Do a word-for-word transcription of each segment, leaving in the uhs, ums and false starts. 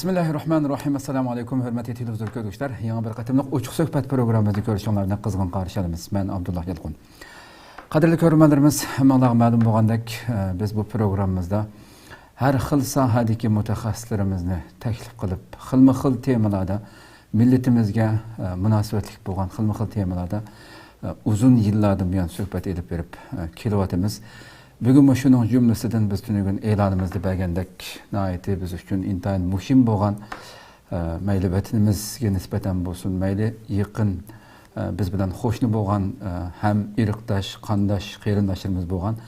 بىسمىللاھىررەھمانىررەھىم. ئەسسالامۇ ئەلەيكۇم، ھۆرمەتلىك تېلېۋىزور كۆرگۈچىلەر. يېڭى بىر قېتىملىق ئوچۇق سۆھبەت پروگراممىمىزنى كۆرۈشۈڭلارنى قىزغىن قارشى ئالىمىز. مەن ئابدۇللا يالقۇن. قەدىرلىك كۆرۈرمەنلىرىمىز، ھەممىڭلارغا مەلۇم بولغاندەك، ئە، بىز بۇ پروگراممىمىزدا ھەر خىل ساھەدىكى مۇتەخەسسىسلىرىمىزنى تەكلىپ قىلىپ، خىلمۇ خىل تېمىلاردا مىللىتىمىزگە، ئە، مۇناسىۋەتلىك بولغان خىلمۇ خىل تېمىلاردا، ئە، ئۇزۇن يىللاردىن بۇيان سۆھبەت ئېلىپ بېرىپ، ئە، كېلىۋاتىمىز. بۈگۈنمۇ شۇنىڭ جۈملىسىدىن بىز تۈنۈگۈن ئېلانىمىزدا بەرگەندەك، ناھايىتى بىز ئۈچۈن ئىنتايىن مۇھىم بولغان، ئە، مەيلى ۋەتىنىمىزگە نىسبەتەن بولسۇن، مەيلى يېقىن، ئە، بىز بىلەن قوشنا بولغان، ئە، ھەم ئىرقداش، قانداش، قېرىنداشلىرىمىز بولغان،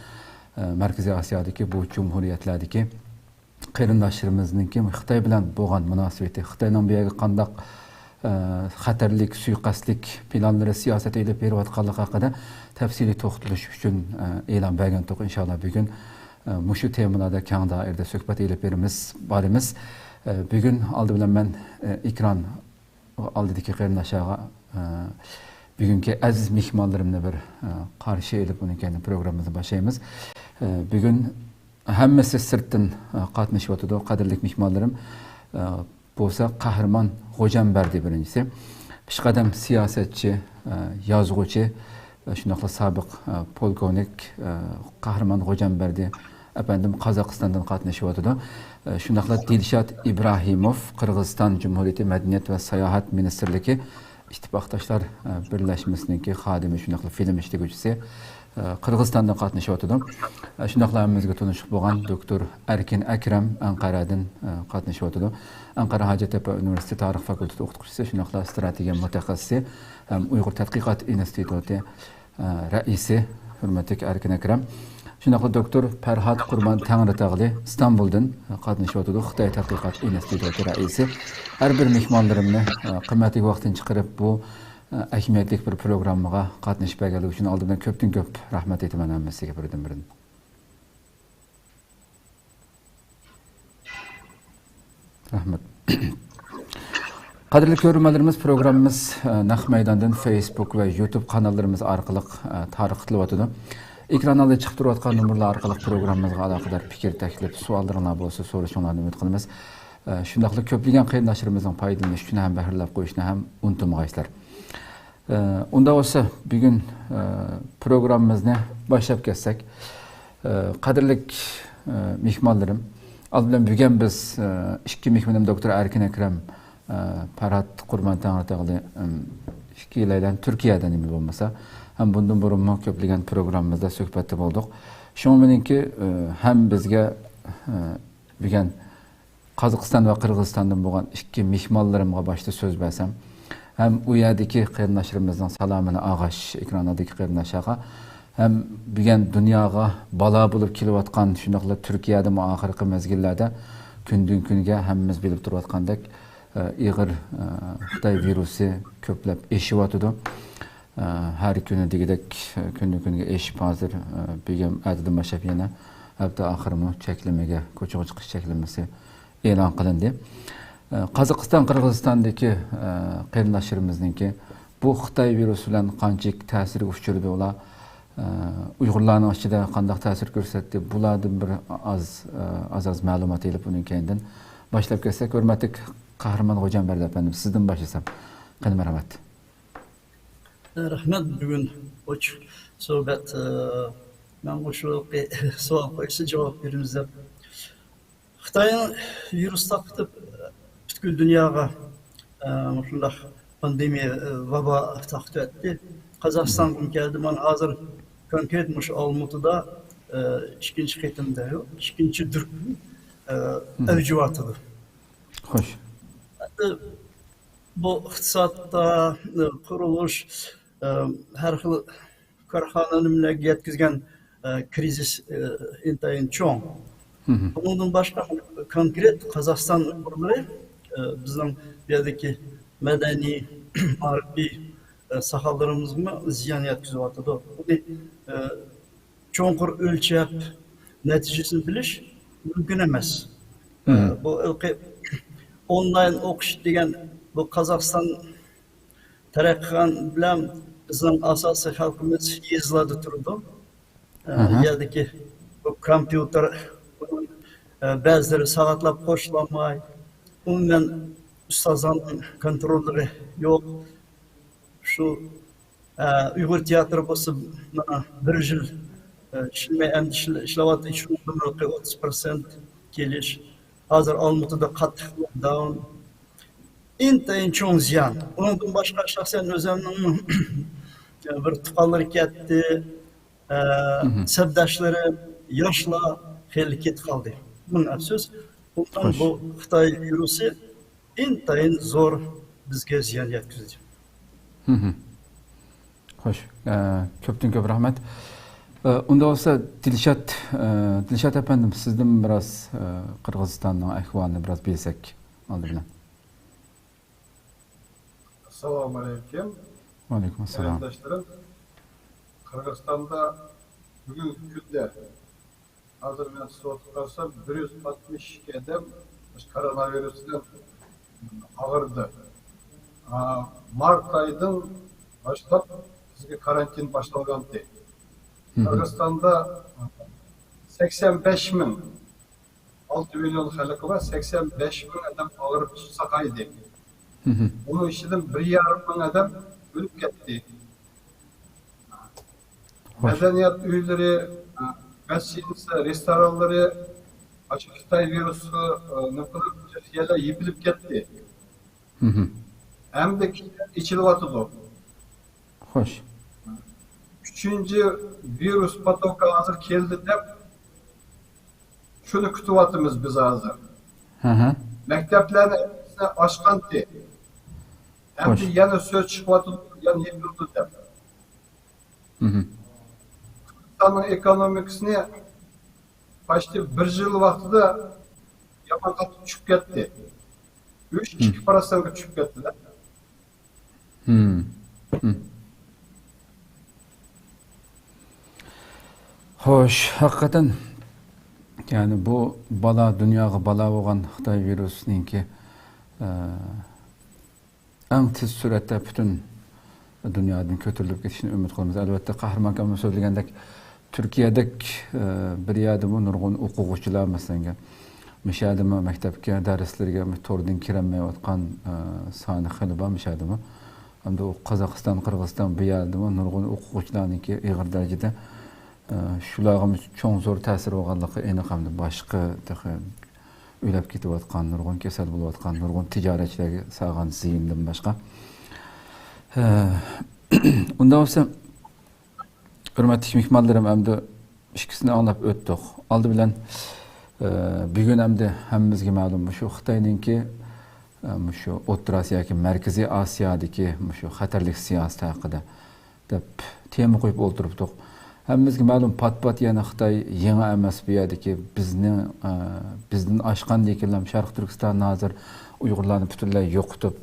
ئە، مەركىزىي ئاسىيادىكى بۇ جۇمھۇرىيەتلەردىكى قېرىنداشلىرىمىزنىڭكى خىتاي بىلەن بولغان مۇناسىۋىتى، خىتاينىڭ بۇ يەرگە قانداق، ئە، خەتەرلىك، سۇيىقەستلىك پىلانلىرى، سىياسىتى ئېلىپ بېرىۋاتقانلىقى ھەققىدە تەپسىلىي توختىلىش ئۈچۈن، ئە، ئېلان بەرگەنتۇق. ئىنشاللا بۈگۈن، ئە، مۇشۇ تېمىلاردا كەڭ دائىرىدە سۆھبەت ئېلىپ بېرىمىز، بارىمىز. ئە، بۈگۈن ئالدى بىلەن مەن، ئە، ئېكران ئالدىدىكى قېرىنداشلارغا، ئە، بۈگۈنكى ئەزىز مېھمانلىرىمنى بىر، ئە، قارشى ئېلىپ، ئۇنىڭ كەينىدىن پروگراممىمىزنى باشلايمىز. ئە، بۈگۈن ھەممىسى سىرتتىن، ئە، قاتنىشىۋاتىدۇ. قەدىرلىك مېھمانلىرىم، ئە، بولسا قەھرىمان غوجامبەردى بىرىنچىسى. پېشقەدەم سىياسەتچى، ئە، يازغۇچى، ئە، شۇنداقلا سابىق، ئە، پولكوۋنىك، ئە، قەھرىمان غوجامبەردى ئەپەندىم قازاقىستاندىن قاتنىشىۋاتىدۇ. ئە، شۇنداقلا دىلشات ئىبراھىموف، قىرغىزىستان جۇمھۇرىيىتى مەدەنىيەت ۋە ساياھەت مىنىستىرلىكى ئىتتىپاقداشلار، ئە، بىرلەشمىسىنىڭكى خادىمى، شۇنداقلا فىلىم ئىشلىگۈچىسى، ئە، قىرغىزىستاندىن قاتنىشىۋاتىدۇ. ئە، شۇنداقلا ھەممىمىزگە تونۇشلۇق بولغان دوكتور ئەركىن ئەكرەم ئەنقەرەدىن، ئە، قاتنىشىۋاتىدۇ. ئەنقەرە ھاجەتتەپە ئۇنىۋېرسىتېتى تارىخ فاكۇلتېتى ئوقۇتقۇچىسى، شۇنداقلا ئىستراتېگىيە مۇتەخەسسىسى ھەم ئۇيغۇر تەتقىقات ئىنستىتۇتى، ئە، رەئىسى، ھۆرمەتلىك ئەركىن ئەكرەم. شۇنداقلا دوكتور پەرھات قۇربان تەڭرىتاغلى ئىستانبۇلدىن قاتنىشىۋاتىدۇ، خىتاي تەتقىقات ئىنستىتۇتى رەئىسى. ھەر بىر مېھمانلىرىمنى، ئە، قىممەتلىك ۋاقتىنى چىقىرىپ، بۇ، ئە، ئەھمىيەتلىك بىر پروگراممىغا قاتنىشىپ بەرگەنلىكى ئۈچۈن ئالدى بىلەن كۆپتىن كۆپ رەھمەت ئېيتىمەن ھەممىسىگە بىردىن بىردىن. رەھمەت. قەدىرلىك كۆرۈرمەنلىرىمىز، پروگراممىمىز، ئە، نەق مەيداندىن فېيسبۇك ۋە يۇتۇب قاناللىرىمىز ئارقىلىق، ئە، تارقىتىلىۋاتىدۇ. ئېكران ئالدىدا چىقىپ تۇرۇۋاتقان نومۇرلار ئارقىلىق پروگراممىمىزغا ئالاقىدار پىكىر، تەكلىپ، سوئاللىرىڭلار بولسا سورىشىڭلارنى ئۈمىد قىلىمىز. ئە، شۇنداقلا كۆپلىگەن قېرىنداشلىرىمىزنىڭ پايدىلىنىشى ئۈچۈن ھەم بەھرىلەپ قويۇشنى ھەم ئۇنتۇمىغايسىلەر. ئە، ئۇنداق بولسا، بۈگۈن، ئە، پروگراممىمىزنى باشلاپ كەتسەك. ئە، قەدىرلىك، ئە، مېھمانلىرىم، ئالدى بىلەن بۈگۈن بىز، ئە، ئىككى مېھمىنىم دوكتور ئەركىن ئەكرەم، ئە، پەرھات قۇربان تەڭرىتاغلى، ئىم، ئىككىيلەيلەن تۈركىيەدە نېمە بولمىسا، ھەم بۇندىن بۇرۇنمۇ كۆپلىگەن پروگراممىمىزدا سۆھبەتتە بولدۇق. شۇڭا مېنىڭكى، ئە، ھەم بىزگە، ئە، بۈگۈن قازاقىستان ۋە قىرغىزىستاندىن بولغان ئىككى مېھمانلىرىمغا باشتا سۆز بەرسەم، ھەم ئۇ يەردىكى قېرىنداشلىرىمىزنىڭ سالامىنى ئالغاچ، ئېكرانلاردىكى قېرىنداشلارغا، ھەم بۈگۈن دۇنياغا بالا بولۇپ كېلىۋاتقان، شۇنداقلا تۈركىيەدىمۇ ئاخىرقى مەزگىللەردە كۈندىن-كۈنگە ھەممىمىز بىلىپ تۇرۇۋاتقاندەك، ئېغىر، ئە، خىتاي ۋىرۇسى كۆپلەپ ئېشىۋاتىدۇ. ئە، ھەر كۈنى دېگۈدەك، ئە، كۈندىن-كۈنگە ئېشىپ، ھازىر، ئە، بۈگۈن ئەتىدىن باشلاپ يەنە ھەپتە ئاخىرىمۇ چەكلىمىگە، كوچىغا چىقىش چەكلىمىسى ئېلان قىلىندى. ئە، قازاقىستان، قىرغىزىستاندىكى، ئە، قېرىنداشلىرىمىزنىڭكى بۇ خىتاي ۋىرۇسى بىلەن قانچىلىك تەسىرگە ئۇچرىدى ئۇلار؟ ئە، ئۇيغۇرلارنىڭ ئىچىدە قانداق تەسىر كۆرسەتتى؟ بۇلاردىن بىر ئاز، ئە، ئاز-ئاز مەلۇمات ئېلىپ، ئۇنىڭ كەينىدىن باشلاپ كەتسەك، ھۆرمەتلىك قەھرىمان غوجامبەردى ئەپەندىم، سىزدىن باشلىسام. قېنى، مەرھەمەت. رەھمەت، بۈگۈن ئوچۇق سۆھبەت، ئە، مەن مۇشۇ سوئال قويسا جاۋاب بېرىمىز دەپ. خىتاينىڭ ۋىرۇس تارقىتىپ، پۈتكۈل دۇنياغا، ئە، مۇشۇنداق پاندېمىيە، ئە، ۋابا تارقىتىۋەتتى. قازاقىستانغىمۇ كەلدى. مانا ھازىر كونكرېت مۇشۇ ئالمۇتىدا، ئە، ئىككىنچى قېتىمدا، يوق، ئىككىنچى دۈركۈم، ئە، ئەۋجىۋاتىدۇ. خوش. ئە، بۇ ئىقتىسادتا، ئە، قۇرۇلۇش، ئە، ھەر خىل كارخانا نېمىلەرگە يەتكۈزگەن، ئە، كىرىزىس، ئە، ئىنتايىن چوڭ. بۇنىڭدىن باشقا كونكرېت قازاقىستان ئۇيغۇرلىرى، ئە، بىزنىڭ بۇ يەردىكى مەدەنىي، مائارىپىي، ئە، ساھەلىرىمىزگىمۇ زىيان يەتكۈزۈۋاتىدۇ. بۇنى، ئە، چوڭقۇر ئۆلچەپ، نەتىجىسىنى بىلىش مۇمكىن ئەمەس. ئە، بۇ ھېلىقى ئونلاين ئوقۇش دېگەن، بۇ قازاقىستان تەرەققىي قىلغان بىلەن بىزنىڭ ئاساسىي خەلقىمىز يېزىلاردا تۇرىدۇ. ئە، يەردىكى بۇ كومپيۇتېر، ئە، بەزىلىرى سائەتلەپ قوشۇلالماي، ئومۇمەن ئۇستازلارنىڭ كونتروللىرى يوق. شۇ، ئە، ئۇيغۇر تىياتىرى بولسا مانا بىر يىل، ئە، ئىشلىمەي، ئەمدى ئىشلە-، ئىشلەۋاتىدۇ، شۇنىڭدىن بۇرۇنقى ئوتتۇز پىرسەنت كېلىش. ھازىر ئالمۇتىدا قاتتىق لوكداون. ئىنتايىن چوڭ زىيان. ئۇنىڭدىن باشقا شەخسەن ئۆزۈمنىڭ بىر تۇغقانلىرى كەتتى، ئە، سەپداشلىرىم، ياشلار خېلى كېتىپ قالدى. مىڭ ئەپسۇس. ئۇنىڭ بۇ خىتاي ۋىرۇسى ئىنتايىن زور بىزگە زىيان يەتكۈزدى. خوش، ئە، كۆپتىن كۆپ رەھمەت. ئە، ئۇنداق بولسا دىلشات، ئە، دىلشات ئەپەندىم، سىزدىن بىراز، ئە، قىرغىزىستاننىڭ ئەھۋالىنى بىراز بىلسەك ئالدى بىلەن. ئەسسالامۇ ئەلەيكۇم. ۋەئەلەيكۇم ئەسسالام. قېرىنداشلىرىم، قىرغىزىستاندا بۈگۈنكى كۈندە، ھازىر مەن سوتقا قارىسام، بىر يۈز ئاتمىش ئىككى ئادەم مۇشۇ كوروناۋىرۇس بىلەن ئاغرىدى. ئا، مارت ئايىدىن باشلاپ بىزگە كارانتىن باشلانغانتى. قىرغىزىستاندا سەكسەن بەش مىڭ، ئالتە مىليون خەلقى بار، سەكسەن بەش مىڭ ئادەم ئاغرىپ ساقايدى. ئۇنىڭ ئىچىدىن بىر يارىم مىڭ ئادەم ئۆلۈپ كەتتى. مەدەنىيەت ئۆيلىرى، گاستىنىتسا، رېستورانلىرى ئاشۇ خىتاي ۋىرۇسىغا، نېمە قىلىپ، يەنە يېپىلىپ كەتتى. ئەمدى ئېچىلىۋاتىدۇ. خوش. ئۈچىنچى ۋىرۇس پوتوكى ھازىر كەلدى دەپ، شۇنى كۈتۈۋاتىمىز بىز ھازىر. مەكتەپلەرنى ئاچقانتى. ئەمدى يەنە سۆز چىقىۋاتىدۇ، يەنە يېپىلىدۇ دەپ. قىرغىزىستاننىڭ ئېكونومىكىسىنى почти بىر يىل ۋاقتىدا يامان قاتتىق چۈشۈپ كەتتى. ئۈچ، ئىككى پىروتسېنتكە چۈشۈپ كەتتى. خوش، ھەقىقەتەن، يەنى بۇ بالا، دۇنياغا بالا بولغان خىتاي ۋىرۇسىنىڭكى، ئە، ئەڭ تېز سۈرئەتتە پۈتۈن دۇنيادىن كۆتۈرۈلۈپ كېتىشىنى ئۈمىد قىلىمىز. ئەلۋەتتە، قەھرىمان ئاكاممۇ سۆزلىگەندەك، تۈركىيەدەك، ئە، بىر يەردىمۇ نۇرغۇن ئوقۇغۇچىلار، مەسىلەن، مۇشۇ يەردىمۇ مەكتەپكە، دەرسلىرىگە توردىن كىرەلمەيۋاتقان، ئە، سانى خېلى بار مۇشۇ يەردىمۇ. ئەمدى ئۇ قازاقىستان، قىرغىزىستان بۇ يەردىمۇ نۇرغۇن ئوقۇغۇچىلارنىڭكى ئېغىر دەرىجىدە، ئە، شۇلارغىمۇ چوڭ زور تەسىر بولغانلىقى ئېنىق. ئەمدى باشقا تېخى ئۆلۈپ كېتىۋاتقان، نۇرغۇن كېسەل بولۇۋاتقان، نۇرغۇن تىجارەتچىلەرگە سالغان زىيىندىن باشقا. ئە، ئۇنداق بولسا، ھۆرمەتلىك مېھمانلىرىم، ئەمدى ئىككىسىنى ئاڭلاپ ئۆتتۇق. ئالدى بىلەن، ئە، بۈگۈن ئەمدى ھەممىمىزگە مەلۇم، مۇشۇ خىتاينىڭكى، ئە، مۇشۇ ئوتتۇرا ئاسىيا ياكى مەركىزىي ئاسىيادىكى مۇشۇ خەتەرلىك سىياسىتى ھەققىدە دەپ تېما قويۇپ ئولتۇرۇپتۇق. ھەممىمىزگە مەلۇم، پات-پات يەنە خىتاي يېڭى ئەمەس بۇ يەردىكى، بىزنى، ئە، بىزدىن ئاشقاندىن كېيىنلا شەرقىي تۈركىستاندا ھازىر ئۇيغۇرلارنى پۈتۈنلەي يوقىتىپ،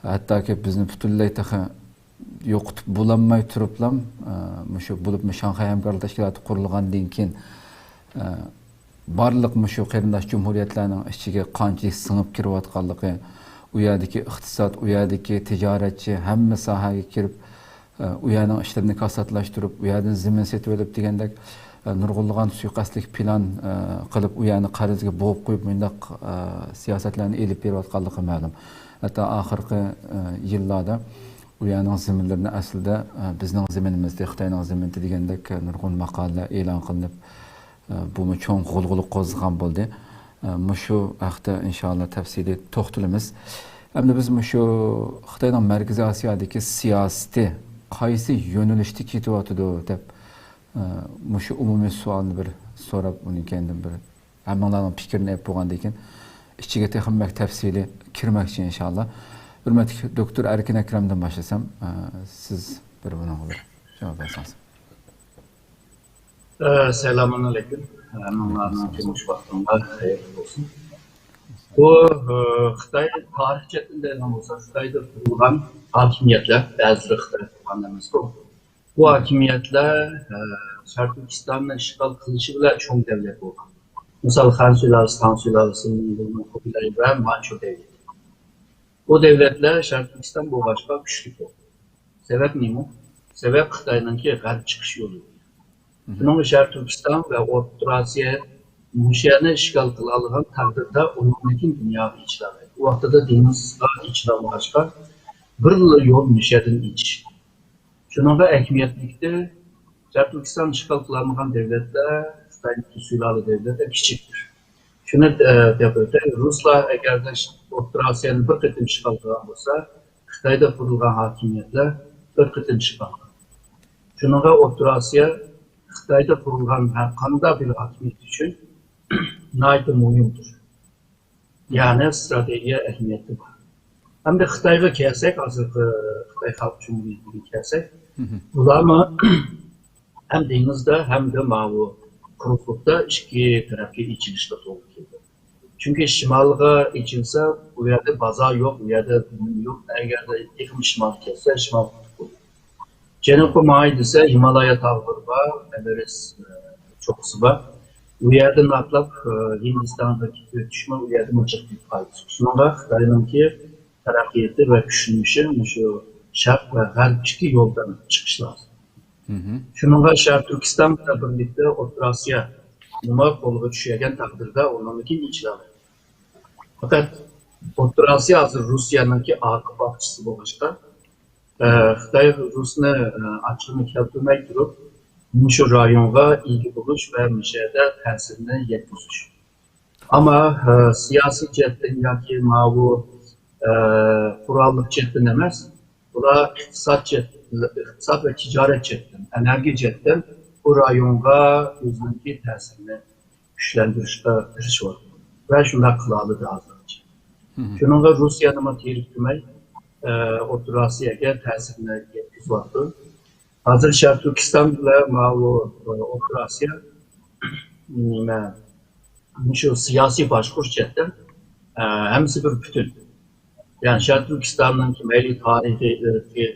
ھەتتاكى بىزنى پۈتۈنلەي تېخى يوقىتىپ بولالماي تۇرۇپلام، ئە، مۇشۇ بولۇپمۇ شاڭخەي ھەمكارلىق تەشكىلاتى قۇرۇلغاندىن كېيىن، ئە، بارلىق مۇشۇ قېرىنداش جۇمھۇرىيەتلەرنىڭ ئىچىگە قانچىلىك سىڭىپ كىرىۋاتقانلىقى، ئۇ يەردىكى ئىقتىساد، ئۇ يەردىكى تىجارەتچى، ھەممە ساھەگە كىرىپ، ئە، ئۇ يەرنىڭ ئىشلىرىنى كاساتلاشتۇرۇپ، ئۇ يەردىن زېمىن سېتىۋېلىپ دېگەندەك، ئە، نۇرغۇنلىغان سۇيىقەستلىك پىلان، ئە، قىلىپ، ئۇ يەرنى قەرزگە بوغۇپ قويۇپ، مۇنداق، ئە، سىياسەتلەرنى ئېلىپ بېرىۋاتقانلىقى مەلۇم. ھەتتا ئاخىرقى، ئە، يىللاردا ئۇ يەرنىڭ زېمىنلىرىنى ئەسلىدە، ئە، بىزنىڭ زېمىنىمىزدى، خىتاينىڭ زېمىنىدى دېگەندەك، ئە، نۇرغۇن ماقالىلەر ئېلان قىلىنىپ، ئە، بۇمۇ چوڭ غۇلغۇلا قوزغىغان بولدى. ئە، مۇشۇ ھەقتە ئىنشاللا تەپسىلىي توختىلىمىز. ئەمدى بىز مۇشۇ خىتاينىڭ مەركىزىي ئاسىيادىكى سىياسىتى قايسى يۆنىلىشتە كېتىۋاتىدۇ دەپ، ئە، مۇشۇ ئومۇمىي سوئالنى بىر سوراپ، ئۇنىڭ كەينىدىن بىر ھەممىڭلارنىڭ پىكرىنى ئېلىپ بولغاندىن كېيىن، ئىچىگە تېخىمۇ بەك تەپسىلىي كىرمەكچى ئىنشاللا. ھۆرمەتلىك دوكتور ئەركىن ئەكرەمدىن باشلىسام، ئە، سىز بىر بۇنىڭغا بىر جاۋاب بەرسىڭىز. ئە، سالامۇئەلەيكۇم. ھەممىڭلارنىڭ كۈنى مۇشۇ ۋاقتىڭلار خەيرلىك بولسۇن. بۇ، ئى، خىتاي تارىخ جەھەتتىن دەيدىغان بولساق، خىتايدا قۇرۇلغان ھاكىمىيەتلەر، بەزىلىرى خىتاي قۇرغان ئەمەسقۇ. بۇ ھاكىمىيەتلەر، ئى، شەرقىي تۈركىستاننى ئىشغال قىلىشى بىلەن چوڭ دەۋلەت بولغان. مىسال، خەن سۇلالىسى، تاڭ سۇلالىسى، مىڭگۇلنىڭ خۇبىلەي ۋە مانچۇ دەۋلىتى. بۇ دەۋلەتلەر شەرقىي تۈركىستان بولغاچقا كۈچلۈك بولغان. سەۋەب نېمە؟ سەۋەب خىتاينىڭكى غەرب چىقىش يولى. شۇنىڭغا شەرقىي تۈركىستان ۋە ئوتتۇرا ئاسىيا مۇشۇ يەرنى ئىشغال قىلالىغان تەقدىردە، ئۇنىڭدىن كېيىن دۇنياغا ئېچىلالايدۇ. ئۇ ۋاقتىدا دېڭىزغا ئېچىلالمىغاچقا، بىرلا يول مۇشۇ يەردىن ئېچىش. شۇنىڭغا ئەھمىيەتلىكتە، شەرقىي تۈركىستان ئىشغال قىلالمىغان دەۋلەتلەر، خىتاينىڭكى سۇلالە دەۋلەتلەر كىچىكتۇر. شۇنى، ئە، دەپ ئۆتەي، رۇسلار ئەگەردە ئوتتۇرا ئاسىيانى بىر قېتىم ئىشغال قىلغان بولسا، خىتايدا قۇرۇلغان ھاكىمىيەتلەر بىر قېتىم ئىشغال قىلغان. شۇنىڭغا ئوتتۇرا ئاسىيا خىتايدا قۇرۇلغان ھەر قانداق بىر ھاكىمىيەت ئۈچۈن ناھايىتى مۇھىمدۇر. يەنى ستراتېگىيە ئەھمىيىتى بار. ئەمدى خىتايغا كەلسەك، ھازىرقى خىتاي خەلق جۇمھۇرىيىتىگە كەلسەك، بۇلارمۇ ھەم دېڭىزدا، ھەمدە ماۋۇ قۇرۇقلۇقتا ئىككى تەرەپكە ئېچىلىشقا توغرا كېلىدۇ. چۈنكى شىمالغا ئېچىلسا، ئۇ يەردە بازار يوق، ئۇ يەردە نېمە يوق. ئەگەردە تېخىمۇ شىمالغا كەتسە، شىمال قۇتۇپ بولىدۇ. جەنۇبقا ماڭاي دېسە، ھىمالايا تاغلىرى بار، ئەۋرېست، ئە، چوققىسى بار. ئۇ يەردىن ئاتلاپ، ئە، ھىندىستانغا كېتىپ ئۆتۈشمۇ، ئۇ يەردىمۇ جىق بىر پايدىسى يوق. شۇنىڭغا خىتاينىڭكى تەرەققىياتى ۋە كۈچلىنىشى مۇشۇ شەرق ۋە غەرب ئىككى يولدىن چىقىشى لازىم. شۇنىڭغا شەرقىي تۈركىستان بىلەن بىرلىكتە ئوتتۇرا ئاسىيا نېمە قولغا چۈشۈرگەن تەقدىردە، ئۇنىڭدىن كېيىن ئېچىلالايدۇ. پەقەت ئوتتۇرا ئاسىيا ھازىر رۇسىيەنىڭكى ئارقا باغچىسى بولغاچقا، ئە، خىتاي رۇسنى، ئە، ئاچچىقىنى كەلتۈرمەي تۇرۇپ، مۇشۇ رايونغا ئىگە بولۇش ۋە مۇشۇ يەردە تەسىرىنى يەتكۈزۈش. ئەمما، ئە، سىياسىي جەھەتتىن ياكى ماۋۇ، ئە، قوراللىق جەھەتتىن ئەمەس، بۇلار ئىقتىساد جەھەت-، ئىقتىساد ۋە تىجارەت جەھەتتىن، ئېنېرگىيە جەھەتتىن بۇ رايونغا ئۆزىنىڭكى تەسىرىنى كۈچلەندۈرۈشكە تىرىشىۋاتىدۇ ۋە شۇنداق قىلالىدى ھازىرغىچە. شۇنىڭغا رۇسىيەنىمۇ تېرىكتۈرمەي، ئە، ئوتتۇرا ئاسىياگە تەسىرىنى يەتكۈزۈۋاتىدۇ. ھازىر شەرقىي تۈركىستان بىلەن ماۋۇ، ئە، ئوتتۇرا ئاسىيا، نېمە، مۇشۇ سىياسىي باشقۇرۇش جەھەتتىن، ئە، ھەممىسى بىر پۈتۈن. يەنى شەرقىي تۈركىستاننىڭكى مەيلى تارىخىي، ئىرقىي،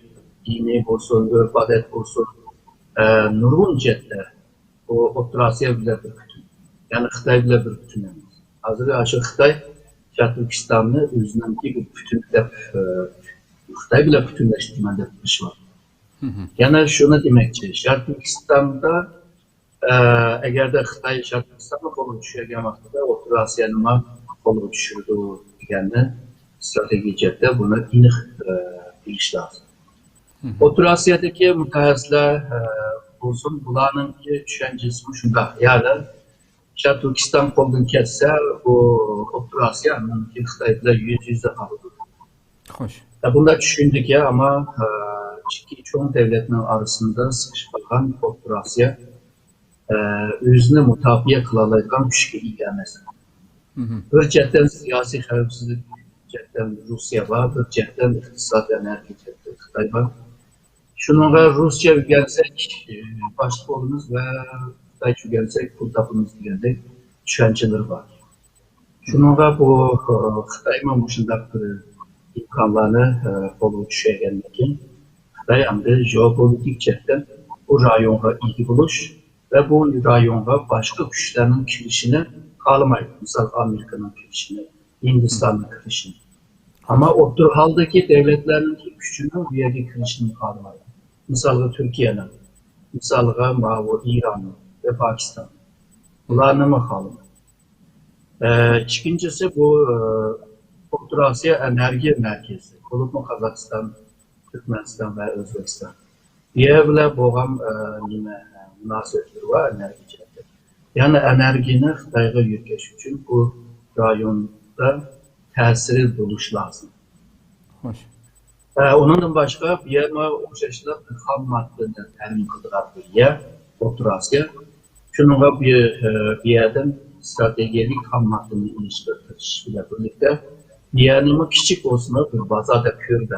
دىنىي بولسۇن، ئۆرپ-ئادەت بولسۇن، ئە، نۇرغۇن جەھەتتە ئۇ ئوتتۇرا ئاسىيا بىلەن بىر پۈتۈن. يەنى خىتاي بىلەن بىر پۈتۈن ئەمەس. ھازىر ئاشۇ خىتاي شەرقىي تۈركىستاننى ئۆزىنىڭكى بىر پۈتۈن دەپ، ئە، خىتاي بىلەن پۈتۈنلەشتۈرىمەن دەپ تىرىشىۋاتىدۇ. يەنە شۇنى دېمەكچى، شەرقىي تۈركىستاندا، ئە، ئەگەردە خىتاي شەرقىي تۈركىستاننى قولغا چۈشۈرگەن ۋاقتىدا ئوتتۇرا ئاسىيانىمۇ قولغا چۈشۈرىدۇ دېگەننى ستراتېگىيە جەھەتتە بۇنى ئېنىق، ئە، بىلىش لازىم. ئوتتۇرا ئاسىيادىكى مۇتەخەسسىسلەر، ئە، بولسۇن، بۇلارنىڭكى چۈشەنچىسىمۇ شۇنداق. يەنى شەرقىي تۈركىستان قولدىن كەتسە، بۇ ئوتتۇرا ئاسىيا ئاندىن كېيىن خىتاي بىلەن يۈز يۈزدە قالىدۇ. خوش. ئە، بۇنداق چۈشىنىدىكەن، ئەمما، ئە، ئىككى چوڭ دەۋلەتنىڭ ئارىسىدا سىقىشىپ قالغان ئوتتۇرا ئاسىيا، ئە، ئۆزىنى مۇداپىئە قىلالايدىغان كۈچكە ئىگە ئەمەس. بىر جەھەتتىن سىياسىي خەۋپسىزلىك جەھەتتىن رۇسىيە بار، بىر جەھەتتىن ئىقتىساد، ئېنېرگىيە جەھەتتىن خىتاي بار. شۇنىڭغا رۇسچە ئۆگەنسەك، ئە، باشلىق بولىمىز ۋە خىتايچە ئۆگەنسەك پۇل تاپىمىز دېگەندەك چۈشەنچىلىرى بار. شۇنىڭغا بۇ، ئە، خىتايمۇ مۇشۇنداق بىر ئىمكانلارنى، ئە، قولغا چۈشۈرگەندىن كېيىن، خىتاي ئەمدى ژېئوپولىتىك جەھەتتىن بۇ رايونغا ئىگە بولۇش ۋە بۇ رايونغا باشقا كۈچلەرنىڭ كىرىشىنى خالىمايدۇ. مىسال، ئامېرىكىنىڭ كىرىشىنى، ھىندىستاننىڭ كىرىشىنى. ئەمما ئوتتۇرا ھالدىكى دەۋلەتلەرنىڭ كۈچىنىڭ بۇ يەرگە كىرىشىنى خالىمايدۇ. مىسالغا، تۈركىيەنىڭ، مىسالغا، ماۋۇ ئىراننىڭ ۋە پاكىستان. بۇلارنىمۇ خالىمايدۇ. ئە، ئىككىنچىسى، بۇ، ئە، ئوتتۇرا ئاسىيا ئېنېرگىيە مەركىزى، بولۇپمۇ قازاقىستان، تۈركمەنىستان ۋە ئۆزبېكىستان. بۇ يەر بىلەن بولغان، ئە، نېمە، مۇناسىۋەتلىرى بار ئېنېرگىيە جەھەتتىن. يەنى ئېنېرگىيەنى خىتايغا يۆتكەش ئۈچۈن بۇ رايوندا تەسىرى بولۇش لازىم. خوش. ئە، ئۇنىڭدىن باشقا، بۇ يەرمۇ ئوخشاشلا بىر خام ماددىنى تەمىن قىلىدىغان بىر يەر، ئوتتۇرا ئاسىيا. شۇنىڭغا بۇ، ئە، بۇ يەردىن ستراتېگىيەلىك خام ماددىنى ئېلىشقا تىرىشىش بىلەن بىرلىكتە، بۇ يەرنىمۇ كىچىك بولسىمۇ بىر بازار دەپ كۆرۈپ،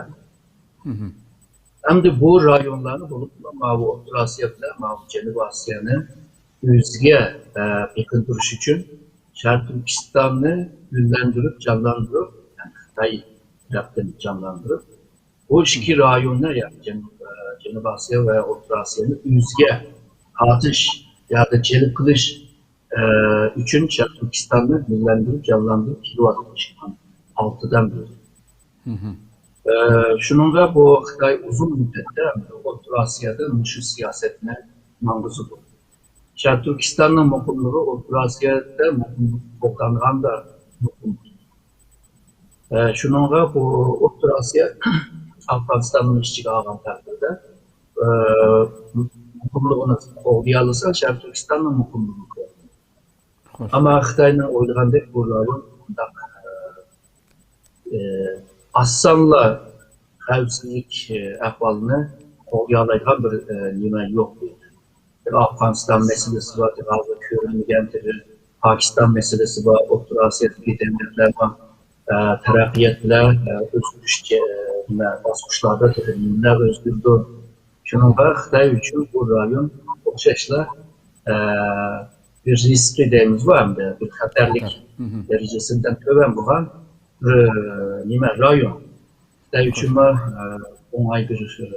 ئەمدى بۇ رايونلارنى، بولۇپمۇ ماۋۇ ئوتتۇرا ئاسىيا بىلەن ماۋۇ جەنۇبىي ئاسىيانى ئۆزىگە، ئە، بېقىندۇرۇش ئۈچۈن شەرقىي تۈركىستاننى گۈللەندۈرۈپ، جانلاندۇرۇپ، يەنى خىتاي تەرەپتىن جانلاندۇرۇپ، بۇ ئىككى رايوننى، يەنى جەنۇب-، ئە، جەنۇبىي ئاسىيا ۋە ئوتتۇرا ئاسىيانى ئۆزىگە تارتىش ياكى جەلپ قىلىش، ئە، ئۈچۈن شەرقىي تۈركىستاننى گۈللەندۈرۈپ، جانلاندۇرۇپ كېلىۋاتىدۇ ئىككى مىڭ ئالتىدىن بېرى. ئە، شۇنىڭغا بۇ خىتاي ئۇزۇن مۇددەتتە ئوتتۇرا ئاسىيادا مۇشۇ سىياسەتنى ماڭغۇزىدۇ. شەرقىي تۈركىستاننىڭ مۇقىملىقى ئوتتۇرا ئاسىيادا مۇقىملىق قوغدانغاندا مۇقىم. ئە، شۇنىڭغا بۇ ئوتتۇرا ئاسىيا ئافغانىستاننىڭ ئىچىگە ئالغان تەقدىردە، ئە، مۇقىملىقىنى قوغدىيالىسا، شەرقىي تۈركىستاننىڭ مۇقىملىقى قوغدىنىدۇ. خوش. ئەمما خىتاينىڭ ئويلىغاندەك بۇ رايون ئۇنداق، ئە، ئە، ئاسانلا خەۋپسىزلىك، ئە، ئەھۋالىنى قوغدىيالايدىغان بىر، ئە، نېمە يوق بۇ يەردە. ئافغانىستان مەسىلىسى بار، ھازىر كۆرۈلمىگەن تېخى پاكىستان مەسىلىسى بار، ئوتتۇرا ئاسىيادىكى دۆلەتلەر بار. ئە، تەرەققىيات بىلەن، ئە، ئۆزگىرىش، ئە، نېمە، باسقۇچلاردا تېخى نېمىلەر ئۆزگىرىدۇ. شۇنىڭغا خىتاي ئۈچۈن بۇ رايون ئوخشاشلا، ئە، بىر رىسكى دەيمىزغۇ، ھەمدە بىر خەتەرلىك خەتەر. مھم. دەرىجىسىدىن تۆۋەن بولغان بىر، نېمە، رايون. خىتاي خوش. ئۈچۈنمۇ، ئە، ئوڭاي بىر، ئە،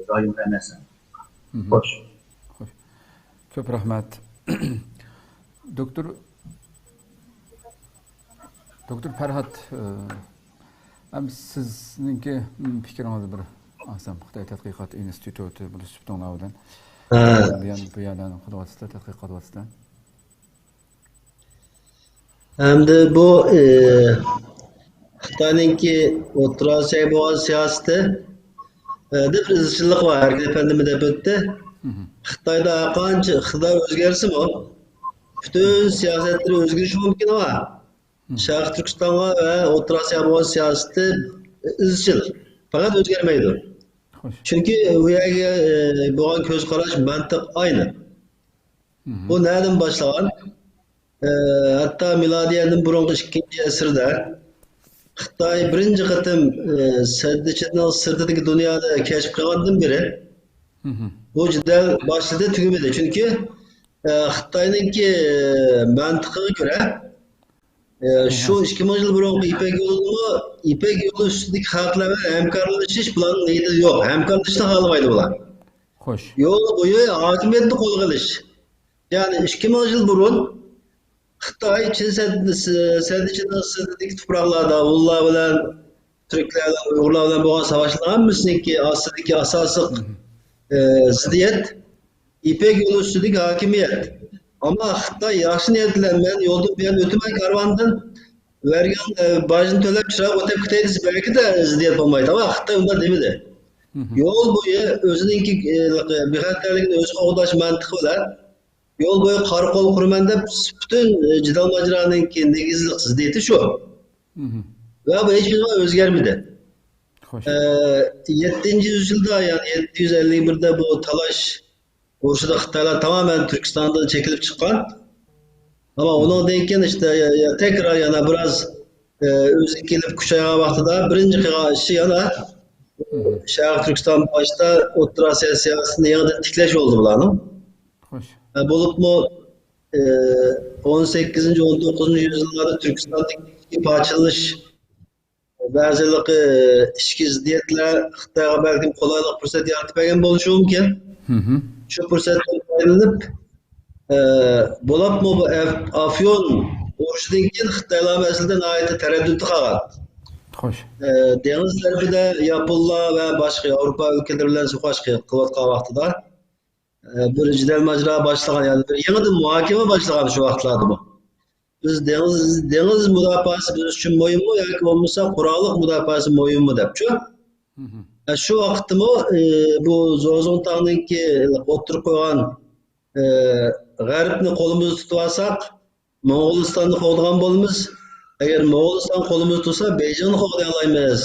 رايون ئەمەس. مھم. خوش. خوش. كۆپ رەھمەت. دوكتور، دوكتور پەرھات، ئە، ھەم سىزنىڭكى، م، پىكرىڭىزنى بىر ئاڭلىسام، خىتاي تەتقىقات ئىنستىتۇتى بولۇش سۈپىتىڭلار بىلەن، ھە. بۇ يەر-، بۇ يەرلەرنى قىلىۋاتىسىلەر، تەتقىق قىلىۋاتىسىلەر. ئەمدى بۇ، ئى، خىتاينىڭكى ئوتتۇرا ئاسىياغا بولغان سىياسىتى، ئى، دە بىر ئىزچىللىق بار، ئەركىن ئەپەندىمۇ دەپ ئۆتتى. مھم. خىتايدا ھەرقانچە ئىقتىدار ئۆزگەرسىمۇ، پۈتۈن سىياسەتلىرى ئۆزگىرىشى مۇمكىن، ئەمما مھم. شەرقىي تۈركىستانغا ۋە ئوتتۇرا ئاسىياغا بولغان سىياسىتى ئىزچىل، پەقەت ئۆزگەرمەيدۇ. خوش. چۈنكى ئۇ يەرگە، ئى، بولغان كۆز قاراش، مەنتىق ئاينى. مھم. بۇ نەدىن باشلىغان؟ ئى، ھەتتا مىلادىيەدىن بۇرۇنقى ئىككىنچى ئەسىردە خىتاي بىرىنچى قېتىم، ئى، سەددىچىننىڭ سىرتىدىكى دۇنيانى كەشىپ قىلغاندىن بېرى مھم. بۇ جېدەل باشلىدى، تۈگىمىدى. چۈنكى، ئى، خىتاينىڭكى مەنتىقىغا كۆرە، ئى، شۇ ئەھە. ئىككى مىڭ يىل بۇرۇنقى يىپەك يولىنىمۇ، يىپەك يولى ئۈستىدىكى خەلقلەر بىلەن ھەمكارلىشىش بۇلارنىڭ نىيىتىدە يوق. ھەمكارلىشىشنى خالىمايدۇ بۇلار. خوش. يول بويى ھاكىمىيەتنى قولغا ئېلىش. يەنى ئىككى مىڭ يىل بۇرۇن خىتاي چىن سەد-، سەددىچىننىڭ سىرتىدىكى تۇپراقلاردا ھونلار بىلەن، تۈركلەر بىلەن، ئۇيغۇرلار بىلەن بولغان ساۋاشلارنىڭ ھەممىسىنىڭكى ئاستىدىكى ئاساسلىق، مھم. ئى، زىددىيەت يىپەك يولى ئۈستىدىكى ھاكىمىيەت. ئەمما خىتاي ياخشى نىيەت بىلەن، مەن يولدىن بۇيان ئۆتىمەن كارۋاندىن، بەرگەن، ئى، باجنى تۆلەپ چىراغ ئۆتەپ كېتەي دېسە، بەلكىدە زىددىيەت بولمايدۇ. ئەمما خىتاي ئۇنداق دېمىدى. مھم. يول بويى ئۆزىنىڭكى، ئى، بىخەتەرلىكىنى ئۆزى قوغداش مەنتىقى بىلەن يول بويى قارا قول قۇرىمەن دەپ پۈتۈن، ئى، جېدەل ماجىرانىڭكى نېگىزلىق زىددىيىتى شۇ. مھم. ۋە بۇ ھېچ زامان ئۆزگەرمىدى. خوش. ئە، يەتتىنچى يۈزيىلدا، يەنى يەتتە يۈز ئەللىك بىردە بۇ تالاش ئۇرۇشىدا خىتايلار تامامەن تۈركىستاندىن چېكىنىپ چىققان. ئەمما ئۇنىڭدىن كېيىن ئىشتە يا-، يا-، تەكرار يەنە بىراز، ئە، ئۆزىگە كېلىپ كۈچەيگەن ۋاقتىدا بىرىنچى قىلغان ئىشى يەنە مھم. شەرقىي تۈركىستان باشتا ئوتتۇرا ئاسىيا سىياسىتىنى يېڭىدىن تىكلەش بولدى بۇلارنىڭ. خوش. ئە، بولۇپمۇ، ئە، ئون سەككىزىنچى، ئون توققۇزىنچى يۈزيىللاردا تۈركىستاندىكى پارچىلىنىش بەزىلىقى ئىچكى زىددىيەتلەر خىتايغا بەلكىم قولايلىق پۇرسەت يارىتىپ بەرگەن بولۇشى مۇمكىن. مھم. شۇ پۇرسەتتىن پايدىلىنىپ، ئە، بولۇپمۇ بۇ ئەف-، ئافيون ئۇرۇشىدىن كېيىن خىتايلارمۇ ئەسلىدە ناھايىتى تەرەددۇتتا قالغان. خوش. ئە، دېڭىز تەرىپىدە ياپونلار ۋە باشقا ياۋروپا ئۆلكىلىرى بىلەن سوقۇش قىلىۋاتقان ۋاقتىدا، ئە، بىر جېدەل ماجىرا باشلىغان، يەنى بىر يېڭىدىن مۇھاكىمە باشلىغان شۇ ۋاقىتلاردىمۇ. بىز دېڭىز، دېڭىز مۇداپىئەسى بىز ئۈچۈن مۇھىممۇ ياكى بولمىسا قوراللىق مۇداپىئەسى مۇھىممۇ دەپچۇ. مھم. ئە، شۇ ۋاقىتتىمۇ، ئى، بۇ زوزۇڭتاڭنىڭكى ئوتتۇرىغا قويغان، ئى، غەربنى قولىمىزدا تۇتۇۋالساق، موڭغۇلىستاننى قوغدىغان بولىمىز. ئەگەر موڭغۇلىستان قولىمىزدا تۇرسا، بېيجىڭنى قوغدىيالايمىز،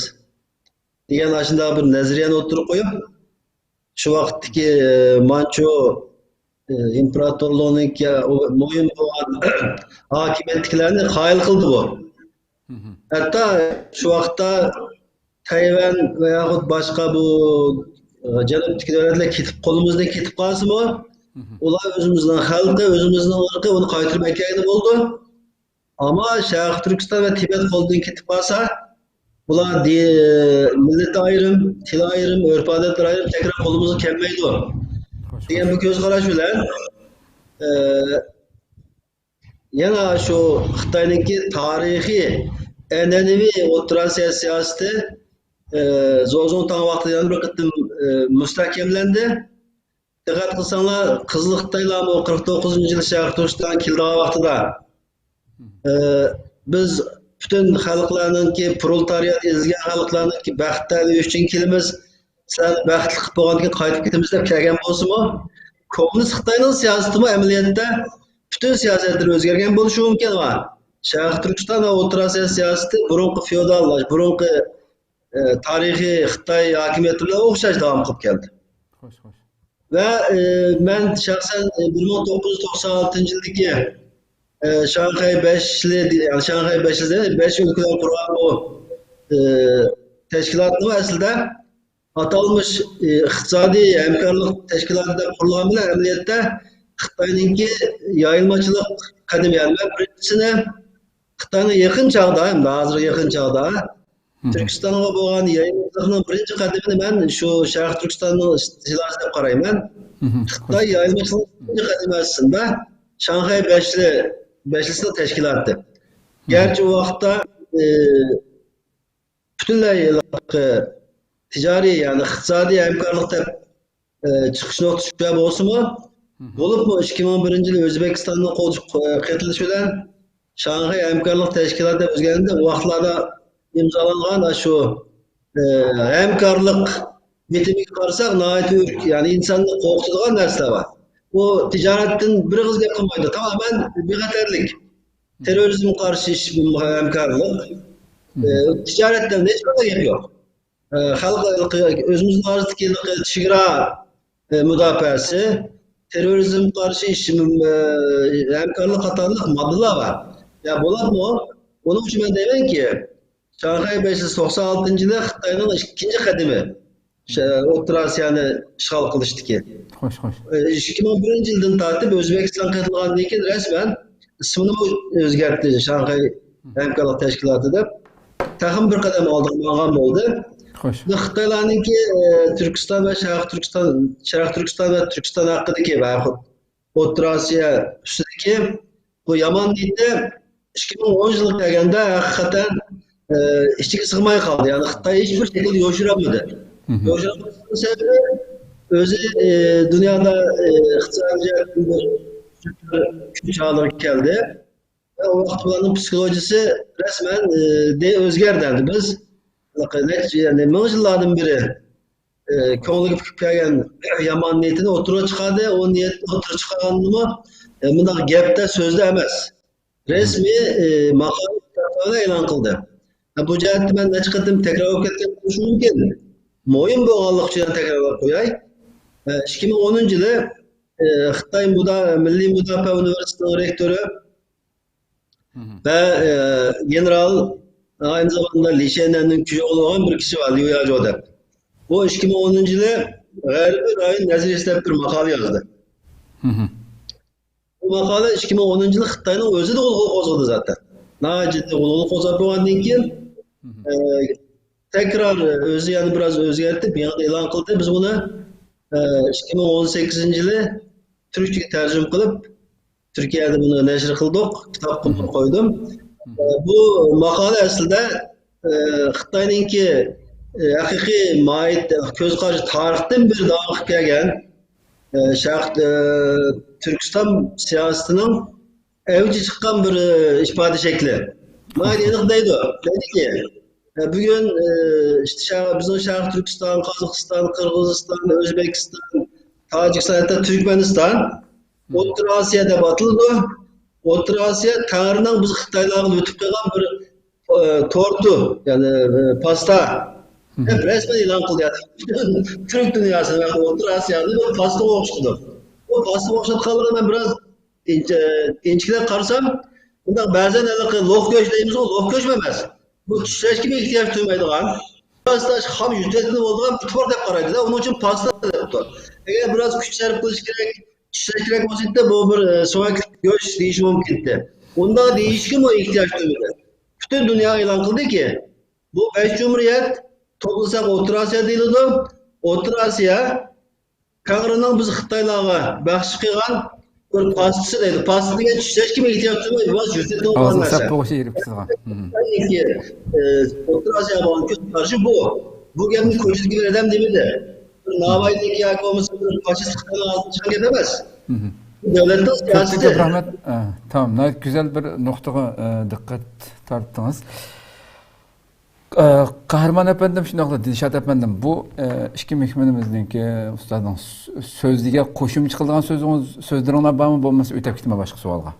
دېگەن ئاشۇنداق بىر نەزەرىيەنى ئوتتۇرىغا قويۇپ، شۇ ۋاقىتتىكى، ئى، مانچۇ، ئى، ئىمپېراتورلۇقىنىڭكى مۇھىم بولغان ھاكىمىيەتتىكىلەرنى قايىل قىلدى بۇ. مھم. ھەتتا شۇ ۋاقىتتا تەيۋەن ۋە ياخۇد باشقا بۇ، ئى، جەنۇبتىكى دۆلەتلەر كېتىپ، قولىمىزدىن كېتىپ قالسىمۇ، مھم. ئۇلار ئۆزىمىزنىڭ خەلقى، ئۆزىمىزنىڭ ئىرقى، ئۇنى قايتۇرۇپ ئەكەلگىلى بولىدۇ. ئەمما شەرقىي تۈركىستان ۋە تىبەت قولدىن كېتىپ قالسا، بۇلار دى-، مىللىتى ئايرىم، تىلى ئايرىم، ئۆرپ-ئادەتلىرى ئايرىم، تەكرار قولىمىزغا كەلمەيدۇ دېگەن بۇ كۆز قاراش بىلەن، ئە، يەنە شۇ خىتاينىڭكى تارىخىي، ئەنئەنىۋى ئوتتۇرا ئاسىيا سىياسىتى، ئە، زوزۇڭتاڭ ۋاقتىدا يەنە بىر قېتىم، ئە، مۇستەھكەملەندى. دىققەت قىلساڭلار، قىزىل خىتايلارمۇ قىرىق توققۇزىنچى يىلى شەرقىي تۈركىستانغا كېلىدىغان ۋاقتىدا، ئە، بىز پۈتۈن خەلقلەرنىڭكى، پرولېتارىيات، ئېزىلگەن خەلقلەرنىڭكى بەخت تەلىيى ئۈچۈن كېلىمىز، سىلەرنى بەختلىك قىلىپ بولغاندىن كېيىن قايتىپ كېتىمىز دەپ كەلگەن بولسىمۇ، كوممۇنىست خىتاينىڭ سىياسىتىمۇ ئەمەلىيەتتە پۈتۈن سىياسەتلىرى ئۆزگەرگەن بولۇشى مۇمكىن. شەرقىي تۈركىستان ۋە ئوتتۇرا ئاسىيا سىياسىتى بۇرۇنقى فېئوداللاش، بۇرۇنقى، ئە، تارىخىي خىتاي ھاكىمىيىتى بىلەن ئوخشاش داۋام قىلىپ كەلدى. خوش، خوش. ۋە، ئە، مەن شەخسەن، ئە، بىر مىڭ توققۇز يۈز توقسان ئالتىنچى يىلدىكى، ئە، شاڭخەي بەشلى، يەنى شاڭخەي بەشلى، بەش ئۆلكىلەر قۇرغان بۇ، ئە، تەشكىلاتنىڭ ئەسلىدە ئاتالمىش، ئى، ئىقتىسادىي ھەمكارلىق تەشكىلاتى دەپ قۇرۇلغان بىلەن ئەمەلىيەتتە خىتاينىڭكى يايلىماچىلىق قەدىمى، يەنى مەن بىرىنچىسىنى خىتاينىڭ يېقىن چاغدا، ھەمدە ھازىرغى يېقىن چاغدا تۈركىستانغا بولغان يايلىمىچىلىقنىڭ بىرىنچى قەدىمىنى مەن شۇ شەرقىي تۈركىستاننىڭ سىلاسى دەپ قارايمەن. خىتاي يايلىمىچىلىقنىڭ بىرىنچى قەدىمى ئەسلىدە شاڭخەي بەشلى، بەشلىسىنىڭ تەشكىلاتى. گەرچە ئۇ ۋاقىتتا، ئى، پۈتۈنلەي ھېلىقى تىجارىي، يەنى ئىقتىسادىي ھەمكارلىق دەپ، ئى، چىقىش نۇقتىسى شۇ بولسىمۇ، بولۇپمۇ ئىككى مىڭ بىرىنچى يىلى ئۆزبېكىستاننىڭ قول، قېتىلىشى بىلەن شاڭخەي ھەمكارلىق تەشكىلاتى دەپ ئۆزگەرگەندە، ئۇ ۋاقىتلاردا ئىمزالانغان شۇ، ئى، ھەمكارلىق بىتىمىگە قارىساق، ناھايىتى ئۈرك-، يەنى ئىنساننى قورقۇتىدىغان نەرسىلەر بار. ئۇ تىجارەتتىن بىر ئېغىز گەپ قىلمايدۇ، تامامەن بىخەتەرلىك. تېررورىزمغا قارشى ئىش، ھەمكارلىق. ئى، تىجارەتتىن ھېچقانداق گەپ يوق. ئى، خەلق، ئۆزىمىزنىڭ ئارىسىدىكى چېگرا، ئى، مۇداپىئەسى، تېررورىزمغا قارشى ئىش، ئى، ھەمكارلىق قاتارلىق ماددىلار بار. يا بولۇپمۇ، ئۇنىڭ ئۈچۈن مەن دەيمەنكى، شاڭخەي بەشلىسى توقسان ئالتىنچى يىلى خىتاينىڭ ئىككىنچى قەدىمى، شە-، ئوتتۇرا ئاسىيانى ئىشغال قىلىشتىكى. خوش، خوش. ئى، ئىككى مىڭ بىرىنچى يىلدىن تارتىپ ئۆزبېكىستان قېتىلغاندىن كېيىن رەسمەن ئىسمىنىمۇ ئۆزگەرتتى، شاڭخەي ھەمكارلىق تەشكىلاتى دەپ. تېخىمۇ بىر قەدەم ئالدىغا ماڭغان بولدى. خوش. خىتايلارنىڭكى، ئى، تۈركىستان ۋە شەرقىي تۈركىستان، شەرقىي تۈركىستان ۋە تۈركىستان ھەققىدىكى ۋە ئوتتۇرا ئاسىيا ئۈستىدىكى بۇ يامان نىيىتى ئىككى مىڭ ئون يىلغا كەلگەندە ھەقىقەتەن، ئى، ئىچىگە سىغماي قالدى. يەنى خىتاي ھېچ بىر شەكىلدە يوشۇرالمىدى. يوشۇرالمىغان سەۋەبى ئۆزى، ئى، دۇنيادا، ئى، ئىقتىسادىي جەھەتتىن بىر سۈپەر كۈچ ھالىغا كەلدى. ۋە ئۇ ۋاقىت بۇلارنىڭ پسىخولوگىيىسى رەسمەن، ئى، دە-، ئۆزگەردى. ئەمدى بىز نەچچە، يەنى مىڭ يىللاردىن بېرى، ئى، كۆڭلىگە پۈكۈپ كەلگەن يامان نىيىتىنى ئوتتۇرىغا چىقاردى. ئۇ نىيەتنى ئوتتۇرىغا چىقارغاندىمۇ، ئى، مۇنداق گەپتە، سۆزدە ئەمەس. رەسمىي، ئى، ماقالە ئېلان قىلدى. ھە، بۇ جەھەتتە مەن نەچچە قېتىم تەكرار بولۇپ كەتكەن بولۇشى مۇمكىن. مۇھىم بولغانلىقى ئۈچۈن تەكرارلاپ قوياي. ئى، ئىككى مىڭ ئونىنچى يىلى، ئى، خىتاي مۇدا-، مىللىي مۇداپىئە ئۇنىۋېرسىتېتىنىڭ رېكتورى ۋە، ئى، گېنېرال، ئاينى زاماندا لى شيەنەننىڭ كۈيئوغلى بولغان بىر كىشى بار، ليۇ ياجۇ دەپ. بۇ ئىككى مىڭ ئونىنچى يىلى غەربىي رايون نەزەرىيەسى دەپ بىر ماقالە يازدى. بۇ ماقالە ئىككى مىڭ ئونىنچى يىلى خىتاينىڭ ئۆزىدە غۇلغۇلا قوزغىدى زاتەن. ناھايىتى جىددىي غۇلغۇلا قوزغاپ بولغاندىن كېيىن، ئى، تەكرار ئۆزى يەنە بىراز ئۆزگەرتىپ، يېڭىدىن ئېلان قىلدى. بىز بۇنى، ئى، ئىككى مىڭ ئون سەككىزىنچى يىلى تۈركچىگە تەرجىمە قىلىپ، تۈركىيەدە بۇنى نەشر قىلدۇق، كىتابقىمۇ قويدۇم. ئى، بۇ ماقالە ئەسلىدە، ئى، خىتاينىڭكى، ئى، ھەقىقىي ماھىيەت، كۆز قارىشى تارىختىن بېرى داۋام قىلىپ كەلگەن، ئى، شەرق، ئى، تۈركىستان سىياسىتىنىڭ ئەۋجى چىققان بىر، ئى، ئىپادە شەكلى. ناھايىتى ئېنىق دەيدۇ. دەيدۇكى، ئى، بۈگۈن، ئى، ئىشتى شەرق-، بىزنىڭ شەرقىي تۈركىستان، قازاقىستان، قىرغىزىستان، ئۆزبېكىستان، تاجىكىستان، ھەتتا تۈركمەنىستان ئوتتۇرا ئاسىيا دەپ ئاتىلىدۇ. ئوتتۇرا ئاسىيا تەڭرىنىڭ بىز خىتايلارغا لۈتۈپ قىلغان بىر، ئى، تورتى، يەنى، ئى، پاستا دەپ رەسمەن ئېلان قىلدى. يەنى تۈرك دۇنياسىنى ۋە ئوتتۇرا ئاسىيانى بىر پاستىغا ئوخشىتىدۇ. بۇ پاستىغا ئوخشاتقانلىقىنى مەن بىراز ئىنچە-، ئىنچىكىلەپ قارىسام، بۇنداق بەزەن ھېلىقى لوق گۆش دەيمىزغۇ، لوق گۆش ئەمەس. بۇ چۈشلەشكىمۇ ئېھتىياج تۇيمايدىغان، بىرازلا خام يۈتەتكىلى بولىدىغان بىر تور دەپ قارايدۇ-دە، ئۇنىڭ ئۈچۈن پاستا دەپتۇ. ئەگەر بىراز كۈچ سەرپ قىلىش كېرەك، چۈشلەش كېرەك بولسا، بۇ بىر، ئى، سۆڭەكلىك گۆش دېيىشى مۇمكىن ئىدى. ئۇنداق دېيىشكىمۇ ئېھتىياج تۇيمىدى. پۈتۈن دۇنيا ئېلان قىلدىكى، بۇ بەش جۇمھۇرىيەت، توپلىساق ئوتتۇرا ئاسىيا دېيىلىدۇ. ئوتتۇرا ئاسىيا كاڭرىنىڭ بىز خىتايلارغا بەخش قىلغان بىر پاستىسى دەيدۇ. پاستا دېگەن چۈشەنچكىمۇ ئېھتىياج تۇيمايدۇ. بۇ يۈرسەك توغرا ئاغزىغا سەپ نەرسە. بولغۇچە يېرىپ كېتىدىغان. مم. ئى، ئوتتۇرا ئاسىيا بولغان كۆز قارىشى بۇ. بۇ گەپنى كوچىدىكى بىر ئادەم دېمىدى. بىر ناۋايدىكى ياكى بولمىسا بىر فاشىست خىتاينىڭ ئاغزىدىن چىققان گەپ ئەمەس. مم. بۇ دۆلەتنىڭ كۆپتىن سىياسىتى. كۆپ رەھمەت. ئە، تامام، ناھايىتى گۈزەل بىر نۇقتىغا، ئە، دىققەت تارتتىڭىز. ئە، قەھرىمان ئەپەندىم، شۇنداقلا دىلشات ئەپەندىم، بۇ، ئە، ئىككى مېھمىنىمىزنىڭكى، ئۇستازنىڭ سۆ-، سۆزىگە قوشۇمچە قىلىدىغان سۆزىڭىز، سۆزلىرىڭلار بارمۇ؟ بولمىسا ئۆتۈپ كېتىمەن باشقا سوئالغا.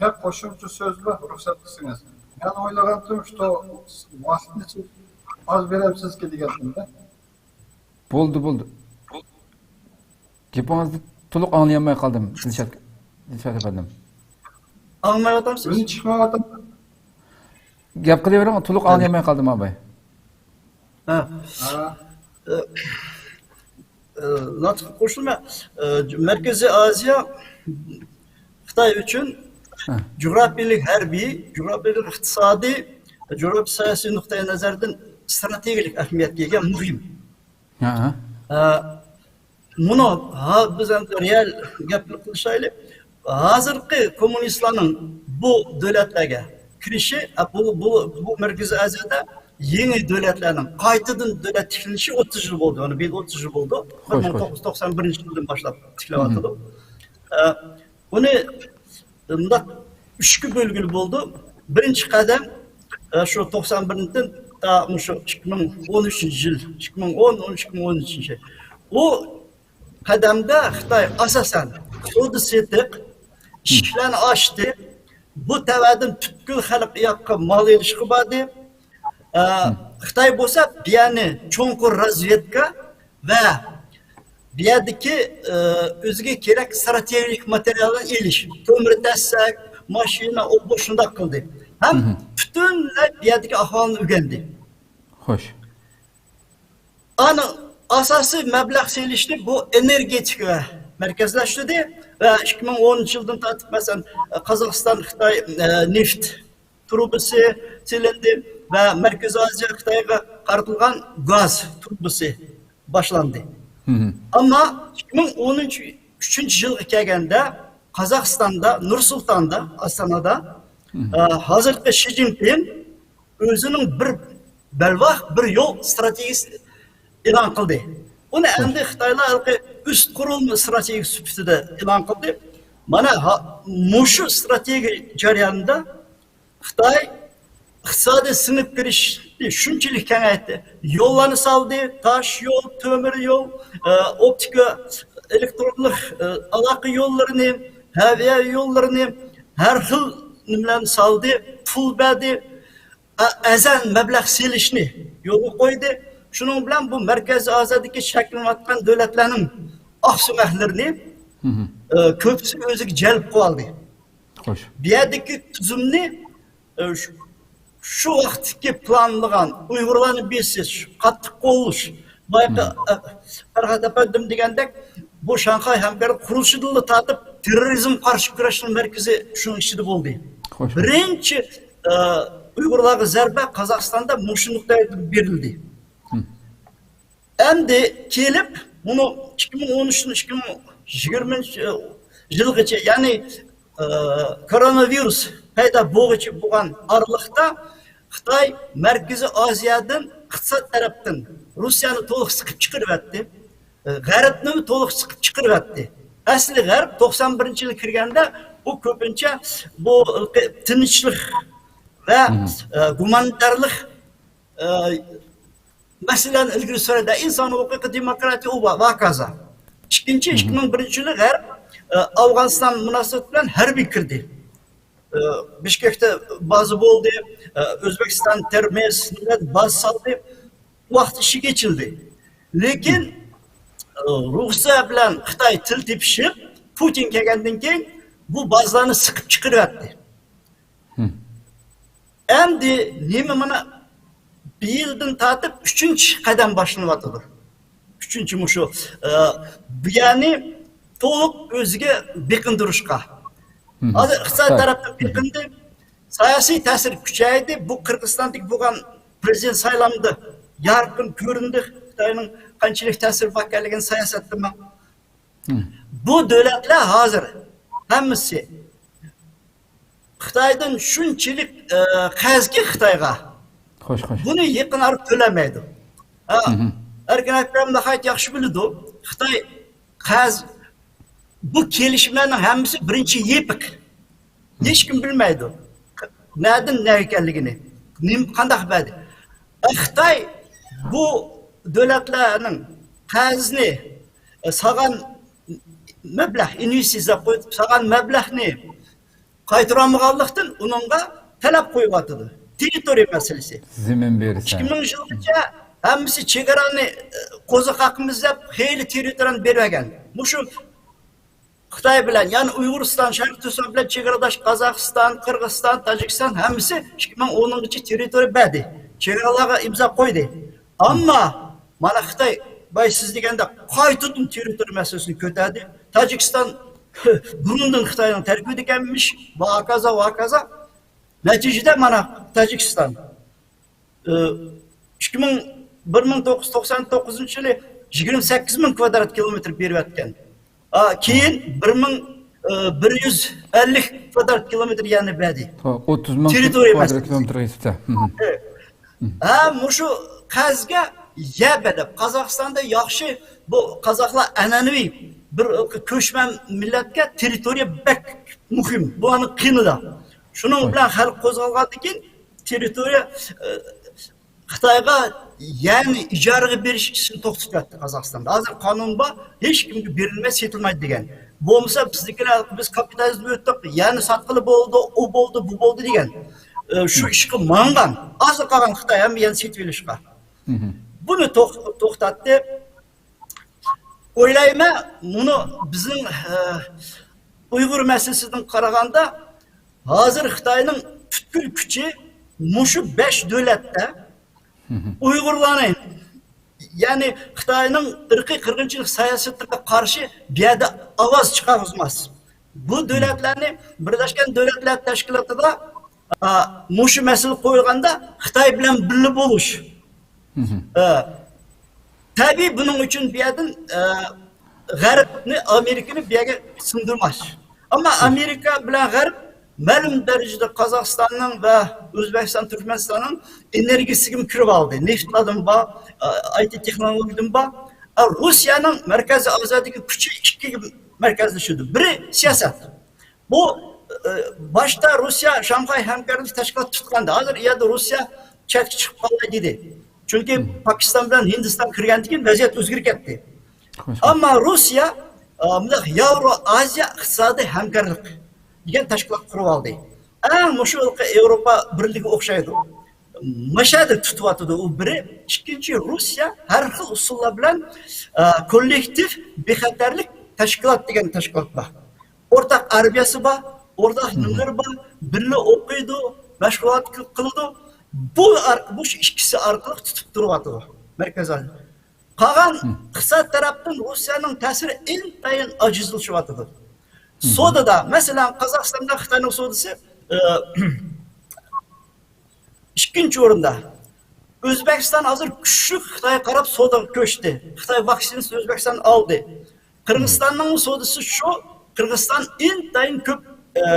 ياق، قوشۇمچە سۆز بار، رۇخسەت قىلسىڭىز. مەن ئويلىغانتىم، شۇ ۋاقىتنى ئاز بېرەمسىزكى دېگەنتىم-دە. بولدى، بولدى. گېپىڭىزنى تولۇق ئاڭلىيالماي قالدىم، دىلشات، دىلشات ئەپەندىم. ئاڭلىمايۋاتامسىز؟ ئۈن چىقمايۋاتامدۇ؟ گەپ قىلىۋېرىڭ، تولۇق ئاڭلىيالماي قالدىم، ئاباي. ھە. ھە. ئە، ئە، لاتىپقا قوشۇلما. ئە، مەركىزىي ئاسىيا خىتاي ئۈچۈن ھە. جۇغراپىيەلىك ھەربىي، جۇغراپىيەلىك ئىقتىسادىي، جۇغراپىيە سىياسىي نۇقتىئى نەزەردىن ئىستراتېگىيەلىك ئەھمىيەتكە ئىگە مۇھىم. ھە. ئە، مۇنۇ ھا-، بىز ئەمدى رېئال گەپنى قىلىشايلى. ھازىرقى كوممۇنىستلارنىڭ بۇ دۆلەتلەرگە كىرىشى، ئە، بۇ، بۇ، بۇ مەركىزىي ئاسىيادا يېڭى دۆلەتلەرنىڭ قايتىدىن دۆلەت تىكلىنىشى ئوتتۇز يىل بولدى. يەنى بىل ئوتتۇز يىل بولدى. بىر مىڭ توققۇز يۈز توقسان بىرىنچى يىلدىن باشلاپ تىكلەۋاتىدۇ. ئە، بۇنى مۇنداق ئۈچكە بۆلگىلى بولىدۇ. بىرىنچى قەدەم، ئە، شۇ توقسان بىرىنچىدىن تا مۇشۇ ئىككى مىڭ ئون ئۈچىنچى يىل، ئىككى مىڭ ئون، ئون ئىككى، ئون ئۈچىنچى يىل. ئۇ قەدەمدە خىتاي ئاساسەن سودا سېتىق، ئىشىكلەرنى ئاچتى. بۇ تەۋەدىن پۈتكۈل خەلق ياققا مال ئېلىشقا باردى. ئە، خىتاي بولسا بۇ يەرنى چوڭقۇر رازۋېدكا ۋە بۇ يەردىكى، ئە، ئۆزىگە كېرەك ئىستراتېگىيەلىك ماتېرىياللارنى ئېلىش، تۆمۈر تەسسەك، ماشىنا، ئوبوروت شۇنداق قىلدى. ھەم پۈتۈنلەي بۇ يەردىكى ئەھۋالنى ئۆگەندى. خوش. ئانا ئاساسىي مەبلەغ سېلىشنى بۇ ئېنېرگېتىكىغا مەركەزلەشتۈردى ۋە ئىككى مىڭ ئونىنچى يىلدىن تارتىپ، مەسىلەن، قازاقىستان خىتاي، ئە، نېفىت تۇرۇبىسى سېلىندى ۋە مەركىزىي ئاسىيا خىتايغا قارىتىلغان گاز تۇرۇبىسى باشلاندى. ئەمما ئىككى مىڭ ئون ئۈچىنچى يىلغا كەلگەندە قازاقىستاندا، نۇر سۇلتاندا، ئاستانادا، ئە، ھازىرقى شى جىنپىڭ ئۆزىنىڭ بىر بەلباغ، بىر يول ئىستراتېگىيىسى ئېلان قىلدى. ئۇنى ئەمدى خىتايلار ھېلىقى ئۈست قۇرۇلما ئىستراتېگىيىسى سۈپىتىدە ئېلان قىلدى. مانا، ھا-، مۇشۇ ئىستراتېگىيە جەريانىدا خىتاي ئىقتىسادىي سىڭىپ كىرىشنى شۇنچىلىك كېڭەيتتى. يوللارنى سالدى، تاش يول، تۆمۈر يول، ئە، ئوپتىكا، ئېلېكترونلۇق، ئە، ئالاقە يوللىرىنى، ھەۋا يوللىرىنى، ھەر خىل نېمىلەرنى سالدى، پۇل بەردى. ئە-، ئەرزان مەبلەغ سېلىشنى يولغا قويدى. شۇنىڭ بىلەن بۇ مەركەزىي ئاسىيادىكى شەكىللىنىۋاتقان دۆلەتلەرنىڭ ئاقسۆڭەكلىرىنى، ئە، كۆپىسى ئۆزىگە جەلپ قىلىۋالدى. خوش. بۇ يەردىكى تۈزۈمنى، ئە، شۇ، شۇ ۋاقىتتىكى پىلانلىغان ئۇيغۇرلارنى بېسىش، قاتتىق قوللىشىش، بايىقى، ئە، پەرھات ئەپەندىم دېگەندەك، بۇ شاڭخەي ھەمكارلىق قۇرۇلۇشىدىنلا تارتىپ تېررورىزمغا قارشى كۈرەشنىڭ مەركىزى شۇنىڭ ئىچىدە بولدى. خوش. بىرىنچى، ئە، ئۇيغۇرلارغا زەربە قازاقىستاندا مۇشۇ نۇقتىدا بېرىلدى. ئەمدى كېلىپ، مۇنۇ ئىككى مىڭ ئون ئۈچتىن ئىككى مىڭ يىگىرمىنچى يىلغىچە، يەنى، ئە، كوروناۋىرۇس پەيدا بولغۇچە بولغان ئارىلىقتا خىتاي مەركىزىي ئازىيادىن ئىقتىساد تەرەپتىن روسىيەنى تولۇق سىقىپ چىقىرىۋەتتى. ئە، غەربنىمۇ تولۇق سىقىپ چىقىرىۋەتتى. ئەسلى غەرب توقسان بىرىنچى يىلى كىرگەندە، بۇ كۆپىنچە بۇ تىنچلىق ۋە، ئە، گۇمانىتارلىق، ئە، مەسىلىلەرنى ئىلگىرى سۈرىدۇ. ئىنسان ھوقۇقى، دېموكراتىيە، ئۇ ۋە ھاكازا. ئىككىنچى، ئىككى مىڭ بىرىنچى يىلى غەرب، ئە، ئافغانىستان مۇناسىۋىتى بىلەن ھەربىي كىردى. ئە، بىشكەكتە بازا بولدى. ئە، ئۆزبېكىستان تېرمىز بازا سالدى. ۋاقىت ئىشىك ئېچىلدى. لېكىن، ئە، روسىيە بىلەن خىتاي تىل تېپىشىپ، پۇتىن كەلگەندىن كېيىن بۇ بازىلارنى سىقىپ چىقىرىۋەتتى. ئەمدى نېمە، مانا بۇ يىلدىن تارتىپ ئۈچىنچى قەدەم باشلىنىۋاتىدۇ. ئۈچىنچى مۇشۇ، ئە، بۇ يەرنى تولۇق ئۆزىگە بېقىندۇرۇشقا. ھازىر ئىقتىساد تەرەپتىن بېقىندى، سىياسىي تەسىر كۈچەيدى. بۇ قىرغىزىستاندىكى بولغان پرېزىدېنت سايلامدا يارقىن كۆرۈندى، خىتاينىڭ قانچىلىك تەسىرى بار ئىكەنلىكىنى سىياسەتتىمۇ. بۇ دۆلەتلەر ھازىر ھەممىسى خىتايدىن شۇنچىلىك، ئە، قەرزكى خىتايغا. خوش، خوش. بۇنى يېقىن ئارا تۆلەمەيدۇ. ھە، ئەركىن ئەكرەم ناھايىتى ياخشى بىلىدۇ. خىتاي قەرز، بۇ كېلىشىملەرنىڭ ھەممىسى بىرىنچى يېپىق. ھېچكىم بىلمەيدۇ. نەدىن نەگە ئىكەنلىكىنى. نېمە، قانداق بەردى. خىتاي بۇ دۆلەتلەرنىڭ قەرزىنى، ئە، سالغان مەبلەغ، ئىنۋېستىتسىيە قويۇپ سالغان مەبلەغنى قايتۇرالمىغانلىقتىن ئۇنىڭغا تەلەپ قويۇۋاتىدۇ. تېررىتورىيە مەسىلىسى. زېمىن بېرىسەن. ئىككى مىڭ يىلغىچە ھەممىسى چېگرانى، ئە، قوزغاپ قاقىمىز دەپ خېلى تېررىتورىيەنى بېرىۋەرگەن. مۇشۇ خىتاي بىلەن، يەنى ئۇيغۇرىستان، شەرقىي تۈركىستان بىلەن چېگرىداش قازاقىستان، قىرغىزىستان، تاجىكىستان ھەممىسى ئىككى مىڭ ئونىنچى تېررىتورىيە بەردى. چېگرالارغا ئىمزا قويدى. ئەمما مانا خىتاي، باي سىز دېگەندەك، قايتىدىن تېررىتورىيە مەسىلىسىنى كۆتەردى. تاجىكىستان بۇرۇندىن خىتاينىڭ تەركىبىدە ئىكەنمىش، ۋاكازا، ۋاكازا. نەتىجىدە مانا تاجىكىستان، ئى، ئىككى مىڭ، بىر مىڭ توققۇز يۈز توقسان توققۇزىنچى يىلى يىگىرمە سەككىز مىڭ كۋادرات كىلومېتىر بېرىۋەتكەن. ئا، كېيىن بىر مىڭ، ئى، بىر يۈز ئەللىك كۋادرات كىلومېتىر يەرنى بەردى. ئوتتۇز مىڭ تېررىتورىيە كۋادرات مەسىلىسى. كىلومېتىرغا يېتىپتۇ. ھە، مۇشۇ قەرزگە يەر بېرىپ، قازاقىستاندا ياخشى، بۇ قازاقلار ئەنئەنىۋى بىر كۆچمەن مىللەتكە تېررىتورىيە بەك مۇھىم. بۇلارنىڭ قېنىدا. شۇنىڭ بىلەن خەلق قوزغالغاندىن كېيىن تېررىتورىيە، ئە، خىتايغا يەرنى ئىجارىگە بېرىش ئىشىنى توختىتىۋەتتى قازاقىستاندا. ھازىر قانۇن بار، ھېچكىمگە بېرىلمەي سېتىلمايدۇ دېگەن. بولمىسا بىزنىڭكىلەر، بىز كاپىتالىزمدىن ئۆتتۇق، يەرنى ساتقىلى بولىدۇ، ئۇ بولدى، بۇ بولدى دېگەن. ئە، شۇ ئىشقا ماڭغان، ئازلا قالغان خىتاي ھەممە يەرنى سېتىۋېلىشقا. بۇنى توخ-، توختاتتى. ئويلايمەن، مۇنۇ بىزنىڭ، ئە، ئۇيغۇر مەسىلىسىدىن قارىغاندا، ھازىر خىتاينىڭ پۈتكۈل كۈچى مۇشۇ بەش دۆلەتتە ئۇيغۇرلارنى، يەنى خىتاينىڭ ئىرقىي قىرغىنچىلىق سىياسىتىگە قارشى بۇ يەردە ئاۋاز چىقارغۇزماس. بۇ دۆلەتلەرنى بىرلەشكەن دۆلەتلەر تەشكىلاتىدا، ئا، مۇشۇ مەسىلە قويۇلغاندا خىتاي بىلەن بىللە بولۇش. ئا، تەبىئىي بۇنىڭ ئۈچۈن بۇ يەردىن، ئا، غەربنى، ئامېرىكىنى بۇ يەرگە سىڭدۈرمەس. ئەمما ئامېرىكا بىلەن غەرب مەلۇم دەرىجىدە قازاقىستاننىڭ ۋە ئۆزبېكىستان، تۈركمەنىستاننىڭ ئېنېرگىيىسىگىمۇ كىرىپ ئالدى. نېفىتلاردىن بار، ئاي تى تېخنولوگىيىدىن بار. ئا، روسىيەنىڭ مەركەزىي ئازىيادىكى كۈچى ئىككىگە مەركەزلىشىدۇ. بىرى سىياسەت. بۇ، ئە، باشتا روسىيە شاڭخەي ھەمكارلىق تەشكىلاتى تۇتقاندا، ھازىر ئۇ يەردە روسىيە چەتكە چىقىپ قالاي دېدى. چۈنكى پاكىستان بىلەن ھىندىستان كىرگەندىن كېيىن ۋەزىيەت ئۆزگىرىپ كەتتى. ئەمما روسىيە، ئا، مۇنداق ياۋرو ئازىيا ئىقتىسادىي ھەمكارلىق دېگەن تەشكىلات قۇرۇپ ئالدى. ئەڭ مۇشۇ ھېلىقى ياۋروپا بىرلىكىگە ئوخشايدۇ. مۇشۇ يەردە تۇتۇۋاتىدۇ ئۇ بىرى. ئىككىنچى، روسىيە ھەر خىل ئۇسۇللار بىلەن، ئا، كوللېكتىپ بىخەتەرلىك تەشكىلات دېگەن تەشكىلات بار. ئورتاق ئارمىيەسى بار، ئورتاق نېمىلىرى بار، بىللە ئوقۇيدۇ، مەشغۇلات قىل-، قىلىدۇ. بۇ ئار-، بۇ ئىككىسى ئارقىلىق تۇتۇپ تۇرۇۋاتىدۇ مەركەزىي ئازىيا. قالغان ئىقتىساد تەرەپتىن روسىيەنىڭ تەسىرى ئىنتايىن ئاجىزلىشىۋاتىدۇ. سودىدا، مەسىلەن، قازاقىستاندا خىتاينىڭ سودىسى، ئى، ئىككىنچى ئورۇندا. ئۆزبېكىستان ھازىر كۈچلۈك خىتايغا قاراپ سودىغا كۆچتى. خىتاي ۋاكسىنىسىنى ئۆزبېكىستان ئالدى. قىرغىزىستاننىڭ سودىسى شۇ، قىرغىزىستان ئىنتايىن كۆپ، ئە،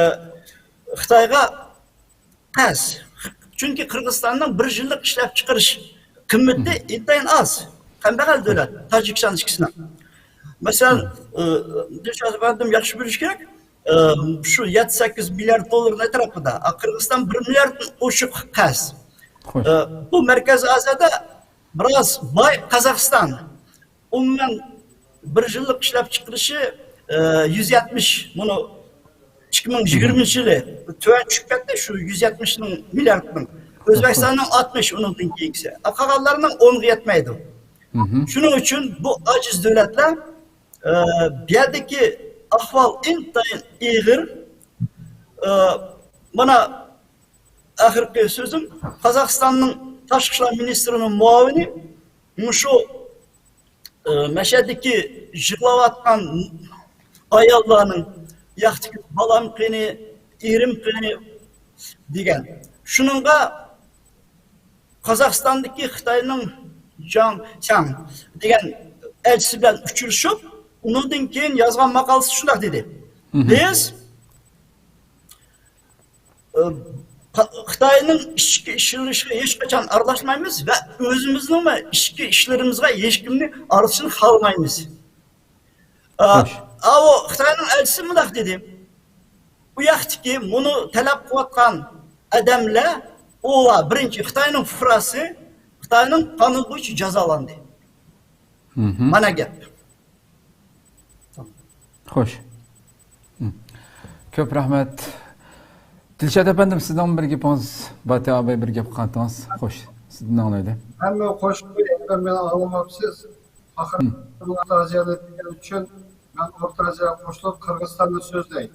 خىتايغا قەرز. چۈنكى قىرغىزىستاننىڭ بىر يىللىق ئىشلەپچىقىرىش قىممىتى ئىنتايىن ئاز. كەمبەغەل دۆلەت، تاجىكىستان ئىككىسىنىڭ. مەسىلەن، ئە، دىلشات ئەپەندىم ياخشى بىلىشى كېرەك. ئە، شۇ يەتتە سەككىز مىليارد دوللارنىڭ ئەتراپىدا. ئە، قىرغىزىستان بىر مىلياردتىن ئوشۇق قەرز. ئە، بۇ مەركەزىي ئازىيادا بىراز باي قازاقىستان. ئومۇمەن، بىر يىللىق ئىشلەپچىقىرىشى، ئە، يۈز يەتمىش، مۇنۇ ئىككى مىڭ يىگىرمىنچى يىلى تۆۋەن چۈشۈپ كەتتى، شۇ يۈز يەتمىش مىلياردنىڭ. ئۆزبېكىستاننىڭ ئاتمىش، ئۇنىڭدىن كېيىنكىسى. ئە، قالغانلارنىڭ ئونغا يەتمەيدۇ. شۇنىڭ ئۈچۈن بۇ ئاجىز دۆلەتلەر، ئە، بۇ يەردىكى ئەھۋال ئىنتايىن ئېغىر. ئە، مانا، ئاخىرقى سۆزۈم، قازاقىستاننىڭ تاشقى ئىشلار مىنىستىرىنىڭ مۇئاۋىنى مۇشۇ، ئى، مەشەدىكى يىغلاۋاتقان ئاياللارنىڭ ياقتىكى بالام قېنى، ئېرىم قېنى دېگەن. شۇنىڭغا قازاقىستاندىكى خىتاينىڭ جاڭ شاڭ دېگەن ئەلچىسى بىلەن ئۇچرىشىپ، ئۇنىڭدىن كېيىن يازغان ماقالىسى شۇنداق دېدى: بىز، ئى، خا-، خىتاينىڭ ئىچكى ئىشلىرىغا ھېچقاچان ئارىلاشمايمىز ۋە ئۆزىمىزنىڭمۇ ئىچكى ئىشلىرىمىزغا ھېچكىمنى ئارىلىشىشىنى خالىمايمىز. ئا، خوش. ئاۋۇ خىتاينىڭ ئەلچىسى مۇنداق دېدى: بۇ ياقتىكى مۇنۇ تەلەپ قىلىۋاتقان ئادەملەر، ئۇلار بىرىنچى خىتاينىڭ پۇقراسى، خىتاينىڭ قانۇنى بويىچە جازالاندى. مانا گەپ. خوش. كۆپ رەھمەت. دىلشات ئەپەندىم، سىزنىڭ بىر گېپىڭىز، باتىيا ئاباي بىر گەپ قىلغانتىڭىز. خوش، سىزدىن ئاڭلايلى. مەنمۇ قوشۇپ قوياي، ئەگەر مېنى ئاڭلىماپسىز. ئاخىرى ئورتا ئازىيانى دېگەن ئۈچۈن مەن ئورتا ئازىياغا قوشۇلۇپ قىرغىزىستاننى سۆزلەي.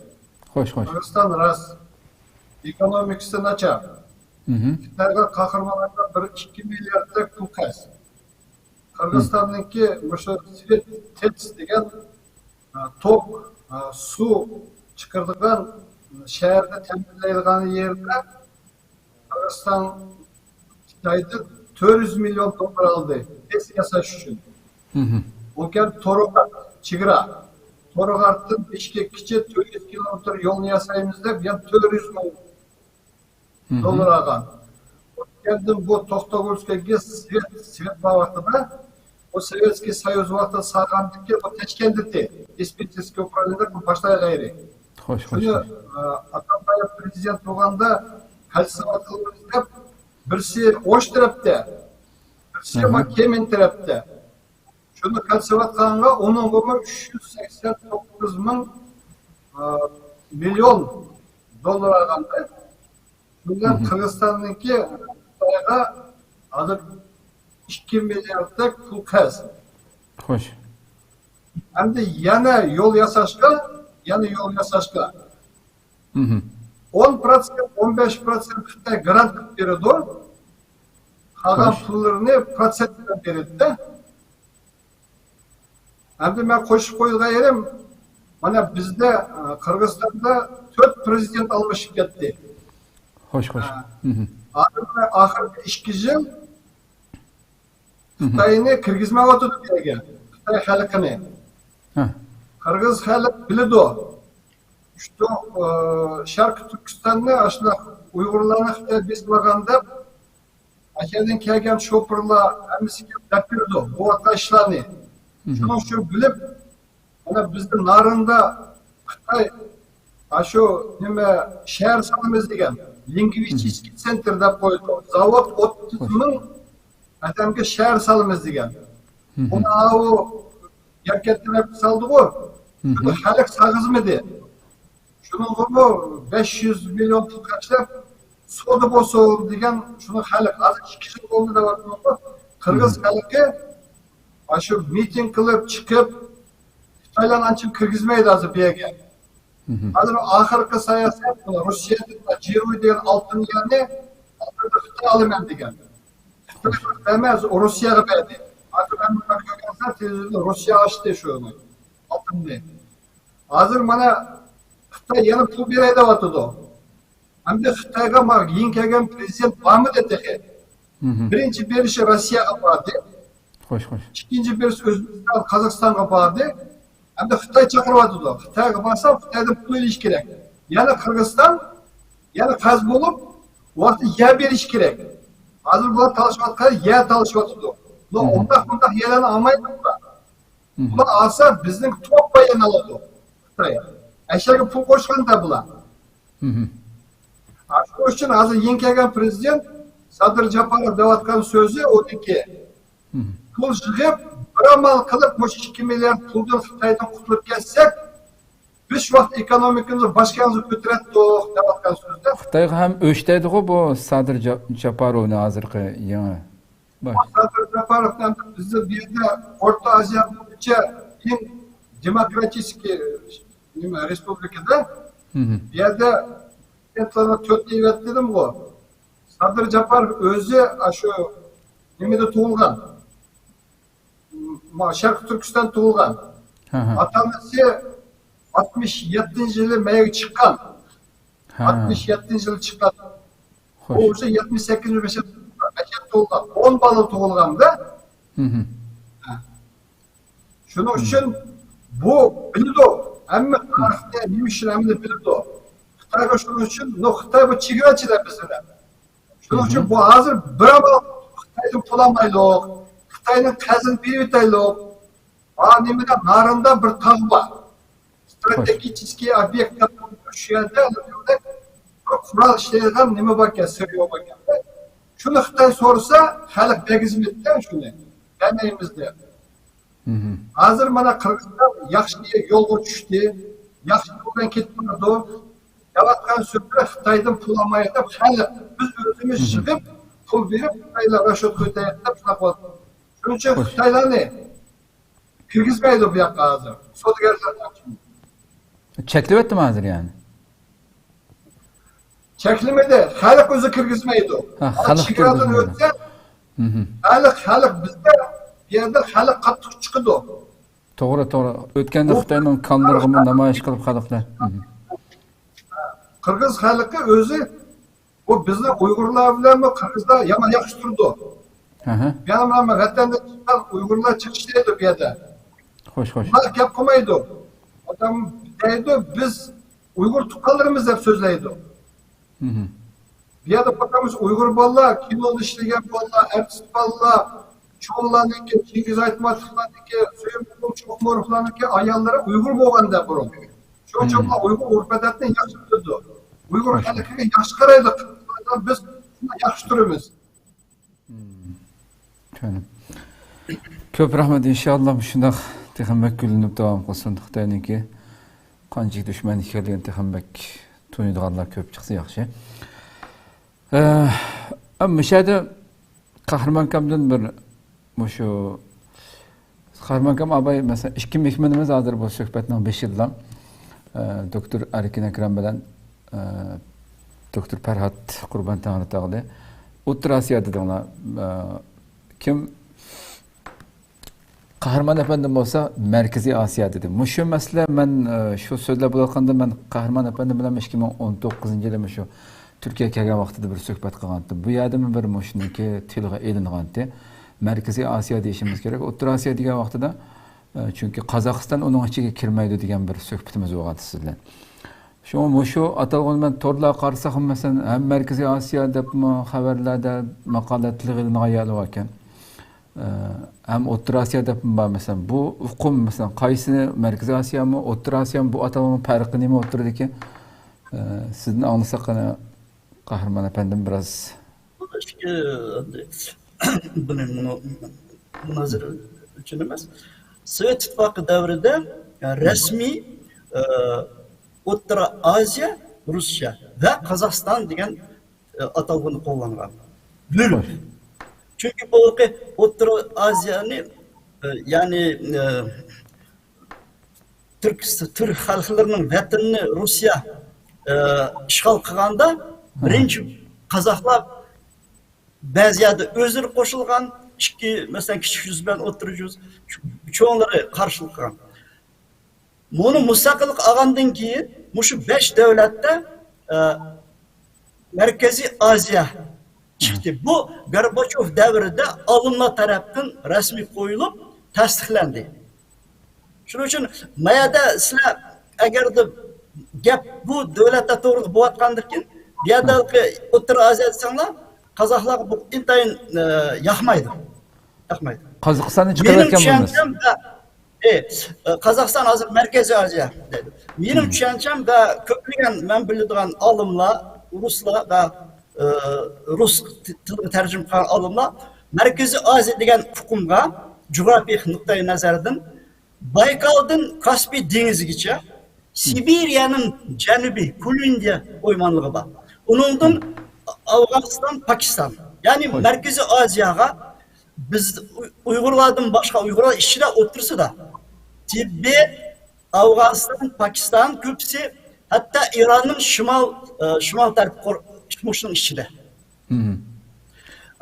خوش، خوش. قىرغىزىستان راست، ئېكونومىكىسى ناچار. خىتايغا قاھرىمانلارغا بىر ئىككى مىلياردتەك پۇل قەرز. قىرغىزىستاننىڭكى مۇشۇ سۋېت تېتس دېگەن، ئە، توك، ئە، سۇ چىقىرىدىغان، ئە، شەھەرنى تەمىنلەيدىغان يېرىدە قىرغىزىستان خىتايدىن تۆت يۈز مىليون دوللار ئالدى، تېس ياساش ئۈچۈن. بۇ گەپ تورۇغات، چېگرا. تورۇغاتتىن بىشكەككىچە تۆت يۈز كىلومېتىر يولنى ياسايمىز دەپ، يەنە تۆت يۈز مىليون دوللار ئالغان. ئۆتكەندىن بۇ توختاگۇرسكىگە سۋېت، سۋېت بار ۋاقتىدا، بۇ سوۋېتسكىي سويۇز ۋاقتىدا سالغاندىكى بۇ تەشكەندىتى، دىسپېتچېرسكىي ئۇپرانىيەدە باشلايدىغان يېرى. خوش، خوش. شۇنى، ئا، ئاتامبايېۋ پرېزىدېنت بولغاندا، كالتسېۋات قىلىمىز دەپ، بىرسى ئوش تەرەپتە، بىرسى كېمىن تەرەپتە. شۇنى كالتسېۋات قىلغانغا ئۇنىڭغىمۇ ئۈچ يۈز سەكسەن توققۇز مىڭ، ئا، مىليون دوللار ئالغاندا، شۇنداق قىرغىزىستاننىڭكى خىتايغا ھازىر ئىككى مىلياردتەك پۇل قەرز. خوش. ئەمدى يەنە يول ياساشقا، يەنە يول ياساشقا ئون پىرسەنت، ئون بەش پىرسەنت خىتاي گرانت قىلىپ بېرىدۇ. قالغان پۇللىرىنى پىرسەنت بىلەن بېرىدۇ-دە. ئەمدى مەن قوشۇپ قويىدىغان يېرىم، مانا بىزدە، ئە، قىرغىزىستاندا تۆت پرېزىدېنت ئالمىشىپ كەتتى. خوش، خوش. ئە، ھازىر مانا ئاخىرقى ئىككى يىل خىتاينى كىرگۈزمەيۋاتىدۇ بۇ يەرگە. خىتاي خەلقىنى. قىرغىز خەلق بىلىدۇ. شۇ، ئە، شەرقىي تۈركىستاننى ئاشۇنداق ئۇيغۇرلارنى خىتاي بېسىپ ئالغان دەپ، ئەكەلدىن كەلگەن شوپۇرلار ھەممىسىگە دەپ بېرىدۇ بولۇۋاتقان ئىشلارنى. شۇنىڭ ئۈچۈن بىلىپ، مانا بىزدە نارىندا خىتاي، ئاشۇ نېمە، شەھەر سالىمىز دېگەن، لىنگۋىستىكىي سېنتر دەپ قويدى. زاۋۇت، ئوتتۇز مىڭ ئادەمگە شەھەر سالىمىز دېگەن. ئۇنى ئاۋۇ يەركەنتىرەپ سالدىغۇ. شۇنى خەلق سالغۇزمىدى. شۇنىڭغىمۇ بەش يۈز مىليون پۇل خەجلەپ، سودا بولسۇن دېگەن، شۇنى خەلق ھازىر ئىككى يىل بولدى دەۋاتىدۇ. قىرغىز خەلقى ئاشۇ مىتىڭ قىلىپ چىقىپ، خىتايلارنى ئانچە كىرگۈزمەيدۇ ھازىر بۇ يەرگە. ھازىر ئاخىرقى ساياسەت، روسىيەدىن جىروي دېگەن ئالتۇن يەرنى ئاخىرىدا خىتاي ئالىمەن دېگەن. خىتاي ئەمەس، روسىيەگە بەردى. ھازىر مەن بۇنى كۆرگەنسەن، تېلېۋىزوردا روسىيە ئاچتى شۇنى، ئالتۇننى. ھازىر مانا خىتاي يەنە پۇل بېرەي دەۋاتىدۇ. ئەمدى خىتايغا ما-، يېڭى كەلگەن پرېزىدېنت بارمىدى تېخى. بىرىنچى بېرىشى روسىيەگە باردى. خوش، خوش. ئىككىنچى بېرىشى ئۆزبېكىستان، قازاقىستانغا باردى. ئەمدى خىتاي چاقىرىۋاتىدۇ. خىتايغا بارسام، خىتايدىن پۇل ئېلىش كېرەك. يەنە قىرغىزىستان، يەنە قەرز بولۇپ، ۋاقتى يەر بېرىش كېرەك. ھازىر بۇلار تالىشىۋاتقان يەر تالىشىۋاتىدۇ. بۇ ئۇنداق، بۇنداق يەرلەرنى ئالمايدۇ بۇلار. بۇلار ئالسا، بىزنىڭ توپ بايان ئالىدۇ خىتاي. ئەشەگە پۇل قوشقاندا بۇلار. ھە، شۇنىڭ ئۈچۈن ھازىر يېڭى كەلگەن پرېزىدېنت سادىر جاپاروف دەۋاتقان سۆزى ئۇنىڭكى. پۇل يىغىپ، بىر ئامال قىلىپ، مۇشۇ ئىككى مىليارد پۇلدىن خىتايدىن قۇتۇلۇپ كەتسەك، ھېچ ۋاقىت ئېكونومىكىمىزنى باشقا يەرگە كۆتۈرەتتۇق دەۋاتقان سۆزدە. خىتايغا ھەم ئۆچ دەيدىغۇ بۇ سادىر جا-، جاپاروۋنى ھازىرقى يېڭى باش. سادىر جاپاروف بىزنىڭ بۇ يەردە ئورتا ئاسىيا بويىچە ئەڭ دېموكراتىچېسكىي نېمە، رېسپۇبلىكىدا. بۇ يەردە پرېزىدېنتلارنى تۆت دەيۋەتتىم دېدىمغۇ. سادىر جاپاروف ئۆزى ئاشۇ نېمىدە تۇغۇلغان. ما-، شەرقىي تۈركىستان تۇغۇلغان. ئاتا-ئانىسى ئاتمىش يەتتىنچى يىلى مەيگە چىققان. ھە. ئاتمىش يەتتىنچى يىلى چىققان. بۇ خوش. ئۆزى يەتمىش سەككىزىنچى يىلى بەش يىل، بەش يىل تولغان. ئون بالا تۇغۇلغاندا. ھە. شۇنىڭ ئۈچۈن بۇ بىلىدۇ. ھەممە تارىخنى، نېمە ئۈچۈن ھەممىنى بىلىدۇ. خىتايغا شۇنىڭ ئۈچۈن، نو، خىتاي بۇ چېگراچىلار بىز بىلەن. شۇنىڭ ئۈچۈن بۇ ھازىر بىر ئامال، خىتايدىن پۇل ئالمايلۇق، خىتاينىڭ قەرزىنى بېرىۋېتەيلۇق. ھا، نېمىدە، نارىندا بىر تاغ بار. ستراتېگىچېسكىي ئوبيېكت دەپ، شۇ يەردە بىر قورال ئىشلەيدىغان نېمە باركەن، سېرىيو باركەن. شۇنى خىتاي سورىسا، خەلق بەرگۈزمەيدىكەن شۇنى. بەرمەيمىز دەپ. ھازىر مانا قىرغىزىستان ياخشى يولغا چۈشتى، ياخشى يول بىلەن كېتىپ بارىدۇ. دەۋاتقان سۆزلەر خىتايدىن پۇل ئالمايلى دەپ، خەلق، بىز ئۆزىمىز يىغىپ، پۇل بېرىپ، خىتايلار راشوتكا ئۆتەيلى دەپ شۇنداق بولۇپ. شۇنىڭ ئۈچۈن خىتايلارنى كىرگۈزمەيدۇ بۇ ياققا ھازىر. سودىگەرلەر. چەكلىۋەتتىمۇ ھازىر يەنى؟ چەكلىمىدى. خەلق ئۆزى كىرگۈزمەيدۇ. ھە، خەلق چېگرادىن ئۆتسە، خەلق، خەلق بىزدە، بۇ يەردە خەلق قاتتىق چىقىدۇ. توغرا، توغرا. ئۆتكەندە خىتاينىڭ كانلىرىغىمۇ نامايىش قىلىپ خەلقلەر. قىرغىز خەلقى ئۆزى بۇ بىزنىڭ ئۇيغۇرلار بىلەنمۇ قىرغىزلار يامان ياخشى تۇرىدۇ. يەنە مانا ۋەتەندىن چىققان ئۇيغۇرلار چىقىشلىدى بۇ يەردە. خوش، خوش. ئۇلار گەپ قىلمايدۇ. ئادەم دەيدۇ، بىز ئۇيغۇر تۇغقانلىرىمىز دەپ سۆزلەيدۇ. بۇ يەردە باقىمىز، ئۇيغۇر بالىلار، كىنودا ئىشلىگەن بالىلار، ئارتىس بالىلار، چوڭلارنىڭكى، چىڭگىز ئايتماتوۋلارنىڭكى، سۆيۈملۈك چوقمۇروفلارنىڭكى ئاياللىرى ئۇيغۇر بولغاندا بۇرۇن. شۇنىڭ ئۈچۈن ئۇلار ئۇيغۇر ئۆرپ-ئادەتنى ياخشى بىلىدۇ. ئۇيغۇر خەلقىگە ياخشى قارايدۇ. بىز شۇنداق ياخشى تۇرىمىز. چۈشەندىم. كۆپ رەھمەت، ئىنشاللا مۇشۇنداق تېخىمۇ گۈللىنىپ داۋام قىلسۇن. خىتاينىڭكى قانچىلىك دۈشمەن ئىكەنلىكىنى تېخىمۇ بەك تونۇيدىغانلار كۆپ چىقسا ياخشى. ئە، مۇشۇ يەردە قەھرىمان ئاكامدىن بىر مۇشۇ قەھرىمان ئاكام ئاباي، مەسىلەن، ئىككى مېھمىنىمىز ھازىر بۇ سۆھبەتنىڭ بېشىدىلا، ئە، دوكتور ئەركىن ئەكرەم بىلەن، ئە، دوكتور پەرھات قۇربان تەڭرىتاغلى. ئوتتۇرا ئاسىيا دېدىڭلار. ئە، كىم؟ قەھرىمان ئەپەندىم بولسا مەركىزىي ئاسىيا دېدى. مۇشۇ مەسىلە، مەن، ئە، شۇ سۆزلەپ بولۇۋاتقاندا، مەن قەھرىمان ئەپەندىم بىلەن ئىككى مىڭ ئون توققۇزىنچى يىلى مۇشۇ تۈركىيەگە كەلگەن ۋاقتىدا بىر سۆھبەت قىلغانتىم. بۇ يەردىمۇ بىر مۇشۇنىڭكى تىلغا ئېلىنغانتى. مەركىزىي ئاسىيا دېيىشىمىز كېرەك. ئوتتۇرا ئاسىيا دېگەن ۋاقتىدا، ئە، چۈنكى قازاقىستان ئۇنىڭ ئىچىگە كىرمەيدۇ دېگەن بىر سۆھبىتىمىز بولغانتى سىز بىلەن. شۇڭا مۇشۇ ئاتالغۇنى مەن تورلارغا قارىساقمۇ، مەسىلەن، ھەم مەركىزىي ئاسىيا دەپمۇ خەۋەرلەردە ماقالە تىلغا ئېلىنغان يەرلەر باركەن. ئە، ھەم ئوتتۇرا ئاسىيا دەپمۇ بار، مەسىلەن. بۇ ئۇقۇم، مەسىلەن، قايسىنى، مەركىزىي ئاسىيامۇ، ئوتتۇرا ئاسىيامۇ، بۇ ئاتالغۇنىڭ پەرقى نېمە ئوتتۇرىدىكى؟ ئە، سىزدىن ئاڭلىساق قېنى، قەھرىمان ئەپەندىم، بىراز. بۇنى، بۇنى، مۇنازىرە ئۈچۈن ئەمەس. سوۋېت ئىتتىپاقى دەۋرىدە، ئە، رەسمىي، ئە، ئوتتۇرا ئازىيا، رۇسىيە ۋە قازاقىستان دېگەن، ئە، ئاتالغۇنى قوللانغان. بۆلۈپ. چۈنكى بۇ ئوتتۇرا ئازىيانى، ئە، يەنى، ئە، تۈرك، تۈرك خەلقلىرىنىڭ ۋەتىنىنى رۇسىيە، ئە، ئىشغال قىلغاندا، بىرىنچى قازاقلار بەزى يەردە ئۆزلىرى قوشۇلغان، ئىككى، مەسىلەن، كىچىك جۇز بىلەن ئوتتۇرا جۇز، چوڭلىرى قارشىلىق قىلغان. بۇنى مۇستەقىللىق ئالغاندىن كېيىن مۇشۇ بەش دۆلەتتە، ئە، مەركىزىي ئازىيا چىقتى. بۇ گورباچوف دەۋرىدە ئالىملار تەرەپتىن رەسمىي قويۇلۇپ تەستىقلاندى. شۇنىڭ ئۈچۈن ما يەردە سىلەر ئەگەردە گەپ بۇ دۆلەتلەر توغرىلىق بولۇۋاتقاندىكىن، بۇ يەردە ئوتتۇرا ئازىيا دېسەڭلار، قازاقلارغا بۇ ئىنتايىن، ئە، ياقمايدۇ. ياقمايدۇ. قازاقىستاننى چىقىرىۋەتكەن بولمىسا. ئى، قازاقىستان ھازىر مەركىزىي ئازىيا دەيدۇ. مېنىڭ چۈشەنچەم ۋە كۆپلىگەن مەن بىلىدىغان ئالىملار، رۇسلار ۋە، ئى، رۇس تىلىغا تەرجىمە قىلغان ئالىملار مەركىزىي ئازىيا دېگەن ئۇقۇمغا جۇغراپىيە نۇقتىئى نەزەردىن بايكالدىن كاسپىي دېڭىزىگىچە، سىبىرىيەنىڭ جەنۇبى، كولۇمبىيە ئويمانلىقى بار. ئۇنىڭدىن ئافغانىستان، پاكىستان. يەنى مەركىزىي ئازىياغا بىز ئۇي-، ئۇيغۇرلاردىن باشقا، ئۇيغۇرلار ئىچىدە ئوتتۇرىسىدا تىبەت، ئافغانىستان، پاكىستان كۆپىسى، ھەتتا ئىراننىڭ شىمال، ئە، شىمال تەرىپى قور-، مۇشۇنىڭ ئىچىدە.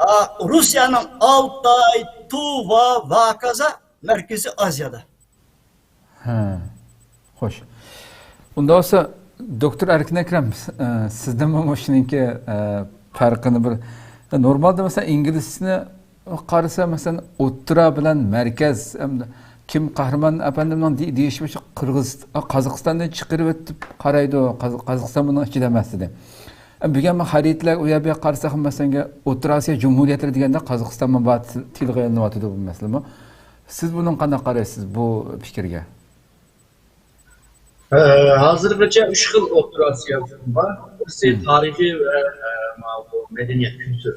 ئا، رۇسىيەنىڭ ئالتاي، تۇۋا ۋە ھاكازا مەركىزىي ئازىيادا. ھە. خوش. ئۇنداق بولسا، دوكتور ئەركىن ئەكرەم، ئە، سىزدىنمۇ مۇشۇنىڭكى، ئە، پەرقىنى بىر، نورمالدا، مەسىلەن، ئىنگلىزچىنى قارىسا، مەسىلەن، ئوتتۇرا بىلەن مەركەز، ئەمدى كىم قەھرىمان ئەپەندىمنىڭ دېيىشى بويىچە قىرغىز-، قازاقىستاندىن چىقىرىۋېتىپ قارايدۇ، قاز-، قازاقىستان بۇنىڭ ئىچىدە ئەمەس دېدى. بۈگۈن خەرىتىلەر ئۇ يەرگە قارىساق، مەسىلەن، ئوتتۇرا ئاسىيا جۇمھۇرىيەتلىرى دېگەندە قازاقىستانمۇ بار، تىلغا ئېلىنىۋاتىدۇ بۇ مەسىلىمۇ. سىز بۇنىڭغا قانداق قارايسىز، بۇ پىكىرگە؟ ئە، ھازىرغىچە ئۈچ خىل ئوتتۇرا ئاسىيا ئۇقۇمى بار. بىرسى تارىخىي ۋە، ئە، ماۋۇ مەدەنىيەت، كۈلتۈر.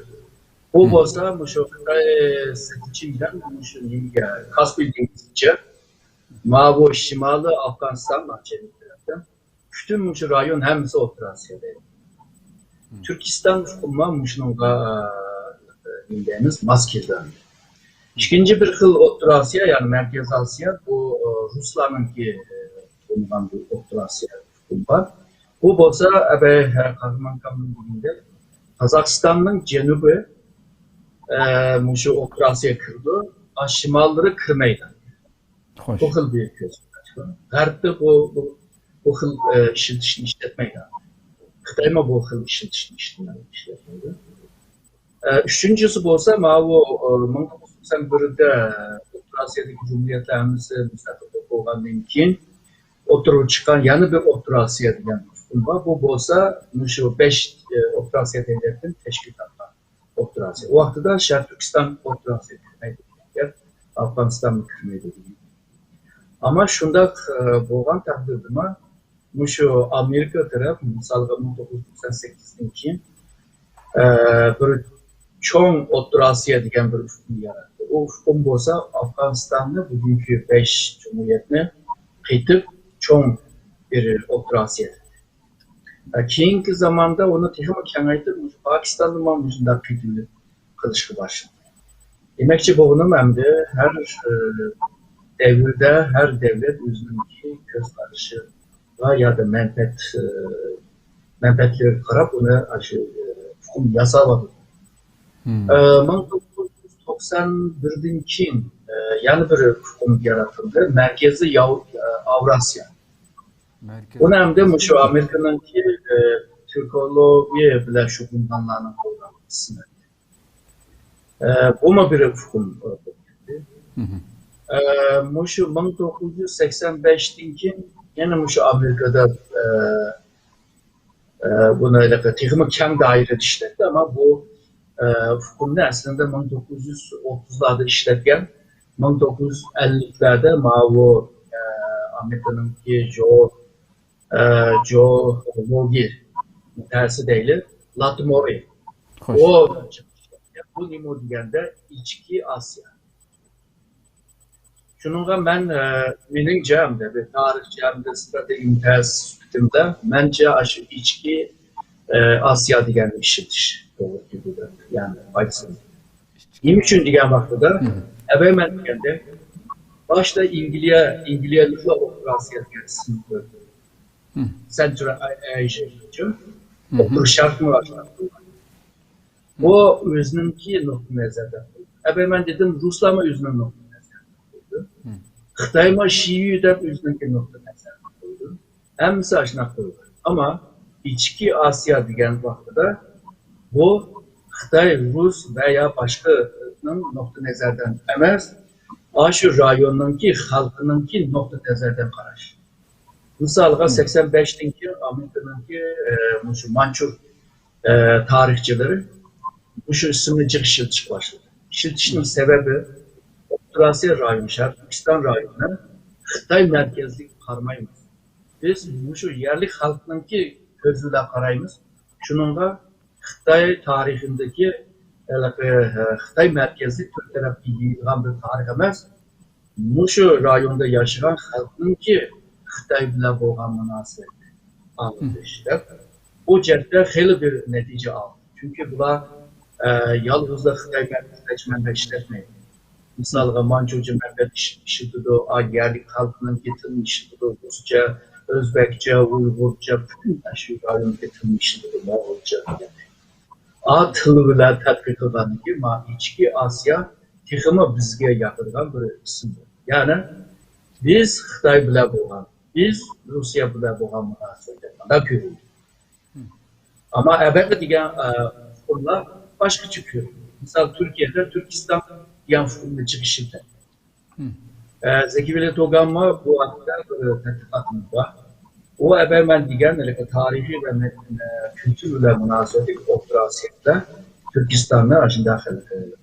بۇ بولسا مۇشۇ خىتاي سىرتىچى بىلەن مۇشۇ نېمىگە، كاسپىي دېڭىزىگىچە، ماۋۇ شىمالىي ئافغانىستان، پۈتۈن مۇشۇ رايون ھەممىسى ئوتتۇرا ئاسىيا دەيدۇ. تۈركىستان ئۇقۇمى مۇشۇنىڭغا، ئە، نېمە دەيمىز، ماس كېلىدۇ. ئىككىنچى بىر خىل ئوتتۇرا ئاسىيا، يەنى مەركەزىي ئاسىيا، بۇ، ئە، رۇسلارنىڭكى، ئە، ئۇقۇمىغان بىر ئوتتۇرا ئاسىيا ئۇقۇمى بار. بۇ بولسا، ئەبەي، ھە، قەھرىمان ئاكامنىڭ دېگىنىدەك، قازاقىستاننىڭ جەنۇبى، ئە، مۇشۇ ئوتتۇرا ئاسىياغا كىرىدۇ، ئا، شىماللىرى كىرمەيدۇ. خوش. بۇ خىل بىر كۆز. غەربتە بۇ، بۇ، بۇ خىل، ئە، ئىشلىتىشنى ئىشلەتمەيدۇ. خىتايمۇ بۇ خىل ئىشلىتىشنى ئىشلەتمەيدۇ. ئە، ئۈچىنچىسى بولسا، ماۋۇ، ئە، مىڭ توققۇز يۈز توقسان بىردە ئوتتۇرا ئاسىيادىكى جۇمھۇرىيەتلەر ھەممىسى مۇستەقىل بولغاندىن كېيىن ئوتتۇرىغا چىققان يەنە بىر ئوتتۇرا ئاسىيا دېگەن ئۇقۇم بار. بۇ بولسا مۇشۇ بەش، ئە، ئوتتۇرا ئاسىيا دۆلەتتىن تەشكىل تاپقان ئوتتۇرا ئاسىيا. ئۇ ۋاقتىدا شەرقىي تۈركىستان ئوتتۇرا ئاسىيا كىرمەيدۇ دېگەن گەپ، ئافغانىستانمۇ كىرمەيدۇ دېگەن. ئەمما شۇنداق، ئە، بولغان تەقدىردىمۇ مۇشۇ ئامېرىكا تەرەپ، مىسالغا، مىڭ توققۇز يۈز توقسان سەككىزدىن كېيىن، ئە، بىر چوڭ ئوتتۇرا ئاسىيا دېگەن بىر ئۇقۇم ياراتتى. ئۇ ئۇقۇم بولسا ئافغانىستاننى، بۈگۈنكى بەش جۇمھۇرىيەتنى قېتىپ چوڭ بىر ئوتتۇرا ئاسىيا. ئە، كېيىنكى زاماندا ئۇنى تېخىمۇ كېڭەيتىپ، مۇشۇ پاكىستاننىمۇ مۇشۇنداق قېتىملىق قىلىشقا باشلىدى. دېمەكچى بولغىنىم، ئەمدى ھەر، ئە، دەۋردە ھەر دەۋلەت ئۆزىنىڭكى كۆز قارىشىغا يادا مەنپەئەت، ئە، مەنپەئەتلىرىگە قاراپ ئۇنى ئاشۇ، ئە، ئۇقۇم ياساۋاتىدۇ. ئە، مىڭ توققۇز يۈز توقسان بىردىن كېيىن، ئە، يەنە بىر ئۇقۇم ياراتىلدى. مەركىزىي ياۋ-، ئە، ئاۋراسىيا. مەركىزىي بۇنى ئەمدى مۇشۇ ئامېرىكىنىڭكى، ئە، تۈركولوگىيە بىلەن شۇغۇللانغانلارنىڭ قوللانغان ئىسمى. ئە، بۇمۇ بىر ئۇقۇم، ئە، بولۇپ كەتتى. ئە، مۇشۇ مىڭ توققۇز يۈز سەكسەن بەشتىن كېيىن يەنە مۇشۇ ئامېرىكىدا، ئە، ئە، بۇنى ھېلىقى تېخىمۇ كەڭ دائىرىدە ئىشلەتتى، ئەمما بۇ، ئە، ئۇقۇمنى ئەسلىدە مىڭ توققۇز يۈز ئوتتۇزلاردا ئىشلەتكەن، مىڭ توققۇز يۈز ئەللىكلەردە ماۋۇ، ئە، ئامېرىكىنىڭكى جو، ئە، جوئولوگىيە مۇتەخەسسىسى دەيلى، لاتمورى. خوش. ئۇ، بۇ نېمە دېگەندە، ئىچكى ئاسىيا. شۇنىڭغا مەن، ئە، مېنىڭچە، ھەمدە بىر تارىخچى، ھەمدە ستراتېگىيە مۇتەخەسسىسى سۈپىتىمدە، مەنچە ئاشۇ ئىچكى، ئە، ئاسىيا دېگەننى ئىشلىتىش توغرا كېلىدۇ، يەنى قايسى. نېمە ئۈچۈن دېگەن ۋاقتىدا، ئەۋەل مەن دېگەندەك، باشتا ئىنگلىيە، ئىنگلىيەلىكلەر ئوتتۇرا ئاسىيا دېگەن ئىسىمنى قويدى. سەنترال ئەي-، ئەيشىيا ئۈچۈن ئوتتۇرا شەرقنى باشلاپ قويغان. بۇ ئۆزىنىڭكى نۇقتىئى نەزەردىن قويدى. ئەبەي مەن دېدىم، رۇسلارمۇ ئۆزىنىڭ نۇقتىئى نەزەردىن قويدى. خىتايمۇ شىيۈ دەپ ئۆزىنىڭكى نۇقتىئى نەزەردىن قويدى. ھەممىسى ئاشۇنداق قويغان. ئەمما ئىچكى ئاسىيا دېگەن ۋاقتىدا بۇ خىتاي، رۇس ۋە يا باشقىنىڭ نۇقتىئى نەزەردىن ئەمەس، ئاشۇ رايوننىڭكى خەلقىنىڭكى نۇقتىئى نەزەردىن قاراش. مىسالغا، سەكسەن بەشتىن كېيىن ئامېرىكىنىڭكى، ئە، مۇشۇ مانچۇ، ئە، تارىخچىلىرى مۇشۇ ئىسىمنى جىق ئىشلىتىشكە باشلىدى. ئىشلىتىشنىڭ سەۋەبى، ئوتتۇرا ئاسىيا رايونى، شەرقىي تۈركىستان رايونى خىتاي مەركەزلىك قارىمايمىز. بىز مۇشۇ يەرلىك خەلقنىڭكى كۆزى بىلەن قارايمىز. شۇنىڭغا خىتاي تارىخىدىكى ھېلىقى، ئە، خىتاي مەركەزلىك تۆت تەرەپكە يېيىلغان بىر تارىخ ئەمەس، مۇشۇ رايوندا ياشىغان خەلقنىڭكى خىتاي بىلەن بولغان مۇناسىۋىتى ئاڭلىتىش دەپ، بۇ جەھەتتە خېلى بىر نەتىجە ئالدى. چۈنكى بۇلار، ئە، يالغۇزلا خىتاي مەركەزلەشمەن بىر ئىشلەتمەيدۇ. مىسالغا، مانچۇجا مەنبەت ئىش-، ئىشلىتىدۇ، ئا، يەرلىك خەلقنىڭكى تىلىنى ئىشلىتىدۇ، رۇسچە، ئۆزبەكچە، ئۇيغۇرچە، پۈتۈن ئاشۇ رايوندىكى تىلنى ئىشلىتىدۇ، موڭغۇلچە دېگەندەك. ئا، تىل بىلەن تەتقىق قىلغاندىكىن، ما، ئىچكى ئاسىيا تېخىمۇ بىزگە ياقىدىغان بىر ئىسىم. يەنى بىز خىتاي بىلەن بولغان بىز روسىيە بىلەن بولغان مۇناسىۋەتتە مۇنداق كۆرۈلدى. ئەمما ئەبەقى دېگەن، ئە، ئۇقۇملار باشقىچە كۆرۈلدى. مىسال، تۈركىيەدە تۈركىستان دېگەن ئۇقۇمنى جىق ئىشلىتەتتى. ئە، زېكى ۋېلى توگانمۇ بۇ ھەقتە بىر تەتقىقاتىمىز بار. ئۇ ئەبەمەن دېگەن ھېلىقى تارىخىي ۋە مەدەنىي، ئە، كۈلتۈر بىلەن مۇناسىۋەتلىك ئوتتۇرا ئاسىيادا تۈركىستاننى ئاشۇنداق، ئە،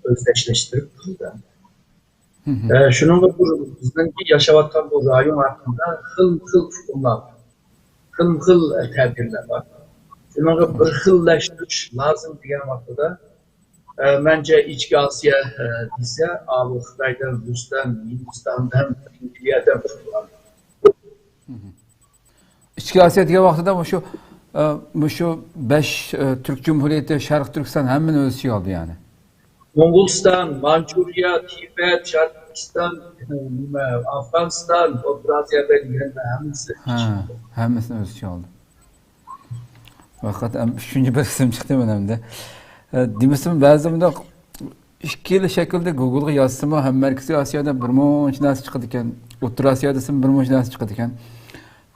ئۆزلەشتۈرۈپ قىلدى. ئە، شۇنىڭغا بۇ بىزنىڭكى ياشاۋاتقان بۇ رايون ھەققىدە خىلمۇ خىل ئۇقۇملار بار، خىلمۇ خىل، ئە، تەبىرلەر بار. شۇنىڭغا بىر خىللەشتۈرۈش لازىم دېگەن ۋاقتىدا، ئە، مەنچە ئىچكى ئاسىيا، ئە، دېسە، ئاۋۇ خىتايدىن، رۇستان، ھىندىستاندىن، ئىندىيەدىن بىر بولغان. ئىچكى ئاسىيا دېگەن ۋاقتىدا مۇشۇ، ئە، مۇشۇ بەش، ئە، تۈرك جۇمھۇرىيىتى، شەرقىي تۈركىستان ھەممىنى ئۆز ئىچىگە ئالدى يەنى. موڭغۇلىستان، مانچۇرىيە، تىبەت، شەرقىي تۈركىستان، نېمە، ئافغانىستان، ئوتتۇرا ئاسىيا بەلگىلىگەن ھەممىسى. ھە، ھەممىسىنى ئۆز ئىچىگە ئالدى. ۋاقىت ھەم ئۈچىنچى بىر ئىسىم چىقتى مانا ئەمدى. ئە، دېمىسىمۇ بەزىدە مۇنداق ئىككىلا شەكىلدە گۇگلغا يازسىمۇ ھەم مەركىزىي ئاسىيادا بىر مۇنچە نەرسە چىقىدىكەن، ئوتتۇرا ئاسىيادا دېسىم بىر مۇنچە نەرسە چىقىدىكەن.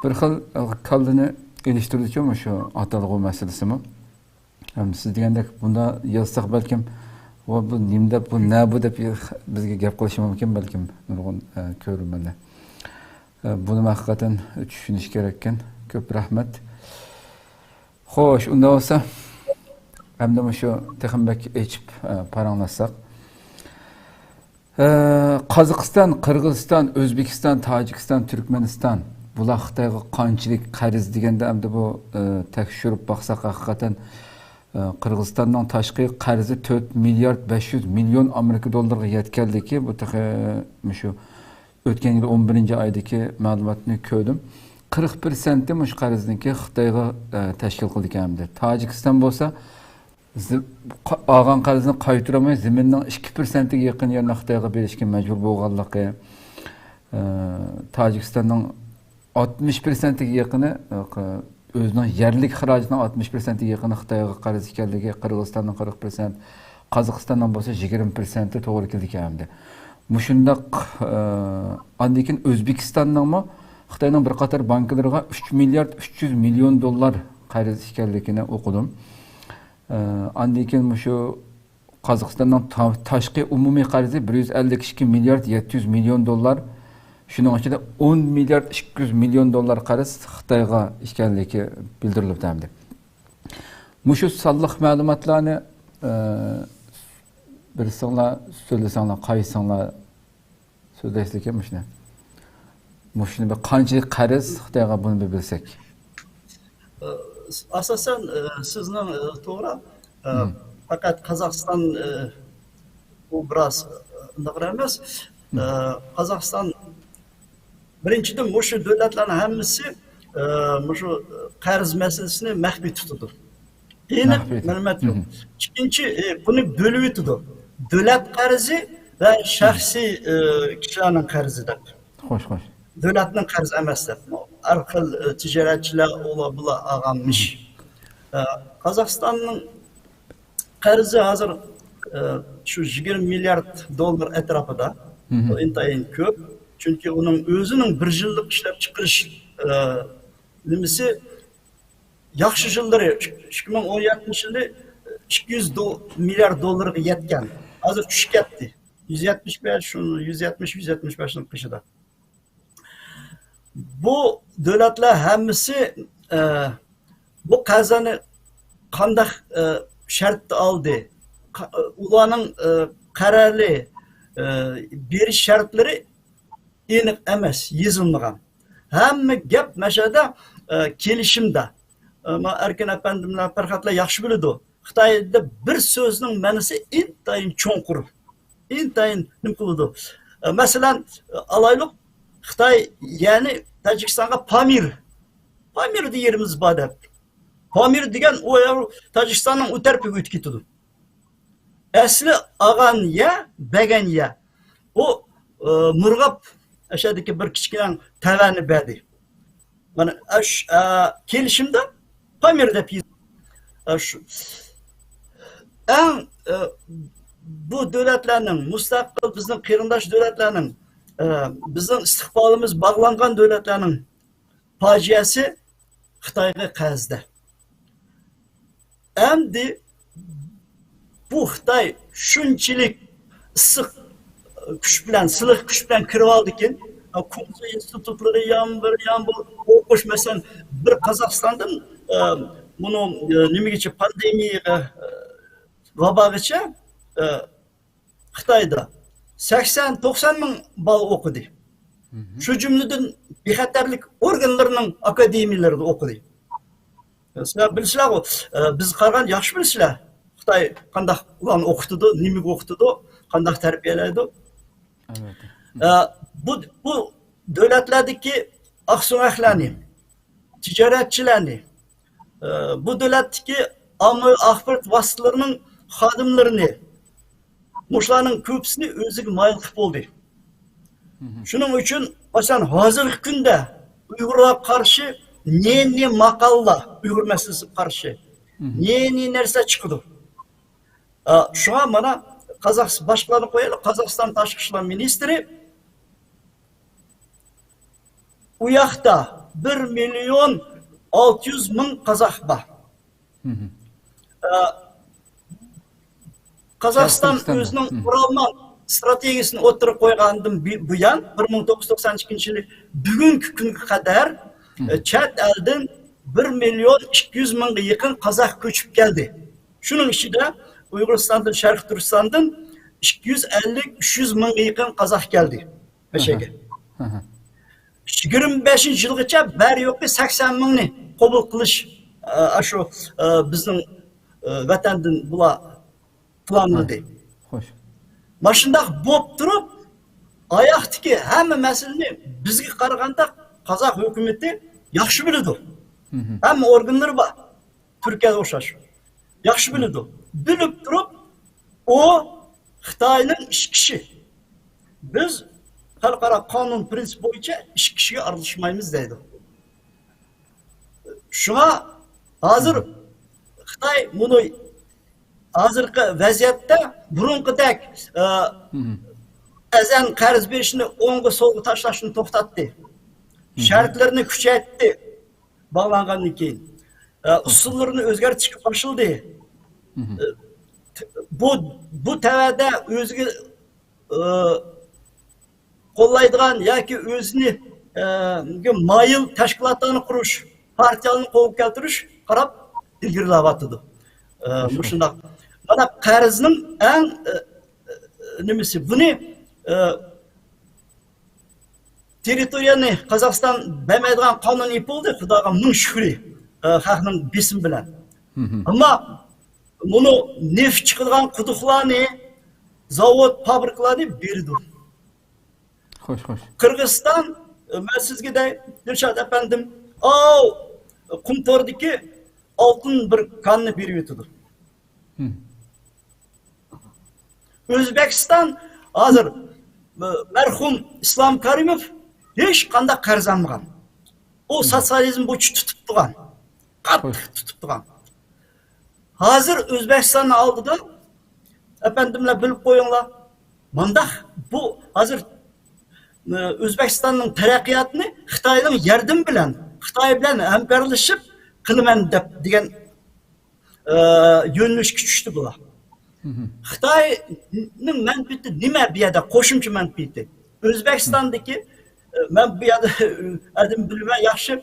بىر خىل، ئە، كاللىنى ئېلىشتۇرىدۇچۇ مۇشۇ ئاتالغۇ مەسىلىسىمۇ. ھەم سىز دېگەندەك بۇنداق يازساق بەلكىم، ۋە بۇ نېمە دەپ، بۇ نە بۇ دەپ بىزگە گەپ قىلىشى مۇمكىن بەلكىم نۇرغۇن، ئە، كۆرۈرمەنلەر. ئە، بۇنىمۇ ھەقىقەتەن چۈشىنىش كېرەككەن. كۆپ رەھمەت. خوش، ئۇنداق بولسا ئەمدى مۇشۇ تېخىمۇ بەك ئېچىپ، ئە، پاراڭلاشساق. ئە، قازاقىستان، قىرغىزىستان، ئۆزبېكىستان، تاجىكىستان، تۈركمەنىستان، بۇلار خىتايغا قانچىلىك قەرز دېگەندە، ئەمدى بۇ، ئە، تەكشۈرۈپ باقساق، ھەقىقەتەن، ئە، قىرغىزىستاننىڭ تاشقى قەرزى تۆت مىليارد بەش يۈز مىليون ئامېرىكا دوللىرىغا يەتكەنلىكى، بۇ تېخى مۇشۇ ئۆتكەن يىل ئون بىرىنچى ئايدىكى مەلۇماتنى كۆردۈم. قىرىق پىرسەنتى مۇشۇ قەرزنىڭكى خىتايغا، ئە، تەشكىل قىلىدىكەن ئەمدى. تاجىكىستان بولسا، زى-، قا-، ئالغان قەرزىنى قايتۇرالماي، زېمىننىڭ ئىككى پىرسەنتىگە يېقىن يەرنى خىتايغا بېرىشكە مەجبۇر بولغانلىقى، ئى، تاجىكىستاننىڭ ئاتمىش پىرسەنتىگە يېقىنى، ئى، ئۆزىنىڭ يەرلىك خىراجىتىنىڭ ئاتمىش پىرسەنتىگە يېقىنى خىتايغا قەرز ئىكەنلىكى، قىرغىزىستاننىڭ قىرىق پىرسەنت، قازاقىستاننىڭ بولسا يىگىرمە پىرسەنتى توغرا كېلىدىكەن ئەمدى. مۇشۇنداق، ئى، ئاندىن كېيىن ئۆزبېكىستاننىڭمۇ خىتاينىڭ بىر قاتار بانكىلىرىغا ئۈچ مىليارد ئۈچ يۈز مىليون دوللار قەرز ئىكەنلىكىنى ئوقۇدۇم. ئە، ئاندىن كېيىن مۇشۇ قازاقىستاننىڭ تا-، تاشقى ئومۇمىي قەرزى بىر يۈز ئەللىك ئىككى مىليارد يەتتە يۈز مىليون دوللار، شۇنىڭ ئىچىدە ئون مىليارد ئىككى يۈز مىليون دوللار قەرز خىتايغا ئىكەنلىكى بىلدۈرۈلۈپتۇ ئەمدى. مۇشۇ سانلىق مەلۇماتلارنى، ئە، بىرسىڭلار سۆزلىسەڭلار، قايسىڭلار سۆزلەيسىلىكەن مۇشۇنى. مۇشۇنى بىر قانچىلىك قەرز خىتايغا، بۇنى بىر بىلسەك. ئاساسەن، سىزنىڭ توغرا، پەقەت قازاقىستان، بۇ بىراز ئۇنداقراق ئەمەس. قازاقىستان، بىرىنچىدىن، مۇشۇ دۆلەتلەرنىڭ ھەممىسى مۇشۇ قەرز مەسىلىسىنى مەخپىي تۇتىدۇ. ئېنىق مەخپىي. مەلۇمات يوق. ئىككىنچى، بۇنى بۆلۈۋېتىدۇ. دۆلەت قەرزى ۋە شەخسىي كىشىلەرنىڭ قەرزى دەپ. خوش، خوش. دۆلەتنىڭ قەرزى ئەمەس دەپ. ھەر خىل تىجارەتچىلەر، ئۇلار بۇلار ئالغانمىش. قازاقىستاننىڭ قەرزى ھازىر شۇ يىگىرمە مىليارد دوللار ئەتراپىدا. بۇ ئىنتايىن كۆپ. چۈنكى ئۇنىڭ ئۆزىنىڭ بىر يىللىق ئىشلەپچىقىرىش نېمىسى ياخشى يىللىرى، ئىككى مىڭ ئون يەتتىنچى يىلى ئىككى يۈز مىليارد دوللارغا يەتكەن. ھازىر چۈشۈپ كەتتى. يۈز يەتمىش بەش، شۇ يۈز يەتمىش، يۈز يەتمىش بەشنىڭ قېشىدا. بۇ دۆلەتلەر ھەممىسى، ئە، بۇ قەرزلەرنى قانداق، ئە، شەرتتە ئالدى؟ قا-، ئۇلارنىڭ، ئە، قەرەلى، ئە، بېرىش شەرتلىرى ئېنىق ئەمەس، يېزىلمىغان. ھەممە گەپ مەشەدە، ئە، كېلىشىمدە. ئە، ما ئەركىن ئەپەندىم بىلەن پەرھاتلار ياخشى بىلىدۇ. خىتايدا بىر سۆزنىڭ مەنىسى ئىنتايىن چوڭقۇر، ئىنتايىن نېمە قىلىدۇ. ئە، مەسىلەن، ئالايلۇق، خىتاي يەنى تاجىكىستانغا پامىر، پامىر دېگىنىمىز بار دەپ. پامىر دېگەن ئۇ تاجىكىستاننىڭ ئۇ تەرىپىگە ئۆتۈپ كېتىدۇ. ئەسلى ئالغان يە، بەرگەن يە. ئۇ، ئە، مۇرغاب ئەشەدىكى بىر كىچىككىنە تەۋەنى بەردى. مانا، ئەش-، ئە، كېلىشىمدە پامىر دەپ يېزىلغان. ئە، شۇ. ئەڭ، ئە، بۇ دۆلەتلەرنىڭ، مۇستەقىل بىزنىڭ قېرىنداش دۆلەتلەرنىڭ، ئە، بىزنىڭ ئىستىقبالىمىز باغلانغان دۆلەتلەرنىڭ پاجىئەسى خىتايغا قەرزدە. ئەمدى بۇ خىتاي شۇنچىلىك ئىسسىق كۈچ بىلەن، سىلىق كۈچ بىلەن كىرىۋالدىكىن، كۇڭفۇ ئىنستىتۇتلىرى يان بىر، يان بىر ئوقۇش، مەسىلەن، بىر قازاقىستاندىن، ئە، بۇنىڭ، ئە، نېمىگىچە، پاندېمىيەگە، ئە، ۋاباغىچە، ئە، خىتايدا سەكسەن، توقسان مىڭ بالا ئوقۇدى. شۇ جۈملىدىن بىخەتەرلىك ئورگانلىرىنىڭ ئاكادېمىيەلىرىدە ئوقۇدى. سىلەر بىلىسىلەرغۇ، ئە، بىز قارىغان ياخشى بىلىسىلەر. خىتاي قانداق ئۇلارنى ئوقۇتىدۇ، نېمىگە ئوقۇتىدۇ، قانداق تەربىيەلەيدۇ. ئەلۋەتتە. ئە، بۇ، بۇ دۆلەتلەردىكى ئاقسۆڭەكلەرنى، تىجارەتچىلەرنى، ئە، بۇ دۆلەتتىكى ئاممىۋى ئاخبارات ۋاسىتىلىرىنىڭ خادىملىرىنى، مۇشۇلارنىڭ كۆپىسىنى ئۆزىگە مايىل قىلىپ بولدى. شۇنىڭ ئۈچۈن، مەسىلەن، ھازىرقى كۈندە ئۇيغۇرلارغا قارشى نى نى ماقالىلار، ئۇيغۇر مەسىلىسىگە قارشى نى نى نەرسە چىقىدۇ. ئا، شۇڭا مانا قازاق، باشقىلارنى قويايلى، قازاقىستان تاشقى ئىشلار مىنىستىرى، ئۇ ياقتا بىر مىليون ئالتە يۈز مىڭ قازاق بار. ئا، قازاقىستان ئۆزىنىڭ قورالمان ئىستراتېگىيىسىنى ئوتتۇرىغا قويغاندىن بۇ-، بۇيان، بىر مىڭ توققۇز يۈز توقسان ئىككىنچى يىلى بۈگۈنكى كۈنگە قەدەر، ئە، چەت ئەلدىن بىر مىليون ئىككى يۈز مىڭغا يېقىن قازاق كۆچۈپ كەلدى. شۇنىڭ ئىچىدە ئۇيغۇرىستاندىن، شەرقىي تۈركىستاندىن ئىككى يۈز ئەللىك، ئۈچ يۈز مىڭغا يېقىن قازاق كەلدى مەشەگە. يىگىرمە بەشىنچى يىلغىچە بەر يوقى سەكسەن مىڭنى قوبۇل قىلىش، ئە، ئاشۇ، ئە، بىزنىڭ، ئە، ۋەتەندىن بۇلار پىلانلىدى. خوش. ماشۇنداق بولۇپ تۇرۇپ، ئاياقتىكى ھەممە مەسىلىنى بىزگە قارىغاندا قازاق ھۆكۈمىتى ياخشى بىلىدۇ. ھەممە ئورگانلىرى بار. تۈركىيەگە ئوخشاش. ياخشى بىلىدۇ. بىلىپ تۇرۇپ، ئۇ خىتاينىڭ ئىش كىشى. بىز خەلقئارا قانۇن پىرىنسىپ بويىچە ئىش كىشىگە ئارىلىشمايمىز دەيدۇ. شۇڭا ھازىر خىتاي مۇنۇ ھازىرقى ۋەزىيەتتە بۇرۇنقىدەك، ئە، ئەزەن قەرز بېرىشنى ئوڭغا سولغا تاشلاشنى توختاتتى. شەرتلىرىنى كۈچەيتتى. باغلانغاندىن كېيىن، ئە، ئۇسۇللىرىنى ئۆزگەرتىشكە باشلىدى. ئە، بۇ، بۇ تەۋەدە ئۆزىگە، ئە، قوللايدىغان ياكى ئۆزىنى، ئە، مايىل تەشكىلاتلارنى قۇرۇش، پارتىيەلەرنى قولغا كەلتۈرۈش قاراپ ئىلگىرىلەۋاتىدۇ. ئە، مۇشۇنداق. مانا قەرزنىڭ ئەڭ، ئە، ئە، نېمىسى، بۇنى، ئە، تېررىتورىيەنى قازاقىستان بەرمەيدىغان قانۇن ئېلىپ بولدى، خۇداغا مىڭ شۈكرى، ئە، خەقنىڭ بېسىمى بىلەن. ئەمما بۇنى نېفىت چىقىدىغان قۇدۇقلارنى، زاۋۇت، فابرىكىلارنى بېرىدۇ. خوش، خوش. قىرغىزىستان، ئە، مەن سىزگە دەي، دىلشات ئەپەندىم، ئاۋۇ قۇمتوردىكى ئالتۇن بىر كاننى بېرىۋېتىدۇ. ئۆزبېكىستان ھازىر، ئە، مەرھۇم ئىسلام كارىموف ھېچقانداق قەرز ئالمىغان. ئۇ سوتسىيالىزم بويىچە تۇتۇپ تۇرغان. قاتتىق تۇتۇپ تۇرغان. ھازىر ئۆزبېكىستاننىڭ ئالدىدا، ئەپەندىملەر بىلىپ قويۇڭلار، مانداق بۇ ھازىر، ئە، ئۆزبېكىستاننىڭ تەرەققىياتىنى خىتاينىڭ ياردىمى بىلەن، خىتاي بىلەن ھەمكارلىشىپ قىلىمەن دەپ دېگەن ئە، يۆنىلىشكە چۈشتى بۇلار. خىتاينىڭ مەنپىئىتى نېمە بۇ يەردە؟ قوشۇمچە مەنپىئىتى. ئۆزبېكىستاندىكى، ئە، مەن بۇ يەردە ئادەم بىلمەن ياخشى.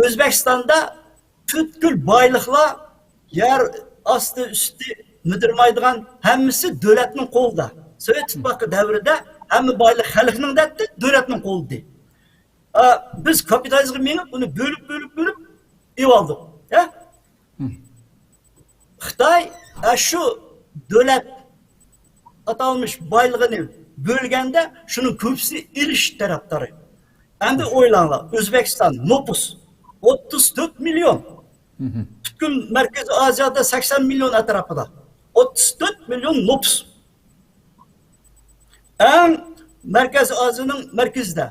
ئۆزبېكىستاندا پۈتكۈل بايلىقلار يەر ئاستى ئۈستى مىدىرمايدىغان ھەممىسى دۆلەتنىڭ قولىدا. سوۋېت ئىتتىپاقى دەۋرىدە ھەممە بايلىق خەلقنىڭ دەتتى، دۆلەتنىڭ قولىدا. ئە، بىز كاپىتالىزمغا مېڭىپ، ئۇنى بۆلۈپ، بۆلۈپ، بۆلۈپ ئېلىۋالدۇق. ھە؟ خىتاي، ئە، شۇ دۆلەت ئاتالمىش بايلىقىنى بۆلگەندە، شۇنىڭ كۆپىسىنى ئېلىش تەرەپدارى. ئەمدى ئويلاڭلار، ئۆزبېكىستان نوپۇس ئوتتۇز تۆت مىليون. پۈتكۈل مەركىزىي ئازىيادا سەكسەن مىليون ئەتراپىدا. ئوتتۇز تۆت مىليون نوپۇس. ئەڭ مەركەزىي ئازىيانىڭ مەركىزىدە.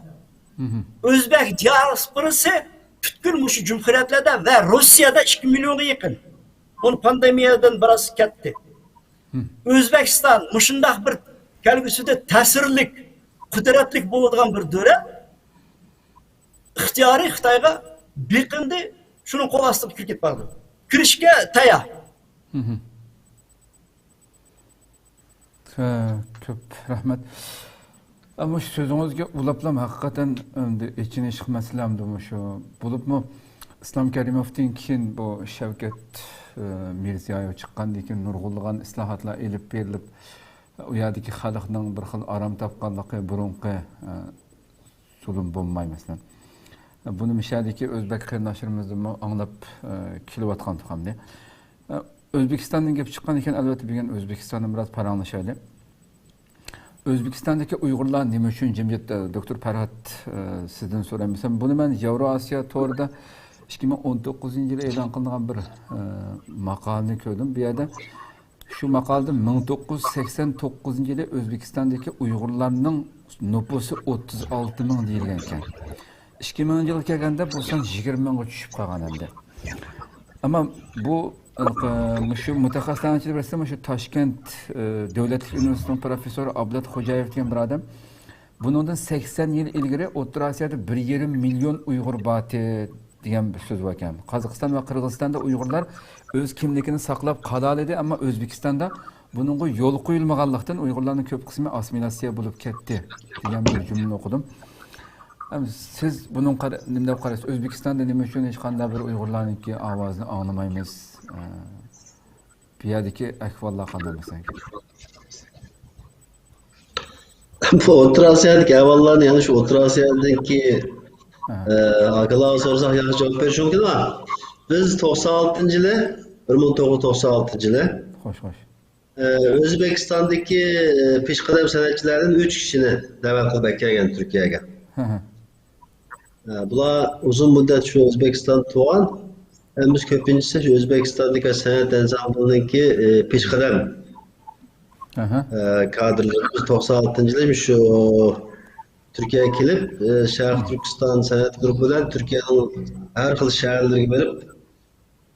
ئۆزبەك دىياسپوراسى پۈتكۈل مۇشۇ جۇمھۇرىيەتلەردە ۋە روسىيەدە ئىككى مىليونغا يېقىن. بۇنى پاندېمىيەدىن بىراز كەتتى. ئۆزبېكىستان مۇشۇنداق بىر كەلگۈسىدە تەسىرلىك، قۇدرەتلىك بولىدىغان بىر دۆلەت. ئىختىيارىي خىتايغا بېقىندى، شۇنىڭ قول ئاستىغا كىرىپ كېتىپ قالدى. كىرىشكە تەييار. ھە، كۆپ رەھمەت. ئەمما شۇ سۆزىڭىزگە ئۇلاپلام ھەقىقەتەن ئەمدى ئېچىنىشلىق مەسىلە ئەمدى مۇشۇ. بولۇپمۇ ئىسلام كەرىموۋتىن كېيىن بۇ شەۋكەت، ئە، مىرزىيايېۋ چىققاندىن كېيىن نۇرغۇنلىغان ئىسلاھاتلار ئېلىپ بېرىلىپ، ئۇ يەردىكى خەلقنىڭ بىر خىل ئارام تاپقانلىقى، بۇرۇنقى، ئە، زۇلۇم بولماي، مەسىلەن. بۇنى مىشەدىكى ئۆزبەك قېرىنداشلىرىمىزدىنمۇ ئاڭلاپ، ئە، كېلىۋاتقانتۇق ئەمدى. ئە، ئۆزبېكىستاندىن گەپ چىققان ئىكەن، ئەلۋەتتە، بۈگۈن ئۆزبېكىستاندىن بىراز پاراڭلىشايلى. ئۆزبېكىستاندىكى ئۇيغۇرلار نېمە ئۈچۈن جىمجىت، ئە، دوكتور پەرھات، ئە، سىزدىن سوراي. مەسىلەن، بۇنى مەن ياۋرو ئاسىيا تورىدا ئىككى مىڭ ئون توققۇزىنچى يىلى ئېلان قىلىنغان بىر، ئە، ماقالىنى كۆردۈم. بۇ يەردە شۇ ماقالىدە مىڭ توققۇز يۈز سەكسەن توققۇزىنچى يىلى ئۆزبېكىستاندىكى ئۇيغۇرلارنىڭ نوپۇسى ئوتتۇز ئالتە مىڭ دېيىلگەنىكەن. ئىككى مىڭىنچى يىلغا كەلگەندە بۇ سان يىگىرمە مىڭغا چۈشۈپ قالغان ئەمدى. ئەمما بۇ، ئە، مۇشۇ مۇتەخەسسىسلەرنىڭ ئىچىدە بىرسى، مۇشۇ تاشكەنت، ئە، دۆلەتلىك ئۇنىۋېرسىتېتىنىڭ پروفېسسورى ئابلەت خوجايېۋ دېگەن بىر ئادەم. بۇنىڭدىن سەكسەن يىل ئىلگىرى ئوتتۇرا ئاسىيادا بىر يېرىم مىليون ئۇيغۇر بارتى دېگەن بىر سۆز باركەن. قازاقىستان ۋە قىرغىزىستاندا ئۇيغۇرلار ئۆز كىملىكىنى ساقلاپ قالالايدۇ، ئەمما ئۆزبېكىستاندا بۇنىڭغا يول قويۇلمىغانلىقتىن، ئۇيغۇرلارنىڭ كۆپ قىسمى ئاسسىمىلياتسىيە بولۇپ كەتتى دېگەن بىر جۈملىنى ئوقۇدۇم. ئەم، سىز بۇنىڭغا قارا-، نېمە دەپ قارايسىز؟ ئۆزبېكىستاندا نېمە ئۈچۈن ھېچقانداق بىر ئۇيغۇرلارنىڭكى ئاۋازىنى ئاڭلىمايمىز؟ ئە، بۇ يەردىكى ئەھۋاللار قانداق مەسىلەن؟ بۇ ئوتتۇرا ئاسىيادىكى ئەھۋاللارنى يەنە شۇ ئوتتۇرا ئاسىيادىكى، ئە، ئاكىلارغا سورىساق ياخشى جاۋاب بېرىشى مۇمكىن. بىز توقسان ئالتىنچى يىلى، بىر مىڭ توققۇز يۈز توقسان ئالتىنچى يىلى، خوش، خوش. ئە، ئۆزبېكىستاندىكى، ئە، پېشقەدەم سەنئەتچىلەردىن ئۈچ كىشىنى دەۋەت قىلىپ ئەكەلگەن تۈركىيەگە. ھە، ھە. ئە، بۇلار ئۇزۇن مۇددەت شۇ ئۆزبېكىستاندا تۇرغان. ھەم بىز كۆپىنچىسى شۇ ئۆزبېكىستاندىكى سەنئەت ئەنسامبلىنىڭكى، ئە، پېشقەدەم، ئەھە. ئە، كادىرلىرى. بىز توقسان ئالتىنچى يىلى شۇ تۈركىيەگە كېلىپ، ئە، شەرقىي تۈركىستان سەنئەت گۇرۇپپا بىلەن تۈركىيەنىڭ ھەر خىل شەھەرلىرىگە بېرىپ،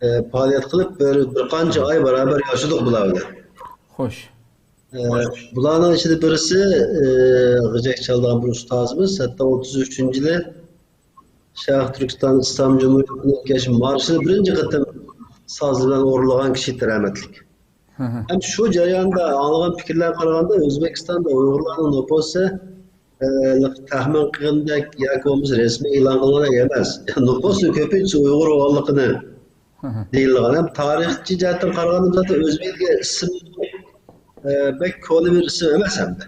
ئە، پائالىيەت قىلىپ، بىر، بىر قانچە ئاي بارابەر ياشىدۇق بۇلار بىلەن. خوش. ئە، بۇلارنىڭ ئىچىدە بىرسى، ئە، غېجەك چالىدىغان بىر ئۇستازىمىز، ھەتتا ئوتتۇز ئۈچىنچى يىلى شەرقىي تۈركىستان ئىسلام جۇمھۇرىيىتىنىڭ كەچ مارشىنى بىرىنچى قېتىم ساز بىلەن ئورۇنلىغان كىشى رەھمەتلىك. ھە، ھە. ھەم شۇ جەرياندا ئاڭلىغان پىكىرلەرگە قارىغاندا، ئۆزبېكىستاندا ئۇيغۇرلارنىڭ نوپۇسى، ئە، تەخمىن قىلغىنىدەك ياكى بولمىسا رەسمىي ئېلان قىلغاندەك ئەمەس. نوپۇسنىڭ كۆپىنچىسى ئۇيغۇر بولغانلىقىنى دېيىلىدىغان. ھەم تارىخچى جەھەتتىن قارىغاندا زادى ئۆزبېكلەرگە ئىسىم، ئە، بەك كونا بىر ئىسىم ئەمەس ئەمدى.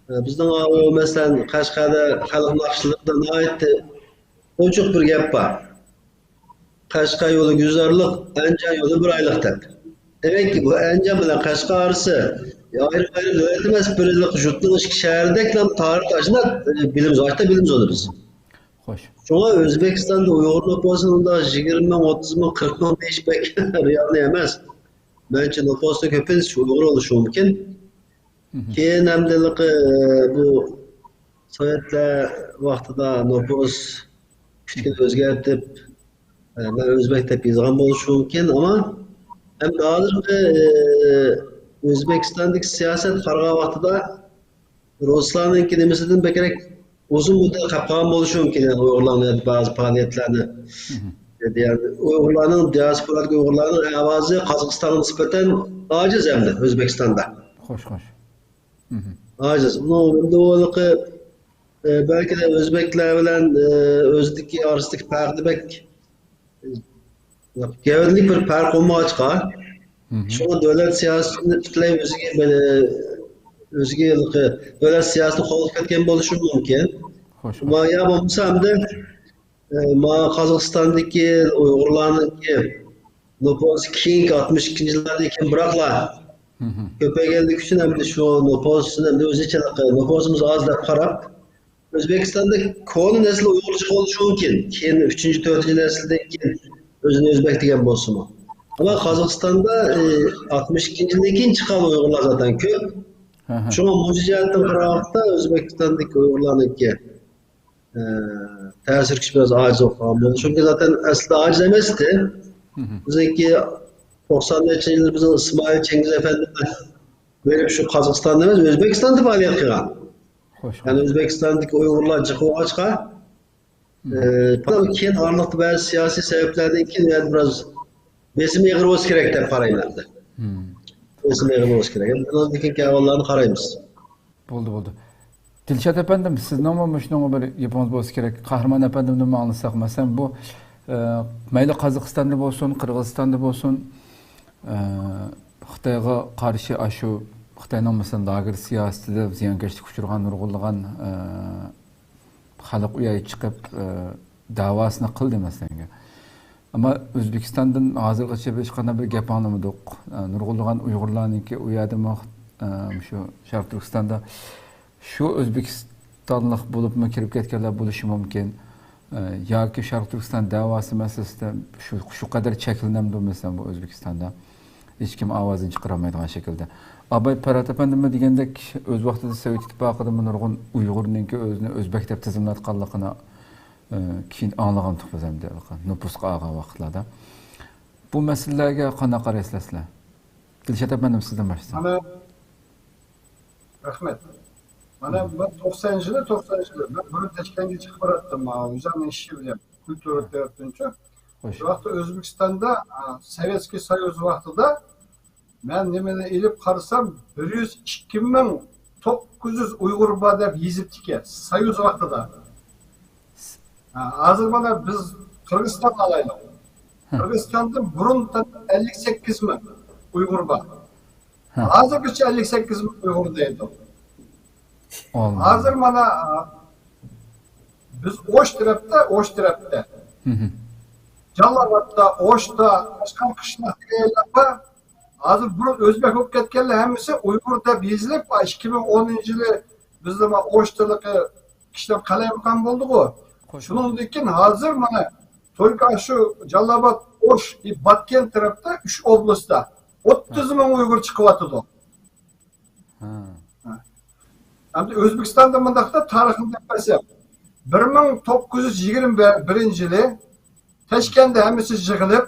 ئە، بىزنىڭ ئاۋۇ، مەسىلەن، قەشقەردە خەلق ناخشىلىرىدا ناھايىتى ئوچۇق بىر گەپ بار. قەشقەر يولى گۈلزارلىق، ئەنجان يولى بىر ئايلىق دەپ. دېمەككى، بۇ ئەنجان بىلەن قەشقەر ئارىسى ئايرىم-ئايرىم دۆلەت ئەمەس، بىر يۇرتنىڭ ئىككى شەھىرىدەكلا تارىختا ئاشۇنداق بىلىمىز، ئاشتا بىلىمىز ئۇنى بىز. خوش. شۇڭا ئۆزبېكىستاندا ئۇيغۇر نوپۇسىنىڭ مۇنداق يىگىرمە مىڭ، ئوتتۇز مىڭ، قىرىق مىڭ دېيىش بەك رېئالنى ئەمەس. مەنچە نوپۇسنىڭ كۆپىنچىسى ئۇيغۇر بولۇشى مۇمكىن. كېيىن ئەمدى ھېلىقى، بۇ سوۋېتلار ۋاقتىدا نوپۇس كىچىككىنە ئۆزگەرتىپ، مەن ئۆزبەك دەپ يازغان بولۇشى مۇمكىن، ئەمما ئەمدى ھازىرقى ئۆزبېكىستاندىكى سىياسەت قارىغان ۋاقتىدا رۇسلارنىڭكى نېمىسىدىن بەكرەك ئۇزۇن مۇددەت قاپقان بولۇشى مۇمكىن، يەنى ئۇيغۇرلارنىڭ بەزى پائالىيەتلەرنى. يەنى ئۇيغۇرلارنىڭ، دىياسپورادىكى ئۇيغۇرلارنىڭ ئاۋازى قازاقىستانغا نىسبەتەن ئاجىز ئەمدى ئۆزبېكىستاندا. خوش، خوش. ئاجىز. ئۇنىڭ ئورنىدا ئۇ ھېلىقى، ئە، بەلكىدە ئۆزبەكلەر بىلەن، ئە، ئۆزىدىكى ئارىسىدىكى پەرقنى بەك، ئە، گەۋدىلىك بىر پەرق بولمىغاچقا، شۇڭا دۆلەت سىياسىتىنى پۈتۈنلەي ئۆزىگە، ئە، ئۆزىگە ھېلىقى دۆلەت سىياسىتىنى قوغلاپ كەتكەن بولۇشى مۇمكىن. خوش، خوش. ئەمما يا بولمىسا ئەمدى ئە، مانا قازاقىستاندىكى ئۇيغۇرلارنىڭكى نوپۇسى كېيىنكى ئاتمىش ئىككىنچى يىللاردىن كېيىن بىراقلا كۆپەيگەنلىكى ئۈچۈن ئەمدى شۇ نوپۇسنى ئەمدى ئۆزىچە نوپۇسىمىز ئاز دەپ قاراپ، ئۆزبېكىستاندا كونا نەسىل ئۇيغۇرچە بولۇشى مۇمكىن. كېيىن ئۈچىنچى، تۆتىنچى نەسىلدىن كېيىن ئۆزىنى ئۆزبەك دېگەن بولسىمۇ. ئەمما قازاقىستاندا، ئە، ئاتمىش ئىككىنچى يىلدىن كېيىن چىققان ئۇيغۇرلار زادەن كۆپ. شۇڭا مۇشۇ جەھەتتىن قارىغاندا ئۆزبېكىستاندىكى ئۇيغۇرلارنىڭكى ئە، تەسىر كۈچى بىراز ئاجىز بولۇپ قالغان بولىدۇ. چۈنكى زاتەن ئەسلىدە ئاجىز ئەمەستى. بىزنىڭكى توقسان نەچچىنچى يىلى بىزنىڭ ئىسمائىل چىڭگىز ئەپەندى بېرىپ شۇ قازاقىستاندا ئەمەس، ئۆزبېكىستاندا پائالىيەت قىلغان. خوش. يەنى ئۆزبېكىستاندىكى ئۇيغۇرلار جىق بولغاچقا، ئە، بۇنىڭ كېيىن ئارىلىقتا بەزى سىياسىي سەۋەبلەردىن كېيىن يەنە بىراز بېسىم ئېغىر بولسا كېرەك دەپ قارايمەن ئەمدى. بېسىم ئېغىر بولسا كېرەك. بۇنىڭدىن كېيىنكى ئەھۋاللارنى قارايمىز. بولدى، بولدى. دىلشات ئەپەندىم، سىزنىڭمۇ مۇشۇنىڭغا بىر گېپىڭىز بولسا كېرەك. قەھرىمان ئەپەندىمدىنمۇ ئاڭلىساق، مەسىلەن، بۇ، ئە، مەيلى قازاقىستاندا بولسۇن، قىرغىزىستاندا بولسۇن، ئە، خىتايغا قارشى ئاشۇ خىتاينىڭ، مەسىلەن، لاگېر سىياسىتىدە زىيانكەشلىككە ئۇچرىغان نۇرغۇنلىغان، ئە، خەلق ئۇ يەرگە چىقىپ، ئە، دەۋاسىنى قىلدى، مەسىلەن. ئەمما ئۆزبېكىستاندىن ھازىرغىچە ھېچقانداق بىر گەپ ئاڭلىمىدۇق. ئە، نۇرغۇنلىغان ئۇيغۇرلارنىڭكى ئۇ يەردىمۇ، ئە، شۇ شەرقىي تۈركىستاندا شۇ ئۆزبېكىستانلىق بولۇپمۇ كىرىپ كەتكەنلەر بولۇشى مۇمكىن. ئە، ياكى شەرقىي تۈركىستان دەۋاسى مەسىلىسىدە شۇ، شۇ قەدەر چەكلىنەمدۇ، مەسىلەن، بۇ ئۆزبېكىستاندا؟ ھېچكىم ئاۋازىنى چىقىرالمايدىغان شەكىلدە. ئاباي پەرھات ئەپەندىمۇ دېگەندەك، ئۆز ۋاقتىدا سوۋېت ئىتتىپاقىدىمۇ نۇرغۇن ئۇيغۇرنىڭكى ئۆزىنى ئۆزبەك دەپ تىزىملاتقانلىقىنى، ئى، كېيىن ئاڭلىغانتۇق بىز ئەمدى نوپۇسقا ئالغان ۋاقىتلاردا. بۇ مەسىلىلەرگە قانداق قارايسىلەر سىلەر؟ دىلشات ئەپەندىم، سىزدىن باشلىسام. مانا، رەھمەت. مانا، مەن توقسان يىلى، توقسان يىلى مەن بۇرۇن تاشكەنتكە چىقىپ باراتتىم، مانا، ئۆزۈمنىڭ ئىشى بىلەن، كۈلتۈرا تەرەپتىنچۇ. شۇ ۋاقىتتا ئۆزبېكىستاندا، ئا، سوۋېتسكىي سويۇز ۋاقتىدا مەن نېمىنى ئېلىپ قارىسام، بىر يۈز ئىككى مىڭ توققۇز يۈز ئۇيغۇر بار دەپ يېزىپتىكەن، سويۇز ۋاقتىدا. ھا، ھازىر مانا بىز قىرغىزىستاننى ئالايلى. قىرغىزىستاندا بۇرۇن ئەللىك سەككىز مىڭ ئۇيغۇر بار. ھازىرغىچە ئەللىك سەككىز مىڭ ئۇيغۇر دەيدۇ. ھازىر مانا، بىز ئوش تەرەپتە، ئوش تەرەپتە. جالاۋاتتا، ئوشتا، قەشقەر قىشلاق دېگەن يەرلەر بار. ھازىر بۇرۇن ئۆزبەك بولۇپ كەتكەنلەر ھەممىسى ئۇيغۇر دەپ يېزىلىپ، ئىككى مىڭ ئونىنچى يىلى بىزدە مانا ئوش تىلىقى كىشىلەر قالايمىقان بولدىغۇ. شۇنىڭدىن كېيىن ھازىر مانا تولكا شۇ جالاۋات، ئوش، باتكەنت تەرەپتە ئۈچ ئوبلاستتا ئوتتۇز مىڭ ئۇيغۇر چىقىۋاتىدۇ. ئەمدى ئۆزبېكىستاندا مۇنداقتا تارىخنى دەپ بەرسەم، بىر مىڭ توققۇز يۈز يىگىرمە بىرىنچى يىلى تاشكەندە ھەممىسى يىغىلىپ،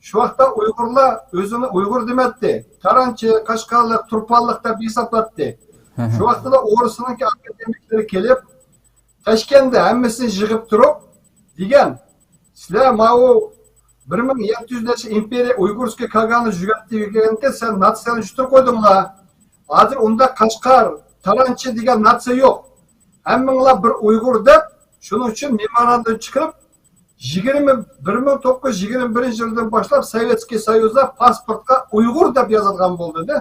شۇ ۋاقىتتا ئۇيغۇرلار ئۆزىنى ئۇيغۇر دېمەتتى. تارانچى، قەشقەرلىق، تۇرپانلىق دەپ ھېسابلاتتى. شۇ ۋاقىتتا ئورۇسنىڭكى ئاكادېمىكلىرى كېلىپ، تاشكەندە ھەممىسىنى يىغىپ تۇرۇپ دېگەن، سىلەر ماۋۇ بىر مىڭ يەتتە يۈز نەچچە ئىمپېرىيە ئۇيغۇرسكىي كاگانى جۈگەتتى دېگەنكەن، سەن ناتسىيەنى جۈتۈرۈپ قويدۇڭلار. ھازىر ئۇنداق قەشقەر، تارانچى دېگەن ناتسىيە يوق. ھەممىڭلار بىر ئۇيغۇر دەپ، شۇنىڭ ئۈچۈن مېموراندۇم چىقىرىپ، يىگىرمە، بىر مىڭ توققۇز يۈز يىگىرمە بىرىنچى يىلدىن باشلاپ سوۋېتسكىي سويۇزدا پاسپورتقا ئۇيغۇر دەپ يازىدىغان بولدى دە.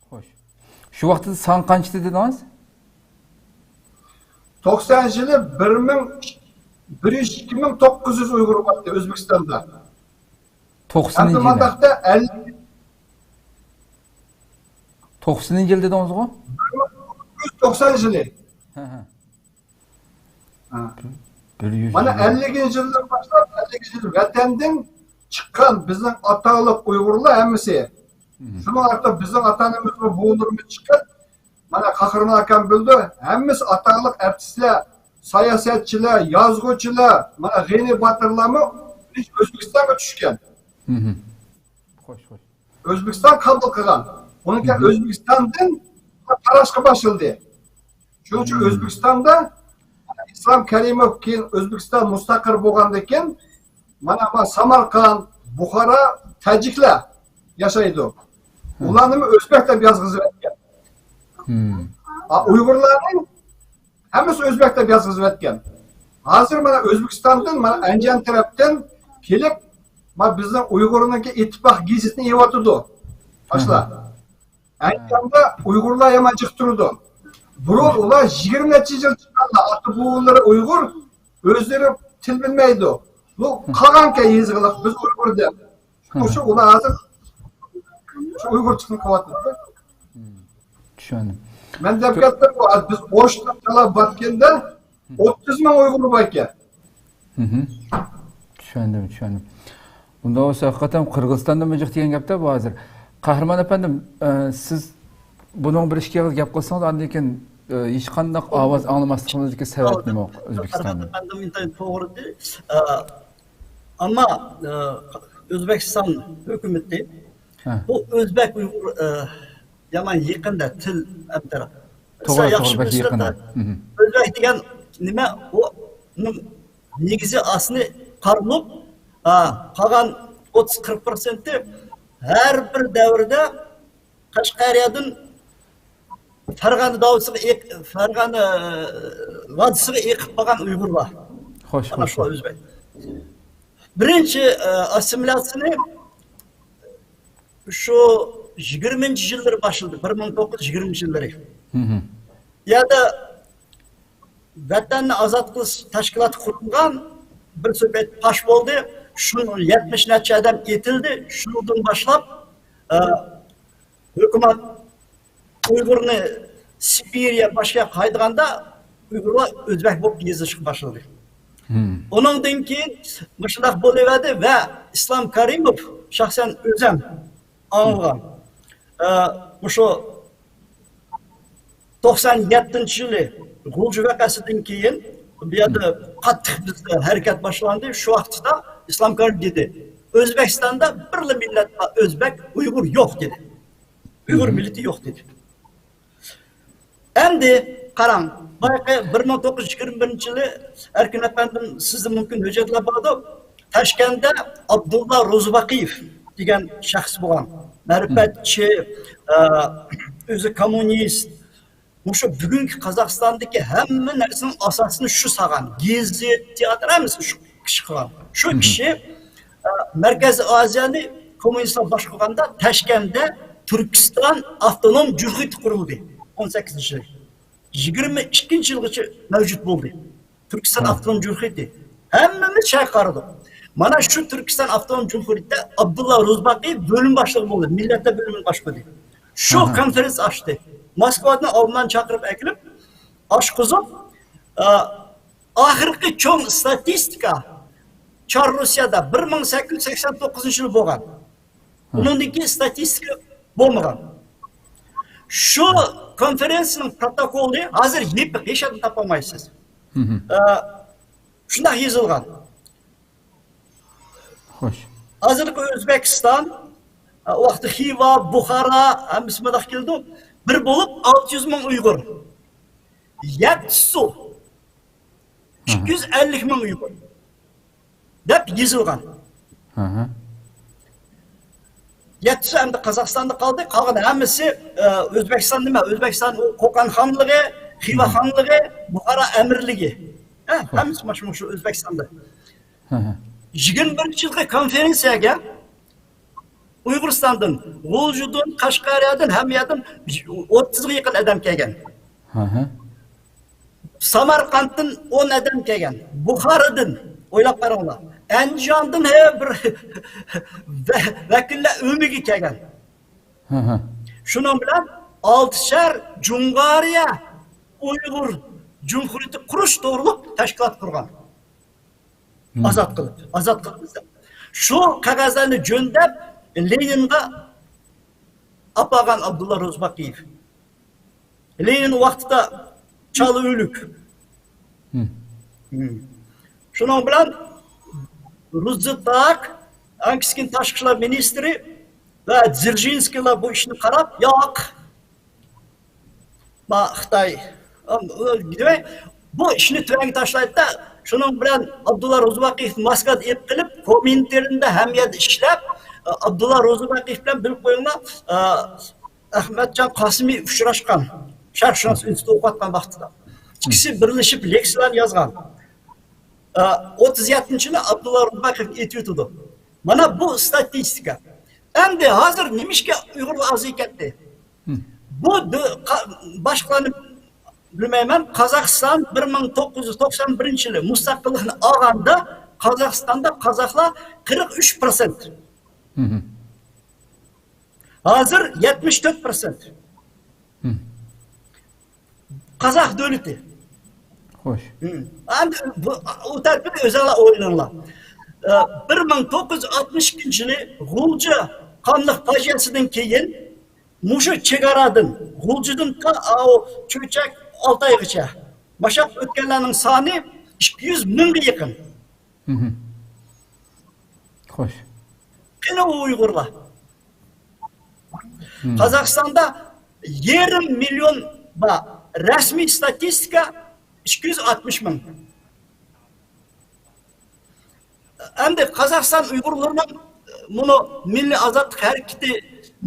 خوش. شۇ ۋاقىتتا سان قانچە دېدىڭىز؟ توقسان يىلى بىر مىڭ، بىر يۈز ئىككى مىڭ توققۇز يۈز ئۇيغۇر بار ئىدى ئۆزبېكىستاندا. توقسىنىنچى يىلى. توقسىنىنچى يىل دېدىڭىزغۇ؟ بىر مىڭ توققۇز يۈز توقسان يىلى. ھە، ھە. ھە. بىر يۈز مانا يىل. ئەللىكىنچى يىلدىن باشلاپ، ئەللىكىنچى يىل ۋەتەندىن چىققان بىزنىڭ ئاتالىق ئۇيغۇرلار ھەممىسى. شۇنىڭ ئارقىدا بىزنىڭ ئاتا-ئانىمىزمۇ، بوۋىلىرىمىز چىققان. مانا قاھرىمان ئاكام بىلدى. ھەممىسى ئاتالىق ئارتىسلار، ساياسەتچىلەر، يازغۇچىلار، مانا غېنى باتۇرلارمۇ ئۆزبېكىستانغا چۈشكەن. خوش، خوش. ئۆزبېكىستان قابۇل قىلغان. ئۇنىڭ كېيىن ئۆزبېكىستاندىن تاراشقا باشلىدى. شۇنىڭ ئۈچۈن ئۆزبېكىستاندا ئىسلام كەرىموف كېيىن ئۆزبېكىستان مۇستەقىل بولغاندىن كېيىن مانا، مانا سامارقاند، بۇخارا، تەجىكلەر ياشايدۇ. ئۇلارنىمۇ ئۆزبەك دەپ يازغۇزۇۋەتكەن. ئا، ئۇيغۇرلارنى ھەممىسى ئۆزبەك دەپ يازغۇزۇۋەتكەن. ھازىر مانا ئۆزبېكىستاندىن، مانا ئەنجان تەرەپتىن كېلىپ، مانا بىزنىڭ ئۇيغۇرنىڭكى ئىتتىپاق گېزىتىنى ئېلىۋاتىدۇ باشلار. ئەنجاندا ئۇيغۇرلار يامان جىق تۇرىدۇ. بۇرۇن ئۇلار يىگىرمە نەچچە يىل چىققانلار، ئاتا بوۋىلىرى ئۇيغۇر، ئۆزلىرى تىل بىلمەيدۇ. بۇ قالغانكەن يېزىقلىق، بىز ئۇيغۇر دەپ. شۇ ئۇلار ھازىر شۇ ئۇيغۇرچىلىقنى قىلىۋاتىدۇ. چۈشەندىم. مەن دەپ كەتتىم، بۇ بىز ئوشتاقچىلار باتكەندە ئوتتۇز مىڭ ئۇيغۇر بار ئىكەن. چۈشەندىم، چۈشەندىم. ئۇنداق بولسا ھەقىقەتەن قىرغىزىستاندىمۇ جىق دېگەن گەپتە بۇ ھازىر. قەھرىمان ئەپەندىم، ئە، سىز بۇنىڭ بىر ئىككى ئېغىز گەپ قىلسىڭىز، ئاندىن كېيىن، ئە، ھېچقانداق ئاۋاز ئاڭلىماسلىقىمىزدىكى سەۋەب نېمە ئۆزبېكىستاندا؟ ئەپەندىم ئىنتايىن توغرا دېدى. ئە، ئەمما، ئە، ئۆزبېكىستان ھۆكۈمىتى بۇ ئۆزبەك ئۇيغۇر، ئە، يامان يېقىندا تىل ئەمدى توغرا، ياخشى توغرا، بەك بىلىسىلەر يېقىن. مم. ئۆزبەك دېگەن نېمە؟ ئۇنىڭ نېگىزى ئاسلى قارلۇق، ھە، قالغان ئوتتۇز قىرىق پىرسەنتى ھەر بىر دەۋردە قەشقەرىيەدىن فەرغانە داۋىسىغا ئېق-، فەرغانە، ئە، ۋادىسىغا ئېقىپ قالغان ئۇيغۇرلار. خوش، ئانا خوش، شۇ خوش. ئۆزبەك. بىرىنچى، ئە، ئاسسىمىلياتسىيىنى شۇ يىگىرمىنچى يىللىرى باشلىدى، بىر مىڭ توققۇز يۈز يىگىرمىنچى يىللىرى. مم. يەنە ۋەتەننى ئازاد قىلىش تەشكىلاتى قۇرۇلغان، بىر سۆھبەت پاش بولدى. شۇ يەتمىش نەچچە ئادەم ئېتىلدى. شۇنىڭدىن باشلاپ، ئە، ھۆكۈمەت ئۇيغۇرنى سىبىرىيە باشقا يەرگە قايتىغاندا ئۇيغۇرلار ئۆزبەك بولۇپ يېزىلىشقا باشلىدى. مم. ئۇنىڭدىن كېيىن مۇشۇنداق بولۇۋەردى ۋە ئىسلام كەرىموف شەخسەن ئۆزەم ئاڭلىغان. ئە، مۇشۇ توقسان يەتتىنچى يىلى غۇلجا ۋەقەسىدىن كېيىن بۇ يەردە قاتتىق بىزدە ھەرىكەت باشلاندى. شۇ ۋاقىتتا ئىسلام كەرىموف دېدى، ئۆزبېكىستاندا بىرلا مىللەت بار، ئۆزبەك، ئۇيغۇر يوق دېدى. ئۇيغۇر مم. مىللىتى يوق دېدى. ئەمدى قاراڭ، بايىقى بىر مىڭ توققۇز يۈز يىگىرمە بىرىنچى يىلى ئەركىن ئەپەندىم سىزدە مۇمكىن ھۆججەتلەر باردۇ. تاشكەنتتە ئابدۇللا روزىباقىيېف دېگەن شەخس بولغان. مەرىپەتچى، ئە، ئۆزى كوممۇنىست. مۇشۇ بۈگۈنكى قازاقىستاندىكى ھەممە نەرسىنىڭ ئاساسىنى شۇ سالغان. گېزىت، تىياتىر ھەممىسىنى شۇ كىشى قىلغان. شۇ كىشى، ئە، مەركەزىي ئازىيانى كوممۇنىستلار باشقۇرغاندا تاشكەنتتە تۈركىستان ئاپتونوم جۇمھۇرىيىتى قۇرۇلدى. ئون سەككىزىنچى يىلى. يىگىرمە ئىككىنچى يىلغىچە مەۋجۇت بولدى. تۈركىستان ئاپتونوم جۇمھۇرىيىتى. ھەممىمىز شەرققە قارىدۇق. مانا شۇ تۈركىستان ئاپتونوم جۇمھۇرىيىتىدە ئابدۇللا روزىباقىيېف بۆلۈم باشلىقى بولدى. مىللەتلەر بۆلۈمىنى باشقۇردى. شۇ كونفېرېنس ئاچتى. موسكۋادىن ئالماننى چاقىرىپ ئەكېلىپ، ئاچقۇزۇپ، ئا، ئاخىرقى چوڭ ستاتىستىكا چار روسىيەدە بىر مىڭ سەككىز يۈز سەكسەن توققۇزىنچى يىلى بولغان. ئۇنىڭدىن كېيىن ستاتىستىكا بولمىغان. شۇ كونفېرېنسىيەنىڭ پروتوكولىنى ھازىر يېپىق، ھېچ يەردىن تاپالمايسىز. ئە، شۇنداق يېزىلغان. خوش. ھازىرقى ئۆزبېكىستان، ئە، ئۇ ۋاقىتتا خىۋا، بۇخارا، ھەممىسى مۇنداق كېلىدۇ. بىر بولۇپ ئالتە يۈز مىڭ ئۇيغۇر. يەتتىسى ئىككى يۈز ئەللىك مىڭ ئۇيغۇر دەپ يېزىلغان. يەتتىسى ئەمدى قازاقىستاندا قالدى، قالغان ھەممىسى، ئە، ئۆزبېكىستان نېمە؟ ئۆزبېكىستان ئۇ قوقان خانلىقى، خىۋا خانلىقى، بۇخارا ئەمىرلىكى. ھە، ھەممىسى مانا شۇ ئۆزبېكىستاندا. يىگىرمە بىرىنچى يىلقى كونفېرېنسىيەگە ئۇيغۇرىستاندىن، غۇلجىدىن، قەشقەرىيەدىن، ھەممە يەردىن ئوتتۇزغا يېقىن ئادەم كەلگەن. سامارقاندتىن ئون ئادەم كەلگەن. بۇخارادىن، ئويلاپ قاراڭلار. ئەنجاندىن ھە بىر ۋە-، ۋەكىللەر ئۆمىگە كەلگەن. شۇنىڭ بىلەن ئالتىشار جۇڭغارىيە ئۇيغۇر جۇمھۇرىيىتى قۇرۇش توغرۇلۇق تەشكىلات قۇرغان. ئازاد قىلىپ، ئازاد قىلىمىز دەپ. شۇ قەغەزلەرنى جۆندەپ لېنىنغا ئاپارغان ئابدۇللا روزىباقىيېف. لېنىن ۋاقتىدا چالا ئۆلۈك. شۇنىڭ بىلەن روزېنتاگ، ئەڭ كېسكىن تاشقى ئىشلار مىنىستىرى ۋە دزېرژىنسكىيلار بۇ ئىشنى قاراپ، ياق، ما خىتاي، ئەم، ئۇ، دېمەك، بۇ ئىشنى تۆۋەنگە تاشلايدۇ-دە، شۇنىڭ بىلەن ئابدۇللا روزىباقىيېۋنى ماسكادا ئېلىپ قېلىپ، كومىنتېرندا ھەممە يەردە ئىشلەپ، ئابدۇللا روزىباقىيېف بىلەن بىلىپ قويۇڭلار، ئە، ئەخمەتجان قاسىمى ئۇچراشقان، شەرق شۇناس ئىنستىتۇتىدا ئوقۇۋاتقان ۋاقتىدا. ئىككىسى بىرلىشىپ لېكسىيەلەرنى يازغان. ئە، ئوتتۇز يەتتىنچى يىلى ئابدۇللا روزىباقىيېۋنى ئېتىۋېتىدۇ. مانا بۇ ستاتىستىكا. ئەمدى ھازىر نېمىشقا ئۇيغۇرلار ئازىيىپ كەتتى؟ بۇ دۆ-، قا-، باشقىلارنى بىلمەيمەن. قازاقىستان بىر مىڭ توققۇز يۈز توقسان بىرىنچى يىلى مۇستەقىللىقنى ئالغاندا، قازاقىستاندا قازاقلار قىرىق ئۈچ پىرسەنت. ھازىر يەتمىش تۆت پىرسەنت. قازاق دۆلىتى. خوش. ئەمدى بۇ، ئۇ تەرىپىنى ئۆزۈڭلار ئويلىنىڭلار. ئە، بىر مىڭ توققۇز يۈز ئاتمىش ئىككىنچى يىلى غۇلجا قانلىق پاجىئەسىدىن كېيىن مۇشۇ چېگرادىن، غۇلجىدىن تا ئاۋۇ چۆچەك، ئالتايغىچە باشلاپ ئۆتكەنلەرنىڭ سانى ئىككى يۈز مىڭغا يېقىن. خوش. قېنى ئۇ ئۇيغۇرلار؟ قازاقىستاندا يېرىم مىليون بار. رەسمىي ستاتىستىكا ئىككى يۈز ئاتمىش مىڭ. ئەمدى قازاقىستان ئۇيغۇرلىرىنىڭ مۇنۇ مىللىي ئازادلىق ھەرىكىتى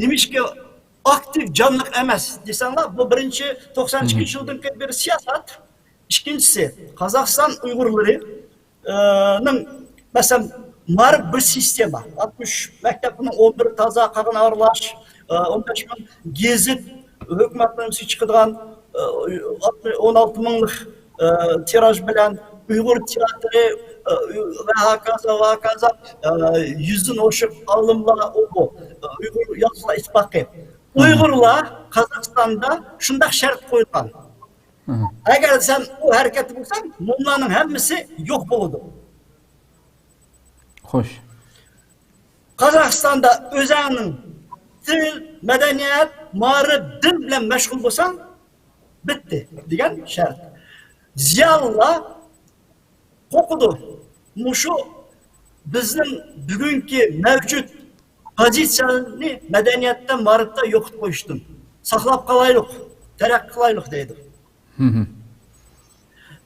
نېمىشقا ئاكتىپ، جانلىق ئەمەس دېسەڭلار، بۇ بىرىنچى، توقسان ئىككىنچى يىلدىن كېيىن بىر سىياسەت. ئىككىنچىسى، قازاقىستان ئۇيغۇرلىرى نىڭ، مەسىلەن، مائارىپ بىر سىستېما. ئاتمىش مەكتەپنىڭ ئون بىرى تازا، قالغىنى ئارىلاش، ئون بەش مىڭ گېزىت، ھۆكۈمەتنىڭ ئۆزى چىقىدىغان، ئون ئالتە مىڭلىق تىراژ بىلەن ئۇيغۇر تىياتىرى ۋە ھاكازا، ۋە ھاكازا، يۈزدىن ئوشۇق ئالىملار، ئۇ بۇ، ئۇيغۇر يازغۇچىلار ئىتتىپاقى. ئۇيغۇرلار قازاقىستاندا شۇنداق شەرت قويغان. ئەگەر سەن ئۇ ھەرىكەتتە بولساڭ، مۇنۇلارنىڭ ھەممىسى يوق بولىدۇ. خوش. قازاقىستاندا ئۆزەڭنىڭ تىل، مەدەنىيەت، مائارىپ، دىن بىلەن مەشغۇل بولساڭ، بىتتى دېگەن شەرت. زىيالىيلار قورقىدۇ. مۇشۇ بىزنىڭ بۈگۈنكى مەۋجۇت پوزىتسىيەنى مەدەنىيەتتە، مائارىپتا يوقىتىپ قويۇشتىن ساقلاپ قالايلۇق، تەرەققىي قىلايلۇق دەيدۇ.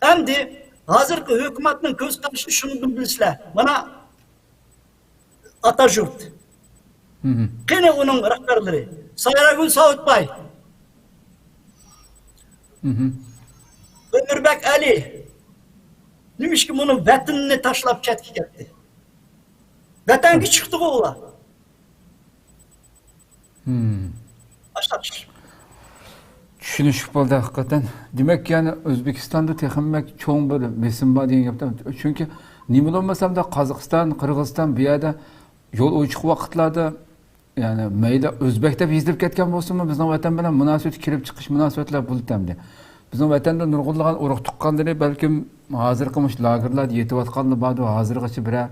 ئەمدى ھازىرقى ھۆكۈمەتنىڭ كۆز قارىشى شۇنىڭدىن بىلىسىلەر. مانا ئاتايۇرت. قېنى ئۇنىڭ رەھبەرلىرى؟ سايراگۈل ساۋۇتباي، ئۆمۈربەك ئەلى. نېمىشقا مۇنۇ ۋەتىنىنى تاشلاپ چەتكە كەتتى؟ ۋەتەنگە چىقتىغۇ ئۇلار. ئاشۇنداق ئىش. چۈشىنىشلىك بولدى ھەقىقەتەن. دېمەك، يەنى ئۆزبېكىستاندا تېخىمۇ بەك چوڭ بىر بېسىم بار دېگەن گەپتە. چۈنكى نېمە بولمىسا، قازاقىستان، قىرغىزىستان بۇ يەردە يول ئوچۇق ۋاقىتلاردا، يەنى مەيلى ئۆزبەك دەپ يېزىلىپ كەتكەن بولسىمۇ، بىزنىڭ ۋەتەن بىلەن مۇناسىۋەتكە كېلىپ چىقىش مۇناسىۋەتلەر بولىدۇ ئەمدى. بىزنىڭ ۋەتەندە نۇرغۇنلىغان ئۇرۇق تۇغقانلىرى بەلكىم ھازىرقى مۇشۇ لاگېرلاردا يېتىۋاتقانلا باردۇ، ھازىرغىچە بىرەر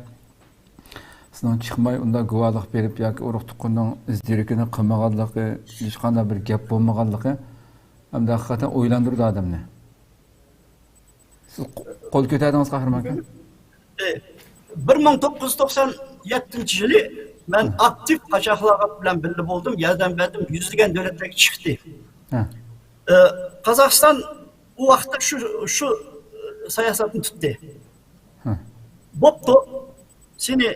سىنىڭ چىقماي ئۇنداق گۇۋاھلىق بېرىپ ياكى ئۇرۇق تۇغقىنىنىڭ ئىز دېرىكىنى قىلمىغانلىقى، ھېچقانداق بىر گەپ بولمىغانلىقى ئەمدى ھەقىقەتەن ئويلاندۇرىدۇ ئادەمنى. سىز قو-، قول كۆتەردىڭىز، قەھرىمان ئاكا. بىر مىڭ توققۇز يۈز توقسان يەتتىنچى يىلى مەن ئاكتىپ قاچاقلار بىلەن بىللە بولدۇم، ياردەم بەردىم، يۈزلىگەن دۆلەتلەرگە چىقتى. قازاقىستان ئۇ ۋاقىتتا شۇ، شۇ سىياسەتنى تۇتتى. بوپتۇ، سېنى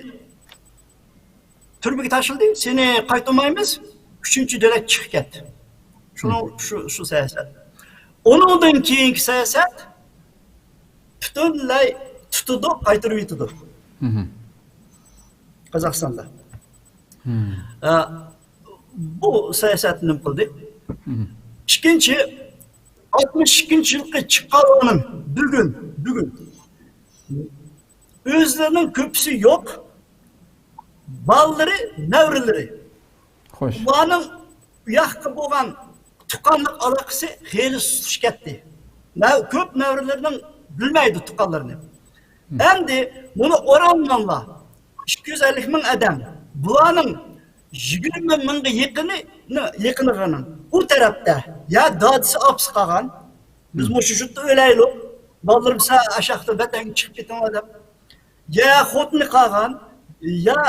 تۈرمىگە تاشلىدى، سېنى قايتۇرمايمىز، ئۈچىنچى دۆلەت چىقىپ كەت. شۇنىڭ، شۇ، شۇ سىياسەت. ئۇنىڭدىن كېيىنكى سىياسەت پۈتۈنلەي تۇتىدۇ، قايتۇرۇۋېتىدۇ. قازاقىستاندا. ئە، بۇ سىياسەت نېمە قىلدى؟ ئىككىنچى، ئاتمىش ئىككىنچى يىلقى چىققانلارنىڭ بۈگۈن، بۈگۈن ئۆزلىرىنىڭ كۆپىسى يوق، بالىلىرى، نەۋرىلىرى. خوش. ئۇلارنىڭ ئۇ ياققا بولغان تۇغقانلىق ئالاقىسى خېلى سۇسلىشىپ كەتتى. نەۋ-، كۆپ نەۋرىلىرىنىڭ بىلمەيدۇ تۇغقانلىرىنى. ئەمدى بۇنى ئورالمانلار، ئىككى يۈز ئەللىك مىڭ ئادەم، بۇلارنىڭ يىگىرمە مىڭغا يېقىنى، يېقىنىغىنىڭ ئۇ تەرەپتە يا دادىسى، ئاپىسى قالغان، بىز مۇشۇ يۇرتتا ئۆلەيلۇق، بالىلىرىمىز ئاشاقتا ۋەتەنگە چىقىپ كېتىڭلار دەپ، يا خوتۇنى قالغان، يا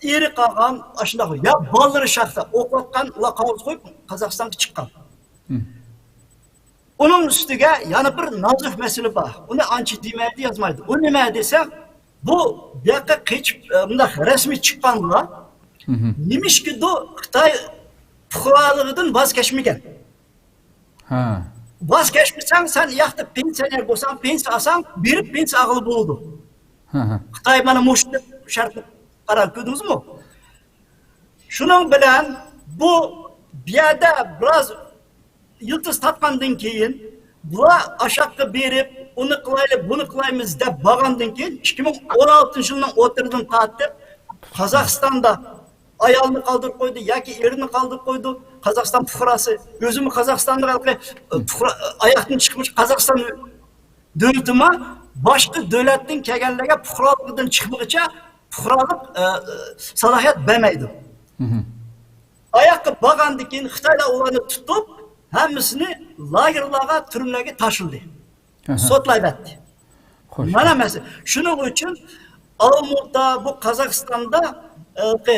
ئېرى قالغان، ئاشۇنداق، يا بالىلىرى شاختا ئوقۇۋاتقان، ئۇلار قاغىز قويۇپ قازاقىستانغا چىققان. ئۇنىڭ ئۈستىگە يەنە بىر نازۇك مەسىلە بار. ئۇنى ئانچە دېمەيدۇ، يازمايدۇ. ئۇ نېمە دېسەم، بۇ، بۇ ياققا قېچىپ، ئە، مۇنداق رەسمىي چىققانلار نېمىشقىدۇ خىتاي پۇقرالىقىدىن ۋاز كەچمىگەن. ۋاز كەچمىسەڭ، سەن ياقتا پېنسىيونېر بولساڭ، پېنسىيە ئالساڭ، بېرىپ پېنسىيە ئالغىلى بولىدۇ. خىتاي مانا مۇشۇ شەرتنى قاراپ كۆردىڭىزمۇ؟ شۇنىڭ بىلەن بۇ، بۇ يەردە بىراز يىلتىز تارتقاندىن كېيىن، بۇلار ئاشاققا بېرىپ، ئۇنى قىلايلى، بۇنى قىلايمىز دەپ بارغاندىن كېيىن، ئىككى مىڭ ئون ئالتىنچى يىلنىڭ ئوتتۇرىدىن تارتىپ قازاقىستاندا ئايالنى قالدۇرۇپ قويدى ياكى ئېرىنى قالدۇرۇپ قويدى، قازاقىستان پۇقراسى. ئۆزىمۇ قازاقىستاندا ھېلىقى، پۇقرا-، ئاياقتىن چىقمىش قازاقىستان دۆلىتىمۇ باشقا دۆلەتتىن كەلگەنلەرگە پۇقرالىقىدىن چىقمىغىچە پۇقرالىق، ئە، سالاھىيەت بەرمەيدۇ. ئاياققا بارغاندىن كېيىن خىتايلار ئۇلارنى تۇتۇپ، ھەممىسىنى لاگېرلارغا، تۈرمىلەرگە تاشلىدى. سوتلايۋەتتى. خوش. مانا مەسىلە. شۇنىڭ ئۈچۈن ئالمۇتا، بۇ قازاقىستاندا، ئە،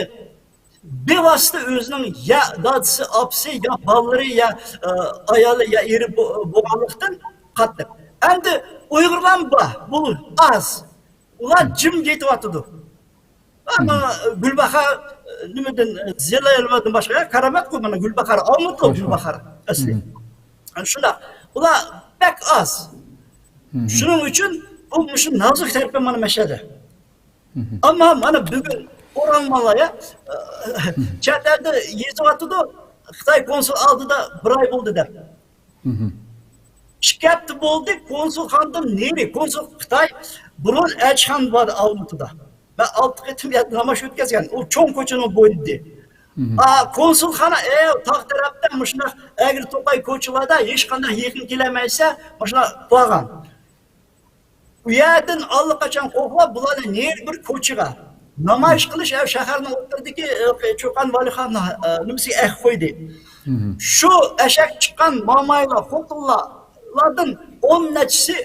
بىۋاسىتە ئۆزىنىڭ يا دادىسى، ئاپىسى، يا بالىلىرى، يا، ئە، ئايالى، يا ئېرى بو-، بولغانلىقتىن قاتتىق. ئەمدى ئۇيغۇرلارمۇ بار، بۇ ئاز. ئۇلار جىم يېتىۋاتىدۇ. ئەمما گۈلباھار، ئە، نېمىدىن، ئە، زىيالىيلىمادىن باشقا، يا، كارامەتقۇ مانا گۈلباھار، ئالمۇتىلىق گۈلباھار ئەسلى. شۇنداق. ئۇلار بەك ئاز. شۇنىڭ ئۈچۈن بۇ مۇشۇ نازۇك تەرىپى مانا مەشەدە. ئەمما مانا بۈگۈن ئورالمانلار، يا، چەت ئەلدە يېزىۋاتىدۇ، خىتاي كونسۇل ئالدىدا بىر ئاي بولدى دەپ. ئىككى ھەپتە بولدى، كونسۇلخانىدىن نېرى، كونسۇل خىتاي بۇرۇن ئەلچىخانا بار ئالمۇتىدا. مەن ئالتە قېتىم يەردە ناماز ئۆتكەزگەن، ئۇ چوڭ كوچىنىڭ بويىدا. ئا، كونسۇلخانا ئەي تاغ تەرەپتە مۇشۇنداق ئەگرى توقاي كوچىلاردا ھېچقانداق يېقىن كېلەلمەيسە، مۇشۇنداق بارغان. ئۇ يەردىن ئاللىقاچان قوغلاپ، بۇلارنى نېرى بىر كوچىغا نامايىش قىلىش، ئە، شەھەرنىڭ ئوتتۇرىدىكى، ئە، چوقان ۋالىخان، ئە، نېمىسىگە ئەك قويدى. شۇ ئەشەك چىققان مامايلار، خوتۇنلاردىن ئون نەچچىسى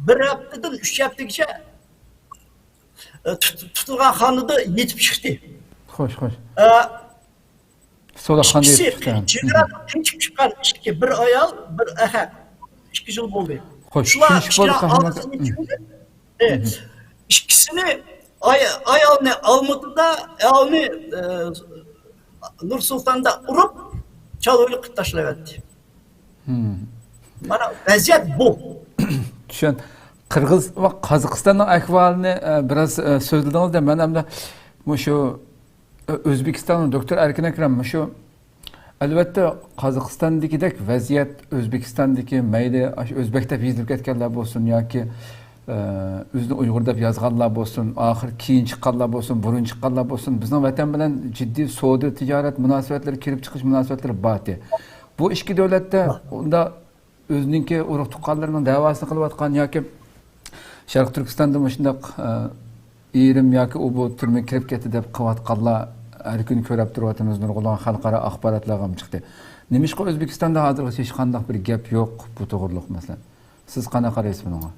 بىر ھەپتىدىن ئۈچ ھەپتىگىچە، ئە، تۇت-، تۇتۇلغان خانىدا يېتىپ چىقتى. خوش، خوش. ئە، سولاقخانىدا ئىككىسى يېتىپ چىقتى. چېگرادىن قېچىپ چىققان ئىككى، بىر ئايال، بىر ئەخەت. ئىككى يىل بولدى. خوش، شۇلار چۈشۈنۈشلۈك بولدى، ئىككىلەر قاھرىمان ئالدىسىنى ئاكا. ئىككى، ئە، ئىككىسىنى ئاي-، ئايالنى ئالمۇتىدا، ئايالنى، ئە، نۇر سۇلتاندا ئۇرۇپ، چالغۇلۇق قىلىپ تاشلاۋەتتى. مانا ۋەزىيەت بۇ. چۈشەن. قىرغىز ۋە قازاقىستاننىڭ ئەھۋالىنى، ئە، بىراز، ئە، سۆزلىدىڭىز-دە، مەن ئەمدى مۇشۇ، ئە، ئۆزبېكىستان، دوكتور ئەركىن ئەكرەم، مۇشۇ، ئەلۋەتتە، قازاقىستاندىكىدەك ۋەزىيەت ئۆزبېكىستاندىكى مەيلى ئاشۇ ئۆزبەك دەپ يېزىلىپ كەتكەنلەر بولسۇن ياكى، ئە، ئۆزىنى ئۇيغۇر دەپ يازغانلار بولسۇن، ئاخىر كېيىن چىققانلار بولسۇن، بۇرۇن چىققانلار بولسۇن، بىزنىڭ ۋەتەن بىلەن جىددىي سودا، تىجارەت مۇناسىۋەتلىرى، كىرىپ چىقىش مۇناسىۋەتلىرى بارتى. بۇ ئىككى دۆلەتتە ئۇندا ئۆزىنىڭكى ئۇرۇق تۇغقانلىرىنىڭ دەۋاسىنى قىلىۋاتقان ياكى شەرقىي تۈركىستاندا مۇشۇنداق، ئە، ئېرىم ياكى ئۇ بۇ تۈرمىگە كىرىپ كەتتى دەپ قىلىۋاتقانلار ھەر كۈنى كۆرۈپ تۇرۇۋاتىمىز، نۇرغۇنلىغان خەلقئارا ئاخباراتلارغىمۇ چىقتى. نېمىشقا ئۆزبېكىستاندا ھازىرغىچە ھېچقانداق بىر گەپ يوق بۇ توغرىلىق، مەسىلەن؟ سىز قانداق قارايسىز بۇنىڭغا؟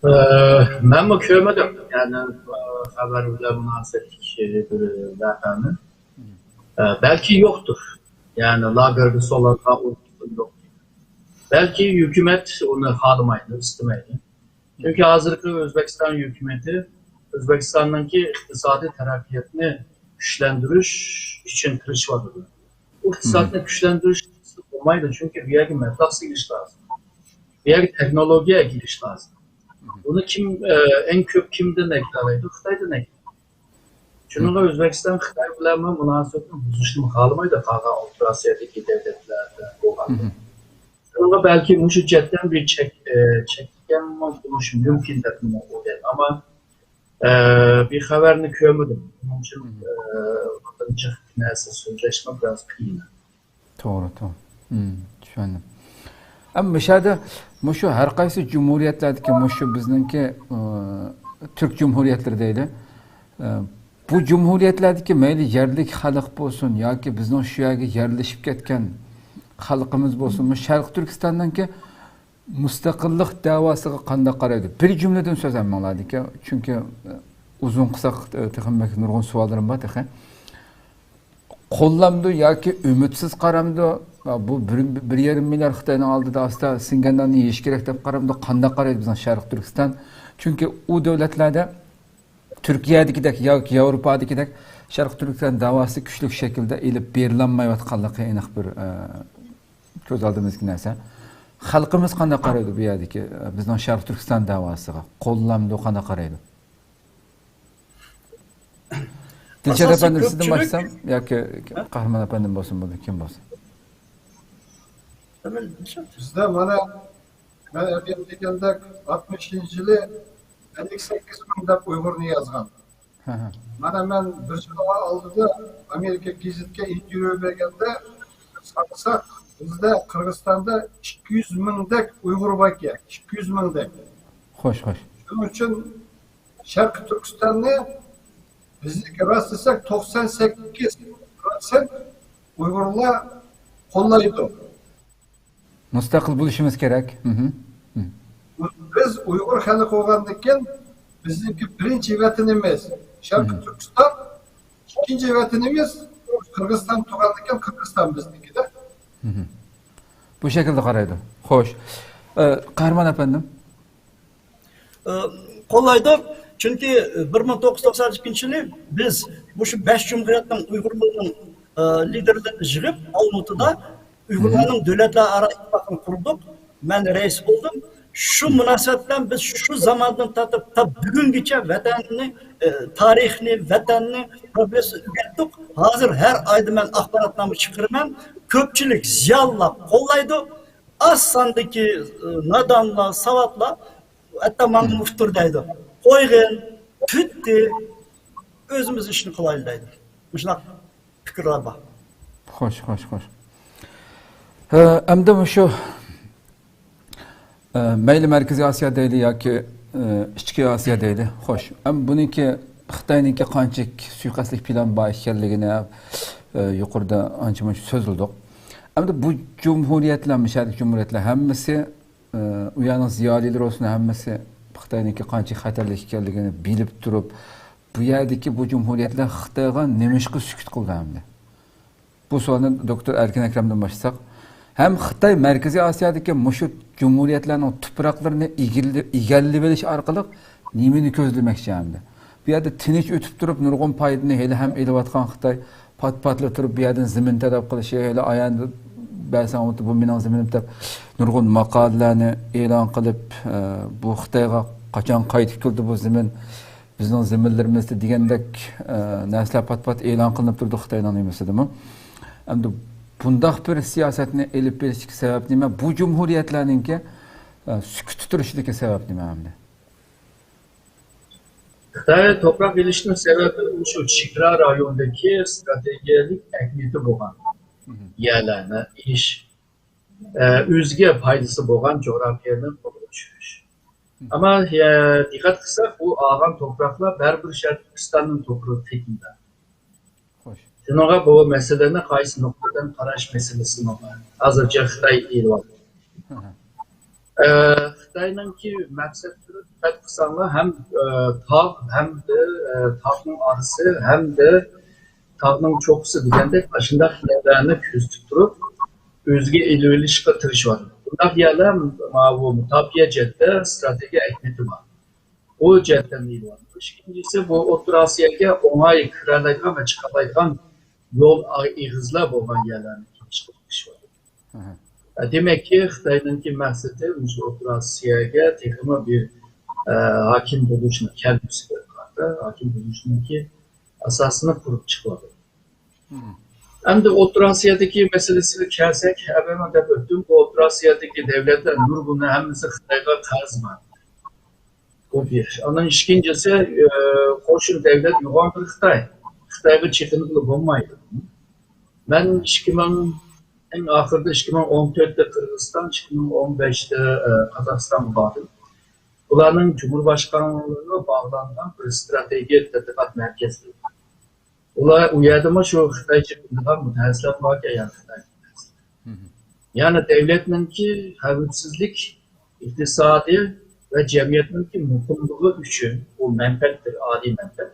ئە، مەنمۇ كۆرمىدىم. يەنى، ئە، خەۋەر بىلەن مۇناسىۋەتلىك بىر ۋەقەنى. ئە، بەلكى يوقتۇر. يەنى لاگېردا سولانغان ئۇرۇق يوق. بەلكى ھۆكۈمەت ئۇنى خالىمايدۇ، ئىستىمەيدۇ. چۈنكى ھازىرقى ئۆزبېكىستان ھۆكۈمىتى ئۆزبېكىستاننىڭكى ئىقتىسادىي تەرەققىياتنى كۈچلەندۈرۈش ئۈچۈن تىرىشىۋاتىدۇ. ئۇ ئىقتىسادنى كۈچلەندۈرۈش بولمايدۇ، چۈنكى بۇ يەرگە مەبلەغ سېلىش لازىم. بۇ يەرگە تېخنولوگىيە ئەكېلىش لازىم. بۇنى كىم، ئە، ئەڭ كۆپ كىمدىن ئەكېلەلەيدۇ؟ خىتايدىن ئەكېلىدۇ. شۇنىڭغا ئۆزبېكىستان خىتاي بىلەنمۇ مۇناسىۋەتنى بۇزۇشنىمۇ خالىمايدۇ، قالغان ئوتتۇرا ئاسىيادىكى دۆلەتلەر بىلەن بولغاندا. شۇنىڭغا بەلكى مۇشۇ جەھەتتىن بىر چەك-، ئە، چەكلىگەنمۇ بولۇشى مۇمكىن دەپمۇ ئويلايمەن. ئەمما، ئە، بىر خەۋەرنى كۆرمىدىم. شۇنىڭ ئۈچۈن، ئە، بۇندىن جىق نەرسە سۆزلەشمۇ بىراز قىيىن. توغرا، توغرا. چۈشەندىم. ئەمما مۇشۇ يەردە مۇشۇ ھەر قايسى جۇمھۇرىيەتلەردىكى مۇشۇ بىزنىڭكى، ئە، تۈرك جۇمھۇرىيەتلىرى دەيلى. ئە، بۇ جۇمھۇرىيەتلەردىكى مەيلى يەرلىك خەلق بولسۇن ياكى بىزنىڭ شۇ يەرگە يەرلىشىپ كەتكەن خەلقىمىز بولسۇن، مۇشۇ شەرقىي تۈركىستاننىڭكى مۇستەقىللىق دەۋاسىغا قانداق قارايدۇ؟ بىر جۈملىدىن سۆزلەمەڭلار، چۈنكى، ئە، ئۇزۇن قىلساق، ئە، تېخىمۇ نۇرغۇن سوئاللىرىم بار تېخى. قوللامدۇ ياكى ئۈمىدسىز قارامدۇ؟ بۇ بىر، بىر يېرىم مىليارد خىتاينىڭ ئالدىدا ئاستا سىڭگەن ناننى يېيىش كېرەك دەپ قارامدۇ؟ قانداق قارايدۇ بىزنىڭ شەرقىي تۈركىستان؟ چۈنكى ئۇ دۆلەتلەردە تۈركىيەدىكىدەك ياكى ياۋروپادىكىدەك شەرقىي تۈركىستان داۋاسى كۈچلۈك شەكىلدە ئېلىپ بېرىلالمايۋاتقانلىقى ئېنىق بىر، ئە، كۆز ئالدىمىزدىكى نەرسە. خەلقىمىز قانداق قارايدۇ بۇ يەردىكى، ئە، بىزنىڭ شەرقىي تۈركىستان داۋاسىغا؟ قوللامدۇ، قانداق قارايدۇ؟ دىلشات ئەپەندى، سىزدىن باشلىسام ياكى قەھرىمان ئەپەندىم بولسۇن، بولدى، كىم بولسۇن. بىزدە مانا، مەن ئەمدى دېگەندەك، ئاتمىشىنچى يىلى ئەللىك سەككىز مىڭ دەپ ئۇيغۇرنى يازغان. مانا مەن بىر يىل ئالدىدا ئامېرىكا گېزىتكە ئىنتېرۋيۇ بەرگەندە، سانىساق، بىزدە قىرغىزىستاندا ئىككى يۈز مىڭدەك ئۇيغۇر باركەن، ئىككى يۈز مىڭدەك. خوش، خوش. شۇنىڭ ئۈچۈن شەرقىي تۈركىستاننى بىزنىڭكى راست دېسەك، توقسان سەككىز پىرسەنت ئۇيغۇرلار قوللايدۇ. مۇستەقىل بولۇشىمىز كېرەك. بىز ئۇيغۇر خەلقى بولغاندىكىن، بىزنىڭكى بىرىنچى ۋەتىنىمىز شەرقىي تۈركىستان، ئىككىنچى ۋەتىنىمىز قىرغىزىستان تۇغان ئىكەن، قىرغىزىستان بىزنىڭكىدە. بۇ شەكىلدە قارايدۇ. خوش. ئە، قەھرىمان ئەپەندىم. ئە، قوللايدۇ. چۈنكى بىر مىڭ توققۇز يۈز توقسان ئىككىنچى يىلى بىز مۇشۇ بەش جۇمھۇرىيەتنىڭ ئۇيغۇرلىرىنىڭ، ئە، لىدېرلىرىنى يىغىپ، ئالمۇتىدا ئۇيغۇرلارنىڭ دۆلەتلەر ئارا ئىتتىپاقىنى قۇردۇق. مەن رەئىس بولدۇم. شۇ مۇناسىۋەت بىلەن بىز شۇ زاماندىن تارتىپ تا بۈگۈنگىچە ۋەتەننى، ئە، تارىخنى، ۋەتەننى پروگرېسس ئۆگەتتۇق. ھازىر ھەر ئايدا مەن ئاخباراتنامە چىقىرىمەن. كۆپچىلىك زىيالىيلار قوللايدۇ. ئاز ساندىكى، ئە، نادانلار، ساۋاتلار ھەتتا ماڭا مۇفتۇر دەيدۇ. قويغىن، پۈتتى، ئۆزىمىز ئىشنى قىلايلى دەيدۇ. مۇشۇنداق پىكىرلەر بار. خوش، خوش، خوش. ھە، ئەمدى مۇشۇ، ئە، مەيلى مەركىزىي ئاسىيا دەيلى ياكى، ئە، ئىچكى ئاسىيا دەيلى. خوش. ئەم بۇنىڭكى خىتاينىڭكى قانچىلىك سۇيىقەستلىك پىلان بار ئىكەنلىكىنى، ئە، يۇقىرىدا ئانچە مۇنچە سۆزلىدۇق. ئەمدى بۇ جۇمھۇرىيەتلەر، مۇشۇ يەردىكى جۇمھۇرىيەتلەر ھەممىسى ئە، ئۇ يەرنىڭ زىيالىيلىرى بولسۇن، ھەممىسى خىتاينىڭكى قانچە خەتەرلىك ئىكەنلىكىنى بىلىپ تۇرۇپ، بۇ يەردىكى بۇ جۇمھۇرىيەتلەر خىتايغا نېمىشقا سۈكۈت قىلدى ئەمدى؟ بۇ سوئالنى دوكتور ئەركىن ئەكرەمدىن باشلىساق، ھەم خىتاي مەركىزىي ئاسىيادىكى مۇشۇ جۇمھۇرىيەتلەرنىڭ تۇپراقلىرىنى ئىگىلى-، ئىگىلىۋېلىش ئارقىلىق نېمىنى كۆزلىمەكچى ئەمدى؟ بۇ يەردە تىنچ ئۆتۈپ تۇرۇپ، نۇرغۇن پايدىنى ھېلىھەم ئېلىۋاتقان خىتاي، پات-پاتلا تۇرۇپ بۇ يەردىن زېمىن تەلەپ قىلىشى، ھېلى ئايان بەرسەڭ بۇ مېنىڭ زېمىنىم دەپ نۇرغۇن ماقالىلەرنى ئېلان قىلىپ، ئە، بۇ خىتايغا قاچان قايتىپ كېلىدۇ بۇ زېمىن، بىزنىڭ زېمىنلىرىمىزدا دېگەندەك، ئە، نەرسىلەر پات-پات ئېلان قىلىنىپ تۇرىدۇ خىتاينىڭ نېمىسىدىمۇ. ئەمدى بۇنداق بىر سىياسەتنى ئېلىپ بېرىشتىكى سەۋەب نېمە؟ بۇ جۇمھۇرىيەتلەرنىڭكى، ئە، سۈكۈتتە تۇرۇشىدىكى سەۋەب نېمە ئەمدى؟ خىتاي توپراق ئېلىشنىڭ سەۋەبى مۇشۇ چېگرا رايونىدىكى ستراتېگىيەلىك ئەھمىيىتى بولغان يەرلەرنى ئېلىش، ئە، ئۆزىگە پايدىسى بولغان جۇغراپىيەنى قولغا چۈشۈرۈش. ئەمما، ئە، دىققەت قىلساق، بۇ ئالغان توپراقلار بەرىبىر شەرقىي تۈركىستاننىڭ توپرىقى تېخىمۇ. خوش. شۇنىڭغا بۇ مەسىلىنى قايسى نۇقتىدىن قاراش مەسىلىسىمۇ بار. ھازىرچە خىتاي ئېلىۋاتىدۇ. ئە، خىتاينىڭكى مەقسەتلىرى دىققەت قىلساڭلار ھەم، ئە، تاغ ھەمدە، ئە، تاغنىڭ ئارىسى ھەمدە تاغنىڭ چوققىسى دېگەندەك ئاشۇنداق يەرلەرنى كۆزىتىپ تۇرۇپ، ئۆزىگە ئېلىۋېلىشقا تىرىشىۋاتىدۇ. بۇنداق يەرلەر ماۋۇ مۇداپىئە جەھەتتە ستراتېگىيە ئەھمىيىتى بار. بۇ جەھەتتىن ئېلىۋالىدۇ. ئىككىنچىسى، بۇ ئوتتۇرا ئاسىياگە ئوڭاي كىرەلەيدىغان ۋە چىقالايدىغان يول ئېغىزلار بولغان يەرلەرنى كېلىشقا تىرىشىۋاتىدۇ. دېمەككى، خىتاينىڭكى مەقسىتى مۇشۇ ئوتتۇرا ئاسىياگە تېخىمۇ بىر، ئە، ھاكىم بولۇشنى، كەلگۈسىگە قارىتا ھاكىم بولۇشنىڭكى ئاساسىنى قۇرۇپ چىقىۋاتىدۇ. ئەمدى ئوتتۇرا ئاسىيادىكى مەسىلىسىگە كەلسەك، ئەۋۋەل دەپ ئۆتتۈم، بۇ ئوتتۇرا ئاسىيادىكى دەۋلەتلەر نۇرغۇنى ھەممىسى خىتايغا قەرز بار. بۇ بىر. ئاندىن ئىككىنچىسى، ئە، قوشنا دەۋلەت يوغان بىر خىتاي. خىتايغا چېقىنغىلى بولمايدۇ. مەن ئىككى مىڭ، ئەڭ ئاخىرىدا ئىككى مىڭ ئون تۆتتە قىرغىزىستان، ئىككى مىڭ ئون بەشتە، ئە، قازاقىستانغا باردىم. بۇلارنىڭ جۇمھۇر باشقانلىقىغا باغلانغان بىر ستراتېگىيە تەتقىقات مەركەزلىرى. ئۇلار ئۇ يەردىمۇ شۇ خىتايچە بىلىدىغان مۇتەخەسسىسلەر باركەن، يەنى خىتاي مۇتەخەسسىسلىرى. يەنى دەۋلەتنىڭكى خەۋپسىزلىك، ئىقتىسادىي ۋە جەمئىيەتنىڭكى مۇقىملىقى ئۈچۈن، بۇ مەنپەئەتتۇر، ئالىي مەنپەئەت.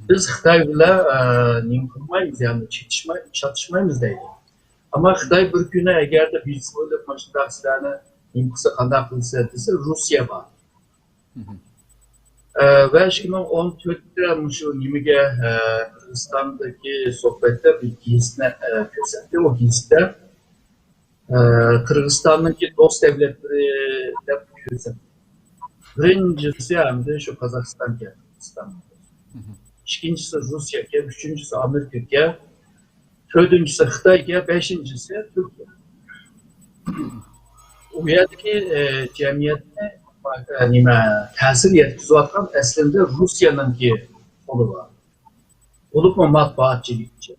بىز خىتاي بىلەن، ئە، نېمە قىلمايمىز، يەنى چېتىشماي-، چاتىشمايمىز دەيدۇ. ئەمما خىتاي بىر كۈنى ئەگەردە بىرسى بولۇپ مۇشۇنداق سىلەرنى نېمە قىلسا، قانداق قىلسا دېسە، روسىيە بار. ئە، ۋە ئىككى مىڭ ئون تۆتتە مۇشۇ نېمىگە، ئە، قىرغىزىستاندىكى سۆھبەتتە بىر گېزىتنى، ئە، كۆرسەتتى. ئۇ گېزىتتە، ئە، قىرغىزىستاننىڭكى دوست دەۋلەتلىرى دەپ كۆرسەتتى. بىرىنچىسى ئەمدى شۇ قازاقىستانكەن، قىرغىزىستان. ئىككىنچىسى روسىيەكەن، ئۈچىنچىسى ئامېرىكىكەن، تۆتىنچىسى خىتايكەن، بەشىنچىسى تۈركىيە. ئۇ يەردىكى، ئە، جەمئىيەتنى، ئە، نېمە، تەسىر يەتكۈزۈۋاتقان ئەسلىندە روسىيەنىڭكى قولى بار. بولۇپمۇ ماتبۇئاتچىلىقچە.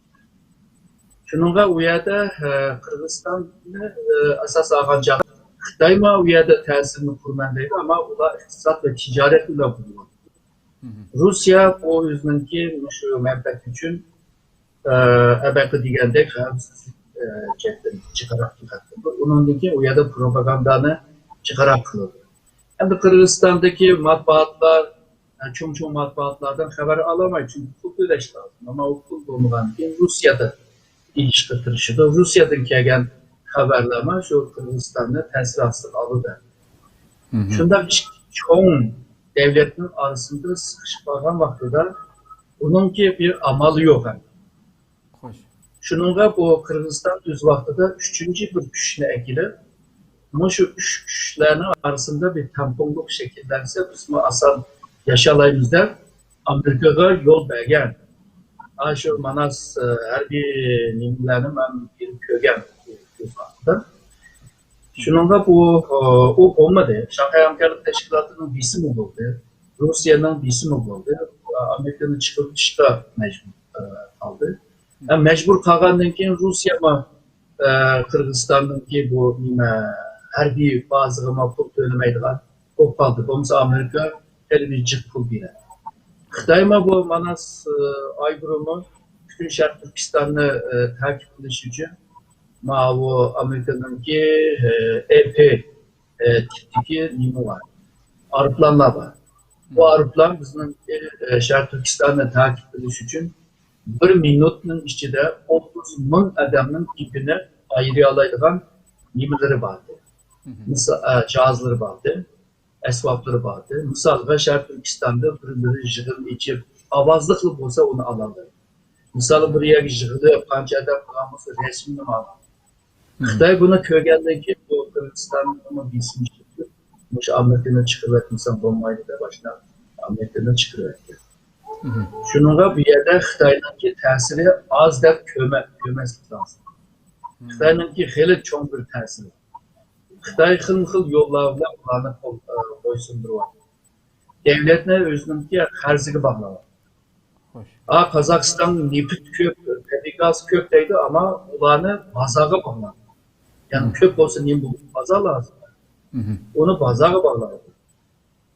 شۇنىڭغا ئۇ يەردە، ئە، قىرغىزىستاننى، ئە، ئاساس ئالغان چاغدا خىتايمۇ ئۇ يەردە تەسىرنى قۇرىمەن دەيدۇ، ئەمما ئۇلار ئىقتىساد ۋە تىجارەت بىلەن قۇرۇلغان. روسىيە بۇ ئۆزىنىڭكى مۇشۇ مەنپەئەتى ئۈچۈن، ئە، ئەبەقى دېگەندەك خەۋپسىزلىك، ئە، جەھەتتىن جىقراق دىققەت قىلىدۇ. ئۇنىڭدىن كېيىن ئۇ يەردە پروپاگاندانى جىقراق قىلىدۇ. ئەمدى قىرغىزىستاندىكى ماتبۇئاتلار، چوڭ-چوڭ مەتبۇئاتلاردىن خەۋەر ئالالمايدۇ، چۈنكى پۇل تۆلەش لازىم. ئەمما ئۇ پۇل بولمىغاندىن كېيىن روسىيەدىن ئېلىشقا تىرىشىدۇ. روسىيەدىن كەلگەن خەۋەرلەرمۇ شۇ قىرغىزىستاننى تەسىر ئاستىغا ئالىدۇ. شۇنداق ئىككى چوڭ دەۋلەتنىڭ ئارىسىدا سىقىشىپ قالغان ۋاقتىدا بۇنىڭكى بىر ئامالى يوق ئەمدى. شۇنىڭغا بۇ قىرغىزىستان ئۆز ۋاقتىدا ئۈچىنچى بىر كۈچنى ئەكېلىپ، مۇشۇ ئۈچ كۈچلەرنىڭ ئارىسىدا بىر تەڭپۇڭلۇق شەكىللەنسە، بىزمۇ ئاسان ياشالايمىز دەپ، ئامېرىكىغا يول بەرگەن. ئا، شۇ ماناس، ئە، ھەربىي نېمىلەرنى مەن بېرىپ كۆرگەن ئۆز ۋاقتىدا. شۇنىڭغا بۇ، ئۇ بولمىدى. شاڭخەي ھەمكارلىق تەشكىلاتىنىڭ بېسىمى بولدى. روسىيەنىڭ بېسىمى بولدى. ئامېرىكىنى چىقىرىۋېتىشقا مەجبۇر، ئە، قالدى. ھەم مەجبۇر قالغاندىن كېيىن روسىيەمۇ، ئە، قىرغىزىستاننىڭكى بۇ نېمە، ھەربىي بازىغىمۇ پۇل تۆلىمەيدىغان بولۇپ قالدى. بولمىسا ئامېرىكا خېلى بىر جىق پۇل بېرەتتى. خىتايمۇ بۇ ماناس، ئە، ئايرودرومى پۈتۈن شەرقىي تۈركىستاننى، ئە، تەكىتلەش ئۈچۈن ماۋۇ ئامېرىكىنىڭكى، ئە، ئېپى، ئە، تىپتىكى نېمە بار؟ ئايروپىلانلار بار. بۇ ئايروپىلان بىزنىڭكى، ئە، شەرقىي تۈركىستاننى تەكىتلەش ئۈچۈن بىر مىنۇتنىڭ ئىچىدە ئوتتۇز مىڭ ئادەمنىڭ ئېپىنى ئايرىيالايدىغان نېمىلىرى باردى. مىسا-، ئە، جاھازلىرى باردى. ئەسۋابلىرى باردى. مىسالغا، شەرقىي تۈركىستاندا بىر-بىرى يىغىن ئېچىپ، ئاۋازلىقلا بولسا ئۇنى ئالالايدۇ. مىسالى، بىر يەرگە يىغىلىپ، قانچە ئادەم بولغان بولسا، رەسىمنىمۇ ئالىدۇ. خىتاي بۇنى كۆرگەندىن كېيىن، بۇ قىرغىزىستاننىڭ بېسىمى چېكىپ، مۇشۇ ئامېرىكىنى چىقىرىۋەتمىسەڭ بولمايدۇ دەپ، ئاشۇنداق ئامېرىكىنى چىقىرىۋەتكەن. شۇنىڭغا بۇ يەردە خىتاينىڭكى تەسىرى ئاز دەپ كۆرمە-، كۆرمەسلىك لازىم. خىتاينىڭكى خېلى چوڭ بىر تەسىرى. خىتاي خىلمۇ خىل يوللار بىلەن ئۇلارنى قول-، ئە، بويسۇندۇرۇۋاتىدۇ. دەۋلەتنى ئۆزىنىڭكى قەرزىگە باغلاۋاتىدۇ. ئا، قازاقىستان نېفىت كۆپ، تەبىئىي گاز كۆپ دەيدۇ، ئەمما ئۇلارنى بازارغا باغلايدۇ. يەنى كۆپ بولسا نېمە بولىدۇ؟ بازار لازىم. ئۇنى بازارغا باغلايدۇ.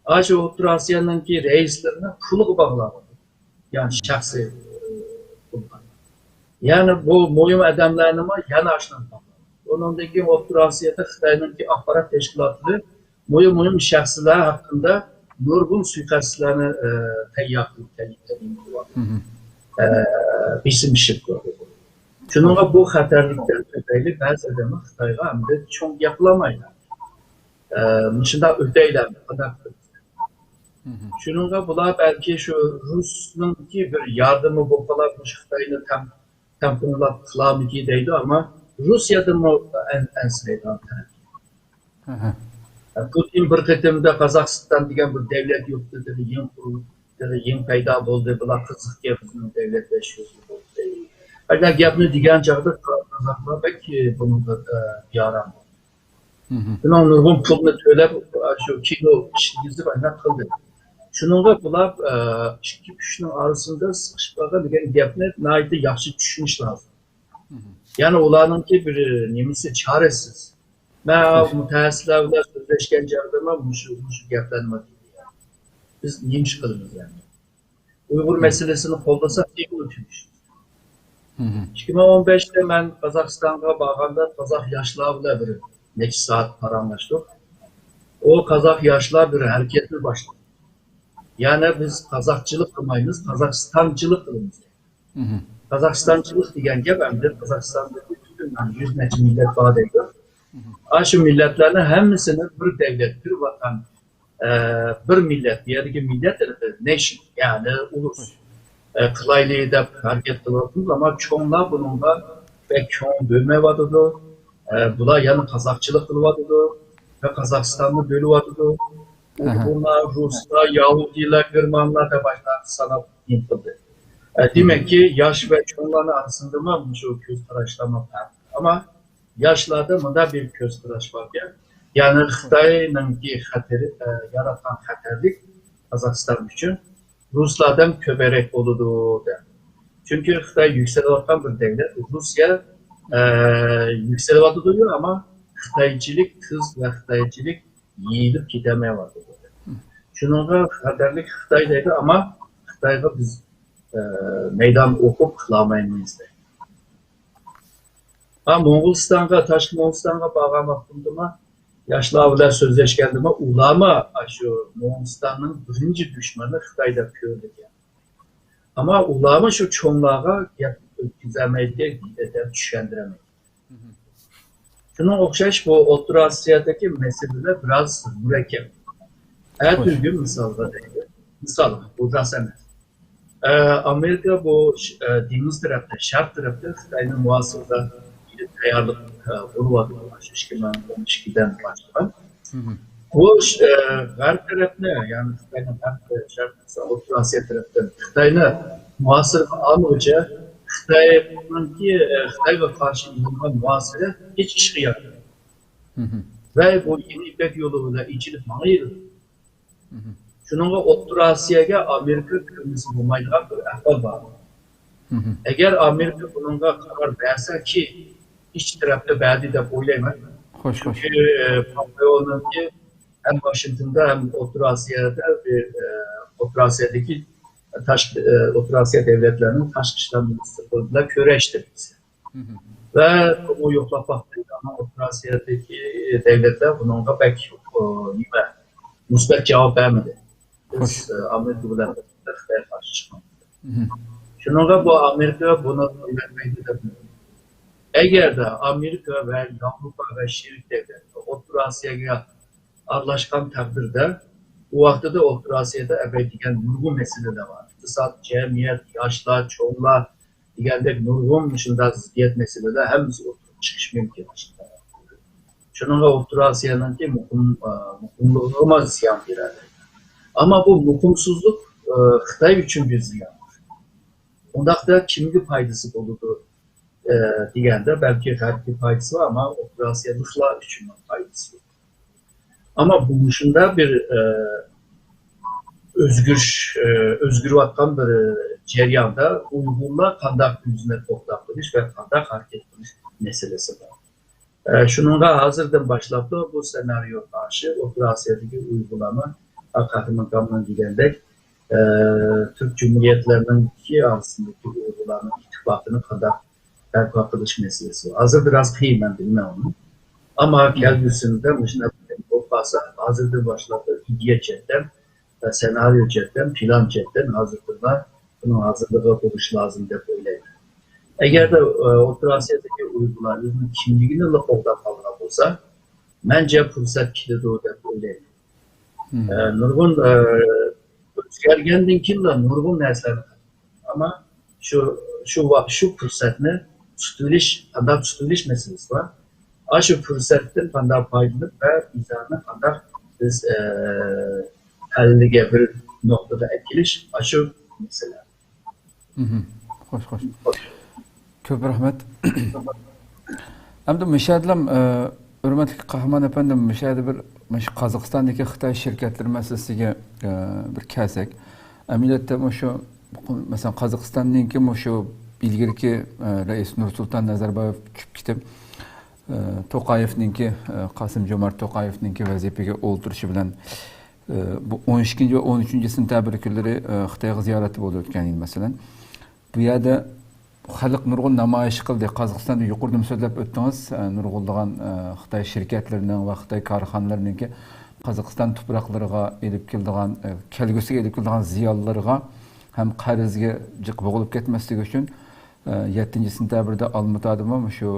ئاشۇ ئوتتۇرا ئاسىيانىڭكى رەئىسلىرىنى پۇلىغا باغلاۋاتىدۇ. يەنى شەخسىي، ئە، پۇلغا. يەنى بۇ مۇھىم ئادەملەرنىمۇ يەنە ئاشۇنداق باغلايدۇ. ئۇنىڭدىن كېيىن ئوتتۇرا ئاسىيادا خىتاينىڭكى ئاخبارات تەشكىلاتلىرى مۇھىم، مۇھىم شەخسلەر ھەققىدە نۇرغۇن سۇيىقەستلەرنى، ئە، تەييار قىلىپ، تەييار قىلىپ، ئە، بېسىم ئىشلىتىپ تۇرىدۇ. شۇنىڭغا بۇ خەتەرلىكتىن تۈپەيلى بەزى ئادەملەر خىتايغا ئەمدى چوڭ گەپلەرمەيدۇ. ئە، مۇشۇنداق ئۆتەيلى، قانداق قىلىمىز؟ شۇنىڭغا بۇلار بەلكى شۇ رۇسنىڭكى بىر ياردىمى بولۇپ قالار، مۇشۇ خىتاينى تەڭ-، تەڭپۇڭلاپ قىلارمىكى دەيدۇ، ئەمما رۇسىيەدىنمۇ ئەن-، ئەنسىرەيدىغان تەرەپ. پۇتىن بىر قېتىمدا قازاقىستان دېگەن بىر دەۋلەت يوق دېدى، يېڭى قۇرۇلدى، يېڭى پەيدا بولدى، بۇلار قىزىق گەپ، بىزنىڭ دەۋلەت بەش يۈز يىل بولدى. ئەگەر گەپنى دېگەن چاغدا قازاقلار بەك بۇنىڭغا، ئە، بىئارام بولدى. بۇنىڭ نۇرغۇن پۇلنى تۆلەپ، شۇ كىنو ئىشلىگۈزۈپ ئانداق قىلدى. شۇنىڭغا بۇلار، ئە، ئىككى كۈچنىڭ ئارىسىدا سىقىشىپ قالغان دېگەن گەپنى ناھايىتى ياخشى چۈشىنىش لازىم. يەنى ئۇلارنىڭكى بىر نېمىسى چارىسىز. مەن مۇتەخەسسىسلەر بىلەن سۆزلەشكەن چاغدىمۇ مۇشۇ، مۇشۇ گەپلەرنى دېدى. بىز نېمە ئىش قىلىمىز يەنى؟ ئۇيغۇر مەسىلىسىنى قوللىساق، تېخىمۇ تۈگىشىدۇ. ئىككى مىڭ ئون بەشتە مەن قازاقىستانغا بارغاندا، قازاق ياشلار بىلەن بىر نەچچە سائەت پاراڭلاشتۇق. ئۇ قازاق ياشلار بىر ھەرىكەتنى باشلىدى. يەنى بىز قازاقچىلىق قىلمايمىز، قازاقىستانچىلىق قىلىمىز. قازاقىستانچىلىق دېگەن گەپ ئەمدى قازاقىستاندا پۈتۈن يۈز نەچچە مىللەت بار دەيدۇ. ئاشۇ مىللەتلەرنى ھەممىسىنى بىر دەۋلەت، بىر ۋەتەن، ئە، بىر مىللەت، بۇ يەردىكى مىللەت، نېشن، يەنى ئۇلۇس، ئە، قىلايلى دەپ ھەرىكەت قىلىۋاتىمىز، ئەمما چوڭلار بۇنىڭغا بەك كۆڭۈل بۆلمەيۋاتىدۇ. ئە، بۇلار يەنە قازاقچىلىق قىلىۋاتىدۇ ۋە قازاقىستاننى بۆلۈۋاتىدۇ. ئۇيغۇرلار، رۇسلار، ياھۇدىيلار، گېرمانلار دەپ ئاشۇنداق ساناپ نېمە قىلدى. ئە، دېمەككى، ياش ۋە چوڭلارنىڭ ئارىسىندىمۇ مۇشۇ كۆز قاراشلارمۇ پەرقلىق. ئەمما ياشلاردا مۇنداق بىر كۆز قاراش باركەن، يەنى خىتاينىڭكى خەتىرى، ئە، ياراتقان خەتەرلىك قازاقىستان ئۈچۈن رۇسلاردىن كۆپرەك بولىدۇ دەپ. چۈنكى خىتاي يۈكسىلىۋاتقان بىر دەۋلەت، رۇسىيە، ئە، يۈكسىلىۋاتىدۇ، ئەمما خىتايچىلىك تېز ۋە خىتايچىلىك يېيىلىپ كېتەلمەيۋاتىدۇ. شۇنىڭغا خەتەرلىك خىتاي دەيدۇ، ئەمما خىتايغا بىز، ئە، مەيدان ئوقۇپ قىلالمايمىز دەيدۇ. ھا، موڭغۇلىستانغا، تاشقى موڭغۇلىستانغا بارغان ۋاقتىمدىمۇ ياشلار بىلەن سۆزلەشكەندىمۇ ئۇلارمۇ شۇ موڭغۇلىستاننىڭ بىرىنچى دۈشمىنى خىتاي دەپ كۆرىدىكەن. ئەمما ئۇلارمۇ شۇ چوڭلارغا گەپ ئۆتكۈزەلمەيدىكەن دەپ چۈشەندۈرەلمەيدۇ. شۇنىڭغا ئوخشاش بۇ ئوتتۇرا ئاسىيادىكى مەسىلىلەر بىراز مۇرەككەپ. ئەتىگۈن مىسالغا دەيلى. مىسال، بۇ راست ئەمەس. ئە، ئامېرىكا بۇ ش-، ئە، دېڭىز تەرەپتە، شەرق تەرەپتە خىتاينىڭ مۇھاسىرىگە تەييارلىق، ئە، بولۇۋاتىدۇ. شۇ ئىككى مىڭ ئون ئىككىدىن باشلىغان. بۇ ش-، ئە، غەرب تەرەپنى، يەنى خىتاينىڭ غەرب، شەرق، ئوتتۇرا ئاسىيا تەرەپتىن خىتاينى مۇھاسىرىگە ئالمىغۇچە خىتاينىڭكى، ئە، خىتايغا قارشى ئېلىنغان مۇھاسىرە ھېچ ئىشقا يارىمىدى. ۋە بۇ يېڭى يىپەك يولى بىلەن ئېچىلىپ ماڭىۋېرىدۇ. شۇنىڭغا ئوتتۇرا ئاسىياگە ئامېرىكا كىرمىسە بولمايدىغان بىر ئەھۋال بار. ئەگەر ئامېرىكا بۇنىڭغا قارار بەرسە، كى ئىچ تەرەپتە بەردى دەپ ئويلايمەن. خوش، خوش. چۈنكى، ئە، پومپېئونىڭكى ھەم ۋاشىنگتوندا، ھەم ئوتتۇرا ئاسىيادا، ئە، ئوتتۇرا ئاسىيادىكى تاشقى، ئە، ئوتتۇرا ئاسىيا دۆلەتلىرىنىڭ تاشقى ئىشلار مىنىستىرلىرى بىلەن كۆرۈشتى. ۋە بۇ يوقلاپ باقتى. ئەمما ئوتتۇرا ئاسىيادىكى دۆلەتلەر بۇنىڭغا بەك، ئۇ، نېمە، مۇسبەت جاۋاب بەرمىدى. بىز، خوش. ئە، ئامېرىكا بىلەن خىتايغا قارشى چىقمايمىز. شۇنىڭغا بۇ ئامېرىكا بۇنى قويۇۋەتمەيدۇ دەپ. ئەگەردە ئامېرىكا ۋە ياۋروپا ۋە شېرىك دۆلەتلەر ئوتتۇرا ئاسىياغا ئارىلاشقان تەقدىردە، ئۇ ۋاقتىدا ئوتتۇرا ئاسىيادا ئەبەي دېگەن نۇرغۇن مەسىلىلەر بار. ئىقتىساد، جەمئىيەت، ياشلار، چوڭلار، دېگەندەك نۇرغۇن مۇشۇنداق زىددىيەت مەسىلىلەر ھەممىسى ئوتتۇرىغا چىقىشى مۇمكىن. شۇنىڭغا ئوتتۇرا ئاسىيانىڭكى مۇقىم، ئە، مۇقىملىقىغىمۇ زىيان بېرەلەيدۇ. ئەمما بۇ مۇقىمسىزلىق، ئە، خىتاي ئۈچۈن بىر زىيان. ئۇنداقتا كىمگە پايدىسى بولىدۇ، ئە، دېگەندە، بەلكى غەربكە پايدىسى بار، ئەمما ئوتتۇرا ئاسىيالىقلار ئۈچۈن پايدىسى يوق. ئەمما بۇ مۇشۇنداق بىر، ئە، ئۆزگىرىش، ئۆزگىرىۋاتقان بىر جەرياندا ئۇيغۇرلار قانداق ئۆزىنى توختاپ قېلىش ۋە قانداق ھەرىكەت قىلىش مەسىلىسى بار. شۇنىڭغا ھازىردىن باشلاپلا بۇ سېنارىيوغا قارشى ئوتتۇرا ئاسىيادىكى ئۇيغۇرلارمۇ قاھرىمان كامىلنىڭ دېگەندەك، تۈرك جۇمھۇرىيەتلىرىنىڭكى ئارىسىندىكى ئۇيغۇرلارنىڭ ئىتتىپاقىنى قانداق بەرپا قىلىش مەسىلىسى بار. ھازىر بىراز قىيىن، مەن بىلمەن ئۇنى. ئەمما كەلگۈسىدە مۇشۇنداق بولۇپ قالسا، ھازىردىن باشلاپ ئىدىيە جەھەتتىن، سېنارىيو جەھەتتىن، پىلان جەھەتتىن ھازىردىنلا بۇنىڭ ھازىرلىقى بولۇش لازىم دەپ ئويلايمەن. ئەگەردە، ئە، ئوتتۇرا ئاسىيادىكى ئۇيغۇرلار ئۆزىنىڭ كىملىكىنىلا قوغداپ قالغان بولسا، مەنچە پۇرسەت كېلىدۇ دەپ ئويلايمەن. ئە، نۇرغۇن، ئە، ئۆزگەرگەندىن كېيىنلا نۇرغۇن نەرسىلەرنى، ئەمما شۇ، شۇ ۋاق-، شۇ پۇرسەتنى تۇتۇۋېلىش، قانداق تۇتۇۋېلىش مەسىلىسى بار. ئاشۇ پۇرسەتتىن قانداق پايدىلىنىپ ۋە ئىزاھنى قانداق بىز، ئە، ھەللىگە بىر نۇقتىدا ئەكېلىش، ئاشۇ مەسىلە. خوش، خوش. كۆپ رەھمەت. ئەمدى مۇشۇ يەردىلا، ئە، ھۆرمەتلىك قەھرىمان ئەپەندىم، مۇشۇ يەردە بىر، مۇشۇ قازاقىستاندىكى خىتاي شىركەتلىرى مەسىلىسىگە، ئە، بىر كەلسەك. ئەمەلىيەتتە مۇشۇ، مەسىلەن، قازاقىستاننىڭكى مۇشۇ ئىلگىرىكى، ئە، رەئىس نۇرسۇلتان نەزەربايېۋ چۈشۈپ كېتىپ، ئە، توقايېۋنىڭكى، ئە، قاسىم جومارت توقايېۋنىڭكى ۋەزىپىگە ئولتۇرۇشى بىلەن، ئە، بۇ ئون ئىككىنچى ۋە ئون ئۈچىنچى سېنتەبىر كۈنلىرى، ئە، خىتايغا زىيارەتتە بولدى ئۆتكەن يىل، مەسىلەن. بۇ يەردە خەلق نۇرغۇن نامايىش قىلدى. قازاقىستاندا يۇقىرىدىمۇ سۆزلەپ ئۆتتىڭىز، ئە، نۇرغۇنلىغان، ئە، خىتاي شىركەتلىرىنىڭ ۋە خىتاي كارخانىلىرىنىڭكى قازاقىستان تۇپراقلىرىغا ئېلىپ كېلىدىغان، ئە، كەلگۈسىگە ئېلىپ كېلىدىغان زىيانلىرىغا ھەم قەرزگە جىق بوغۇلۇپ كەتمەسلىكى ئۈچۈن، ئە، يەتتىنچى سېنتەبىردا ئالمۇتادىمۇ مۇشۇ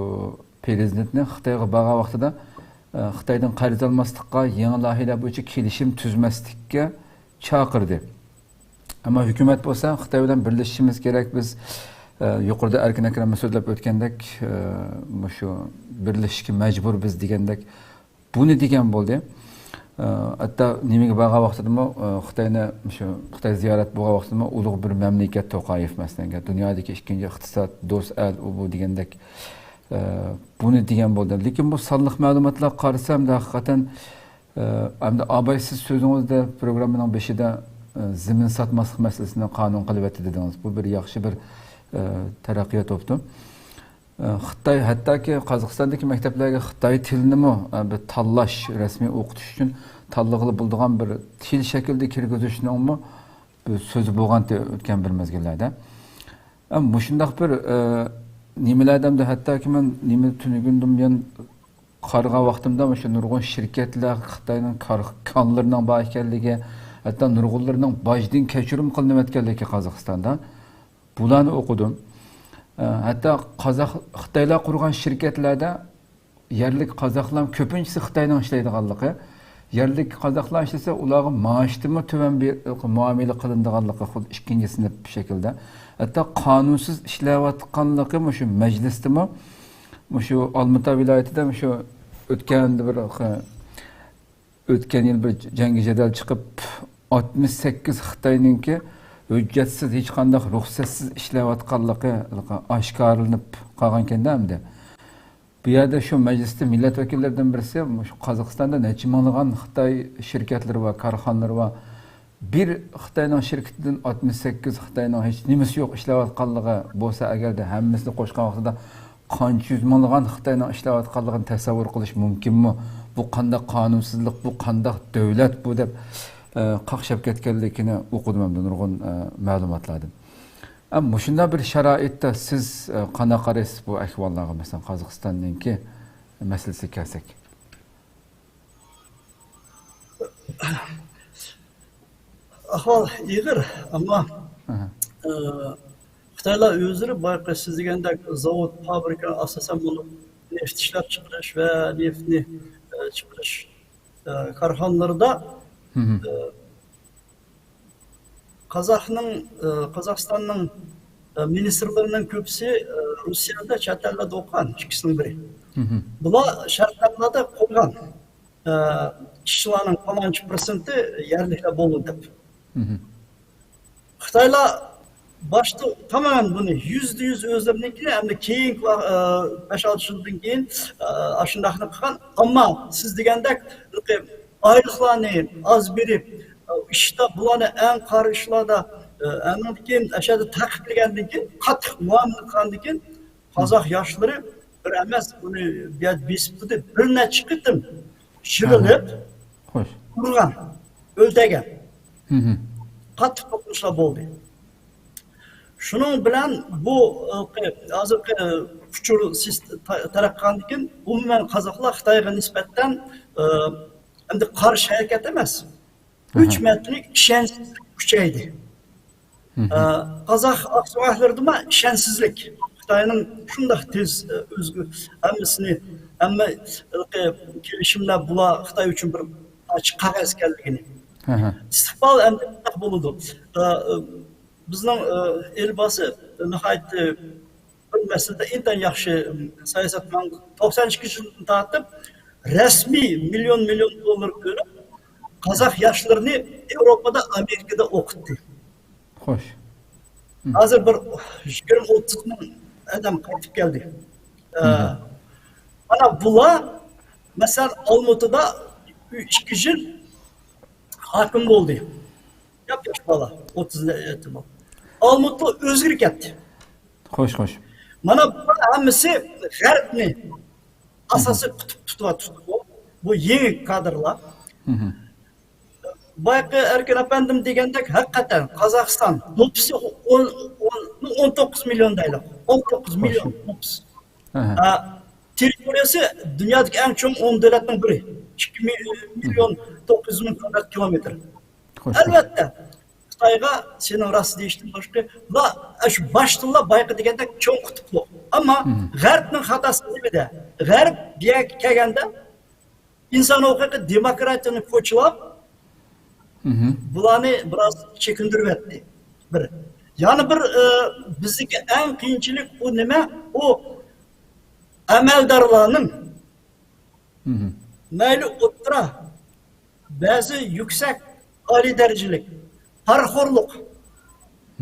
پىرېزىدېنتنى خىتايغا بارغان ۋاقتىدا، ئە، خىتايدىن قەرز ئالماسلىققا، يېڭى لايىھەلەر بويىچە كېلىشىم تۈزمەسلىككە چاقىردى. ئەمما ھۆكۈمەت بولسا خىتاي بىلەن بىرلىشىشىمىز كېرەك، بىز، ئە، يۇقىرىدا ئەركىن ئەكرەم سۆزلەپ ئۆتكەندەك، ئە، مۇشۇ بىرلىشىشكە مەجبۇر بىز دېگەندەك بۇنى دېگەن بولدى. ئە، ھەتتا نېمىگە بارغان ۋاقتىدىمۇ، ئە، خىتاينى، مۇشۇ خىتاي زىيارەت بولغان ۋاقتىدىمۇ ئۇلۇغ بىر مەملىكەت توقايېف، مەسىلەن، دۇنيادىكى ئىككىنچى ئىقتىساد، دوست ئەل، ئۇ بۇ دېگەندەك، ئە، بۇنى دېگەن بولدى. لېكىن بۇ سانلىق مەلۇماتلارغا قارىسام، ھەقىقەتەن، ئە، ئەمدى ئاباي، سىز سۆزىڭىزدە پروگراممىنىڭ بېشىدا، ئە، زېمىن ساتماسلىق مەسىلىسىنى قانۇن قىلىۋەتتى دېدىڭىز. بۇ بىر ياخشى بىر، ئە، تەرەققىيات بوپتۇ. ئە، خىتاي، ھەتتاكى قازاقىستاندىكى مەكتەپلەرگە خىتاي تىلىنىمۇ، ئە، بىر تاللاش، رەسمىي ئوقۇتۇش ئۈچۈن تاللىغىلى بولىدىغان بىر تىل شەكلىدە كىرگۈزۈشنىڭمۇ بىر سۆزى بولغانتى ئۆتكەن بىر مەزگىللەردە. ئە، مۇشۇنداق بىر، ئە، نېمىلەردە ئەمدى ھەتتاكى مەن نېمە تۈنۈگۈندىن بۇيان قارىغان ۋاقتىمدا مۇشۇ نۇرغۇن شىركەتلەر خىتاينىڭ كارخانىلىرىنىڭ بار ئىكەنلىكى، ھەتتا نۇرغۇنلىرىنىڭ باجدىن كەچۈرۈم قىلىنىۋاتقانلىكى قازاقىستاندا، بۇلارنى ئوقۇدۇم. ئە، ھەتتا قازاق، خىتايلار قۇرغان شىركەتلەردە يەرلىك قازاقلار كۆپىنچىسى خىتاينىڭ ئىشلەيدىغانلىقى، يەرلىك قازاقلار ئىشلىسە ئۇلارغا مائاشتىنمۇ تۆۋەن بىر مۇئامىلە قىلىنىدىغانلىقى خۇددى ئىككىنچى سىنىپ شەكىلدە. ھەتتا قانۇنسىز ئىشلەۋاتقانلىقى مۇشۇ مەجلىستىمۇ، مۇشۇ ئالمۇتا ۋىلايىتىدە مۇشۇ ئۆتكەن بىر، ئۆتكەن يىل بىر جەڭگى جەدەل چىقىپ، ئاتمىش سەككىز خىتاينىڭكى ھۆججەتسىز، ھېچقانداق رۇخسەتسىز ئىشلەۋاتقانلىقى ئاشكارىلىنىپ قالغانكەن-دە ئەمدى. بۇ يەردە شۇ مەجلىستە مىللەت ۋەكىللىرىدىن بىرسى، مۇشۇ قازاقىستاندا نەچچە مىڭلىغان خىتاي شىركەتلىرى بار، كارخانىلىرى بار. بىر خىتاينىڭ شىركىتىدىن ئاتمىش سەككىز خىتاينىڭ ھېچ نېمىسى يوق ئىشلەۋاتقانلىقى بولسا، ئەگەردە ھەممىسىنى قوشقان ۋاقتىدا قانچە يۈز مىڭلىغان خىتاينىڭ ئىشلەۋاتقانلىقىنى تەسەۋۋۇر قىلىش مۇمكىنمۇ؟ بۇ قانداق قانۇنسىزلىق، بۇ قانداق دۆلەت بۇ دەپ، ئە، قاقشاپ كەتكەنلىكىنى ئوقۇدۇم ئەمدى نۇرغۇن، ئە، مەلۇماتلاردىن. ئەم، مۇشۇنداق بىر شارائىتتا سىز، ئە، قانداق قارايسىز بۇ ئەھۋاللارغا، مەسىلەن، قازاقىستاننىڭكى مەسىلىسىگە كەلسەك؟ ئەھۋال ئېغىر، ئەمما، ئەھە. ئى، خىتايلار ئۆزلىرى بايىقى سىز دېگەندەك زاۋۇت، فابرىكا، ئاساسەن بولۇپ نېفىت ئىشلەپچىقىرىش ۋە نېفىتنى، ئى، چىقىرىش، ئى، كارخانىلىرىدا، مھم. ئى، قازاقنىڭ، ئى، قازاقىستاننىڭ، ئى، مىنىستىرلىرىنىڭ كۆپىسى، ئى، روسىيەدە، چەت ئەللەردە ئوقۇغان، ئىككىسىنىڭ بىرى. مھم. بۇلار شەرتنامىلەردە قويغان، ئى، ئىشچىلارنىڭ پالانچە پىرسېنتى يەرلىكلەر بولىدۇ دەپ. مھم. خىتايلار باشتا تامامەن بۇنى يۈزدە يۈز ئۆزلىرىنىڭكىنى، ئەمدى كېيىنكى ۋا-، ئى، بەش-ئالتە يىلدىن كېيىن، ئى، ئاشۇنداقنى قىلغان. ئەمما سىز دېگەندەك، ئايلىقلارنى ئاز بېرىپ، ئىشتا بۇلارنى ئەڭ قارا ئىشلاردا، ئاندىن كېيىن ئەشەدە تەقىبلىگەندىن كېيىن قاتتىق مۇئامىلە قىلغاندىن كېيىن قازاق ياشلىرى بىر ئەمەس، بۇنى بۇ يەردە بېسىپ تۇردى. بىر نەچچە قېتىم يىغىلىپ، ئۇرغان، ئۆلتۈرگەن. قاتتىق توقۇنۇشلار بولدى. شۇنىڭ بىلەن بۇ، ئى، ھازىرقى، ئى، ئۇچۇر سىست-، تا-، تەرەققىي قىلغاندىن كېيىن ئومۇمەن قازاقلار خىتايغا نىسبەتەن، ئى، ئەمدى قارشى ھەرىكەت ئەمەس، ئۈچ مەدەنىي ئىشەنچسىزلىك كۈچەيدى. ئى، قازاق ئاقسۆڭەكلىرىدىمۇ ئىشەنچسىزلىك. خىتاينىڭ شۇنداق تېز، ئى، ئۆزگە-، ھەممىسىنى، ھەممە، ئى، كېلىشىملەر بۇلار خىتاي ئۈچۈن بىر پارچە قەغەز ئىكەنلىكىنى. ئىستىقبال ئەمدى شۇنداق بولىدۇ. ئى، بىزنىڭ، ئى، ئېلىباسى ناھايىتى بىر مەسىلىدە ئىنتايىن ياخشى، ئىم، ساياسەت ماڭدى. توقسان ئىككىنچى يىلدىن تارتىپ رەسمىي مىليون، مىليون دوللار بۆلۈپ، قازاق ياشلىرىنى ياۋروپادا، ئامېرىكىدا ئوقۇتتى. خوش. ھازىر بىر يىگىرمە، ئوتتۇز مىڭ ئادەم قايتىپ كەلدى. ئە، مانا بۇلار، مەسىلەن، ئالمۇتىدا ئىككى يىل ھاكىم بولدى. ياپ-ياش بالا، ئوتتۇز يېتى بول. ئالمۇتى ئۆزگىرىپ كەتتى. خوش، خوش. مانا بۇلار ھەممىسى غەربنى ئاساسىي تۇتۇپ، تۇتۇۋاتىدۇ. بۇ يېڭى كادىرلار. بايىقى ئەركىن ئەپەندىم دېگەندەك، ھەقىقەتەن قازاقىستان نوپۇسى ئون، ئون، ئون توققۇز مىليون دەيلى. ئون توققۇز مىليون نوپۇس. ھە، تېررىتورىيەسى دۇنيادىكى ئەڭ چوڭ ئون دۆلەتنىڭ بىرى. ئىككى مىليون توققۇز يۈز مىڭ كىلومېتىر. ئەلۋەتتە، خىتايغا سېنىڭ راست دېيىشتىن باشقا، بۇلار شۇ باشتىنلا بايىقى دېگەندەك چوڭ قۇتۇپلۇق. ئەمما غەربنىڭ خاتاسى نېمىدە؟ غەرب بۇ يەرگە كەلگەندە ئىنسان ھوقۇقى، دېموكراتىيەنى پۇچىلاپ، بۇلارنى بىراز چېكىندۈرۈۋەتتى. بىر. يەنە بىر، ئى، بىزدىكى ئەڭ قىيىنچىلىق ئۇ نېمە؟ ئۇ ئەمەلدارلارنىڭ مەيلى ئوتتۇرا، بەزى يۈكسەك، ئالىي دەرىجىلىك پارىخورلۇق.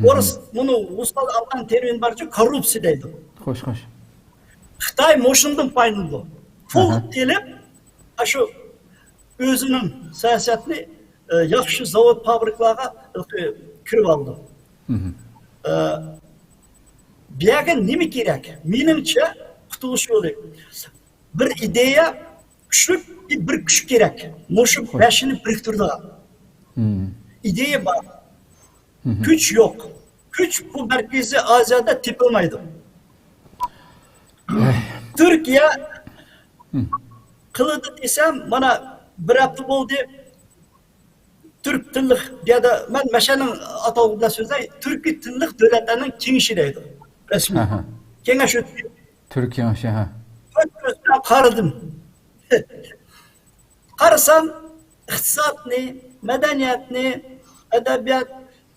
ئورۇس مۇنى ئۇستاز ئاتىغان تېرمىن بارچۇ، كوررۇپسىيە دەيدۇ. خوش، خوش. خىتاي مۇشۇندىن پايدىلىنىدۇ. پۇل ئېلىپ، ئاشۇ ئۆزىنىڭ سىياسەتنى، ئە، ياخشى زاۋۇت، فابرىكىلارغا كىرىۋالىدۇ. ئە، بۇ يەرگە نېمە كېرەك؟ مېنىڭچە، قۇتۇلۇش يولى. بىر ئىدىيە كۈچلۈك، بىر كۈچ كېرەك. مۇشۇ بەشىنى بىرىكتۈرىدىغان. ئىدىيە بار. كۈچ يوق. كۈچ بۇ مەركىزىي ئازىيادا تېپىلمايدۇ. تۈركىيە، قىلىدۇ دېسەم، مانا بىر ھەپتە بولدى. تۈرك تىللىق، بۇ يەردە مەن مەشەنىڭ ئاتالغۇ بىلەن سۆزلەي، تۈركىي تىللىق دۆلەتلەرنىڭ كېڭىشى دەيدۇ رەسمىي. ئاھا. كېڭەش ئۆتتى. تۈرك كېڭىشى، ھە. كۆز بىلەن قارىدىم. قارىسام، ئىقتىسادنى، مەدەنىيەتنى، ئەدەبىيات،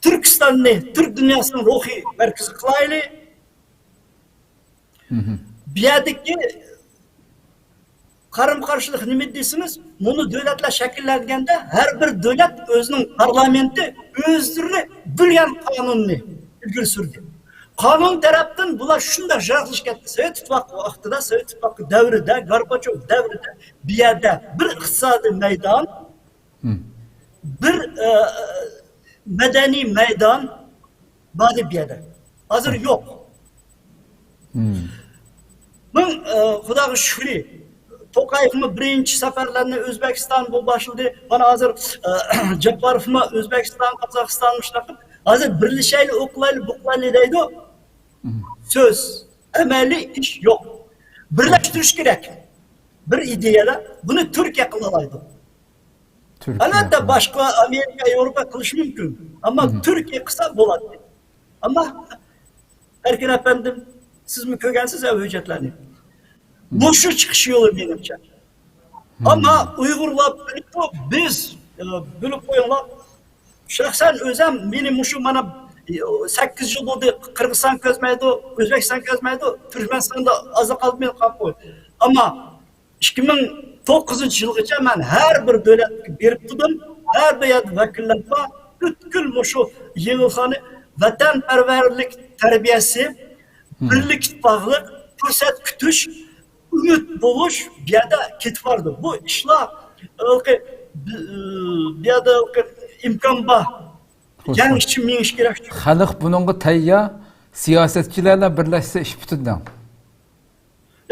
تۈركىستاننى تۈرك دۇنياسىنىڭ روھىي مەركىزى قىلايلى. مھم. بۇ يەردىكى قارىمۇ قارشىلىق نېمە دېسىڭىز، مۇنۇ دۆلەتلەر شەكىللەنگەندە ھەر بىر دۆلەت ئۆزىنىڭ پارلامېنتى ئۆزلىرى بىلگەن قانۇننى ئىلگىرى سۈردى. قانۇن تەرەپتىن بۇلار شۇنداق يىراقلىشىپ كەتتى. سوۋېت ئىتتىپاقى ۋاقتىدا، سوۋېت ئىتتىپاقى دەۋرىدە، گورباچوف دەۋرىدە بۇ يەردە بىر ئىقتىسادىي مەيدان، مم. بىر، ئە، مەدەنىي مەيدان بار ئىدى بۇ يەردە. ھازىر يوق. مم. مىڭ، ئە، خۇداغا شۈكرى، توقايېۋمۇ بىرىنچى سەپەرلەرنى ئۆزبېكىستان بۇ باشلىدى. مانا ھازىر، ئە، جاپپاروفمۇ ئۆزبېكىستان، قازاقىستان مۇشۇنداق قىلىپ، ھازىر بىرلىشەيلى، ئۇ قىلايلى، بۇ قىلايلى دەيدۇ. مم. سۆز، ئەمەلىي ئىش يوق. بىرلەشتۈرۈش كېرەك. بىر ئىدىيەدە بۇنى تۈركىيە قىلالايدۇ. تۈركىيە ئەلۋەتتە، قىلىدۇ. باشقا ئامېرىكا، ياۋروپا قىلىشى مۇمكىن. ئەمما مم. تۈركىيە قىلسا بولاتتى. ئەمما ئەركىن ئەپەندىم، سىزمۇ كۆرگەنسىز ئەۋ ھۆججەتلەرنى. مم. مۇشۇ چىقىش يولى مېنىڭچە. مم. ئەمما ئۇيغۇرلار بىلىپتۇ، بىز، ئە، بىلىپ قويۇڭلار. شەخسەن ئۆزەم مېنى مۇشۇ مانا، ئە، سەككىز يىل بولدى، قىرغىزىستان كۆرمەيدۇ، ئۆزبېكىستان كۆرمەيدۇ، تۈركمەنىستاندا ئازاق ئالدىم قاپ قوي. ئەمما ئىككى مىڭ توققۇزىنچى يىلغىچە مەن ھەر بىر دۆلەتكە بېرىپ تۇردۇم، ھەر بىر يەردە ۋەكىللەر بار. پۈتكۈل مۇشۇ يىغىنخانا ۋەتەنپەرۋەرلىك تەربىيەسى، مم. بىرلىك ئىتتىپاقلىق، پۇرسەت كۈتۈش، ئۈمىد بولۇش بۇ يەردە كېتىپ بارىدۇ. بۇ ئىشلار ھېلىقى، بۇ يەردە ھېلىقى ئىمكان بار. خوش، جەڭ خوش. ئۈچۈن مېڭىش كېرەك. خەلق بۇنىڭغا تەييار، سىياسەتچىلەرلا بىرلەشسە ئىش پۈتىدۇ.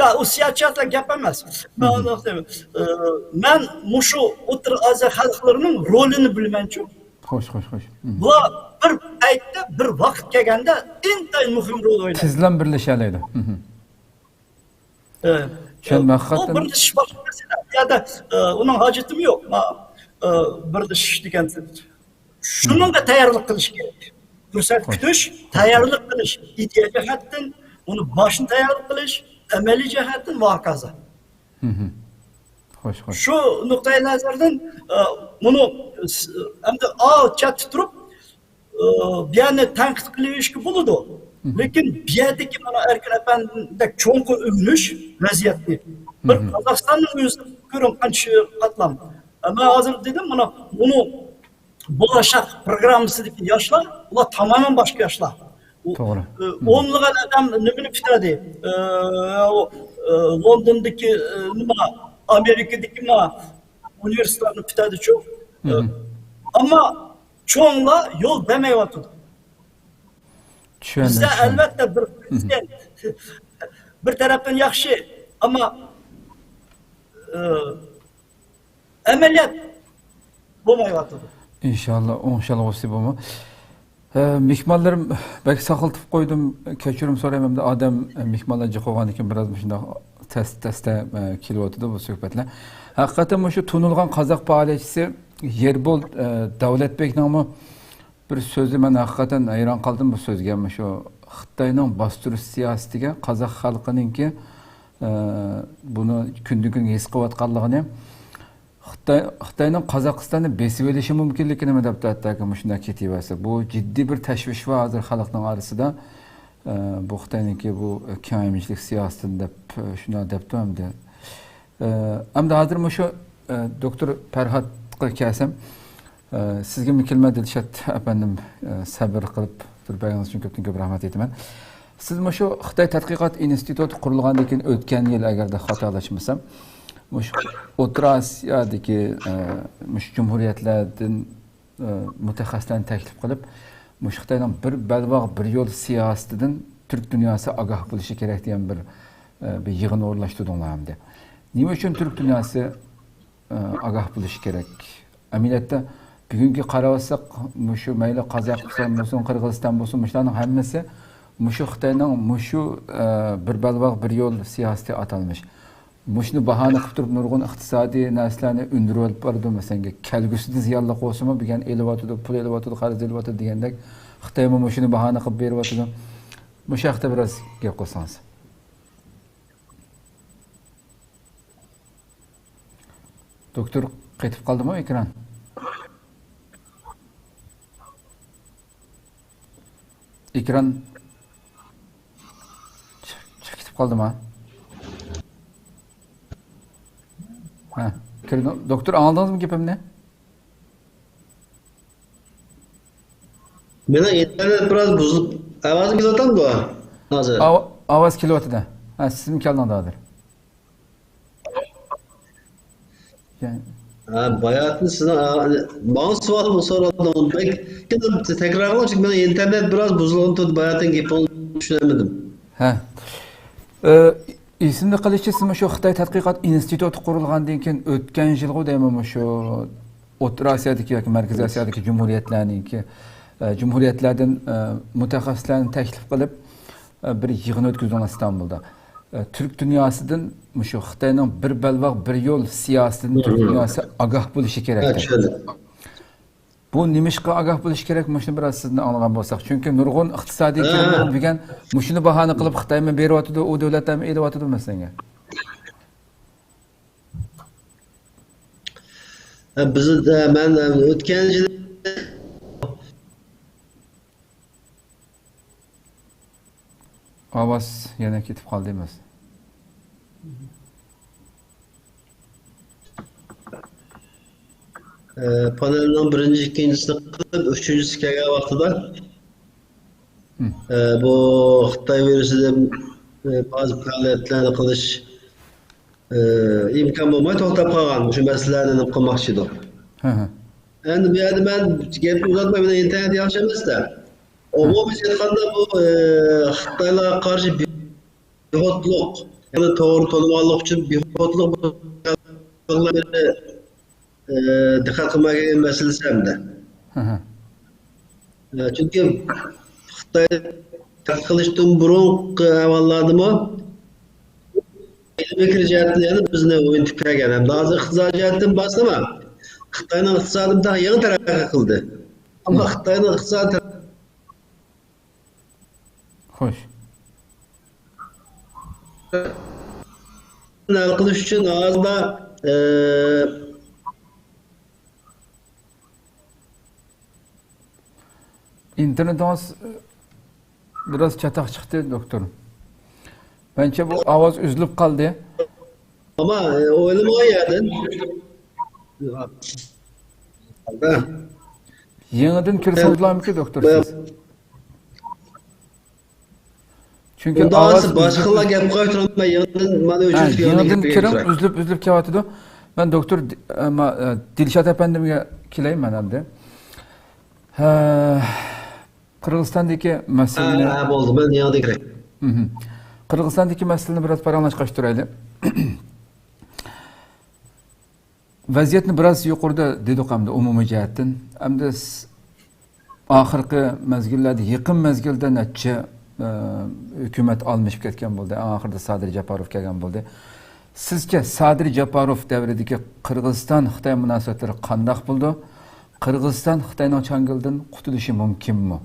يا، ئۇ سىياسەتچىلەر گەپ ئەمەس. مەن، مم. ئە، مەن مۇشۇ ئوتتۇرا ئاسىيا خەلقلىرىنىڭ رولىنى بىلىمەنچۇ. خوش، خوش، خوش. مم. بۇلار بىر پەيتتە، بىر ۋاقىت كەلگەندە ئىنتايىن مۇھىم رول ئوينايدۇ. تېزلا بىرلىشەلەيدۇ. مم. ئە، چۈشەندىم، ئۇ ھەقىقەتەن. بىرلىشىش باشقا مەسىلە. بۇ يەردە، ئە، ئۇنىڭ ھاجىتىمۇ يوق. ما، ئە، بىرلىشىش دېگەن. شۇنىڭغا تەييارلىق قىلىش كېرەك. پۇرسەت خوش. كۈتۈش، تەييارلىق قىلىش، ئىدىيە جەھەتتىن، ئۇنى باشتىن تەييارلىق قىلىش، ئەمەلىي جەھەتتىن ۋە ھاكازا. مم. خوش، خوش. شۇ نۇقتىئى نەزەردىن، ئە، بۇنى، ئە، ئەمدى ئاۋۇ چەتتە تۇرۇپ، ئە، بۇ يەرنى تەنقىد قىلىۋېرىشكە بولىدۇ. مم. لېكىن بۇ يەردىكى مانا ئەركىن ئەپەندىدەك چوڭقۇر ئۆگىنىش ۋەزىيەتنى. بىر مم. قازاقىستاننىڭ ئۆزى كۆرۈڭ قانچە قاتلام. ئە، مەن ھازىر دېدىم، مانا بۇنى بولاشاق پروگراممىسىدىكى ياشلار، ئۇلار تامامەن باشقا ياشلار. ئۇ، توغرا. ئە، مم. ئونلىغان ئادەم نېمىنى پۈتەدى؟ ئە، ئۇ، ئە، لوندوندىكى، ئە، نېمە، ئامېرىكىدىكى ما ئۇنىۋېرسىتېتلارنى پۈتەدىچۇ. ئە، مم. ئەمما چوڭلار يول بەرمەيۋاتىدۇ. چۈشەندىم، بىزدە چۈشەندىم. ئەلۋەتتە بىر مم. پرېزىدېنت بىر تەرەپتىن ياخشى، ئەمما، ئە، ئەمەلىيەت بولمايۋاتىدۇ. ئىنشاللا، ئوڭشالغۇسى بولما. ئە، مېھمانلىرىم بەك ساقلىتىپ قويدۇم، كەچۈرۈم سورايمەن. ئەمدى ئادەم، ئە، مېھمانلار جىق بولغاندىن كېيىن بىراز مۇشۇنداق تەس-، تەستە، ئە، كېلىۋاتىدۇ بۇ سۆھبەتلەر. ھەقىقەتەن مۇشۇ تونۇلغان قازاق پائالىيەتچىسى يېربول، ئە، دەۋلەتبېكنىڭمۇ بىر سۆزى، مەن ھەقىقەتەن ھەيران قالدىم بۇ سۆزگە. مۇشۇ خىتاينىڭ باستۇرۇش سىياسىتىگە قازاق خەلقىنىڭكى، ئە، بۇنى كۈندىن-كۈنگە ھېس قىلىۋاتقانلىقىنى، خىتاي، خىتاينىڭ قازاقىستاننى بېسىۋېلىشى مۇمكىنلىكىنىمۇ دەپتۇ، ھەتتاكى مۇشۇنداق كېتىۋەرسە. بۇ جىددىي بىر تەشۋىش بار ھازىر خەلقنىڭ ئارىسىدا. ئە، بۇ خىتاينىڭكى بۇ كېڭەيمىچىلىك سىياسىتىنى دەپ، شۇنداق دەپتۇ ئەمدى. ئە، ئەمدى ھازىر مۇشۇ، ئە، دوكتور پەرھاتقا كەلسەم، ئە، سىزگىمۇ كېلىمەن دىلشات ئەپەندىم، ئە، سەۋر قىلىپ تۇرۇپ بەرگىنىڭىز ئۈچۈن كۆپتىن كۆپ رەھمەت ئېيتىمەن. سىز مۇشۇ خىتاي تەتقىقات ئىنستىتۇتى قۇرۇلغاندىن كېيىن ئۆتكەن يىل، ئەگەردە خاتالاشمىسام، مۇشۇ ئوتتۇرا ئاسىيادىكى، ئە، مۇشۇ جۇمھۇرىيەتلەردىن، ئە، مۇتەخەسسىسلەرنى تەكلىپ قىلىپ، مۇشۇ خىتاينىڭ بىر بەلباغ، بىر يول سىياسىتىدىن تۈرك دۇنياسى ئاگاھ بولۇشى كېرەك دېگەن بىر، ئە، بىر يىغىن ئورۇنلاشتۇردۇڭلار ئەمدى. نېمە ئۈچۈن تۈرك دۇنياسى ئاگاھ بولۇشى كېرەك. ئەمەلىيەتتە، بۈگۈنكى قاراۋاتساق، مۇشۇ مەيلى قازاقىستان بولسۇن، قىرغىزىستان بولسۇن، مۇشۇلارنىڭ ھەممىسى مۇشۇ خىتاينىڭ مۇشۇ، ئە، بىر بەلباغ، بىر يول سىياسىتى ئاتالمىش. مۇشۇنى باھانە قىلىپ تۇرۇپ نۇرغۇن ئىقتىسادىي نەرسىلەرنى ئۈندۈرۈۋېلىپ بارىدۇ. مەسىلەن، كەلگۈسىدە زىيانلىق بولسىمۇ، بۈگۈن ئېلىۋاتىدۇ، پۇل ئېلىۋاتىدۇ، قەرز ئېلىۋاتىدۇ دېگەندەك، خىتايمۇ مۇشۇنى باھانە قىلىپ بېرىۋاتىدۇ. مۇشۇ ھەقتە بىراز گەپ قىلسىڭىز. دوكتور، قېتىپ قالدىمۇ ئېكران؟ ئېكران چىق-، چىقىپ كېتىپ قالدىما؟ ھە، كىردى. دوكتور، ئاڭلىدىڭىزمۇ گېپىمنى؟ مېنىڭ ئىنتېرنېت بىراز بۇزۇلۇپ، ئاۋازىم كېلىۋاتامدۇ ھازىر؟ ئاۋ-، ئاۋاز كېلىۋاتىدۇ. ھە، سىزمۇ كەلدىڭىز ھازىر. يەنى ھە، باياتىن سىزنىڭ، ھە، ماڭا سوئال سورىدىڭىز. بەك تەكرار قىلىڭ، چۈنكى مېنىڭ ئىنتېرنېت بىراز بۇزۇلغان تۇردى، باياتىن گېپىڭىزنى چۈشىنەلمىدىم. ھە. ئە، ئېسىمدە قېلىشىچە، سىز مۇشۇ خىتاي تەتقىقات ئىنستىتۇتى قۇرۇلغاندىن كېيىن ئۆتكەن يىلغۇ دەيمەن، مۇشۇ ئوتتۇرا ئاسىيادىكى ياكى مەركىزىي ئاسىيادىكى جۇمھۇرىيەتلەرنىڭكى، ئە، جۇمھۇرىيەتلەردىن، ئە، مۇتەخەسسىسلەرنى تەكلىپ قىلىپ، ئە، بىر يىغىن ئۆتكۈزدۈڭلار ئىستانبۇلدا. ئە، تۈرك دۇنياسىدىن مۇشۇ خىتاينىڭ بىر بەلباغ، بىر يول سىياسىتىدىن تۈرك دۇنياسى ئاگاھ بولۇشى كېرەك دەپ. بۇ نېمىشقا ئاگاھ بولۇش كېرەك؟ مۇشۇنى بىراز سىزدىن ئاڭلىغان بولساق. چۈنكى نۇرغۇن ئىقتىسادىي كىرىملەر بۈگۈن مۇشۇنى باھانە قىلىپ، خىتايمۇ بېرىۋاتىدۇ، ئۇ دۆلەتلەرمۇ ئېلىۋاتىدۇ مەسىلەنگە. ھە، بىز، ھە، مەن، ھە، ئۆتكەن يىل ئاۋاز يەنە كېتىپ قالدى، مەس. ئە، پانېلنىڭ بىرىنچى، ئىككىنچىسىنى قىلىپ، ئۈچىنچىسى كەلگەن ۋاقتىدا، مم. ئە، بۇ خىتاي ۋىرۇسىدىن، ئە، بەزى پائالىيەتلەرنى قىلىش، ئە، ئىمكان بولماي توختاپ قالغان مۇشۇ مەسىلىلەرنى قىلماقچى ئىدۇق. ھە، ھە. ئەمدى بۇ يەردە مەن گەپنى ئۇزارتماي، مېنىڭ ئىنتېرنېت ياخشى ئەمەس-دە. ئومۇمىي ئېيتقاندا، بۇ، ئە، خىتايلارغا قارشى بىخۇدلۇق، يەنى توغرا تونۇماللىق ئۈچۈن بىخۇدلۇق، ئە، دىققەت قىلماي كەلگەن مەسىلىسى ئەمدى. ھە، ھە. ئە، چۈنكى خىتاي تەرەققىي قىلىشتىن بۇرۇنقى ئەھۋاللاردىمۇ ئىلمىي پىكىر جەھەتتىن يەنە بىزنى ئوينىتىپ كەلگەن. ئەمدى ھازىر ئىقتىساد جەھەتتىن بارسىمۇ، خىتاينىڭ ئىقتىسادى تېخى يېڭى تەرەققىي قىلدى. ئەمما خىتاينىڭ ئىقتىسادى خوش. ھەل قىلىش ئۈچۈن ھازىردا، ئە، ئىنتېرنېتىڭىز بىراز چاتاق چىقتى، دوكتور. مەنچە بۇ ئاۋاز ئۈزۈلۈپ قالدى. ئەمما، ئە، ئويلىمىغان يەردىن. يېڭىدىن كىرسىڭىز بولامدىكىن، دوكتور، سىز؟ چۈنكى ئۇنداق ئاۋاز بولسا باشقىلار گەپ قىلىپ تۇرۇڭ، مەن يېڭىدىن مانا ھە، ئۆچۈرۈپ يېڭىدىن كىرىڭ، ئۈزۈلۈپ، ئۈزۈلۈپ كېلىۋاتىدۇ. مەن دوكتور دى-، ئە، ما-، ئە، دىلشات ئەپەندىمگە كېلەي مەن ئەمدى. ھە، قىرغىزىستاندىكى مەسىلىنى ھە، ھە، بولدى، مەن يېڭىدىن كىرەي. مھم. قىرغىزىستاندىكى مەسىلىنى بىراز پاراڭلاشقاچ تۇرايلى. ۋەزىيەتنى بىراز يۇقىرىدا دېدۇق ئەمدى ئومۇمىي جەھەتتىن. ئەمدى س-، ئاخىرقى مەزگىللەردە، يېقىن مەزگىلدە نەچچە، ئە، ھۆكۈمەت ئالمىشىپ كەتكەن بولدى. ئەڭ ئاخىرىدا سادىر جاپاروف كەلگەن بولدى. سىزچە سادىر جاپاروف دەۋرىدىكى قىرغىزىستان-خىتاي مۇناسىۋەتلىرى قانداق بولىدۇ؟ قىرغىزىستان خىتاينىڭ چاڭگىلىدىن قۇتۇلۇشى مۇمكىنمۇ؟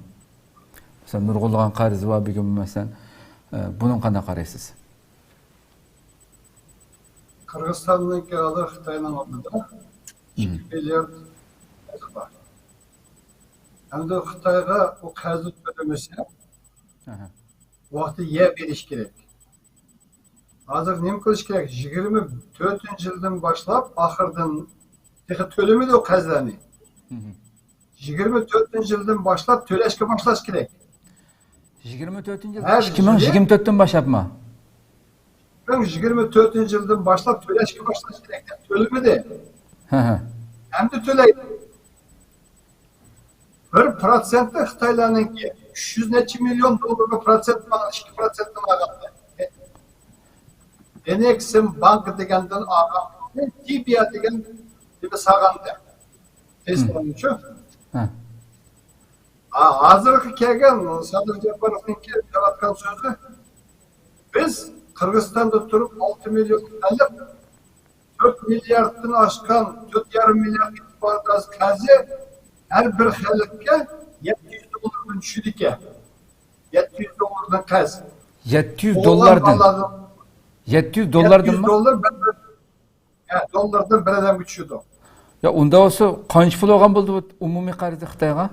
مەسىلەن، نۇرغۇنلىغان قەرزى بار بۈگۈن، مەسىلەن، ئە، بۇنىڭغا قانداق قارايسىز؟ قىرغىزىستاننىڭكى ھازىر خىتاينىڭ ئالدىدا ئىككى مم. مىليارد قەرزى بار. ئەمدى خىتايغا ئۇ قەرزنى تۆلىمىسە، ئەھە. ۋاقتىدا يەپ بېرىش كېرەك. ھازىر نېمە قىلىش كېرەك؟ يىگىرمە تۆتىنچى يىلدىن باشلاپ، ئاخىرىدىن تېخى تۆلىمىدى ئۇ قەرزلەرنى. مم. يىگىرمە تۆتىنچى يىلدىن باشلاپ تۆلەشكە باشلاش كېرەك. يىگىرمە تۆتىنچى يىل، ھە، ئىككى مىڭ يىگىرمە تۆتتىن باشلاپمۇ؟ يىگىرمە تۆتىنچى يىلدىن باشلاپ تۆلەشكە باشلاش كېرەك دەپ تۆلىمىدى. ھە، ھە. ئەمدى تۆلەيدۇ. بىر پىروتسېنتى خىتايلارنىڭكى، ئۈچ يۈز نەچچە مىليون دوللارغا پىروتسېنت ئالغان، ئىككى پىروتسېنتتىن ئالغان. ئېنېكسىم بانكا دېگەندىن ئالغان، تىبىيا دېگەن نېمە سالغانىدى. ئېسىڭىزدىمۇ؟ ھە. ھا-، ھازىرقى كەلگەن سادىر جاپاروفنىڭكى دەۋاتقان سۆزى، بىز قىرغىزىستاندا تۇرۇپ ئالتە مىليون خەلق، تۆت مىلياردتىن ئاشقان، تۆت يېرىم مىليارد ئېتىباردا قەرزى، ھەر بىر خەلقكە يەتتە يۈز دوللاردىن چۈشىدىكەن. يەتتە يۈز دوللاردىن قەرز. يەتتە يۈز ئوغلان دوللاردىن. بالىلارنىڭ يەتتە يۈز يەتتە يۈز دوللاردىنمۇ؟ دوللاردىن بىر، ھە، دوللاردىن بىر ئادەمگە چۈشىدۇ. يا، ئۇنداق بولسا قانچە پۇل بولغان بولدى بۇ ئومۇمىي قەرزى خىتايغا؟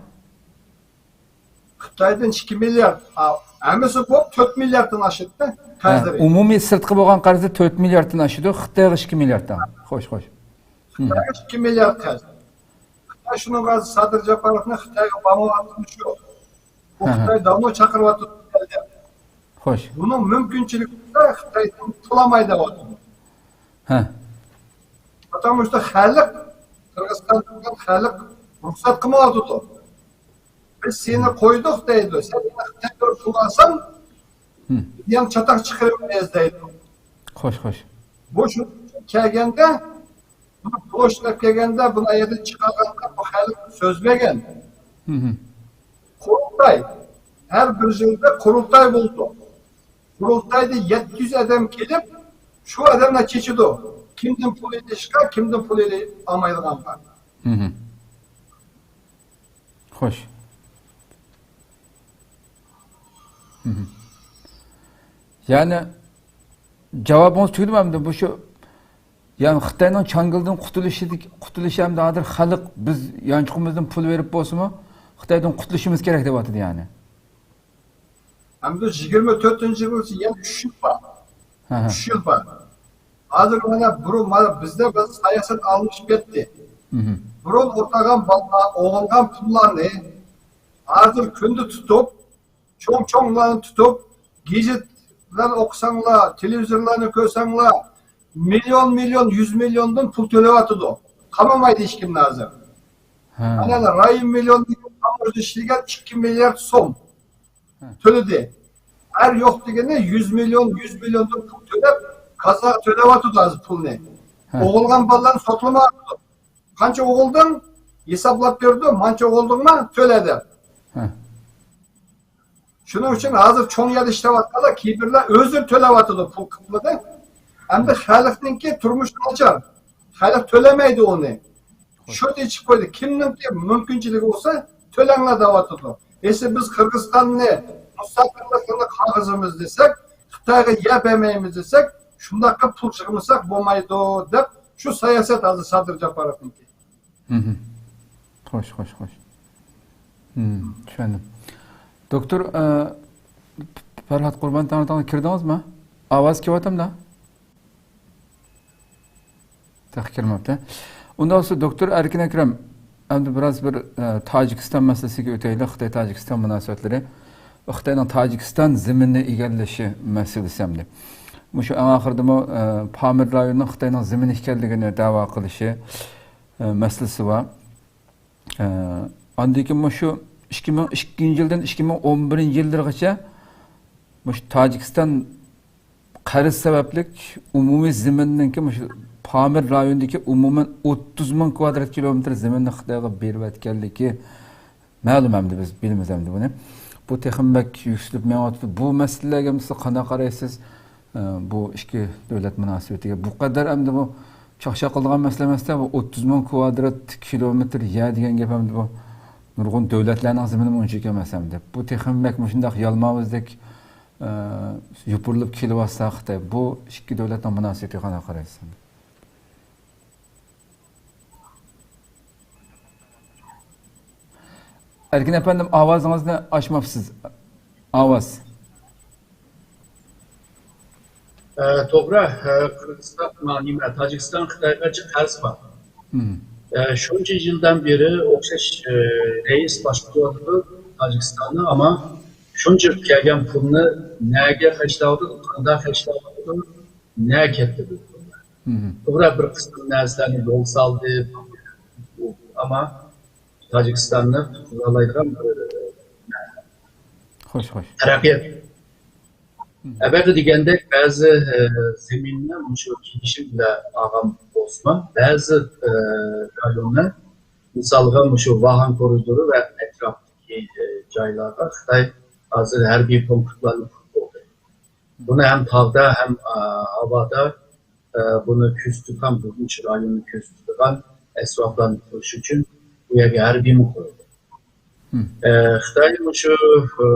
خىتايدىن ئىككى مىليارد، ھا، ھەممىسى بولۇپ تۆت مىلياردتىن ئاشىدۇ ھە، قەرزلىرى. ئومۇمىي سىرتقى بولغان قەرزى تۆت مىلياردتىن ئاشىدۇ، خىتايغا ئىككى مىليارد. خوش، خوش. خىتايغا ئىككى مىليارد قەرز. خىتاي شۇنىڭغا سادىر جاپاروفنى خىتايغا بامۇۋاتقىنى شۇ. بۇ ھە، ھە. خىتاي داۋنو چاقىرىۋاتىدۇ. خوش. بۇنىڭ مۇمكىنچىلىكى بار، خىتايدىن پۇل ئالماي دەۋاتىدۇ. ھە. پاتامۇشتا خەلق، قىرغىزىستاندا تۇرغان خەلق رۇخسەت قىلمايۋاتىدۇ. بىز سېنى قويدۇق دەيدۇ. سەن يەنە خىتايدىن پۇل ئالساڭ، ھىم. يەنە چاتاق چىقىرىمىز دەيدۇ. خوش، خوش. بۇ شۇ كەلگەندە، بۇنى پلوشتلاپ كەلگەندە، بۇنى ئەيەردىن چىقارغاندا بۇ خەلق سۆز بەرگەن. ھىم، ھىم. قۇرۇلتاي. ھەر بىر يىلدا قۇرۇلتاي بولىدۇ. قۇرۇلتايدا يەتتە يۈز ئادەم كېلىپ، شۇ ئادەملەر چېچىدۇ. كىمدىن پۇل ئېلىشقا، كىمدىن پۇل ئېلى-، ئالمايدىغانغا. ھىم، ھىم. خوش. ھىم، ھىم. يەنى جاۋابىڭىز تۈگىدىمۇ ئەمدى؟ بۇ شۇ، يەنى خىتاينىڭ چاڭگىلىدىن قۇتۇلۇشى، قۇتۇلۇشى ئەمدى ھازىر خەلق بىز يانچۇقىمىزدىن پۇل بېرىپ بولسىمۇ خىتايدىن قۇتۇلۇشىمىز كېرەك دەۋاتىدۇ يەنى. ئەمدى يىگىرمە تۆتىنچى يىل بولسا يەنە ئۈچ يىل بار. ھە، ھە. ئۈچ يىل بار. ھازىر مانا بۇرۇن، مانا بىزدە بىر ساياسەت ئالمىشىپ كەتتى. مھم. بۇرۇن ئوتاغان بالىلار، ئوغۇلغان پۇللارنى ھازىر كۈندە تۇتۇپ، چوڭ-چوڭلارنى تۇتۇپ، گېزىتلەرنى ئوقۇساڭلار، تېلېۋىزورلارنى كۆرسەڭلار، مىليون، مىليون، يۈز مىليوندىن پۇل تۆلەۋاتىدۇ. قامىمايدۇ ھېچكىمنى ھازىر. ھە. ئەنە رايىم مىليون دېگەن تاموژنا ئىشلىگەن ئىككى مىليارد سوم ھە. تۆلىدى. ئەر يوق دېگىنى يۈز مىليون، يۈز مىليوندىن پۇل تۆلەپ، كازاغا تۆلەۋاتىدۇ ھازىر پۇلنى. ھە. ئوغۇلغان بالىلارنى سوتلىمايدۇ. قانچە ئوغۇلدۇڭ؟ ھېسابلاپ بېرىدۇ، مانچە ئوغۇلدۇڭما؟ تۆلە دەپ. ھە. شۇنىڭ ئۈچۈن ھازىر چوڭ يەردە ئىشلەۋاتقانلار كىبىرلەر ئۆزى تۆلەۋاتىدۇ پۇل قىسمىدا. ئەمدى خەلقنىڭكى تۇرمۇشى ناچار. خەلق تۆلەمەيدۇ ئۇنى. شۇ ئېچىپ قويدى. كىمنىڭكى مۇمكىنچىلىكى بولسا تۆلەڭلار دەۋاتىدۇ. ئەسلى بىز قىرغىزىستاننى مۇستەقىللىقىنى قاغىزىمىز دېسەك، خىتايغا يەر بەرمەيمىز دېسەك، شۇنداققا پۇل يىغمىساق بولمايدۇ دەپ شۇ ساياسەت ھازىر سادىر جاپاروفنىڭكى. مھم. خوش، خوش، خوش. مم، چۈشەندىم. دوكتور، ئە، پەرھات قۇربان تاڭاتاڭغا كىردىڭىزمۇ؟ ئاۋاز كېلىۋاتامدا؟ تېخى كىرمەپتۇ. ئۇنداق بولسا، دوكتور ئەركىن ئەكرەم، ئەمدى بىراز بىر، ئە، تاجىكىستان مەسىلىسىگە ئۆتەيلى، خىتاي-تاجىكىستان مۇناسىۋەتلىرى، خىتاينىڭ تاجىكىستان زېمىنىنى ئىگىلىشى مەسىلىسى ئەمدى. مۇشۇ ئەڭ ئاخىرىدىمۇ، ئە، پامىر رايونىنىڭ خىتاينىڭ زېمىنى ئىكەنلىكىنى دەۋا قىلىشى، ئە، مەسىلىسى بار. ئە، ئاندىن كېيىن مۇشۇ ئىككى مىڭ ئىككىنچى يىلدىن ئىككى مىڭ ئون بىرىنچى يىللىرىغىچە مۇشۇ تاجىكىستان قەرز سەۋەبلىك ئومۇمىي زېمىننىڭكى مۇشۇ پامىر رايونىدىكى ئومۇمەن ئوتتۇز مىڭ كۋادرات كىلومېتىر زېمىننى خىتايغا بېرىۋەتكەنلىكى مەلۇم ئەمدى، بىز بىلىمىز ئەمدى بۇنى. بۇ تېخىمۇ بەك يۈكسىلىپ مېڭىۋاتىدۇ. بۇ مەسىلىلەرگە سىز قانداق قارايسىز؟ ئە، بۇ ئىككى دۆلەت مۇناسىۋىتىگە بۇ قەدەر ئەمدى بۇ چاقچاق قىلىدىغان مەسىلە ئەمەس-تە، بۇ ئوتتۇز مىڭ كۋادرات كىلومېتىر يەر دېگەن گەپ ئەمدى بۇ نۇرغۇن دۆلەتلەرنىڭ زېمىنىمۇ ئۇنچىلىك ئەمەس ئەمدى. بۇ تېخىمۇ بەك مۇشۇنداق يالماۋۇزدەك، ئە، يوپۇرۇلۇپ كېلىۋاتسا خىتاي، بۇ ئىككى دۆلەتنىڭ مۇناسىۋىتىگە قانداق قارايسىز؟ ئەركىن ئەپەندىم، ئاۋازىڭىزنى ئاچماپسىز. ئاۋاز. ئە، توغرا، ئە، قىرغىزىستان، ما، نېمە، تاجىكىستان خىتايغا جىق قەرز بار. مم. ئە، شۇنچە يىلدىن بېرى ئوخشاش، ئە، رەئىس باشقۇرۇۋاتىدۇ تاجىكىستاننى، ئەمما شۇنچە كەلگەن پۇلنى نەگە خەجلەۋاتىدۇ، قانداق خەجلەۋاتىدۇ، نەگە كەتتى بۇ پۇللار. مم. توغرا، بىر قىسىم نەرسىلەرنى يول سالدى، ئەمما تاجىكىستاننى قۇتقۇزالايدىغان بىر، خوش، خوش. تەرەققىيات. مم. ئەلۋەتتە دېگەندەك، بەزى، ئە، زېمىننى مۇشۇ كېلىشىم بىلەن ئالغان بولسىمۇ، بەزى، ئە، رايوننى، مىسالغا، مۇشۇ ۋاخان كورىدورى ۋە ئەتراپتىكى، ئە، جايلارغا خىتاي ھازىر ھەربىي پونكىتلارنى قۇرۇپ بولدى. بۇنى ھەم تاغدا، ھەم، ئا، ھاۋادا، ئا، بۇنى كۆزىتىدىغان، بۇ ئۈچ رايوننى كۆزىتىدىغان ئەسۋابلارنى قۇرۇش ئۈچۈن بۇ يەرگە ھەربىيمۇ قويدى. ئە، خىتاي مۇشۇ، ئە،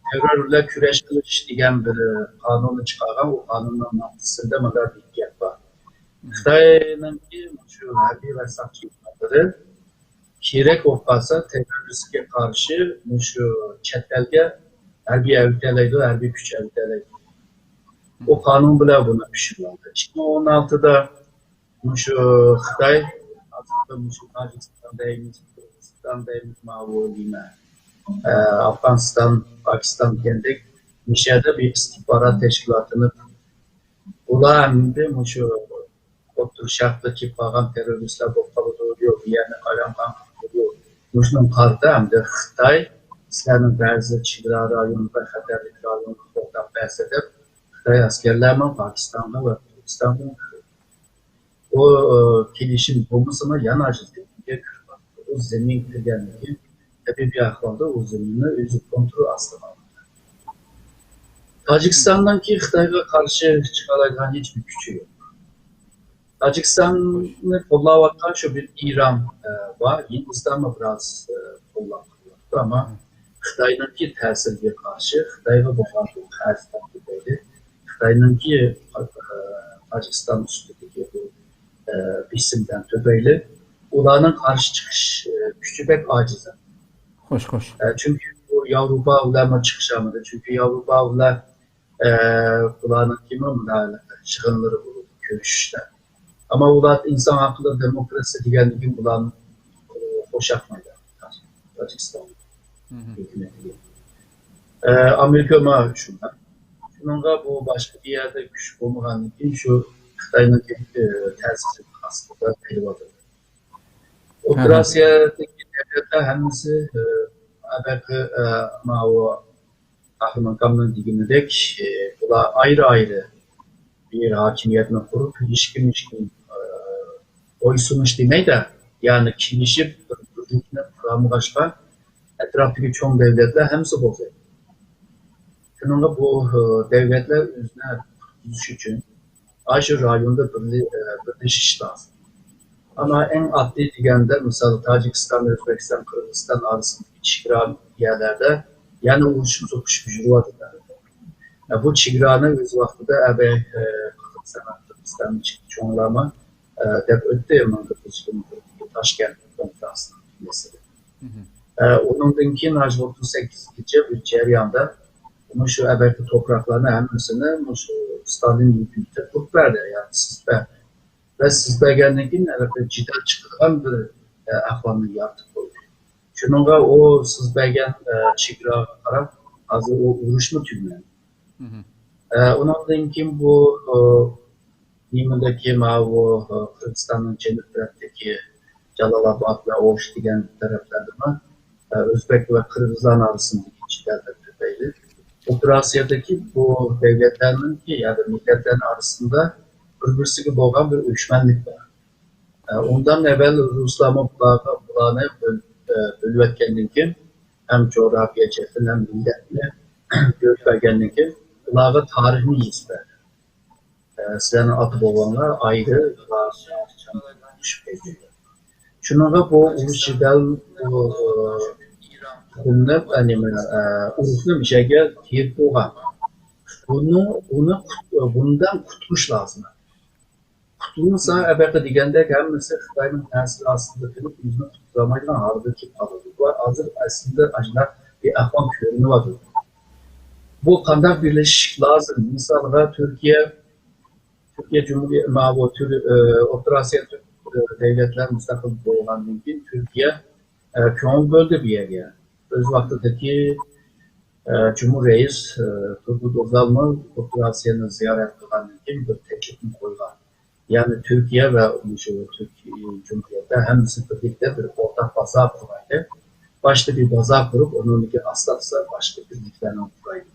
تېررور بىلەن كۈرەش قىلىش دېگەن بىر قانۇننى چىقارغان. ئۇ قانۇننىڭ ماددىسىدا مۇنداق بىر گەپ بار. خىتاينىڭكى مۇشۇ ھەربىي ۋە ساقچى ئىدارىلىرى كېرەك بولۇپ قالسا، تېررورىستقا قارشى مۇشۇ چەت ئەلگە ھەربىي ئەۋېتەلەيدۇ، ھەربىي كۈچ ئەۋېتەلەيدۇ. ئۇ قانۇن بىلەن بۇنى پىشۇرۇۋالدى. ئىككى مىڭ ئون ئالتىدا مۇشۇ خىتاي، ھازىرقى مۇشۇ تاجىكىستان دەيمىز، قىرغىزىستان دەيمىز، ماۋۇ نېمە، ئە، ئافغانىستان، پاكىستان دېگەندەك، مۇشۇ يەردە بىر ئىستىخبارات تەشكىلاتىنى، ئۇلار ئەمدى مۇشۇ ئوتتۇرا شەرقتە كېلىپ قالغان تېررورىستلار بولۇپ قالىدۇ، يوق، بۇ يەرنى قايرىم قىلىدۇ. مۇشۇنىڭغا قارىتا ئەمدى خىتاي سىلەرنىڭ بەزى چېگرا رايونى ۋە خەتەرلىك رايونغا توختاپ بەرسە دەپ، خىتاي ئەسكەرلەرمۇ پاكىستانغا ۋە تۈركىستانغا ئۇ، ئۇ، كېلىشىم بولمىسىمۇ يەنە ئاجىز دېڭىزگە كىرىپ باقتى. ئۇ زېمىنگە كىرگەندىن كېيىن تەبىئىي ئەھۋالدا ئۇ زېمىننى ئۆزى كونترول ئاستىغا ئالدى. تاجىكىستاننىڭكى خىتايغا قارشى چىقالايدىغان ھېچبىر كۈچى يوق. تاجىكىستاننى قوللاۋاتقان شۇ بىر ئىران، ئە، بار. ھىندىستانمۇ بىراز، ئە، قوللاپ قېلىۋاتىدۇ. ئەمما خىتاينىڭكى تەسىرىگە قارشى، خىتايغا بولغان بۇ قەرز تەپكىلەيلى، خىتاينىڭكى، ئە، تاجىكىستان ئۈستىدىكى بۇ، ئە، بېسىمدىن تۈپەيلى ئۇلارنىڭ قارشى چىقىش، ئە، كۈچى بەك ئاجىز. خوش، خوش. ئە، چۈنكى بۇ ياۋروپا بىلەنمۇ چىقىشالمىدى. چۈنكى ياۋروپا بىلەن ئە، بۇلارنىڭكىمۇ مۇنازىرە يىغىنلىرى بولىدۇ، كۆرۈشۈشلەر. ئەمما ئۇلار ئىنسان ھەقلىرى، دېموكراتىيە دېگەندىن كېيىن بۇلارنى، ئە، خوشاقمايدۇ تاجىكىستان ھۆكۈمىتىگە. ئە، ئامېرىكا مانا شۇنداق. شۇنىڭغا بۇ باشقا بىر يەردە كۈچ بولمىغاندىن كېيىن شۇ خىتاينىڭ، ئە، تەسىرى ئاستىدا قېلىۋاتىدۇ. ئوتتۇرا ئاسىيادىكى دۆلەتلەر ھەممىسى، ئە، ئەبەقى، ئە، ماۋۇ قەھرىمان كامىلنىڭ دېگىنىدەك، ئە، بۇلار ئايرى-ئايرى بىر ھاكىمىيەتنى قۇرۇپ، ھېچكىم، ھېچكىم، ئە، بويسۇنۇش دېمەيدۇ، يەنى كېلىشىپ بىر بىرلىكنى قۇرالمىغاچقا، ئەتراپتىكى چوڭ دۆلەتلەر ھەممىسى بوزايدۇ. شۇنىڭغا بۇ، ئە، دۆلەتلەر ئۆزىنى قۇتقۇزۇش ئۈچۈن ئاشۇ رايوندا بىرلە-، ئە، بىرلىشىش لازىم. ئەمما ئەڭ ئاددىي دېگەندە، مىسال، تاجىكىستان، ئۆزبېكىستان، قىرغىزىستان ئارىسىدىكى چېگرا يەرلەردە يەنە ئۇرۇشۇپ سوقۇشۇپ يۈرۈۋاتىدۇ. ئە، بۇ چېگرانى ئۆز ۋاقتىدا ئەبەي، ئە، قىرغىزىستان، قىرغىزىستان چوڭلارمۇ، ئە، دەپ ئۆتتى، مىڭ توققۇز يۈز يىگىرمە تۆتتىكى تاشكەنت كونفېرانسىنىڭ مەسىلىسى. ئە، ئۇنىڭدىن كېيىن ھازىر ئوتتۇز سەككىزگىچە بىر جەرياندا مۇشۇ ئەبەقى توپراقلارنى ھەممىسىنى مۇشۇ ستالىن ھۆكۈمىتى قۇرۇپ بەردى، يەنى سىز بەردى. ۋە سىز بەرگەندىن كېيىن ھېلىقى جېدەل چىقىدىغان بىر، ئە، ئەھۋالنى يارىتىپ قويدى. شۇنىڭغا ئۇ سىز بەرگەن، ئە، چېگراغا قاراپ، ھازىر ئۇ ئۇرۇشمۇ تۈگىمەيدۇ. ئە، ئۇنىڭدىن كېيىن بۇ، ئۇ، نېمىدىكى ماۋۇ، ئۇ، قىرغىزىستاننىڭ جەنۇب تەرەپتىكى جالال ئاباد ۋە ئوش دېگەن تەرەپلەردىمۇ، ئە، ئۆزبېك ۋە قىرغىزلارنىڭ ئارىسىندىكى جېدەللەر تۈپەيلى ئوتتۇرا ئاسىيادىكى بۇ دۆلەتلەرنىڭكى يا مىللەتلەرنىڭ ئارىسىدا بىر-بىرسىگە بولغان بىر ئۆچمەنلىك بار. ئە، ئۇندىن ئەۋۋەل رۇسلارمۇ بۇلارغا، بۇلارنى بۆل-، ئە، بۆلۈۋەتكەندىن كېيىن، ھەم جۇغراپىيە جەھەتتىن، ھەم مىللەتنى بۆلۈپ بەرگەندىن كېيىن، ئۇلارغا تارىخنى يېزىپ بەردى. ئە، سىلەرنىڭ ئاتا بوۋاڭلار ئايرى، شۇنىڭغا بۇ ئۇرۇش جېدەل، بۇ، ئە، تۇخۇمنى، ئە، نېمە، ئە، ئۇرۇقنى مىشەگە تېرىپ بولغان. بۇنى، ئۇنى قۇت-، بۇندىن قۇتقۇزۇش لازىم. قۇتۇلمىسا، ئەبەقە دېگەندەك، ھەممىسى خىتاينىڭ تەسىرى ئاستىدا قېلىپ، ئۆزىنى قۇتقۇزالمايدىغان ھالغا كېلىپ قالىدۇ. بۇ ھازىر ئەسلىدە ئاشۇنداق بىر ئەھۋال كۆرۈنۈۋاتىدۇ. بۇ قانداق بىرلىشىش لازىم؟ مىسالغا، تۈركىيە، تۈركىيە جۇمھۇرىيە-، ماۋۇ تۈر-، ئى، ئوتتۇرا ئاسىيا تۈرك، ئى، دۆلەتلەر مۇستەقىل بولغاندىن كېيىن، تۈركىيە، ئى، كۆڭۈل بۆلدى بۇ يەرگە. ئۆز ۋاقتىدىكى، ئى، جۇمھۇر رەئىس، ئى، تۇرغۇت ئوزالمۇ ئوتتۇرا ئاسىيانى زىيارەت قىلغاندىن كېيىن بىر تەكلىپنى قويغان. يەنى تۈركىيە ۋە مۇشۇ تۈركىي جۇمھۇرىيەتتە ھەممىسى بىرلىكتە بىر ئورتاق بازار قۇرايلى. باشتا بىر بازار قۇرۇپ، ئۇنىڭدىن كېيىن ئاستا-ئاستا باشقا بىرلىكلەرنى قۇرايلى.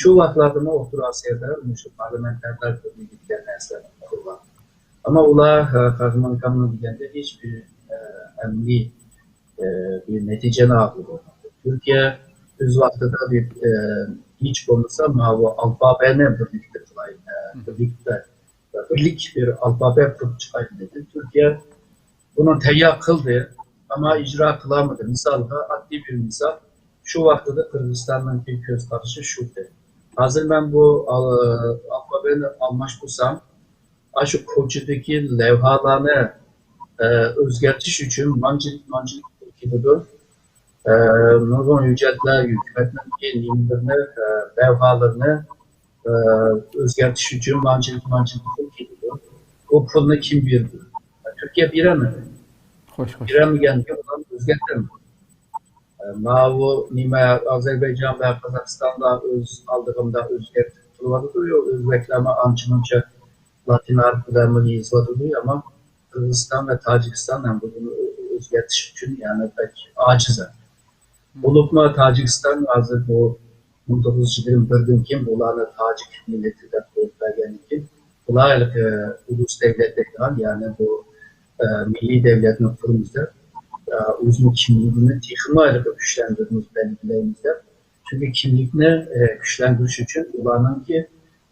شۇ ۋاقىتلاردىمۇ ئوتتۇرا ئاسىيادا مۇشۇ پارلامېنتارلار بىرلىكى دېگەن نەرسىلەرنى قۇرغان. ئەمما ئۇلار، ھە، قەھرىمان كامىل دېگەندە ھېچ بىر، ئە، ئەمەلىي، ئە، بىر نەتىجىنى ھاسىل قىلالمىدى. تۈركىيە ئۆز ۋاقتىدا بىر، ئە، ھېچ بولمىسا ماۋۇ ئالفابېنى بىرلىكتە قىلاي، ئە، بىرلىكتە، بىرلىك بىر ئالفابې قۇرۇپ چىقايلى دېدى. تۈركىيە بۇنى تەييار قىلدى. ئەمما ئىجرا قىلالمىدى. مىسالغا، ئاددىي بىر مىسال، شۇ ۋاقتىدا قىرغىزىستاننىڭكى كۆز قارىشى شۇ ئىدى. ھازىر مەن بۇ ئال-، ئالفابېنى ئالماشتۇرسام، ئاشۇ كوچىدىكى لەۋھالارنى، ئە، ئۆزگەرتىش ئۈچۈن مانچىلىك، مانچىلىك پۇل كېتىدۇ. ئە، نۇرغۇن ھۆججەتلەر، ھۆكۈمەتنىڭكى نېمىلىرىنى، ئە، لەۋھالىرىنى، ئە، ئۆزگەرتىش ئۈچۈن مانچىلىك، مانچىلىك پۇل كېتىدۇ. بۇ پۇلنى كىم بېرىدۇ؟ تۈركىيە بېرەلمىدى. خوش، خوش. بېرەلمىگەندىكىن ئۇلارنى ئۆزگەرتەلمىدى. ئە، ماۋۇ نېمە، ئازەربەيجان ۋە قازاقىستاندا ئۆز ئالدىغا مۇنداق ئۆزگەرتىپ قىلىۋاتىدۇ، يا ئۆزبەكلەرمۇ ئانچە-مۇنچە لاتىن ھەرپى بىلەنمۇ يېزىۋاتىدۇ، ئەمما قىرغىزىستان ۋە تاجىكىستان ھەم بۇنى ئۆزگەرتىش ئۈچۈن، يەنى بەك ئاجىز. بولۇپمۇ تاجىكىستان ھازىر بۇ مىڭ توققۇز يۈز يىگىرمە بىردىن كېيىن بۇلارنى تاجىك مىللىتى دەپ قويۇپ بەرگەندىن كېيىن، بۇلار ھېلىقى ئۇلۇس دەۋلەت دەيدىغان، يەنى بۇ، ئە، مىللىي دەۋلەتنى قۇرىمىز دەپ، ئە، ئۆزىنىڭ كىملىكىنى تېخىمۇ ھېلىقى كۈچلەندۈرىمىز، بەلگىلەيمىز دەپ. چۈنكى كىملىكنى، ئە، كۈچلەندۈرۈش ئۈچۈن ئۇلارنىڭكى،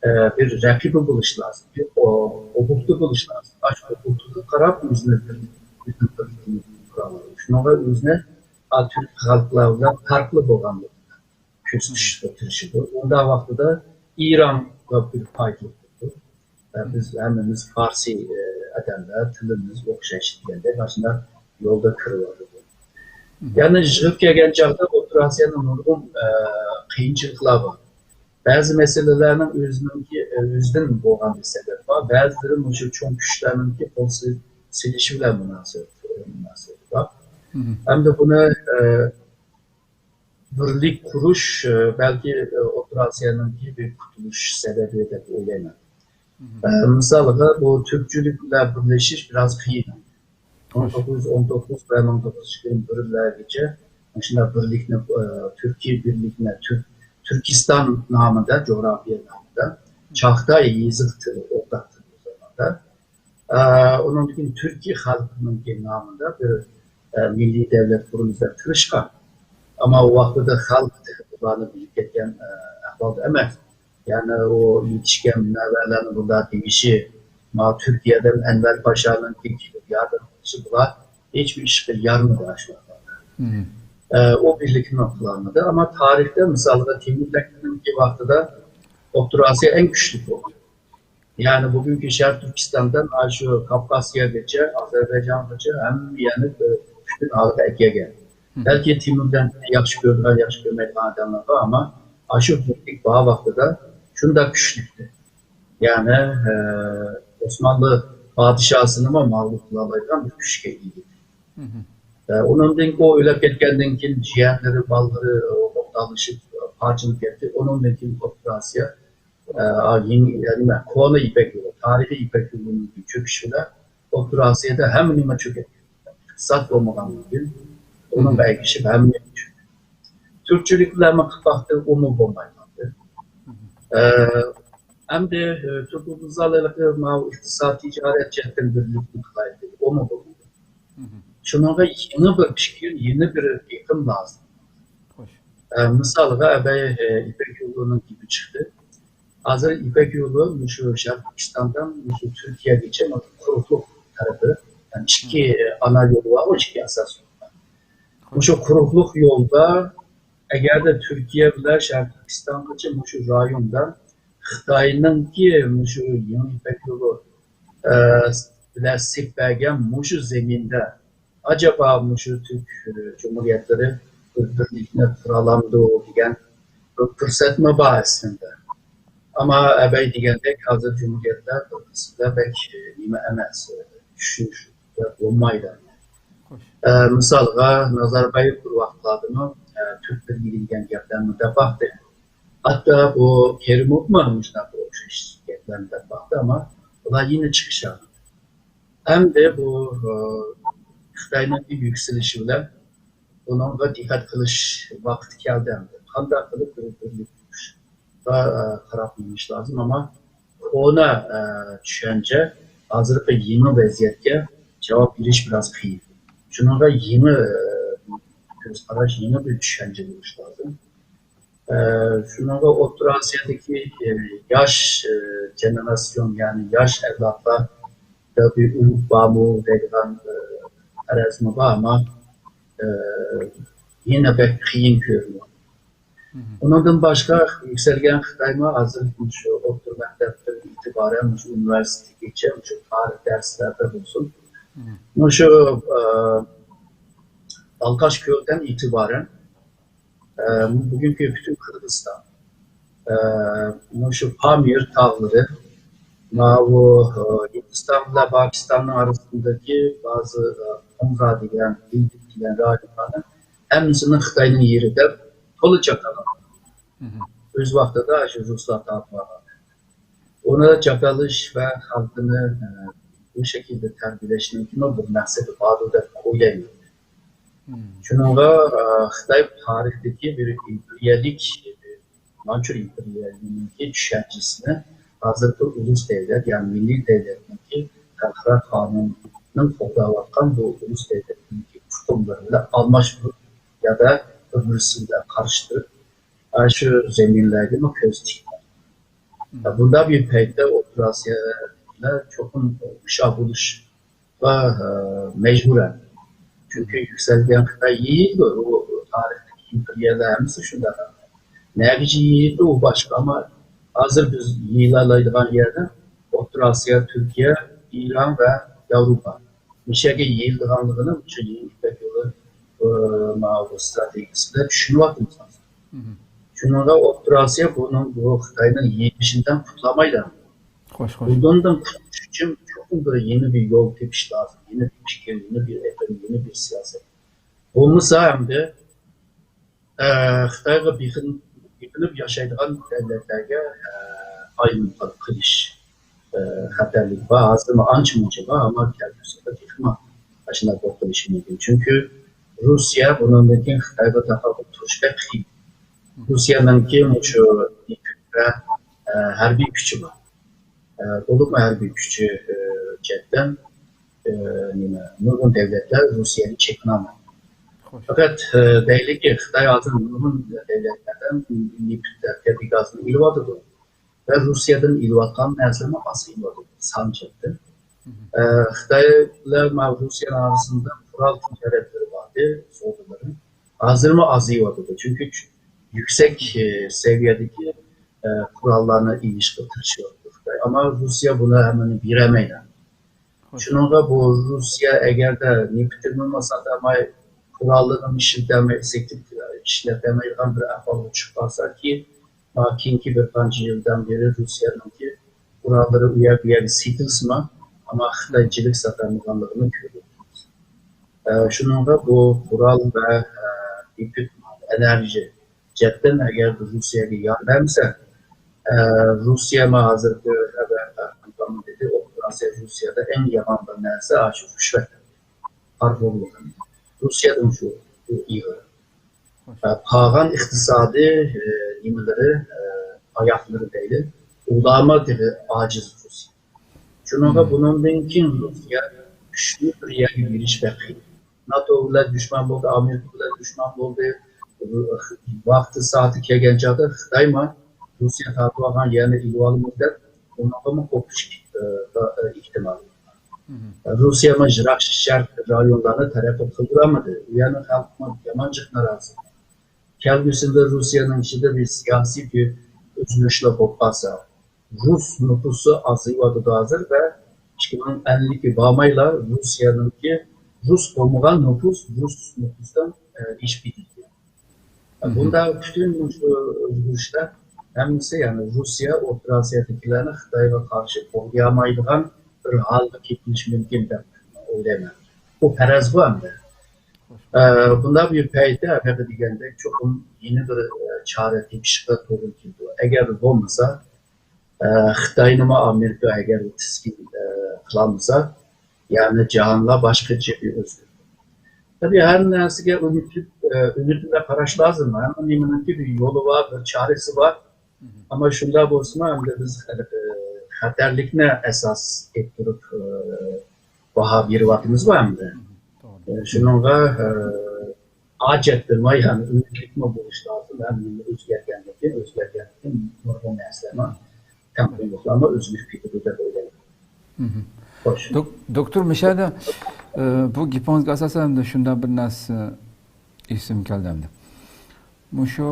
ئە، بىر رەقىبى بولۇشى لازىم، بىر ئو-، ئوبيېكتى بولۇشى لازىم. ئاشۇ ئوبيېكتىغا قاراپ ئۆزىنى بىر، ئۆزىنىڭ بىرلىكىنى قۇرالايدۇ. شۇنىڭغا ئۆزىنى تۈرك خەلقلەر بىلەن پەرقلىق بولغانلىقىنى كۆرسىتىشكە تىرىشىدۇ. ئۇنداق ۋاقتىدا ئىرانغا بىر پايدىلىق بولىدۇ. ئە، بىز ھەممىمىز فارسىي، ئە، ئادەملەر، تىلىمىز ئوخشاش دېگەندەك، ئاشۇنداق يولدا كىرىۋاتىدۇ. يەنى يىغىپ كەلگەن چاغدا ئوتتۇرا ئاسىيانىڭ نۇرغۇن، ئە، قىيىنچىلىقلار بار. بەزى مەسىلىلەرنىڭ ئۆزىنىڭكى، ئۆزىدىن بولغان بىر سەۋەب بار. بەزىلىرى مۇشۇ چوڭ كۈچلەرنىڭكى قول سېلىشى بىلەن مۇناسىۋەت، مۇناسىۋىتى بار. ھەمدە بۇنى، ئە، بىرلىك قۇرۇش، ئە، بەلكى، ئە، ئوتتۇرا ئاسىيانىڭكى بىر قۇتۇلۇش سەۋەبى دەپ ئويلايمەن. ئە، مىسالغا، بۇ تۈركچىلىك بىلەن بىرلىشىش بىراز قىيىن. مىڭ توققۇز يۈز ئون توققۇز ۋە مىڭ توققۇز يۈز يىگىرمە بىرلەرگىچە مۇشۇنداق بىرلىكنى، ئە، تۈركىي بىرلىكنى، تۈر-، تۈركىستان نامىدا، جۇغراپىيە نامىدا، چاغتاي يېزىق تىلى، ئورتاق تىل ئۇ زاماندا. ئە، ئۇنىڭدىن كېيىن تۈركىي خەلقنىڭكى نامىدا بىر، ئە، مىللىي دەۋلەت قۇرىمىز دەپ تىرىشقان. ئەمما ئۇ ۋاقتىدا خەلق تېخى بۇلارنى بىلىپ كەتكەن، ئە، ئەھۋالدا ئەمەس. يەنى ئۇ يېتىشكەن مۇنەۋۋەرلەرنىڭ بۇنداق دېيىشى، ماۋۇ تۈركىيەدىن ئەنۋەر پاشانىڭكى كېلىپ ياردەم قىلىشى، بۇلار ھېچبىر ئىشقا يارىمىدى ئاشۇ ۋاقىتلاردا. ئە، ئۇ بىرلىكنى قىلالمىدى. ئەمما تارىختا، مىسالغا، تېمۇرلەرنىڭكى ۋاقتىدا ئوتتۇرا ئاسىيا ئەڭ كۈچلۈك بولدى. يەنى بۈگۈنكى شەرقىي تۈركىستاندىن ئاشۇ كاپكاسىيەگىچە، ئازەربەيجانغىچە ھەممە يەرنى بىر پۈتۈن ھالغا ئەكەلگەن. بەلكى تېمۇرلەننى ياخشى كۆرىدىغان، ياخشى كۆرمەيدىغان ئادەملەر بار، ئەمما ئاشۇ بىرلىك بار ۋاقتىدا شۇنداق كۈچلۈكتى. يەنى، ئە، ئوسمانلى پادىشاھسىنىمۇ مەغلۇپ قىلالايدىغان بىر كۈچكە ئىگە ئىدى. ئە، ئۇنىڭدىن كېيىن ئۇ ئۆلۈپ كەتكەندىن كېيىن جىيەنلىرى، بالىلىرى، ئە، ئوقدانلىشىپ، ئە، پارچىلىنىپ كەتتى. ئۇنىڭدىن كېيىن ئوتتۇرا ئاسىيا، ئە، يېڭى، يەنى نېمە، كونا يىپەك يولى، تارىخىي يىپەك يولىنىڭ چۆكۈشى بىلەن ئوتتۇرا ئاسىيادا ھەممە نېمە چۆكۈپ كەتتى. ئىقتىساد بولمىغاندىن كېيىن ئۇنىڭغا ئەگىشىپ ھەممە نېمە چۆكتى. تۈركچىلىك بىلەنمۇ قىلىپ باقتى، ئۇمۇ بولماي قالدى. ئە، ئەمدى، ئە، تۇركمۇ بۇزالىلىقى ماۋۇ ئىقتىساد، تىجارەت جەھەتتىن بىرلىكنى قىلايلى دېدى، ئۇمۇ بولمىدى. شۇنىڭغا يېڭى بىر پىكىر، يېڭى بىر ئېقىم لازىم. ئە، مىسالغا، ئەبەي، ئە، يىپەك يولىنىڭ گېپى چىقتى. ھازىر يىپەك يولى مۇشۇ شەرقىي تۈركىستاندىن مۇشۇ تۈركىيەگىچە مانا قۇرۇقلۇق تەرىپى، يەنى ئىككى، ئە، ئانا يول بارغۇ، ئىككى ئاساس يول بار. مۇشۇ قۇرۇقلۇق يولدا ئەگەردە تۈركىيە بىلەن شەرقىي تۈركىستانغىچە مۇشۇ رايوندا خىتاينىڭكى مۇشۇ يېڭى يىپەك يولى، ئە، بىلەن سېلىپ بەرگەن مۇشۇ زېمىندا ئاجابا مۇشۇ تۈرك، ئە، جۇمھۇرىيەتلىرى بىر بىرلىكنى قۇرالامدۇ دېگەن بىر پۇرسەتمۇ بار ئەسلىندە. ئەمما ئەبەي دېگەندەك ھازىر جۇمھۇرىيەتلەر بىر قىسمىدا بەك، ئە، نېمە ئەمەس، ئە، چۈشىنىشكە بولمايدۇ. ئە، مىسالغا، نازاربايېۋ بىر ۋاقىتلاردىمۇ، ئە، تۈرك بىرلىكى دېگەن گەپلەرنى دەپ باقتى. ھەتتا بۇ كېرىموۋمۇ مۇشۇنداق بىر ئوخشاش گەپلەرنى دەپ باقتى، ئەمما ئۇلار يەنە چىقىشالمىدى. ئەمدى بۇ، ئە، خىتاينىڭ يۈكسىلىشى بىلەن بۇنىڭغا دىققەت قىلىش ۋاقتى كەلدى ئەمدى. قانداق قىلىپ بىر بىرلىك بولۇشقا، ئە، قاراپ مېڭىش لازىم، ئەمما كونا، ئە، چۈشەنچە ھازىرقى يېڭى ۋەزىيەتكە جاۋاب بېرىش بىراز قىيىن. شۇنىڭغا يېڭى، ئە، كۆز قاراش، يېڭى بىر چۈشەنچە بولۇش لازىم. ئە، شۇنىڭغا ئوتتۇرا ئاسىيادىكى، ئە، ياش، ئە، جېنېراتسىيون، يەنى ياش ئەۋلادلاردا بىر ئۈمىد بارمۇ دەيدىغان، ئە، پەرەزمۇ بار، ئەمما، ئە، يەنە بەك قىيىن كۆرۈنىدۇ. ئۇنىڭدىن باشقا يۈكسەلگەن خىتايمۇ ھازىر شۇ ئوتتۇرا مەكتەپتىن ئېتىبارەن مۇشۇ ئۇنىۋېرسىتېتكىچە مۇشۇ تارىخ دەرسلەردە بولسۇن، مۇشۇ، ئە، بالاقاش كۆلدىن ئېتىبارەن، ئە، بۈگۈنكى پۈتۈن قىرغىزىستان، ئە، مۇشۇ پامىر تاغلىرى، ماۋۇ، ئە، ھىندىستان بىلەن پاكىستاننىڭ ئارىسىندىكى بەزى، ئە، قوڭزا دېگەن، دىلدىك دېگەن رايونلارنىڭ ھەممىسىنى خىتاينىڭ يېرى دەپ تولا چاكاللىغان. ئۆز ۋاقتىدا شۇ رۇسلار تارتىۋالغان. ئۇنى چاكالىش ۋە خەلقىنى، ئە، بۇ شەكىلدە تەربىيەلەشنىڭكىمۇ بىر مەقسىتى باردۇر دەپ ئويلايمەن. شۇنىڭغا، ئە، خىتاي تارىختىكى بىر ئىمپېرىيەلىك، مانچۇر ئىمپېرىيەلىكىنىڭكى چۈشەنچىسىنى ھازىرقى ئۇلۇس دۆلەت، يەنى مىللىي دۆلەتنىڭكى خەلقئارا قانۇننىڭ قوغداۋاتقان بۇ ئۇلۇس دۆلەتنىڭكى ئۇقۇملىرى بىلەن ئالماشتۇرۇپ يا بىر-بىرسى بىلەن قارشى تۇرۇپ، ئاشۇ زېمىنلەرگىمۇ كۆز تىككەن. بۇنداق بىر پەيتتە ئوتتۇرا ئاسىيالار چوقۇم ئوخشاش بولۇشقا، ئە، مەجبۇر. چۈنكى يۈكسەلگەن خىتاي يېيىلدى. ئۇ تارىختىكى ئىمپېرىيەلەر ھەممىسى شۇنداق. نەگىچە يېيىلدى، ئۇ باشقا. ئەمما ھازىر بىز يېيىلالايدىغان يەردە ئوتتۇرا ئاسىيا، تۈركىيە، ئىران ۋە ياۋروپا. مۇشۇ يەرگە يېيىلىدىغانلىقىنى مۇشۇ يېڭى يىپەك يولى، ئى، ماۋۇ ستراتېگىيەسىدە چۈشىنىۋاتىمىز ھازىر. شۇنىڭغا ئوتتۇرا ئاسىيا بۇنىڭ، بۇ خىتاينىڭ يېيىلىشىدىن قۇتۇلالمايدۇ. خوش، خوش. بۇندىن قۇتۇلۇش ئۈچۈن چوقۇم بىر يېڭى بىر يول تېپىش لازىم. يېڭى بىر پىكىر، يېڭى بىر ئېقىم، يېڭى بىر سىياسەت. بولمىسا ئەمدى ئە، خىتايغا بېقىن-، بېقىنىپ ياشايدىغان دۆلەتلەرگە، ئە، ئايلىنىپ قېلىش، ئە، خەتەرلىكى بار. ھازىرمۇ ئانچە-مۇنچە بار، ئەمما كەلگۈسىدە تېخىمۇ ئاشۇنداق بولۇپ قېلىشى مۇمكىن. چۈنكى روسىيە بۇنىڭدىن كېيىن خىتايغا تاقابىل تۇرۇش بەك قىيىن. روسىيەنىڭكى مۇشۇ نېفىت ۋە، ئە، ھەربىي كۈچى بار. ئە، بولۇپمۇ ھەربىي كۈچى، ئە، جەھەتتىن، ئە، نېمە، نۇرغۇن دۆلەتلەر روسىيەگە چېكىنالمايدۇ. خوش. پەقەت، ئە، دەيلىكى، خىتاي ھازىر نۇرغۇن دۆلەتلەردىن نېفىت، تەبىئىي گازنى ئېلىۋاتىدۇ. ۋە روسىيەدىن ئېلىۋاتقان نەرسىمۇ ئاز ئېلىۋاتىدۇ، سان جەھەتتىن. ئە، خىتاي بىلەن ماۋۇ روسىيەنىڭ ئارىسىندا قورال تىجارەتلىرى باردى، سودىلىرى. ھازىرمۇ ئازىيىۋاتىدۇ، چۈنكى يۈكسەك، ئە، سەۋىيەدىكى، ئە، قوراللارنى ئېلىشقا تىرىشىۋاتىدۇ خىتاي. ئەمما روسىيە بۇنى ھەممىنى بېرەلمەيدۇ. شۇنىڭغا بۇ روسىيە ئەگەردە نېفىتىنىمۇ ساتالماي، قوراللىرىنى ئىشلىتەلمەي، ئېففېكتىپ ئىشلىتەلمەيدىغان بىر ئەھۋالغا چۈشۈپ قالسا، كېيىن، ما، كېيىنكى بىر قانچە يىلدىن بېرى روسىيەنىڭكى قوراللىرى ئۇ يەر، بۇ يەرگە سېتىلسىمۇ، ئەمما خىتاي جىلىك ساتالمىغانلىقىنى كۆردۇق. ئە، شۇنىڭغا بۇ قورال ۋە، ئە، نېفىت، ئېنېرگىيە جەھەتتىن ئەگەر روسىيەگە يار بەرمىسە، ئە، روسىيەمۇ ھازىرقى خەۋەر قىلغان دېدى، ئوتتۇرا ئاسىيا روسىيەدە ئەڭ يامان بىر نەرسە، ئاشۇ رىشۋەت، پارىخورلۇق. روسىيەدىن شۇ، شۇ ئېغىر. ئە، قالغان ئىقتىسادىي، ئە، نېمىلىرى، ئە، ئاياقلىرى دەيلى، ئۇلارمۇ تېخى ئاجىز روسىيە. شۇنىڭغا بۇنىڭدىن كېيىن روسىيە كۈچلۈك بىر يەرگە بېرىش بەك قىيىن. ناتو بىلەن دۈشمەن بولدى، ئامېرىكا بىلەن دۈشمەن بولدى. ۋاقتى سائىتى كەلگەن چاغدا خىتايمۇ روسىيە تارتىۋالغان يەرنى ئېلىۋالىمىز دەپ، بۇنىڭغىمۇ قوپۇش، ئە، ئېھتىمالى بار. روسىيەمۇ يىراق شەرق رايونلارنى تەرەققىي قىلدۇرالمىدى. ئۇ يەرنىڭ خەلقىمۇ يامان جىق نارازى. كەلگۈسىدە روسىيەنىڭ ئىچىدە بىر سىياسىي بىر ئۆزگىرىشلەر بولۇپ قالسا، رۇس نوپۇسى ئازىيىۋاتىدۇ ھازىر ۋە ئىككى مىڭ ئەللىككە بارمايلا روسىيەنىڭكى رۇس بولمىغان نوپۇس رۇس نوپۇسىدىن، ئە، ئېشىپ كېتىدىكەن. بۇنداق پۈتۈن مۇشۇ ئۆزگىرىشلەر ھەممىسى، يەنى روسىيە ئوتتۇرا ئاسىيادىكىلەرنى خىتايغا قارشى قوللىيالمايدىغان بىر ھالغا كېتىشى مۇمكىن دەپ ئويلايمەن. بۇ پەرەز بۇ ئەمدى. ئە، بۇنداق بىر پەيتتە، ھەقىقەت دېگەندەك، چوقۇم يېڭى بىر، ئە، چارە تېپىشقا توغرا كېلىدۇ. ئەگەر بولمىسا، ئە، خىتاينىمۇ ئامېرىكا ئەگەر تىزگىن، ئە، قىلالمىسا، يەنى جاھانلا باشقىچە بىر ئۆزگىرىدۇ. تەبىئىي، ھەر نەرسىگە ئۈمىدلىك، ئە، ئۈمىد بىلەن قاراش لازىم. ھەممە نېمىنىڭكى بىر يولى بار، بىر چارىسى بار. ئەمما شۇنداق بولسىمۇ، ئەمدى بىز، ئە، خەتەرلىكنى ئاساس ئېلىپ تۇرۇپ، ئە، باھا بېرىۋاتىمىزغۇ ئەمدى. ئە، شۇنىڭغا، ئە، ئاجەتتىنماي، يەنى ئۈمىدلىكمۇ بولۇش لازىم. ھەم ئۆزگەرگەندىن كېيىن، ئۆزگەرگەندىن كېيىن نۇرغۇن نەرسىلەرمۇ، تەڭپۇڭلۇقلارمۇ ئۆزگىرىپ كېتىدۇ دەپ ئويلايمەن. خوش. دوك-، دوكتور، مۇشۇ يەردە، ئە، بۇ گېپىڭىزگە ئاساسەن ئەمدى شۇنداق بىر نەرسە ئېسىمگە كەلدى ئەمدى. مۇشۇ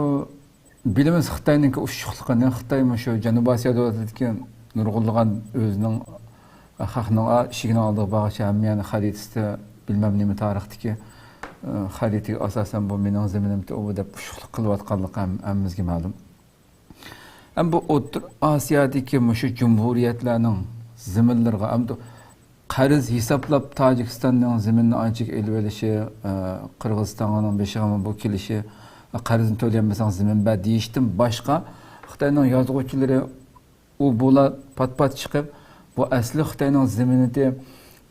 بىلىمىز خىتاينىڭكى ئۇششۇقلۇقىنى، خىتاي مۇشۇ جەنۇبىي ئاسىيا دۆلىتىدىكى نۇرغۇنلىغان ئۆزىنىڭ، خەقنىڭ ئىشىكىنىڭ ئالدىغا بارغۇچە ھەممە يەرنى خەرىتىسىدە، بىلمەم نېمە تارىختىكى، ئە، خەرىتىگە ئاساسەن بۇ مېنىڭ زېمىنىمتى، ئۇ دەپ ئۇششۇقلۇق قىلىۋاتقانلىقى ھەم-، ھەممىمىزگە مەلۇم. ئەمما بۇ ئوتتۇرا ئاسىيادىكى مۇشۇ جۇمھۇرىيەتلەرنىڭ زېمىنلىرىغا، ئەمدى قەرز ھېسابلاپ تاجىكىستاننىڭ زېمىنىنى ئانچىكى ئېلىۋېلىشى، ئە، قىرغىزىستاننىڭ بېشىغىمۇ بۇ كېلىشى، قەرزنى تۆلىيەلمىسەڭ زېمىن بەر دېيىشتىن باشقا، خىتاينىڭ يازغۇچىلىرى ئۇ بۇلا پات-پات چىقىپ، بۇ ئەسلى خىتاينىڭ زېمىنىتى،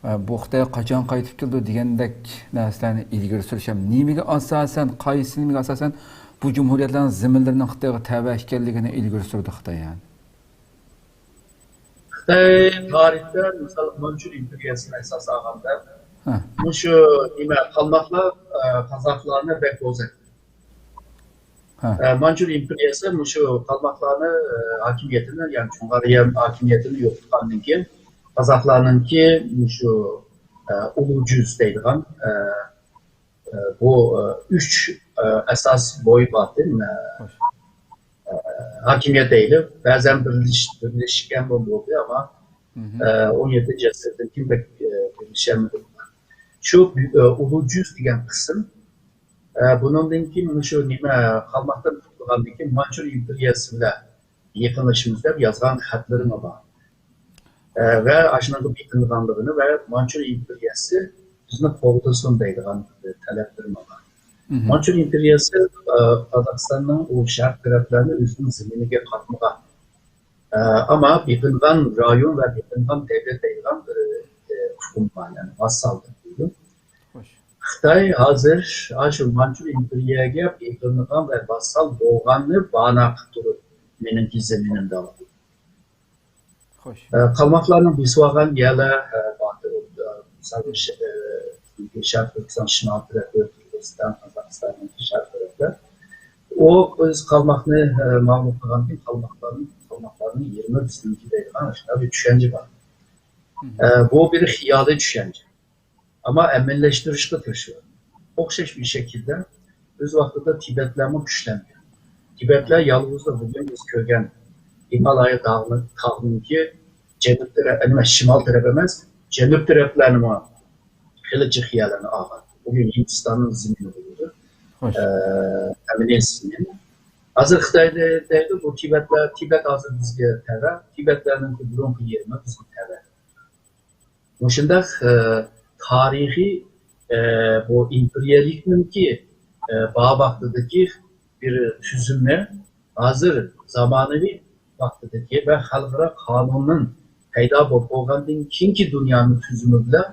ئە، بۇ خىتايغا قاچان قايتىپ كېلىدۇ دېگەندەك نەرسىلەرنى ئىلگىرى سۈرۈش ھەم نېمىگە ئاساسەن، قايسى نېمىگە ئاساسەن بۇ جۇمھۇرىيەتلەرنىڭ زېمىنلىرىنىڭ خىتايغا تەۋە ئىكەنلىكىنى ئىلگىرى سۈردى خىتاي، يەنى. خىتاي تارىختا، مىسال، مانچۇ ئىمپېرىيەسىنى ئاساس ئالغاندا، ھە. مۇشۇ نېمە، قالماقلار، ئە، قازاقلارنى بەك بوزەتتى. ھە. ئە، مانچۇ ئىمپېرىيەسى مۇشۇ قالماقلارنى، ئە، ھاكىمىيىتىنى، يەنى جۇڭغار ھاكىمىيىتىنى يوقاتقاندىن كېيىن، قازاقلارنىڭكى مۇشۇ، ئە، ئۇلۇ جۈز دەيدىغان، ئە، ئە، بۇ، ئە، ئۈچ، ئە، ئاساس بوي بار، ئە، ئە، ھاكىمىيەت دەيلى. بەزەن بىرلىش-، بىرلىشكەن بولدى، ئەمما، ئە، ئون يەتتىنچى ئەسىردىن كېيىن بەك، ئە، بىرلىشەلمىدى. شۇ، ئە، ئۇلۇ جۈز دېگەن قىسىم، ئە، بۇنىڭدىن كېيىن مۇشۇ نېمە، قالماقتىن قۇتۇلغاندىن كېيىن مانچۇ ئىمپېرىيەسى بىلەن يېقىنلىشىمىز دەپ يازغان خەتلىرىمۇ بار. ئە، ۋە ئاشۇنىڭغا بېقىنغانلىقىنى ۋە مانچۇ ئىمپېرىيەسى بىزنى قوغدىسۇن دەيدىغان تەلەپلىرىمۇ بار. مانچۇ ئىمپېرىيەسى، ئە، قازاقىستاننىڭ ئۇ شەرق تەرەپلەرنى ئۆزىنىڭ زېمىنىگە قاتمىغان، ئە، ئەمما بېقىنغان رايون ۋە بېقىنغان دۆلەت دەيدىغان بىر، ئە، ئۇقۇم بار، يەنى ۋاسسال دەپ دەيدۇ. خوش. خىتاي ھازىر ئاشۇ مانچۇ ئىمپېرىيەگە بېقىنغان ۋە ۋاسسال بولغاننى باھانە قىلىپ تۇرۇپ، مېنىڭكى زېمىنىمدا. خوش. ئە، قالماقلارنىڭ بېسىۋالغان يەرلەر، ئە، بار. ئە، مىسال، ئە، شەرقىي تۈركىستان شىمال تەرەپى، قىرغىزىستان، قازاقىستاننىڭ شەرق تەرەپلەر. ئۇ بىز قالماقنى، ئە، مەغلۇپ قىلغاندىن كېيىن قالماقلارنىڭ، قالماقلارنىڭ يېرىمى بىزنىڭكى دەيدىغان شۇنداق بىر چۈشەنچە بار. ئە، بۇ بىر خىيالىي چۈشەنچە. ئەمما ئەمەلىيلەشتۈرۈشكە تىرىشىۋاتىدۇ. ئوخشاش بىر شەكىلدە ئۆز ۋاقتىدا تىبەتلەرمۇ كۈچلەنگەن. تىبەتلەر يالغۇزلا بۈگۈن بىز كۆرگەن ھىمالايا داغنى، تاغنىڭكى جەنۇب تەرەپ، ئەمەس، شىمال تەرەپ ئەمەس، جەنۇب تەرەپلەرنىمۇ خېلى جىق يەرلەرنى ئالغان. بۈگۈن ھىندىستاننىڭ زېمىنى بولىدۇ. خوش. ئە، ئەمەلىي زېمىن. ھازىر خىتاي دەيدۇ، بۇ تىبەتلەر، تىبەت ھازىر بىزگە تەۋە، تىبەتلەرنىڭكى بۇرۇنقى يېرىمۇ بىزگە تەۋە. مۇشۇنداق، ئە، تارىخىي، ئە، بۇ ئىمپېرىيەلىكنىڭكى، ئە، بار ۋاقتىدىكى بىر تۈزۈمنى ھازىر زامانىۋى ۋاقتىدىكى ۋە خەلقئارا قانۇننىڭ پەيدا بولۇپ بولغاندىن كېيىنكى دۇنيانىڭ تۈزۈمى بىلەن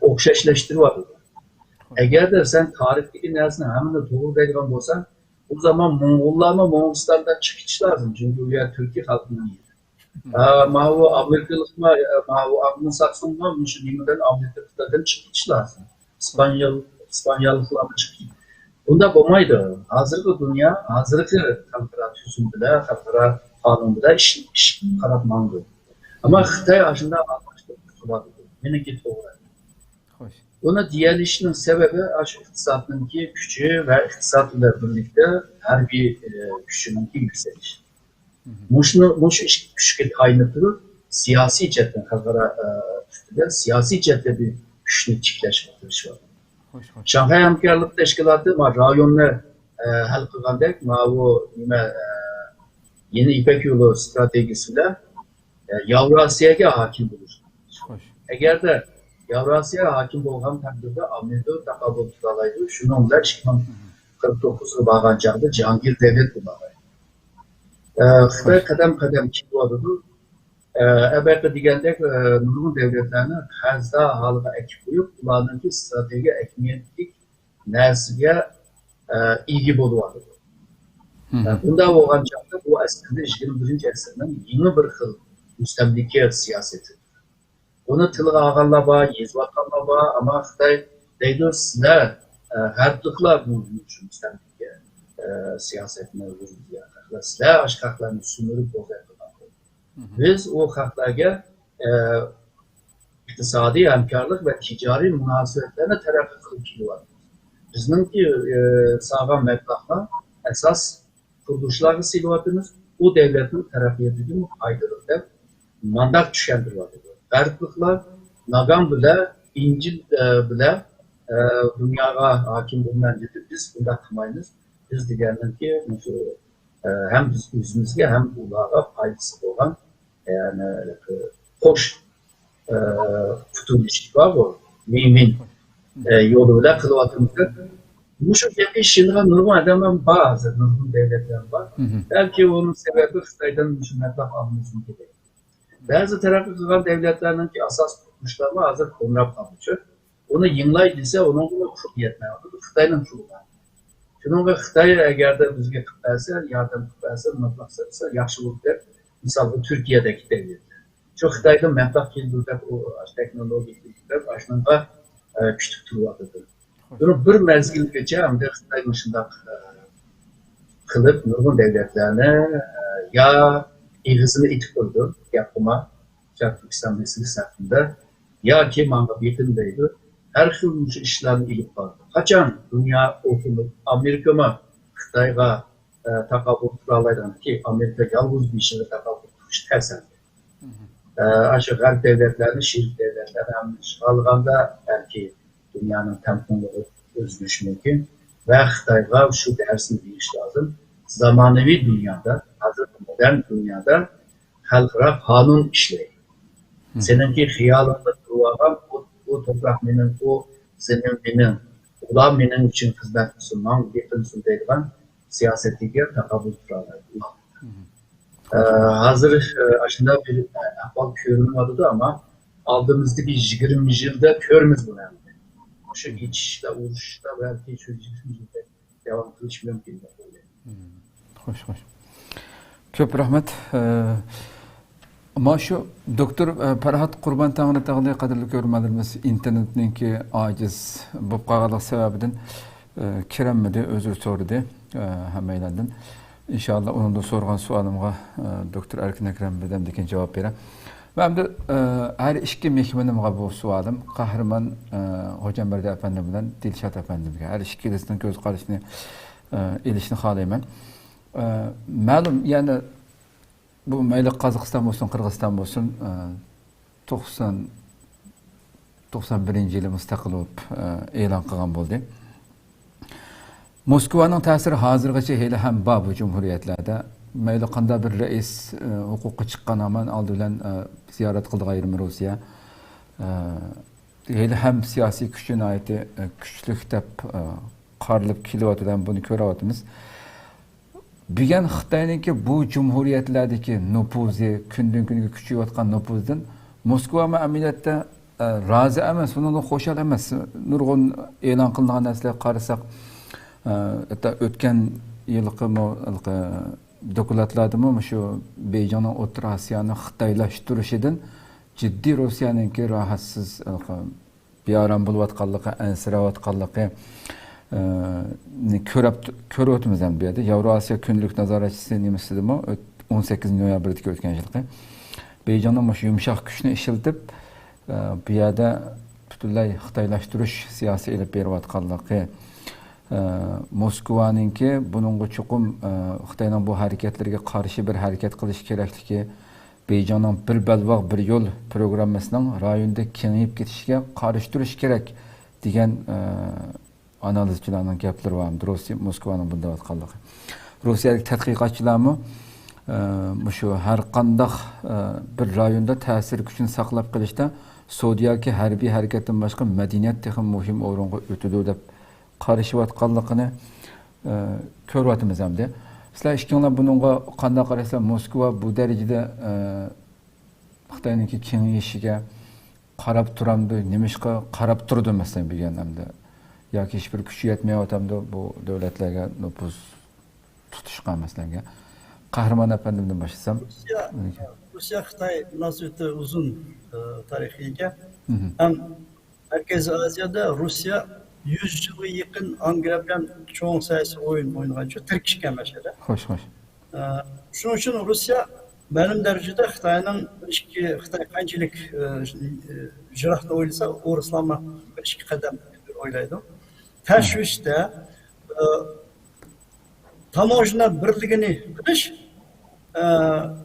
ئوخشاشلاشتۇرۇۋاتىدۇ. ئەگەردە سەن تارىختىكى نەرسىنى ھەممىنى توغرا دەيدىغان بولساڭ، ئۇ زامان موڭغۇللارمۇ موڭغۇلىستاندىن چىقىپ كېتىش لازىم، چۈنكى ئۇ يەر تۈركىي خەلقنىڭ يېرى. ئا، ماۋۇ ئامېرىكىلىقمۇ، ماۋۇ ئاڭلوساكسونمۇ مۇشۇ نېمىدىن، ئامېرىكا قىتئىدىن چىقىپ كېتىش لازىم. ئىسپانيول، ئىسپانيوللۇقلارمۇ چىقىپ كېتىش. بۇنداق بولمايدۇ. ھازىرقى دۇنيا، ھازىرقى خەلقئارا تۈزۈم بىلەن، خەلقئارا قانۇن بىلەن ئىش، ئىش قاراپ ماڭىدۇ. ئەمما خىتاي ئاشۇنداق ئالماشتۇرۇپ قىلىۋاتىدۇ. مېنىڭكى توغرا. خوش. بۇنى دېيەلىشىنىڭ سەۋەبى ئاشۇ ئىقتىسادنىڭكى كۈچى ۋە ئىقتىساد بىلەن بىرلىكتە ھەربىي، ئە، كۈچىنىڭكى يۈكسىلىشى. مۇشۇنى، مۇشۇ ئىككى كۈچكە تايىنىپ تۇرۇپ، سىياسىي جەھەتتىن خەلقئارا، ئە، ئۈستىدە سىياسىي جەھەتتە بىر كۈچنى تىكلەشكە تىرىشىۋاتىدۇ. خوش، خوش. شاڭخەي ھەمكارلىق تەشكىلاتى ما رايوننى، ئە، ھەل قىلغاندەك، ماۋۇ نېمە، ئە، يېڭى يىپەك يولى ئىستراتېگىيىسى بىلەن، ئە، ياۋراسىيەگە ھاكىم بولۇش. خوش. ئەگەردە ياۋراسىيە ھاكىم بولغان تەقدىردە، ئامېرىكا تاقابىل تۇرالايدۇ. شۇنىڭ بىلەن ئىككى مىڭ قىرىق توققۇزغا بارغان چاغدا جاھانگىر دۆلەت بولالايدۇ. ئە، خىتاي قەدەم-قەدەم كېتىۋاتىدۇ. ئە، ئەلۋەتتە دېگەندەك، ئە، نۇرغۇن دۆلەتلەرنى قەرزدار ھالىغا ئەكىپ قويۇپ، ئۇلارنىڭكى ئىستراتېگىيە ئەھمىيەتلىك نەرسىگە، ئە، ئىگە بولۇۋاتىدۇ. ئە، بۇنداق بولغان چاغدا بۇ ئەسلىدە يىگىرمە بىرىنچى ئەسىرنىڭ يېڭى بىر خىل مۇستەملىكە سىياسىتى. بۇنى تىلغا ئالغانلار بار، يېزىۋاتقانلار بار، ئەمما خىتاي دەيدۇ، سىلەر، ئە، غەربلىكلەر بۇ، بۇ مۇستەملىكە. ئە، سىياسەتنى يۈرگۈزگەن خەقلەر، سىلەر ئاشۇ خەقلەرنى سۈمۈرۈپ بوزەك قىلغان. بىز ئۇ خەقلەرگە، ئە، ئىقتىسادىي ھەمكارلىق ۋە تىجارىي مۇناسىۋەتلەرنى تەرەققىي قىلىپ كېلىۋاتىمىز. بىزنىڭكى، ئە، سالغان مەبلەغلەر ئاساس قۇرۇلۇشلارغا سېلىۋاتىمىز، ئۇ دەۋلەتنىڭ تەرەققىياتىدىمۇ پايدىلىق دەپ مانداق چۈشەندۈرۈۋاتىدۇ. غەربلىكلەر ناگان بىلەن، ئىنجىل، ئە، بىلەن، ئە، دۇنياغا ھاكىم بولىمەن دېدى. بىز بۇنداق قىلمايمىز. بىز دېگەننىڭكى مۇشۇ، ئە، ھەم بىز ئۆزىمىزگە ھەم ئۇلارغا پايدىسى بولغان، يەنى، قوش، ئە، پۈتۈنلىشىش بارغۇ، ۋىن ۋىن، ئە، يولى بىلەن قىلىۋاتىمىز. مۇشۇ گەپنى ئىشىنىدىغان نۇرغۇن ئادەملەر بار ھازىر، نۇرغۇن دەۋلەتلەر بار. بەلكى ئۇنىڭ سەۋەبى خىتايدىن مۇشۇ مەبلەغ ئالىمىزمۇ كېرەك. بەزى تەرەققىي قىلغان دەۋلەتلەرنىڭكى ئاساسىي قۇرۇلۇشلارمۇ ھازىر كومراپ قالدىچۇ. ئۇنى يېڭىلاي دېسە، ئۇنىڭغىمۇ پۇل يەتمەيۋاتىدۇ. خىتاينىڭ پۇلى بار. شۇنىڭغا خىتاي ئەگەردە بىزگە قىلىپ بەرسە، ياردەم قىلىپ بەرسە، مەبلەغ سالسا ياخشى بولىدۇ دەپ، مىسالغا تۈركىيەدەكى دەۋلەتلەر. شۇ خىتايدىن مەبلەغ كېلىدۇ دەپ، ئۇ تېخنولوگىيە كېلىدۇ دەپ، ئاشۇنىڭغا، ئە، كۈتۈپ تۇرۇۋاتىدۇ. بىر، بىر مەزگىلگىچە ئەمدى خىتاي مۇشۇنداق، ئە، قىلىپ نۇرغۇن دەۋلەتلەرنى، ئە، يا ئېغىزىنى ئېتىپ قويىدۇ، گەپ قىلما، شەرقىي تۈركىستان مەسىلىسى ھەققىدە، ياكى ماڭا بېقىن دەيدۇ. ھەر خىل مۇشۇ ئىشلارنى ئېلىپ بارىدۇ. قاچان دۇنيا ئوخۇنۇپ، ئامېرىكىمۇ خىتايغا، ئە، تاقابىل تۇرالايدىغان، ئامېرىكا يالغۇز بېشىغا تاقابىل تۇرۇش تەس ئەمدى. ئە، ئاشۇ غەرب دەۋلەتلەرنى، شېرىك دەۋلەتلەرنى ھەممىنى ئىشغال قىلغاندا، بەلكى دۇنيانىڭ تەڭپۇڭلۇقى ئۆزگىرىشى مۇمكىن. ۋە خىتايغا شۇ دەرسنى بېرىش لازىم. زامانىۋى دۇنيادا، ھازىر مودېرن دۇنيادا خەلقئارا قانۇن ئىشلەيدۇ. سېنىڭكى خىيالىڭدا تۇرۇۋالغان ئۇ، ئۇ توپراق مېنىڭ، ئۇ زېمىن مېنىڭ، ئۇلار مېنىڭ ئۈچۈن خىزمەت قىلسۇن، ماڭا بېقىنسۇن دەيدىغان سىياسەتكە تاقابىل تۇرالايدۇ. ئە، ھازىر، ئە، ئاشۇنداق بىر، ئە، ئەھۋال كۆرۈنۈۋاتىدۇ، ئەمما ئالدىمىزدىكى يىگىرمە يىلدا كۆرىمىز بۇنى ئەمدى. شۇ ئېچىشلار، ئۇرۇشلار بەلكى شۇ يىگىرمە يىلدا داۋام قىلىشى مۇمكىن دەپ ئويلايمەن. خوش، خوش. كۆپ رەھمەت. ئە، مانا شۇ دوكتور، ئە، پەرھات قۇربان تەڭرىتاغلى، قەدىرلىك كۆرۈرمەنلىرىمىز، ئىنتېرنېتنىڭكى ئاجىز بولۇپ قالغانلىقى سەۋەبىدىن، ئە، كىرەلمىدى، ئۆزرە سورىدى. ئە، ھەممەيلەندىن. ئىنشائاللا، ئۇنىڭدىن سورىغان سوئالىمغا، ئە، دوكتور ئەركىن ئەكرەم بىردەمدىن كېيىن جاۋاب بېرە. ۋە ئەمدى، ئە، ھەر ئىككى مېھمىنىمغا بۇ سوئالىم، قەھرىمان، ئە، خوجامبەردى ئەپەندى بىلەن دىلشات ئەپەندىمگە، ھەر ئىككىلىسىنىڭ كۆز قارىشىنى، ئە، ئېلىشنى خالايمەن. ئە، مەلۇم، يەنى بۇ مەيلى قازاقىستان بولسۇن، قىرغىزىستان بولسۇن، ئە، توقسان، توقسان بىرىنچى يىلى مۇستەقىل بولۇپ، ئە، ئېلان قىلغان بولدى. موسكۋانىڭ تەسىرى ھازىرغىچە ھېلىھەم بار بۇ جۇمھۇرىيەتلەردە. مەيلى قانداق بىر رەئىس، ئە، ھوقۇققا چىققان ھامان ئالدى بىلەن، ئە، زىيارەت قىلىدىغان يېرىم روسىيە. ئە، ھېلىھەم سىياسىي كۈچى ناھايىتى، ئە، كۈچلۈك دەپ، ئە، قارىلىپ كېلىۋاتىدۇ ھەم بۇنى كۆرۈۋاتىمىز. بۈگۈن خىتاينىڭكى بۇ جۇمھۇرىيەتلەردىكى نوپۇزى، كۈندىن-كۈنگە كۈچىيىۋاتقان نوپۇزىدىن موسكۋامۇ ئەمەلىيەتتە، ئە، رازى ئەمەس، بۇنىڭدىن خۇشال ئەمەس. نۇرغۇن ئېلان قىلىنغان نەرسىلەرگە قارىساق، ئە، ھەتتا ئۆتكەن يىلقىمۇ، ھېلىقى دوكلاتلاردىمۇ مۇشۇ بېيجىڭنىڭ ئوتتۇرا ئاسىيانى خىتايلاشتۇرۇشىدىن جىددىي روسىيەنىڭكى راھەتسىز، ھېلىقى بىئارام بولۇۋاتقانلىقى، ئەنسىرەۋاتقانلىقى، ئى، نى كۆرۈپ، كۆرۈۋاتىمىز ھەم بۇ يەردە. ياۋرو ئاسىيا كۈندىلىك نازارەتچىسى نېمىسىدىمۇ ئۆت-، ئون سەككىزىنچى نويابىردىكى ئۆتكەن يىلقى بېيجىڭنىڭ مۇشۇ يۇمشاق كۈچنى ئىشلىتىپ، ئى، بۇ يەردە پۈتۈنلەي خىتايلاشتۇرۇش سىياسىتى ئېلىپ بېرىۋاتقانلىقى، ئى، موسكۋانىڭكى بۇنىڭغا چوقۇم، ئى، خىتاينىڭ بۇ ھەرىكەتلىرىگە قارشى بىر ھەرىكەت قىلىش كېرەكلىكى، بېيجىڭنىڭ بىر بەلباغ، بىر يول پروگراممىسىنىڭ رايوندا كېڭىيىپ كېتىشىگە قارشى تۇرۇش كېرەك دېگەن، ئە، ئانالىزچىلارنىڭ گەپلىرى بار. روسىيە، موسكۋانىڭ بۇنداق دەۋاتقانلىقى. روسىيەدىكى تەتقىقاتچىلارمۇ، ئە، مۇشۇ ھەر قانداق، ئە، بىر رايوندا تەسىر كۈچىنى ساقلاپ قېلىشتا سودا ياكى ھەربىي ھەرىكەتتىن باشقا مەدەنىيەت تېخىمۇ مۇھىم ئورۇنغا ئۆتىدۇ دەپ قارىشىۋاتقانلىقىنى، ئە، كۆرۈۋاتىمىز ئەمدى. سىلەر ئىككىڭلار بۇنىڭغا قانداق قارايسىلەر؟ موسكۋا بۇ دەرىجىدە، ئە، خىتاينىڭكى كېڭىيىشىگە قاراپ تۇرامدۇ؟ نېمىشقا قاراپ تۇرىدۇ، مەسىلەن، بۈگۈن ئەمدى؟ ياكى ھېچبىر كۈچى يەتمەيۋاتامدۇ بۇ دۆلەتلەرگە نوپۇز تۇتۇشقا، مەسىلەنگە؟ قەھرىمان ئەپەندىمدىن باشلىسام. روسىيە، روسىيە خىتاي مۇناسىۋىتى ئۇزۇن، ئە، تارىخقا ئىگە. ھەم مەركەزىي ئازىيادا روسىيە يۈز يىلغا يېقىن ئانگلىيە بىلەن چوڭ سىياسىي ئويۇن ئوينىغان ئۈچۈن تىركىشكەن مەسىلە. خوش، خوش. ئە، شۇنىڭ ئۈچۈن روسىيە مەلۇم دەرىجىدە خىتاينىڭ ئىچكى، خىتاي قانچىلىك، ئە، يىراقنى ئويلىسا، ئورۇسلارمۇ بىر ئىككى قەدەم ئويلايدۇ. تەشۋىشتە، ئە، تاموژنا بىرلىكىنى قىلىش، ئە،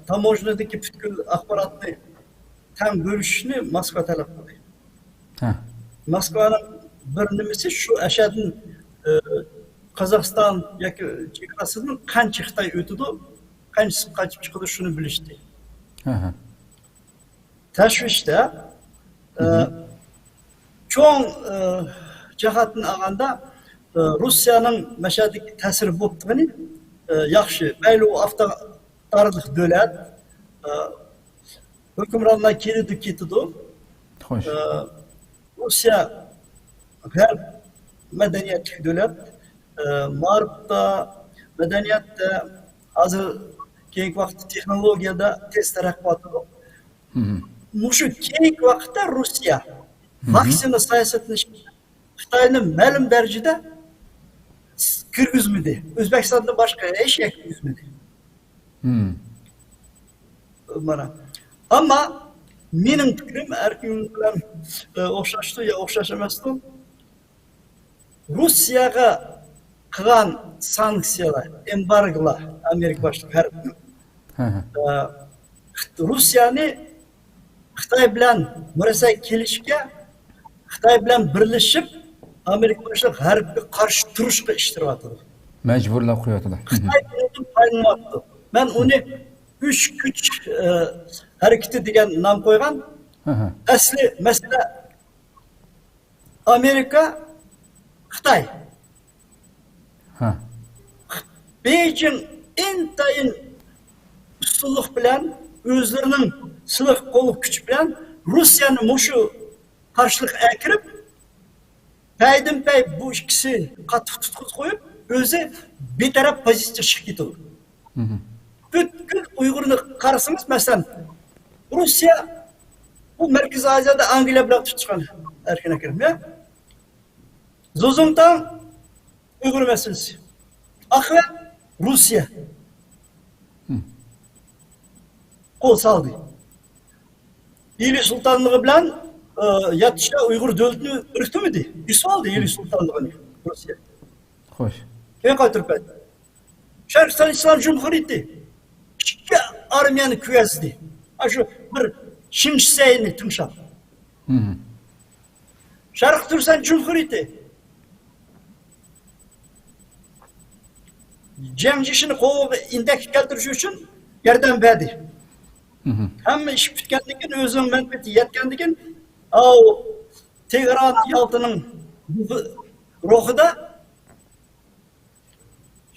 تاموژنىدىكى پۈتكۈل ئاخباراتنى تەڭ بۆلۈشۈشنى موسكۋا تەلەپ قىلدى. ھە. موسكۋانىڭ بىر نېمىسى شۇ ئەشەدىن، ئە، قازاقىستان ياكى چېگراسىدىن قانچە خىتاي ئۆتىدۇ، قانچىسى قاچىپ چىقىدۇ، شۇنى بىلىشتى. ھە، ھە. تەشۋىشتە، ئە، چوڭ، ئە، جەھەتتىن ئالغاندا، ئە، روسىيەنىڭ مەشەدىكى تەسىرى بوپتىغىنى، ئە، ياخشى. مەيلى ئۇ ئاپتوكراتلىق دۆلەت، ئە، ھۆكۈمرانلار كېلىدۇ، كېتىدۇ. خوش. ئە، روسىيە غەرب مەدەنىيەتلىك دۆلەت، ئە، مائارىپتا، مەدەنىيەتتە، ھازىر كېيىنكى ۋاقىتتا تېخنولوگىيەدە تېز تەرەققىي قىلىۋاتىدۇ. مۇشۇ كېيىنكى ۋاقىتتا روسىيە ۋاكسىنا سىياسىتىنى خىتاينى مەلۇم دەرىجىدە كىرگۈزمىدى. ئۆزبېكىستاندىن باشقا ھېچ يەرگە كىرگۈزمىدى. مانا. ئەمما مېنىڭ پىكرىم ئەركىن بىلەن، ئە، ئوخشاشتۇ يا ئوخشاش ئەمەستۇ. روسىيەگە قىلغان سانكسىيەلەر، ئېمبارگولار، ئامېرىكا باشلىق غەربنىڭ، ھە، ھە. ئە، روسىيەنى خىتاي بىلەن مۇرەسسە كېلىشكە، خىتاي بىلەن بىرلىشىپ، ئامېرىكا باشلىق غەربكە قارشى تۇرۇشقا ئىتتىرىۋاتىدۇ. مەجبۇرلاپ قويۇۋاتىدۇ. خىتاي بۇنىڭدىن پايدىلىنىۋاتىدۇ. مەن ئۇنى ئۈچ كۈچ، ئە، ھەرىكىتى دېگەن نام قويغان. ھە، ھە. ئەسلى مەسىلە ئامېرىكا، خىتاي. ھە. بېيجىڭ ئىنتايىن ئۇستىلىق بىلەن ئۆزلىرىنىڭ سىلىق قول كۈچى بىلەن روسىيەنى مۇشۇ قارشىلىققا ئەكىرىپ، پەيدىنپەي بۇ ئىككىسى قاتتىق تۇتقۇزۇپ قويۇپ، ئۆزى بىتەرەپ پوزىتسىيە چىقىپ كېتىدۇ. پۈتكۈل ئۇيغۇرنى قارىسىڭىز، مەسىلەن، روسىيە بۇ مەركىزىي ئازىيادا ئانگلىيە بىلەن تۇتۇشقان ئەركىن ئەكرەم، يا؟ زۇزۇڭتاڭ ئۇيغۇر مەسىلىسى. ئاقىۋەت روسىيە قول سالدى. ئىلى سۇلتانلىقى بىلەن، ئە، ياتىشتا ئۇيغۇر دۆلىتىنى بىرىكتۈرمىدى. بېسىۋالدى ئىلى سۇلتانلىقىنى روسىيە. خوش. كېيىن قايتۇرۇپ بەردى. شەرقىستان ئىسلام جۇمھۇرىيىتى ئىككى ئارمىيەنى كۆۋەزدى. ئاشۇ بىر شىڭشىسەينى تىڭشاپ. شەرقىي تۈركىستان جۇمھۇرىيىتى جياڭ جيېشىنى قولىغا ئىندەككە كەلتۈرۈش ئۈچۈن ياردەم بەردى. ھەممە ئىش پۈتكەندىن كېيىن، ئۆزىنىڭ مەنپەئەتى يەتكەندىن كېيىن، ئاۋۇ تېھران، يالتىنىڭ روھىدا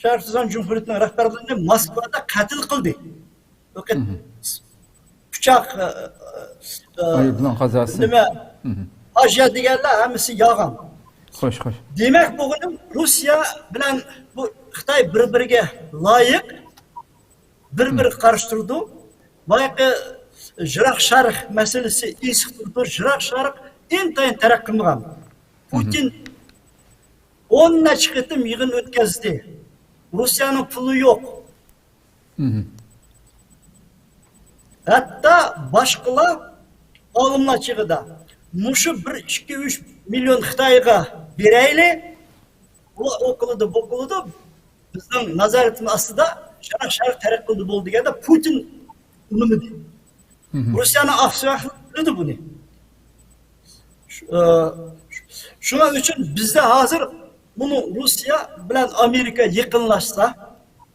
شەرقىي تۈركىستان جۇمھۇرىيىتىنىڭ رەھبەرلىرىنى موسكۋادا قەتل قىلدى. پىچاق، ئە، ئە، ئايروپىلان قازاسى. نېمە، پاجىئە دېگەنلەر ھەممىسى يالغان. خوش، خوش. دېمەك بولغىنىم، روسىيە بىلەن بۇ خىتاي بىر-بىرىگە لايىق، بىر-بىرىگە قارشى تۇرىدۇ. بايىقى يىراق شەرق مەسىلىسى ئېسىق تۇرىدۇ. يىراق شەرق ئىنتايىن تەرەققىي قىلمىغان. پۇتىن ئون نەچچە قېتىم يىغىن ئۆتكۈزدى. روسىيەنىڭ پۇلى يوق. ھەتتا باشقىلار، ئالىملار چېغىدا مۇشۇ بىر، ئىككى، ئۈچ مىليون خىتايغا بېرەيلى، ئۇلار ئۇ قىلىدۇ، بۇ قىلىدۇ، بىزنىڭ نازارىتىمىز ئاستىدا، شەرق، شەرق تەرەققىي قىلىدۇ، بولدى دېگەندە پۇتىن ئۇنىمىدى. روسىيەنىڭ ئاقسۆڭەكلىرى بىلىدۇ بۇنى. شۇ-، ئە، شۇنىڭ ئۈچۈن بىزدە ھازىر بۇنى روسىيە بىلەن ئامېرىكا يېقىنلاشسا،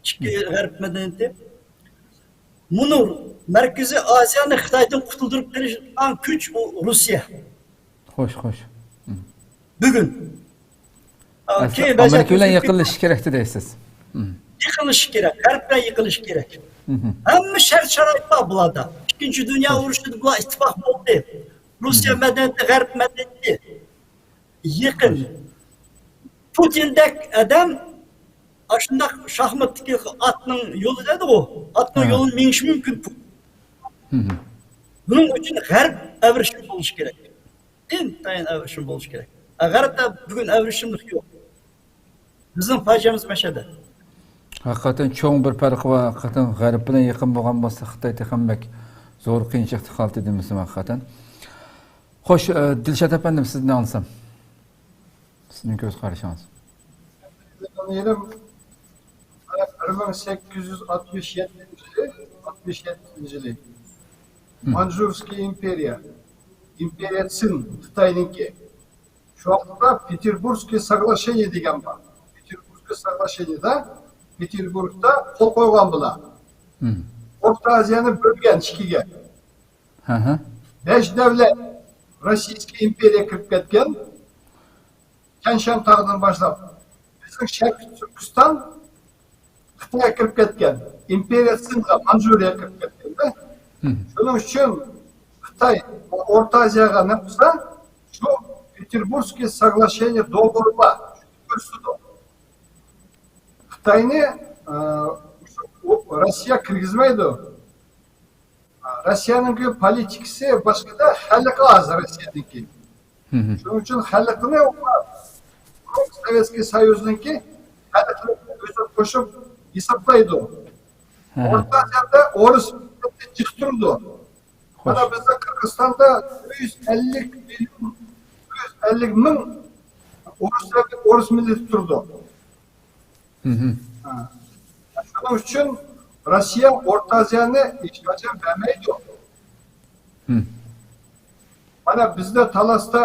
ئىككى غەرب مەدەنىيىتى، بۇنى مەركىزىي ئاسىيانى خىتايدىن قۇتۇلدۇرۇپ بېرىدىغان كۈچ ئۇ روسىيە. خوش، خوش. بۈگۈن. ئە، ئەسلى كېيىن ئامېرىكا بىلەن يېقىنلىشىش كېرەك دەيسىز. يېقىنلىشىش كېرەك، غەرب بىلەن يېقىنلىشىش كېرەك. ھەممە شەرت-شارائىت بار بۇلاردا. ئىككىنچى دۇنيا ئۇرۇشىدا بۇلار ئىتتىپاق بولدى. روسىيە مەدەنىيىتى، غەرب مەدەنىيىتى يېقىن. پۇتىندەك ئادەم ئاشۇنداق شاھماتتىكى ئاتنىڭ يولى دەيدىغۇ، ئاتنىڭ يولىنى مېڭىشى مۇمكىن. بۇنىڭ ئۈچۈن غەرب ئەۋرىشىم بولۇشى كېرەك. ئىنتايىن ئەۋرىشىم بولۇشى كېرەك. غەربتە بۈگۈن ئەۋرىشىملىق يوق. بىزنىڭ پاجىئەمىز مەشەدە. ھەقىقەتەن چوڭ بىر پەرقى بار. ھەقىقەتەن غەرب بىلەن يېقىن بولغان بولسا، خىتاي تېخىمۇ بەك زور قىيىنچىلىقتا قالدى دېمىسىمۇ ھەقىقەتەن. خوش، ئە، دىلشات ئەپەندىم، سىزدىن ئاڭلىسام. سىزنىڭ كۆز قارىشىڭىز. يېرىم بىر مىڭ سەككىز يۈز ئاتمىش يەتتىنچى يىلى، ئاتمىش يەتتىنچى يىلى مانجۇرسكىي ئىمپېرىيە، ئىمپېرىيە سىن خىتاينىڭكى. شۇ ۋاقىتتا پېتېربۇرگسكىي سوگلاشېنىيە دېگەن بار. پېتېربۇرگسكىي سوگلاشېنىيەدە پېتېربۇرگدا قول قويغان بۇلار. ئورتا ئازىيانى بۆلگەن ئىككىگە. ھە، ھە. بەش دەۋلەت روسىيسكىي ئىمپېرىيە كىرىپ كەتكەن. تيەنشان تاغدىن باشلاپ بىزنىڭ شەرقىي تۈركىستان خىتايغا كىرىپ كەتكەن. ئىمپېرىيە سىنغا، مانجۇرىيەگە كىرىپ كەتكەندە. شۇنىڭ ئۈچۈن خىتاي ئورتا ئازىياغا نە قىلسا، شۇ پېتېربۇرگسكىي سوگلاشېنىيە دوغورۇما كۆرسىتىدۇ. خىتاينى، ئە، روسىيە كىرگۈزمەيدۇ. روسىيەنىڭكى پولىتىكىسى باشقىدا، خەلقى ئاز روسىيەنىڭكى. شۇنىڭ ئۈچۈن خەلقىنى ئۇلار سوۋېتسكىي سويۇزنىڭكى خەلقىنى ئۆزى قوشۇپ ھېسابلايدۇ. ئورتا ئاسىيادا ئورۇس مىللىتى جىق تۇرىدۇ. مانا بىزدە قىرغىزىستاندا بىر يۈز ئەللىك مىليون، بىر يۈز ئەللىك مىڭ ئورۇس، ئورۇس مىللىتى تۇرىدۇ. ھە. شۇنىڭ ئۈچۈن روسىيە ئورتا ئازىيانى ھېچقاچان بەرمەيدۇ. مانا بىزدە تالاستا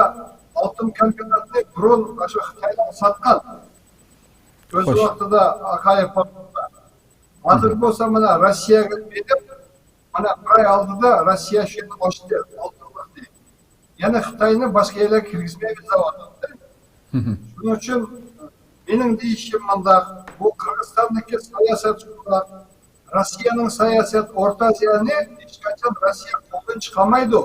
ئالتۇن كومبىناتنى بۇرۇن ئاشۇ خىتايلار ساتقان. ئۆز ۋاقتىدا ئاقايە پاختا. ھازىر بولسا مانا روسىيەگە بېرىپ، مانا بىر ئاي ئالدىدا روسىيە شۇ يەرنى ئاچتى، ئالتۇن قىلدى. يەنە خىتاينى باشقا يەرلەرگە كىرگۈزمەيمىز دەۋاتىدۇ. شۇنىڭ ئۈچۈن مېنىڭ دېيىشىم مۇنداق، بۇ قىرغىزىستاندىكى ساياسەت شۇنداق، روسىيەنىڭ ساياسەت ئورتا ئازىيانى ھېچقاچان روسىيە قولدىن چىقارمايدۇ.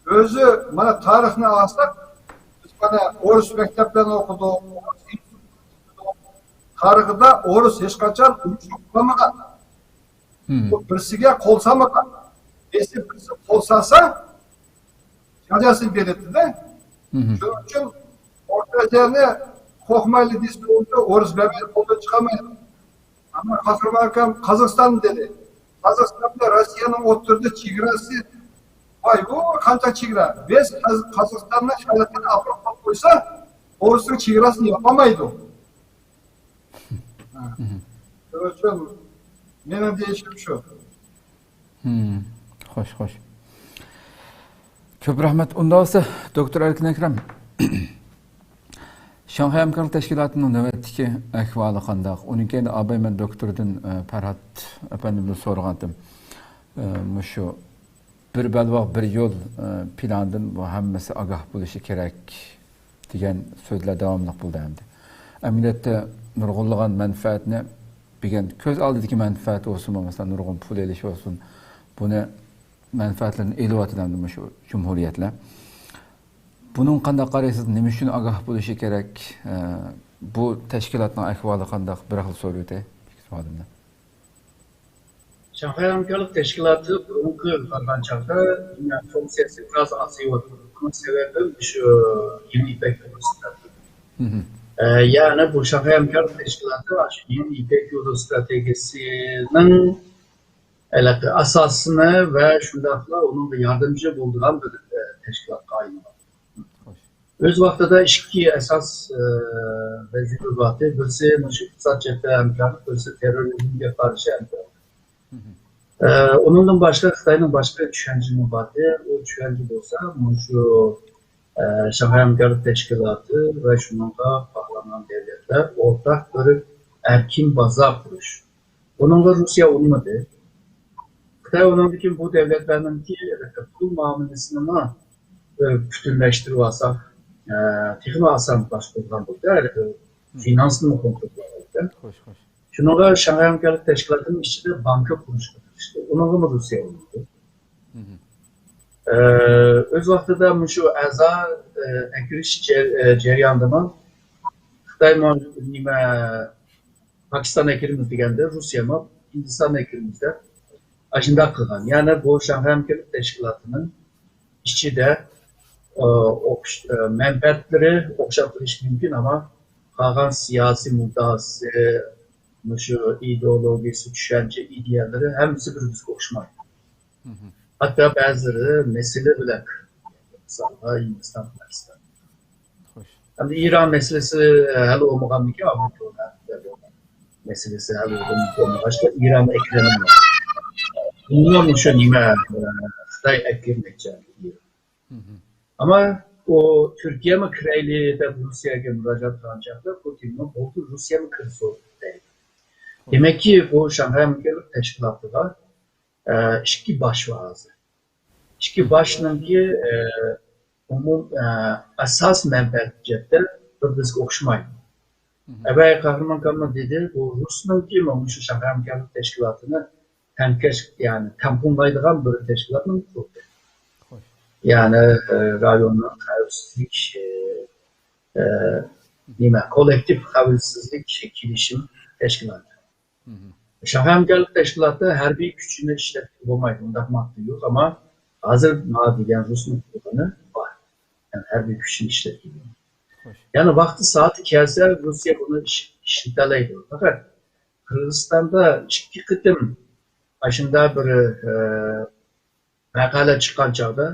ئۆزى مانا تارىخنى ئالساق، بىز مانا ئورۇس مەكتەپلەرنى ئوقۇدۇق، ئورۇس ئىنستىتۇتىنى ئوقۇدۇق. تارىخىدا ئورۇس ھېچقاچان ئۇرۇش قىلمىغان. بۇ بىرسىگە قول سالمىغان. بىرسى بىرسىگە قول سالسا، جازاسىنى بېرىدىدە. شۇنىڭ ئۈچۈن ئورتا ئازىيانى قورقمايلى دېسە، ئورۇس بەرمەيدۇ، قولدىن چىقارمايدۇ. ئەمما قاھرىمان ئاكام قازاقىستاننى دېدى. قازاقىستان بىلەن روسىيەنىڭ ئوتتۇرىدا چېگراسى، ۋاي، بۇ قانچە چېگرا؟ بىز قاز-، قازاقىستاننىڭ خەلقىنى ئاپىرىپ قويسا، ئورۇسنىڭ چېگراسىنى ياپالمايدۇ. ھە. شۇنىڭ ئۈچۈن مېنىڭ دېيىشىم شۇ. خوش، خوش. كۆپ رەھمەت. ئۇنداق بولسا، دوكتور ئەركىن ئەكرەم، شاڭخەي ھەمكارلىق تەشكىلاتىنىڭ نۆۋەتتىكى ئەھۋالى قانداق؟ ئۇنىڭ كەينىدىن ئاباي مەن دوكتوردىن، ئە، پەرھات ئەپەندىمدىن سورىغانتىم. ئە، مۇشۇ بىر بەلباغ، بىر يول، ئە، پىلانىدىن بۇ ھەممىسى ئاگاھ بولۇشى كېرەك دېگەن سۆزلەر داۋاملىق بولدى ئەمدى. ئەمەلىيەتتە نۇرغۇنلىغان مەنپەئەتنى، بۈگۈن كۆز ئالدىدىكى مەنپەئەت بولسۇنمۇ، مەسىلەن، نۇرغۇن پۇل ئېلىش بولسۇن، بۇنى مەنپەئەتلىرىنى ئېلىۋاتىدۇ ئەمدى مۇشۇ جۇمھۇرىيەتلەر. بۇنىڭ قانداق قارايسىز؟ نېمە ئۈچۈن ئاگاھ بولۇشى كېرەك؟ ئە، بۇ تەشكىلاتنىڭ ئەھۋالى قانداق؟ بىر خىل سورىۋېتەي ئىككى سوئالىمنى. شاڭخەي ھەمكارلىق تەشكىلاتى بۇرۇنقى قارىغان چاغدا فۇنكسىيەسى بىراز ئازىيىۋاتىدۇ. بۇنىڭ سەۋەبى شۇ يېڭى يىپەك يولى ئىستراتېگىيەسى. ئە، يەنى بۇ شاڭخەي ھەمكارلىق تەشكىلاتى شۇ يېڭى يىپەك يولى ئىستراتېگىيەسىنىڭ ھېلىقى ئاساسىنى ۋە شۇنداقلا ئۇنىڭغا ياردەمچى بولىدىغان بىر، ئە، تەشكىلاتقا ئايلانغان. ئۆز ۋاقتىدا ئىككى ئاساس، ئە، ۋەزىپە بارتى. بىرسى مۇشۇ ئىقتىساد جەھەتتە ھەمكارلىق، بىرسى تېررورىزمگە قارشى ھەمكارلىق. ئە، ئۇنىڭدىن باشقا خىتاينىڭ باشقا چۈشەنچىمۇ بارتى. ئۇ چۈشەنچە بولسا مۇشۇ، ئە، شاڭخەي ھەمكارلىق تەشكىلاتى ۋە شۇنىڭغا باغلانغان دۆلەتلەر ئورتاق بىر ئەركىن بازار قۇرۇش. ئۇنىڭغا روسىيە ئۇنىمىدى. خىتاي ئۇنىڭدىن كېيىن بۇ دۆلەتلەرنىڭكى پۇل مۇئامىلىسىنىمۇ، ئە، پۈتۈنلەشتۈرۈۋالساق، ئە، تېخىمۇ ئاسان باشقۇرىدىغان بولدى. ھەر خىل فىنانسنىمۇ كونترول قىلىدىكەن. خوش، خوش. شۇنىڭغا شاڭخەي ھەمكارلىق تەشكىلاتىنىڭ ئىچىدە بانكا قۇرۇشقا تىرىشتى. ئۇنىڭغىمۇ روسىيە ئۇنىمىدى. ئە، ئۆز ۋاقتىدا مۇشۇ ئەزا، ئە، ئەكىرىش جەر-، ئە، جەريانىدىمۇ خىتايمۇ نېمە، پاكىستان ئەكىرىمىز دېگەندە، روسىيەمۇ ھىندىستان ئەكىرىمىز دەپ ئاشۇنداق قىلغان. يەنى بۇ شاڭخەي ھەمكارلىق تەشكىلاتىنىڭ ئىچىدە، ئوخش-، مەنپەئەتلىرى ئوخشاپ قېلىشى مۇمكىن، ئەمما قالغان سىياسىي مۇددىئاسى، مۇشۇ ئىدېئولوگىيىسى، چۈشەنچە، ئىدىيەلىرى ھەممىسى بىر-بىرىگە ئوخشىمايدۇ. ھەتتا بەزىلىرى مەسىلە بىلەن، مىسالغا، ھىندىستان، پاكىستان. خوش. ئەمدى ئىران مەسىلىسى ھەل بولمىغاندىكىن، ئامېرىكا مەسىلىسى ھەل بولمىغاچقا، ئىران ئەكرەم بۇنىمۇ مۇشۇ نېمە، خىتاي ئەكرەممەكچى. ئەمما ئۇ تۈركىيەمۇ كىرەيلى دەپ روسىيەگە مۇراجىئەت قىلغان چاغدا پۇتىنمۇ بولدى، روسىيەمۇ كىرسۇن دەيدۇ. دېمەككى، بۇ شاڭخەي ھەمكارلىق تەشكىلاتىغا، ئە، ئىككى باش بار ھازىر. ئىككى باشنىڭكى، ئە، ئومۇم، ئە، ئاساس مەنپەئەت جەھەتتە بىر-بىرىگە ئوخشىمايدۇ. ئەبەي قەھرىمان كامىل دېدى، بۇ رۇسنىڭكى مانا شۇ شاڭخەي ھەمكارلىق تەشكىلاتىنى تەڭكەش، يەنى تەڭپۇڭلايدىغان بىر تەشكىلاتنى قۇردى. خوش. يەنى، ئە، رايوننىڭ خەۋپسىزلىك، ئە، ئە، نېمە، كوللېكتىپ خەۋپسىزلىك كېلىشىم تەشكىلاتى. شاڭخەي ھەمكارلىق تەشكىلاتى ھەربىي كۈچىنى ئىشلەتكىلى بولمايدۇ، ئۇنداق ماددا يوق، ئەمما ھازىر مانا دېگەن رۇسنىڭ قۇرغىنى بار. يەنى ھەربىي كۈچنى ئىشلەتكىلى بولمايدۇ. خوش. يەنى ۋاقتى سائىتى كەلسە، روسىيە بۇنى ئىش-، ئىشلىتەلەيدۇ. پەقەت قىرغىزىستاندا ئىككى قېتىم ئاشۇنداق بىر، ئە، ۋەقەلەر چىققان چاغدا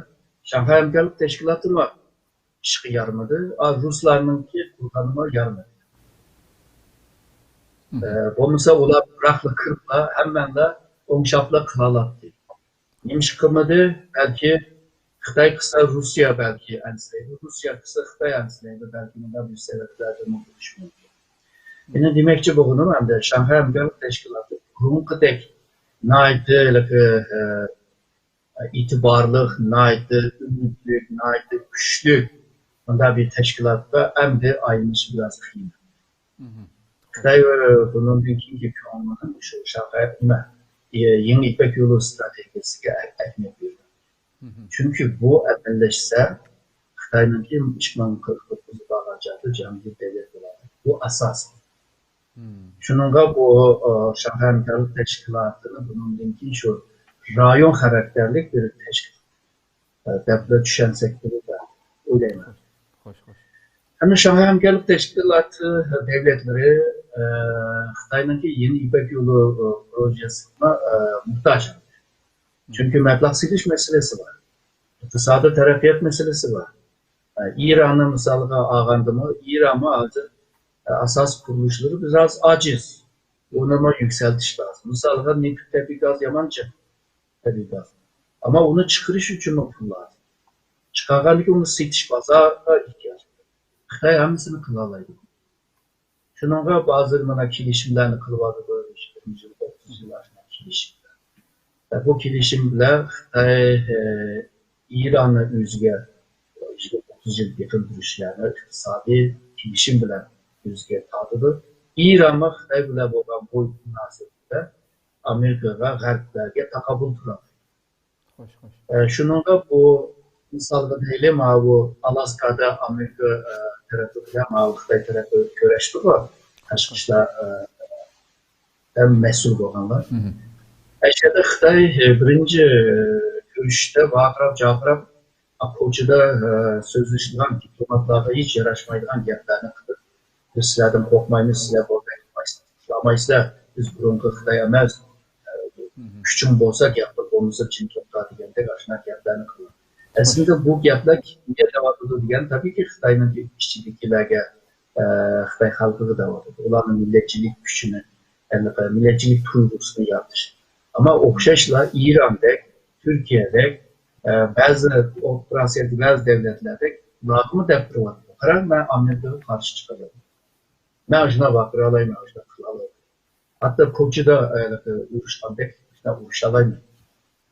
شاڭخەي ھەمكارلىق تەشكىلاتىمۇ ئىشقا يارىمىدى. ئا، رۇسلارنىڭكى قىلغىنىمۇ يارىمىدى. ئە، بولمىسا ئۇلار بىراقلا كىرىپلا ھەممەڭلار ئوڭشاپلا قىلالاتتى. نېمىشقا قىلمىدى؟ بەلكى خىتاي قىلسا رۇسىيە بەلكى ئەنسىرەيدۇ، رۇسىيە قىلسا خىتاي ئەنسىرەيدۇ، بەلكى مۇنداق بىر سەۋەبلەردىنمۇ بولۇشى مۇمكىن. مېنىڭ دېمەكچى بولغىنىم ئەمدى شاڭخەي ھەمكارلىق تەشكىلاتى بۇرۇنقىدەك ناھايىتى ھېلىقى، ئە، ئېتىبارلىق، ناھايىتى ئۈمىدلىك، ناھايىتى كۈچلۈك مۇنداق بىر تەشكىلاتقا ئەمدى ئايلىنىشى بىراز قىيىن. خىتاي، ئە، بۇنىڭدىن كېيىنكى كۆڭلىنى شۇ شاڭخەي، نېمە، ئە، يېڭى يىپەك يولى ئىستراتېگىيەسىگە ئەھمىيەت بېرىدۇ. چۈنكى بۇ ئەمەلىيلەشسە، خىتاينىڭكى ئىككى مىڭ قىرىق توققۇزغا بارغان چاغدا جاھانگىر دەۋلەت بولىدۇ. بۇ ئاساس. شۇنىڭغا بۇ، ئە، شاڭخەي ھەمكارلىق تەشكىلاتىنى بۇنىڭدىن كېيىن شۇ رايون خاراكتېرلىك بىر تەشكىلات، ئە، دەپلا چۈشەنسەك بولىدۇ دەپ ئويلايمەن. خوش، خوش. ئەمدى شاڭخەي ھەمكارلىق تەشكىلاتى دەۋلەتلىرى، ئە، خىتاينىڭكى يېڭى يىپەك يولى، ئە، پروژېسىغا، ئە، موھتاج. چۈنكى مەبلەغ سېلىش مەسىلىسى بار. ئىقتىسادىي تەرەققىيات مەسىلىسى بار. ئە، ئىراننى مىسالغا ئالغاندىمۇ، ئىرانمۇ ھازىر، ئە، ئاساسىي قۇرۇلۇشلىرى بىراز ئاجىز. ئۇنىمۇ يۈكسەلتىش لازىم. مىسالغا نېفىت، تەبىئىي گاز يامان جىق. تەبىئىي گاز. ئەمما ئۇنى چىقىرىش ئۈچۈنمۇ پۇل لازىم. چىقارغاندىن كېيىن ئۇنى سېتىش بازارغا ئېھتىياج بار. خىتاي ھەممىسىنى قىلالايدۇ. شۇنىڭغا ھازىر مانا كېلىشىملەرنى قىلىۋاتىدۇ، يىگىرمە يىل، ئوتتۇز يىل ئاشۇنداق كېلىشىملەر. ۋە بۇ كېلىشىم بىلەن خىتاي، ئە، ئىراننى ئۆزىگە يىگىرمە، ئوتتۇز يىل بېقىندۇرۇش، يەنى ئىقتىسادىي كېلىشىم بىلەن ئۆزىگە تارتىدۇ. ئىرانمۇ خىتاي بىلەن بولغان بوي مۇناسىۋىتىدە ئامېرىكىغا، غەربلەرگە تاقابىل تۇرالمايدۇ. خوش، خوش. ئە، شۇنىڭغا بۇ مىسالغا دەيلى، ماۋۇ ئالاسكادا ئامېرىكا، ئە، تەرەپى بىلەن ماۋۇ خىتاي تەرەپى كۆرۈشتىغۇ. تاشقى ئىشلار، ئە، ھەم مەسئۇل بولغانلار. ئەشەدە خىتاي، ئە، بىرىنچى، ئە، كۆرۈشۈشتە ۋارقىراپ، جارقىراپ، كوچىدا، ئە، سۆزلىشىدىغان دىپلوماتلارغا ھېچ ياراشمايدىغان گەپلەرنى قىلىپ، بىز سىلەردىن قورقمايمىز، سىلەر بۇ ئىشلىمايسىلەر، بىز بۇرۇنقى خىتاي ئەمەس، ئە، كۈچۈڭ بولسا گەپ قىل، بولمىسا جىم توختا دېگەندەك ئاشۇنداق گەپلەرنى قىلغان. ئەسلىدە بۇ گەپلەر كىمگە دەۋاتىدۇ دېگەن، تەبىئىيكى خىتاينىڭ ئىچىدىكىلەرگە، ئە، خىتاي خەلقىگە دەۋاتىدۇ. ئۇلارنىڭ مىللەتچىلىك كۈچىنى، ئەنە، مىللەتچىلىك تۇيغۇسىنى يارىتىش. ئەمما ئوخشاشلا ئىراندەك، تۈركىيەدەك، ئە، بەزى ئوتتۇرا ئاسىيادىكى بەزى دۆلەتلەردەك ئۇلارغىمۇ دەپ تۇرۇۋاتىدۇ. قاراڭ، مەن ئامېرىكىغا قارشى چىقىمەن. مەن ئاشۇنداق ۋارقىرالايمەن، ئاشۇنداق قىلالايمەن. ھەتتا كوچىدا، ئە، ئۇرۇشقاندەك، شۇنداق ئۇرۇشالايمەن.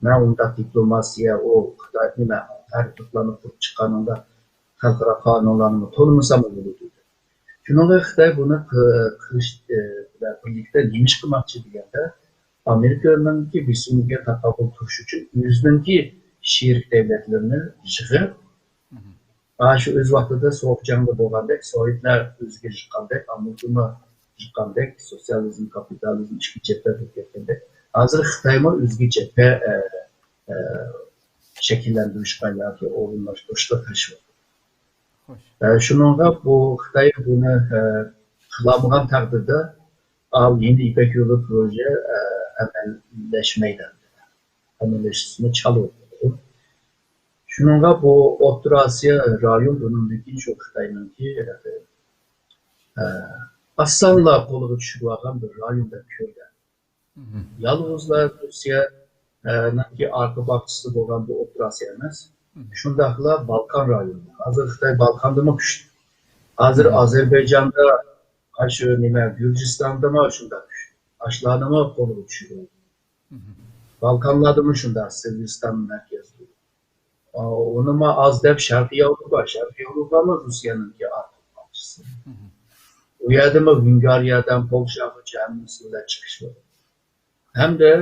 مەن ئۇنداق دىپلوماتىيە، ئۇ خىتاي، نېمە، غەربلىكلەرنى قۇرۇپ چىققانىڭدا خەلقئارا قانۇنلارنى تونۇمىساممۇ بولىدۇ. شۇنىڭغا خىتاي بۇنى قى-، قىلىش، ئە، بىلەن بىرلىكتە نېمە ئىش قىلماقچى دېگەندە، ئامېرىكىنىڭكى بېسىمىگە تاقابىل تۇرۇش ئۈچۈن ئۆزىنىڭكى شېرىك دۆلەتلىرىنى يىغىپ، ئا، شۇ ئۆز ۋاقتىدا سوغۇق جەڭدە بولغاندەك، سوۋېتلار ئۆزىگە يىغقاندەك، ئامېرىكىمۇ يىغقاندەك، سوتسىيالىزم، كاپىتالىزم ئىككى چەتتە بولۇپ كەتكەندەك، ھازىر خىتايمۇ ئۆزىگە چەتتە، ئە، ئە، شەكىللەندۈرۈشكە ياكى ئورۇنلاشتۇرۇشقا تىرىشىۋاتىدۇ. ئە، شۇنىڭغا بۇ خىتاي بۇنى، ئە، قىلالمىغان تەقدىردە، ئاۋۇ يېڭى يىپەك يولى پروژە، ئە، ئەمەللەشمەيدۇ. ئەمەلىيلەشمىسىنى چالىۋاتىدۇ. شۇنىڭغا بۇ ئوتتۇرا ئاسىيا رايون بۇنىڭدىن كېيىن شۇ خىتاينىڭكى، ئە، ئاسانلا قولىغا چۈشۈرۈۋالغان بىر رايون دەپ كۆرگەن. يالغۇزلا روسىيەنىڭكى ئارقا باغچىسى بولغان بۇ ئوتتۇرا ئاسىيا ئەمەس. شۇنداقلا بالقان رايونى. ھازىر خىتاي بالقاندىمۇ كۈچلۈك. ھازىر ئازەربەيجاندا، ئاشۇ نېمە، گۈرجىستاندىمۇ شۇنداق كۈچلۈك. ئاشۇلارنىمۇ قولىغا چۈشۈرۈۋالدى. بالقانلاردىمۇ شۇنداق، سىربىستان مەركەزلىك. ئۇنىمۇ ئاز دەپ شەرقىي ياۋروپا، شەرقىي ياۋروپامۇ روسىيەنىڭكى ئارقا پارچىسى. ئۇ يەردىمۇ ۋېنگرىيەدىن پولشاغىچە ھەممىسى بىلەن چىقىش بار. ھەمدە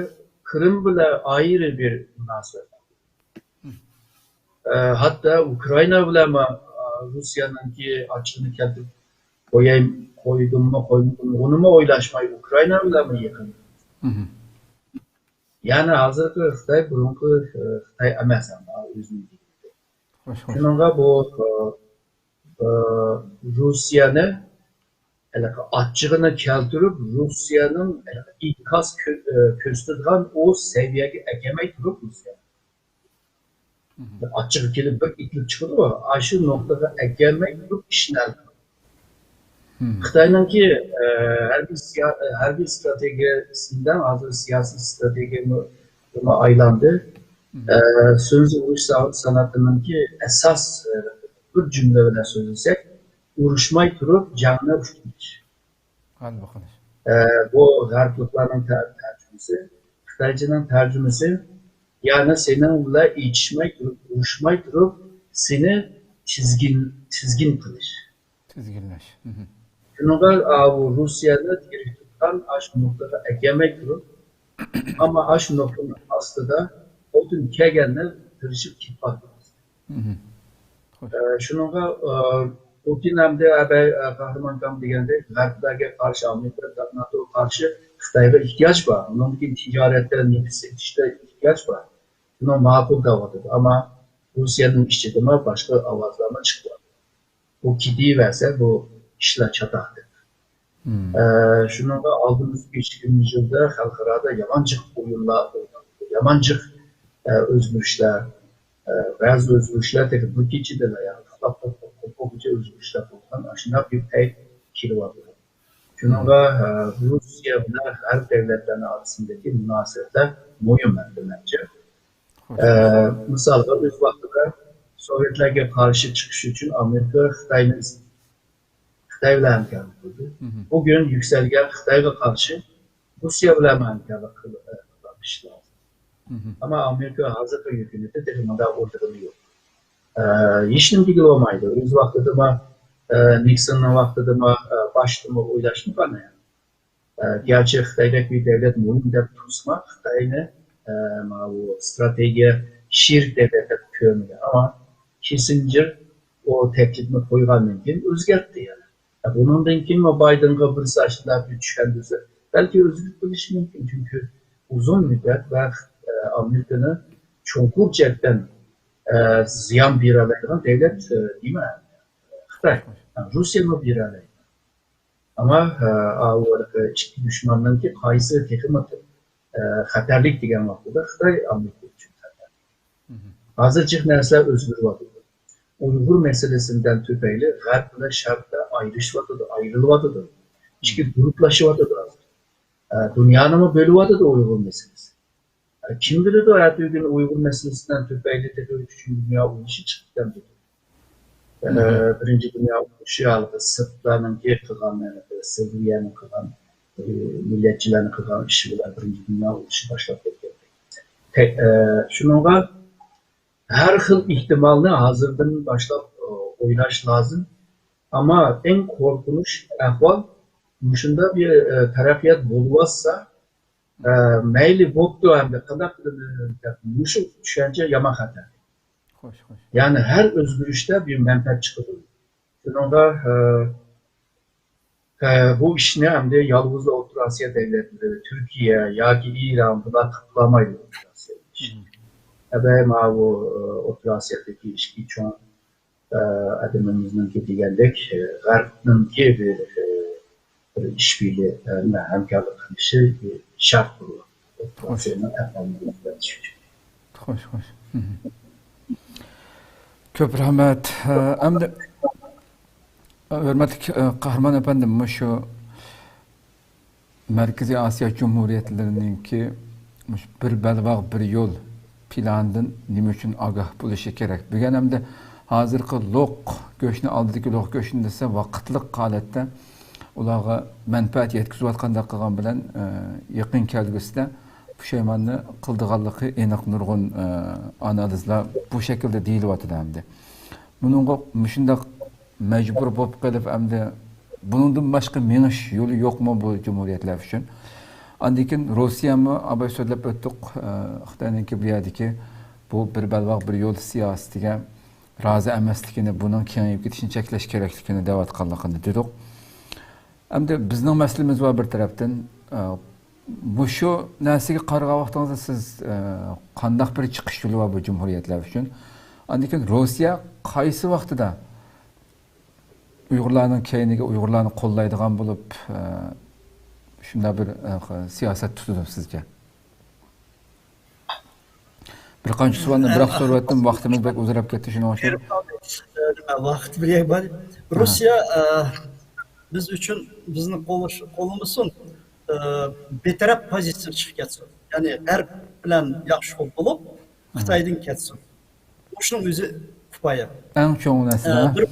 قىرىم بىلەن ئايرى بىر مۇناسىۋەت. ئە، ھەتتا ئۇكرائىنا بىلەنمۇ، ئە، روسىيەنىڭكى ئاچچىقىنى كەلتۈرۈپ قوياي، قويدۇممۇ، قويمىدىممۇ، ئۇنىمۇ ئويلاشماي ئۇكرائىنا بىلەنمۇ يېقىن. يەنى ھازىرقى خىتاي بۇرۇنقى، ئە، خىتاي ئەمەس، ئەمما ئۆزىنىڭ دېگىنىدەك. شۇنىڭغا بۇ، ئە، ئە، روسىيەنى ھېلىقى ئاچچىقىنى كەلتۈرۈپ، روسىيەنىڭ ھېلىقى ئىنكاس كۆ-، ئە، كۆرسىتىدىغان ئۇ سەۋىيەگە ئەكەلمەي تۇرۇپ، روسىيە ئاچچىقى كېلىپ بىر ئېتىلىپ چىقىدۇ، ئاشۇ نۇقتىغا ئەكەلمەي تۇرۇپ ئىشنى ھەل قىلىدۇ. خىتاينىڭكى، ئە، ھەربىي سىيا-، ھەربىي ستراتېگىيەسىدىن ھازىر سىياسىي ستراتېگىيەگە ئايلاندى. ئە، سۆز ئۇرۇش سا-، سانائىتىنىڭكى ئاساس، ئە، بىر جۈملە بىلەن سۆزلىسەك، ئۇرۇشماي تۇرۇپ جەڭنى ئۇشتۇمتۇش. ئە، بۇ غەربلىكلارنىڭ تە-، تەرجىمىسى. خىتايچىنىڭ تەرجىمىسى، يەنى سېنىڭ بىلەن ئېچىشماي تۇرۇپ، ئۇرۇشماي تۇرۇپ، سېنى تىزگىن، تىزگىن قىلىش. تىزگىنلەش. شۇنىڭغا، ئاۋۇ روسىيەنى تىرىك تۇتقان ئاشۇ نۇقتىغا ئەكەلمەي تۇرۇپ، ئەمما ئاشۇ نۇقتىنىڭ ئاستىدا قولدىن كەلگەننى تىرىشىپ كېتىپ باقىمىز. ئە، شۇنىڭغا، ئە، پۇتىن ئەمدى، ئە، بەي-، ئە، قەھرىمانكام دېگەندەك، غەربلەرگە قارشى، ئامېرىكا، ناتوغا قارشى خىتايغا ئېھتىياج بار. ئۇنىڭدىن كېيىن تىجارەتتە، نېفىت سېتىشتا ئېھتىياج بار. شۇنى ماقۇل دەۋاتىدۇ. ئەمما روسىيەنىڭ ئىچىدىمۇ باشقا ئاۋازلارمۇ چىقىۋاتىدۇ. بۇ كېتىۋەرسە، بۇ ئىشلار چاتاق دەپ. ئە، شۇنىڭغا ئالدىمىزدىكى يىگىرمە يىلدا خەلقئارادا يامان جىق ئويۇنلار ئوينالدى. يامان جىق، ئە، ئۆزگىرىشلەر، ئە، بەزى ئۆزگىرىشلەر تېخى بىر كېچىدىلا، يەنى ئۇخلاپ تۇرۇپ قوپقۇچە ئۆزگىرىشلەر بولغان، ئاشۇنداق بىر پەيت كېلىۋاتىدۇ. شۇنىڭغا، ئە، روسىيە بىلەن غەرب دۆلەتلەرنىڭ ئارىسىندىكى مۇناسىۋەتلەر مۇھىم ھەم مەنچە. ئە، مىسالغا، ئۆز ۋاقتىدا سوۋېتلەرگە قارشى چىقىش ئۈچۈن ئامېرىكا خىتاينى ئىز-، خىتاي بىلەن ھەمكارلىق قىلدى. بۈگۈن يۈكسەلگەن خىتايغا قارشى روسىيە بىلەن ھەمكارلىق قىل-، ئە، قىلىش لازىم. ئەمما ئامېرىكا ھازىرقى ھۆكۈمىتى تېخى مۇنداق ئوردىغىمۇ يوق. ئە، ھېچنېمە دېگىلى بولمايدۇ. ئۆز ۋاقتىدىمۇ، ئە، نىكسوننىڭ ۋاقتىدىمۇ، ئە، باشتىمۇ ئويلاشمىغان. ئە، گەرچە خىتايدەك بىر دۆلەت مۇھىم دەپ تۇرسىمۇ، خىتاينى، ئە، ماۋۇ ستراتېگىيە شېرىك دۆلەت دەپ كۆرمىگەن. ئەمما كىسسىنجېر ئۇ تەكلىپنى قويغاندىن كېيىن ئۆزگەرتتى يەنە. ئە، بۇنىڭدىن كېيىنمۇ بايدېنغا بىرسى ئاشۇنداق بىر چۈشەندۈرسە، بەلكى ئۆزگىرىپ قېلىشى مۇمكىن. چۈنكى ئۇزۇن مۇددەت ۋە، ئە، ئامېرىكىنى چوڭقۇر جەھەتتىن، ئە، زىيان بېرەلەيدىغان دۆلەت، ئە، نېمە؟ خىتاي. ھە، روسىيەمۇ بېرەلەيدۇ. ئەمما، ئە، ئاۋۇ ئىككى دۈشمەننىڭكى قايسى تېخىمۇ، ئە، خەتەرلىك دېگەن ۋاقتىدا خىتاي ئامېرىكا ئۈچۈن خەتەرلىك. ھازىر جىق نەرسىلەر ئۆزگىرىۋاتىدۇ. ئۇيغۇر مەسىلىسىدىن تۈپەيلى غەرب بىلەن شەرق ئايرىشىۋاتىدۇ، ئايرىلىۋاتىدۇ. ئىككى گۇرۇپلىشىۋاتىدۇ ھازىر. ئە، دۇنيانىمۇ بۆلۈۋاتىدۇ ئۇيغۇر مەسىلىسى. ئە، كىم بىلىدۇ، ئەتىگۈن ئۈچۈن ئۇيغۇر مەسىلىسىدىن تۈپەيلى تېخى ئۈچىنچى دۇنيا ئۇرۇشى چىقىپ كەلدى. ئە، بىرىنچى دۇنيا ئۇرۇشى ھالقى سىرتلارنىڭكى قىلغان، ئە، سىرىيەنىڭ قىلغان، ئە، مىللەتچىلەرنىڭ قىلغان ئىشى بىلەن بىرىنچى دۇنيا ئۇرۇشى باشلاپ كەتكەن. تە-، ئە، شۇنىڭغا ھەر خىل ئېھتىمالنى ھازىردىن باشلاپ، ئە، ئويلاش لازىم. ئەمما ئەڭ قورقۇنچ ئەھۋال مۇشۇنداق بىر، ئە، تەرەققىيات بولۇۋاتسا، ئە، مەيلى بوپتۇ، ئەمدى قانداق قىلىمىز دەپ مۇشۇ چۈشەنچە يامان خەتەر. خوش، خوش. يەنى ھەر ئۆزگىرىشتە بىر مەنپەئەت چىقىدۇ. شۇنىڭغا، ئە، ئە، بۇ ئىشنى ئەمدى يالغۇزلا ئوتتۇرا ئاسىيا دۆلەتلىرى، تۈركىيە ياكى ئىران بۇلار قىلالمايدۇ ئوتتۇرا ئاسىيا ئىشىنى. ئەبەي ماۋۇ، ئوتتۇرا ئاسىيادىكى ئىككى چوڭ، ئادىمىمىزنىڭكى دېگەندەك، غەربنىڭكى بىر، بىر ئىشبىرلىكى، ھەمكارلىق قىلىشى شەرت بولىدۇ. ئوتتۇرا ئاسىيانىڭ ئەھۋالىنى ئۆزگەرتىش ئۈچۈن. خوش، خوش. كۆپ رەھمەت. ئەمدى ھۆرمەتلىك قەھرىمان ئەپەندىم، مۇشۇ مەركىزىي ئاسىيا جۇمھۇرىيەتلىرىنىڭكى مۇشۇ بىر بەلباغ، بىر يول پىلانىدىن نېمە ئۈچۈن ئاگاھ بولۇشى كېرەك؟ بۈگۈن ئەمدى ھازىرقى لوق گۆشنى، ئالدىدىكى لوق گۆشنى دېسە، ۋاقىتلىق ھالەتتە ئۇلارغا مەنپەئەت يەتكۈزۈۋاتقاندەك قىلغان بىلەن، ئە، يېقىن كەلگۈسىدە پۇشايماننى قىلىدىغانلىقى ئېنىق. نۇرغۇن، ئە، ئانالىزلار بۇ شەكىلدە دېيىلىۋاتىدۇ ئەمدى. بۇنىڭغا مۇشۇنداق مەجبۇر بولۇپ قېلىپ، ئەمدى بۇنىڭدىن باشقا مېڭىش يولى يوقمۇ بۇ جۇمھۇرىيەتلەر ئۈچۈن؟ ئاندىن كېيىن روسىيەمۇ، ئاباي سۆزلەپ ئۆتتۇق، ئە، خىتاينىڭكى بۇ يەردىكى بۇ بىر بەلباغ، بىر يول سىياسىتىگە رازى ئەمەسلىكىنى، بۇنىڭ كېڭىيىپ كېتىشىنى چەكلەش كېرەكلىكىنى دەۋاتقانلىقىنى دېدۇق. ئەمدى بىزنىڭ مەسىلىمىز بار بىر تەرەپتىن. ئە، مۇشۇ نەرسىگە قارىغان ۋاقتىڭىزدا سىز، ئە، قانداق بىر چىقىش يولى بار بۇ جۇمھۇرىيەتلەر ئۈچۈن؟ ئاندىن كېيىن روسىيە قايسى ۋاقتىدا ئۇيغۇرلارنىڭ كەينىگە ئۇيغۇرلارنى قوللايدىغان بولۇپ، ئە، شۇنداق بىر، ئە، سىياسەت تۇتىدۇ سىزچە؟ بىر قانچە سوئالنى بىراق سورىۋەتتىم، ۋاقتىمىز بەك ئۇزىراپ كەتتى، شۇنىڭ ئۈچۈن. نېمە، ۋاقىت بىر يەر بار. روسىيە، ئە، بىز ئۈچۈن، بىزنى قوللىش-، قوللىمىسۇن، ئە، بىتەرەپ پوزىتسىيە چىقىپ كەتسۇن. يەنى غەرب بىلەن ياخشى بولۇپ، خىتايدىن كەتسۇن. مۇشۇنىڭ ئۆزى كۇپايە. ئەڭ چوڭ نەرسە. ئە، بىر،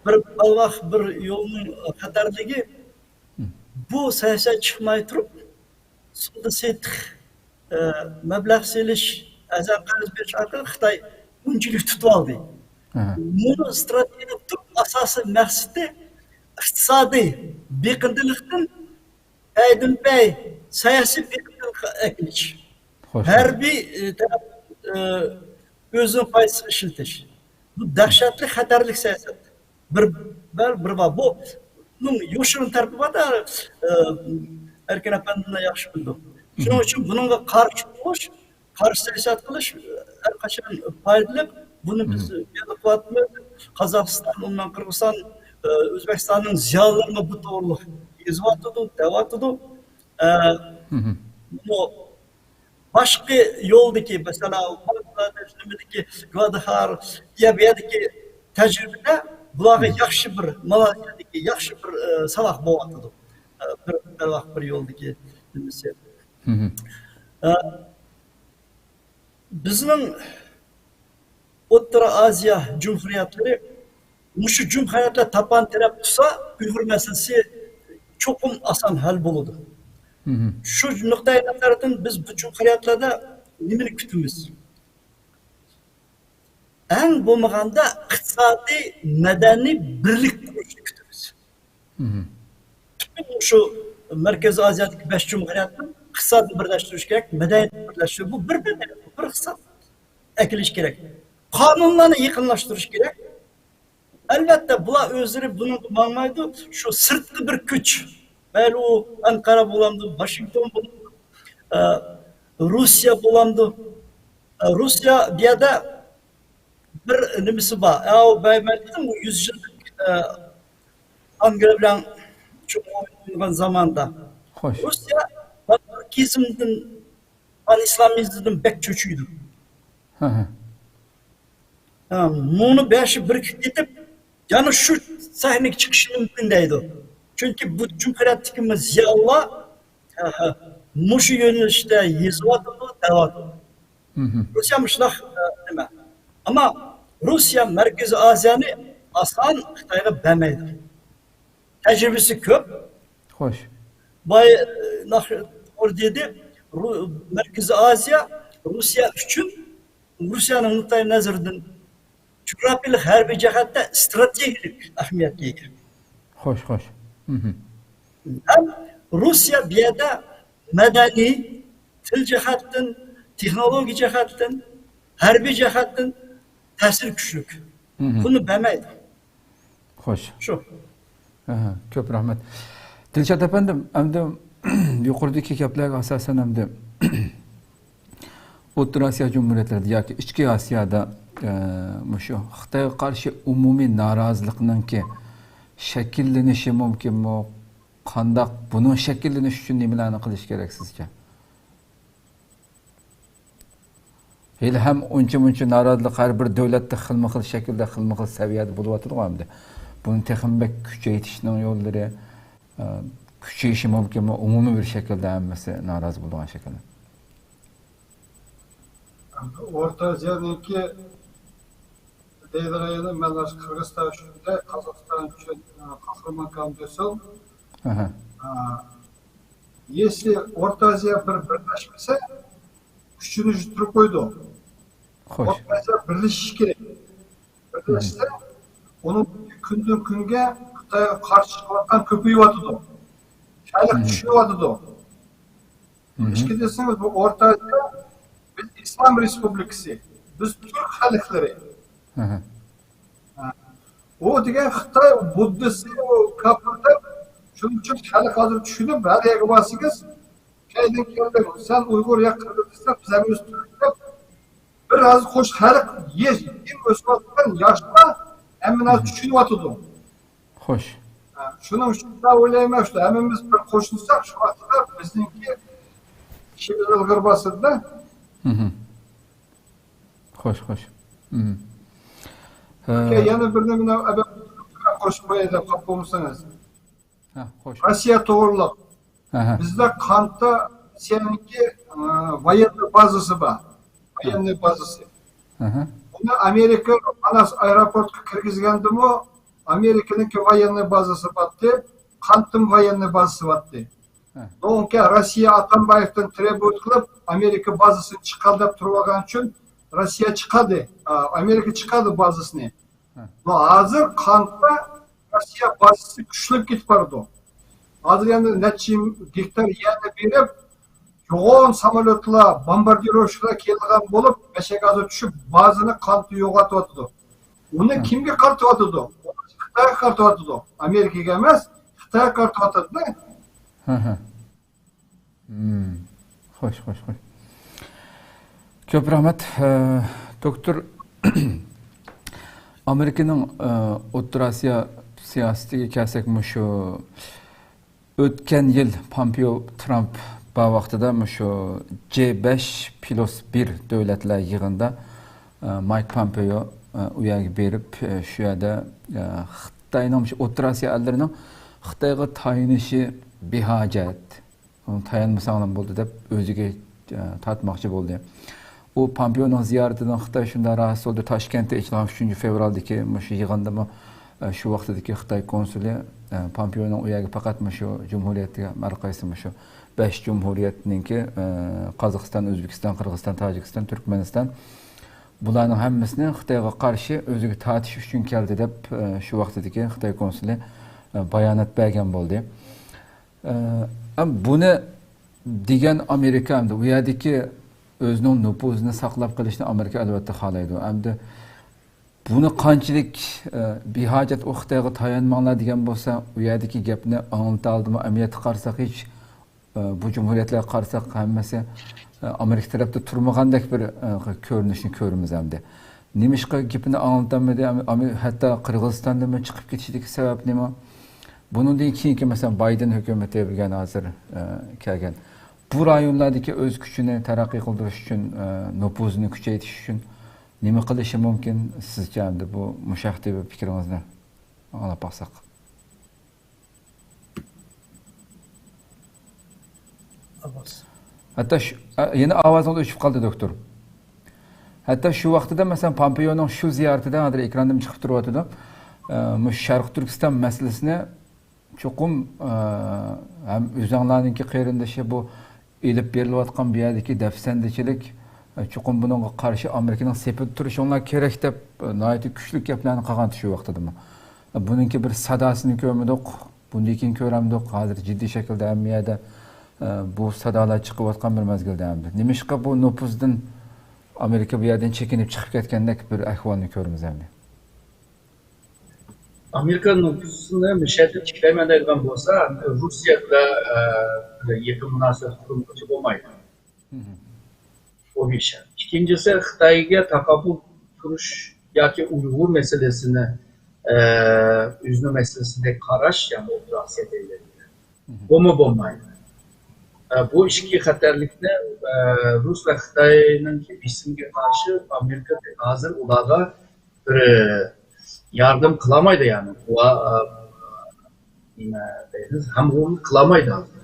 بىر بەلباغ، بىر يولنىڭ خەتەرلىكى، بۇ سىياسەت چىقماي تۇرۇپ، سودا سېتىق، ئە، مەبلەغ سېلىش، ئەرزان قەرز بېرىش ئارقىلىق خىتاي ئۇنچىلىك تۇتۇۋالدى. ئەھە. بۇنىڭ ئىستراتېگىيەنىڭ تۈپ ئاساسىي مەقسىتى ئىقتىسادىي بېقىندىلىقتىن پەيدىنپەي سىياسىي بېقىندىلىققا ئەكېلىش. خوش. ھەربىي، ئە، تەرەپ، ئە، ئۆزىنىڭ پايدىسىغا ئىشلىتىش. بۇ دەھشەتلىك خەتەرلىك سىياسەت. بىر بەل، بىر بار. بۇنىڭ يوشۇرۇن تەرىپى بار-دە، ئە، ئەركىن ئەپەندىملەر ياخشى بىلىدۇ. شۇنىڭ ئۈچۈن بۇنىڭغا قارشى تۇرۇش، قارشى سىياسەت قىلىش ھەر قاچان پايدىلىق. بۇنى بىز بىلىۋاتىمىز. قازاقىستان، ئۇندىن قىرغىزىستان، ئە، ئۆزبېكىستاننىڭ زىيالىيلىرىمۇ بۇ توغرىلىق يېزىۋاتىدۇ، دەۋاتىدۇ. ئە، بۇ باشقا يولدىكى، مەسىلەن، باڭگلادېش، نېمىدىكى، گۋادىخار، يا بۇ يەردىكى تەجرىبىلەر بۇلارغا ياخشى بىر، مالايزىيەدىكى ياخشى بىر، ئە، ساۋاق بولۇۋاتىدۇ. ئە، بىر، بىر ۋاقىت بىر يولدىكى نېمىسى. ئە، بىزنىڭ ئوتتۇرا ئازىيا جۇمھۇرىيەتلىرى، مۇشۇ جۇمھۇرىيەتلەر تاپان تەرەپ تۇتسا، ئۇيغۇر مەسىلىسى چوقۇم ئاسان ھەل بولىدۇ. شۇ نۇقتەي نەزەردىن بىز بۇ جۇمھۇرىيەتلەردە نېمىنى كۈتىمىز؟ ئەڭ بولمىغاندا ئىقتىسادىي، مەدەنىي بىرلىك قۇرۇشنى كۈتىمىز. پۈتۈن شۇ مەركىزىي ئازىيادىكى بەش جۇمھۇرىيەتنىڭ ئىقتىسادىنى بىرلەشتۈرۈش كېرەك، مەدەنىيەتنى بىرلەشتۈرۈش، بۇ بىر مەدەنىيەت، بىر ئىقتىساد ئەكېلىش كېرەك. قانۇنلارنى يېقىنلاشتۇرۇش كېرەك. ئەلۋەتتە، بۇلار ئۆزلىرى بۇنىڭغا ماڭمايدۇ. شۇ سىرتقى بىر كۈچ، مەيلى ئۇ ئەنقەرە بولامدۇ، ۋاشىنگتون بولامدۇ، ئە، روسىيە بولامدۇ؟ ئە، روسىيە بۇ يەردە بىر نېمىسى بار. ئەو، مەن دېدىم، بۇ يۈز يىللىق، ئە، ئانگلا بىلەن چوڭ ئوينىغان زاماندا. خوش. روسىيە پانتۈركىزمدىن، پانئىسلامىزمدىن بەك چۆچۈيدۇ. ھە، ھە. ھە، مۇنۇ بېشى بىرىكىپ كېتىپ، يەنە شۇ سەھنىگە چىقىشى مۇمكىن دەيدۇ. چۈنكى بۇ جۇمھۇرىيەتتىكى زىيالىيلار، ھە، ھە، مۇشۇ يۆنىلىشتە يېزىۋاتىدۇ، دەۋاتىدۇ. روسىيە مۇشۇنداق، ئە، نېمە. ئەمما روسىيە مەركىزىي ئازىيانى ئاسان خىتايغا بەرمەيدۇ. تەجرىبىسى كۆپ. خوش. باي، ئە، ناخ-، توغرا دېدى. رو-، مەركىزىي ئازىيا روسىيە ئۈچۈن، روسىيەنىڭ نۇقتەي نەزىرىدىن جۇغراپىيەلىك ھەربىي جەھەتتە ئىستراتېگىيەلىك ئەھمىيەتكە ئىگە. خوش، خوش. ھەم روسىيە بۇ يەردە مەدەنىي، تىل جەھەتتىن، تېخنولوگىيە جەھەتتىن، ھەربىي جەھەتتىن تەسىرى كۈچلۈك. بۇنى بەرمەيدۇ. خوش. شۇ. ئەھە، كۆپ رەھمەت. دىلشات ئەپەندىم، ئەمدى يۇقىرىدىكى گەپلەرگە ئاساسەن ئەمدى ئوتتۇرا ئاسىيا جۇمھۇرىيەتلىرىدە ياكى ئىچكى ئاسىيادا، ئە، مۇشۇ خىتايغا قارشى ئومۇمىي نارازىلىقنىڭكى شەكىللىنىشى مۇمكىنمۇ؟ قانداق؟ بۇنىڭ شەكىللىنىشى ئۈچۈن نېمىلەرنى قىلىش كېرەك سىزچە؟ ھېلىھەم ئۇنچە-مۇنچە نارازىلىق ھەر بىر دۆلەتتە خىلمۇ خىل شەكىلدە، خىلمۇ خىل سەۋىيەدە بولۇۋاتىدىغۇ ئەمدى. بۇنى تېخىمۇ بەك كۈچەيتىشنىڭ يوللىرى، ئە، كۈچىيىشى مۇمكىنمۇ؟ ئومۇمىي بىر شەكىلدە ھەممىسى نارازى بولىدىغان شەكىلدە. ئورتا ئاسىيانىڭكى دەيدىغىنى، مەن ھازىر قىرغىزىستان ئۈچۈن، قازاقىستان ئۈچۈن، ئە، قەھرىمان كامدېسۇن. ئەھە. ئە، يېسى ئورتا ئاسىيا بىر بىرلەشمىسە، كۈچىنى يىتتۈرۈپ قويىدۇ. خوش. ئورتا ئاسىيا بىرلىشىشى كېرەك. بىرلەشسە، ئۇنىڭ كۈندىن كۈنگە خىتايغا قارشى چىقىۋاتقان كۆپىيىۋاتىدۇ. خەلق چۈشىنىۋاتىدۇ. نېمىشقا دېسىڭىز، بۇ ئورتا ئاسىيا، بىز ئىسلام رېسپۇبلىكىسى، بىز تۈرك خەلقلىرى. ھە. ئۇ دېگەن خىتاي بۇددىسى، ئۇ كاپىر دەپ، شۇنىڭ ئۈچۈن خەلق ھازىر چۈشىنىپ، ھەر يەرگە بارسىڭىز، قەيەردىن كەلدىڭ، سەن ئۇيغۇر يا قىرغىز دېسە، بىز ھەممىمىز تۈرك دەپ، بىر ئاز خوش خەلق، يېڭى ئۆسۈۋاتقان ياشلار ھەممىنى ھازىر چۈشىنىۋاتىدۇ. خوش. ھە، شۇنىڭ ئۈچۈن مەن ئويلايمەن، شۇ ھەممىمىز بىر قوشۇلساق، شۇ ۋاقىتتا بىزنىڭكى ئىشىمىز ئىلغىرى باسىدۇ. خوش، خوش. ئاكا، يەنە بىر نېمىنى قوشۇپ قوياي دەپ قاپقالمىسىڭىز. ھە، خوش. روسىيە توغرۇلۇق. ئەھە. بىزدە قانتا روسىيەنىڭكى، ئە، ۋايېننىي بازىسى بار. ۋايېننىي بازىسى. ئەھە. ئۇنى ئامېرىكا ماناس ئايروپورتقا كىرگۈزگەندىمۇ ئامېرىكىنىڭكى ۋايېننىي بازىسى بارتتى، قانتىم ۋايېننىي بازىسى بارتتى. ھە. دونكا روسىيە ئاتامبايېۋتىن ترېبۇيېت قىلىپ، ئامېرىكا بازىسىنى چىقار دەپ تۇرۇۋالغان ئۈچۈن روسىيە چىقاردى. ئا، ئامېرىكا چىقاردى بازىسىنى. ھە. بۇ ھازىر قانتا روسىيە بازىسى كۈچلۈك كېتىپ بارىدۇ. ھازىر يەنە نەچچە گېكتار يەرنى بېرىپ، يوغان ساموليوتلار، بومباردىروۋكىلار كېلىدىغان بولۇپ، مەشەگە ھازىر چۈشۈپ، بازىنى قانتا يوغىتىۋاتىدۇ. ئۇنى كىمگە قارىتىۋاتىدۇ؟ خىتايغا قارىتىۋاتىدۇ. ئامېرىكىغا ئەمەس، خىتايغا قارىتىۋاتىدۇ. ھە، ھە. خوش، خوش، خوش. كۆپ رەھمەت. ئە، دوكتور، ئامېرىكىنىڭ، ئە، ئوتتۇرا ئاسىيا سىياسىتىگە كەلسەك، مۇشۇ ئۆتكەن يىل پامپېئو ترامپ بار ۋاقتىدا مۇشۇ جې بەش پلۇس بىر دۆلەتلەر يىغىنىدا، ئە، مايك پامپېئو، ئە، ئۇ يەرگە بېرىپ، ئە، شۇ يەردە، ئە، خىتاينىڭ، مۇشۇ ئوتتۇرا ئاسىيا ئەللىرىنىڭ خىتايغا تايىنىشى بىھاجەت، ئۇنى تايانمىساڭلام بولدى دەپ ئۆزىگە، ئە، تارتماقچى بولدى. ئۇ پامپېئونىڭ زىيارىتىدىن خىتاي شۇنداق راھەتسىز بولدى، تاشكەنتتە ئېچىلغان ئۈچىنچى فېۋرالدىكى مۇشۇ يىغىندىمۇ، ئە، شۇ ۋاقتىدىكى خىتاي كونسۇلى، ئە، پامپېئونىڭ ئۇ يەرگە پەقەت مۇشۇ جۇمھۇرىيەتكە، ھەر قايسى مۇشۇ بەش جۇمھۇرىيەتنىڭكى، ئە، قازاقىستان، ئۆزبېكىستان، قىرغىزىستان، تاجىكىستان، تۈركمەنىستان، بۇلارنىڭ ھەممىسىنى خىتايغا قارشى ئۆزىگە تارتىش ئۈچۈن كەلدى دەپ، ئە، شۇ ۋاقتىدىكى خىتاي كونسۇلى، ئە، بايانات بەرگەن بولدى. ئە، ئەم، بۇنى دېگەن ئامېرىكا ئەمدى ئۇ يەردىكى ئۆزىنىڭ نوپۇزىنى ساقلاپ قېلىشنى ئامېرىكا ئەلۋەتتە خالايدۇ. ئەمدى بۇنى قانچىلىك، ئە، بىھاجەت ئۇ خىتايغا تايانماڭلار دېگەن بولسا، ئۇ يەردىكى گەپنى ئاڭلىتالدىمۇ؟ ئەمەلىيەتتە قارىساق، ھېچ، ئە، بۇ جۇمھۇرىيەتلەرگە قارىساق، ھەممىسى، ئە، ئامېرىكا تەرەپتە تۇرمىغاندەك بىر، ئە، كۆرۈنۈشنى كۆرىمىز ئەمدى. نېمىشقا گېپىنى ئاڭلىتالمىدى؟ ئەم-، ئەم-، ھەتتا قىرغىزىستاندىنمۇ چىقىپ كېتىشىدىكى سەۋەب نېمە؟ بۇنىڭدىن كېيىنكى، مەسىلەن، بايدېن ھۆكۈمىتى بۈگۈن ھازىر، ئە، كەلگەن. بۇ رايونلاردىكى ئۆز كۈچىنى تەرەققىي قىلدۇرۇش ئۈچۈن، ئە، نوپۇزىنى كۈچەيتىش ئۈچۈن نېمە قىلىشى مۇمكىن؟ سىزچە ئەمدى بۇ، مۇشۇ ھەقتە بىر پىكرىڭىزنى ئاڭلاپ باقساق. ھەتتا شۇ، ئە، يەنە ئاۋازىڭىز ئۆچۈپ قالدى، دوكتور. ھەتتا شۇ ۋاقتىدا، مەسىلەن، پامپېئونىڭ شۇ زىيارىتىدە، ھازىر ئېكراندىمۇ چىقىپ تۇرۇۋاتىدۇ، ئە، مۇشۇ شەرقىي تۈركىستان مەسىلىسىنى چوقۇم، ئە، ھەم ئۆزەڭلارنىڭكى قېرىندىشى بۇ ئېلىپ بېرىلىۋاتقان بۇ يەردىكى دەپسەندىچىلىك، ئە، چوقۇم بۇنىڭغا قارشى ئامېرىكىنىڭ سېپىدە تۇرۇشۇڭلار كېرەك دەپ، ئە، ناھايىتى كۈچلۈك گەپلەرنى قىلغانتى شۇ ۋاقتىدىمۇ. ئە، بۇنىڭكى بىر ساداسىنى كۆرمىدۇق، بۇندىن كېيىن كۆرەمدۇق، ھازىر جىددىي شەكىلدە ھەممە يەردە، ئە، بۇ سادالار چىقىۋاتقان بىر مەزگىلدە ئەمدى. نېمىشقا بۇ نوپۇزدىن ئامېرىكا بۇ يەردىن چېكىنىپ چىقىپ كەتكەندەك بىر ئەھۋالنى كۆرىمىز ئەمدى. ئامېرىكا نوپۇزىنى مۇشۇ يەردىن چەكلەيمەن دەيدىغان بولسا، روسىيە بىلەن، ئە، يېقىن مۇناسىۋەت قۇرمىغۇچە بولمايدۇ. بۇ بىر ئىش. ئىككىنچىسى، خىتايغا تاقابىل تۇرۇش ياكى ئۇيغۇر مەسىلىسىنى، ئە، ئۆزىنىڭ مەسىلىسىدەك قاراش، يەنى ئوتتۇرا ئاسىيا دۆلەتلىرى. بۇمۇ بولمايدۇ. ئە، بۇ ئىككى خەتەرلىكنى، ئە، رۇس ۋە خىتاينىڭكى بېسىمىگە قارشى ئامېرىكا ھازىر ئۇلارغا بىر، ئە، ياردەم قىلالمايدۇ، يەنى. ئۇلار، ئە، نېمە دەيمىز، ھەمراھلىق قىلالمايدۇ ھازىر.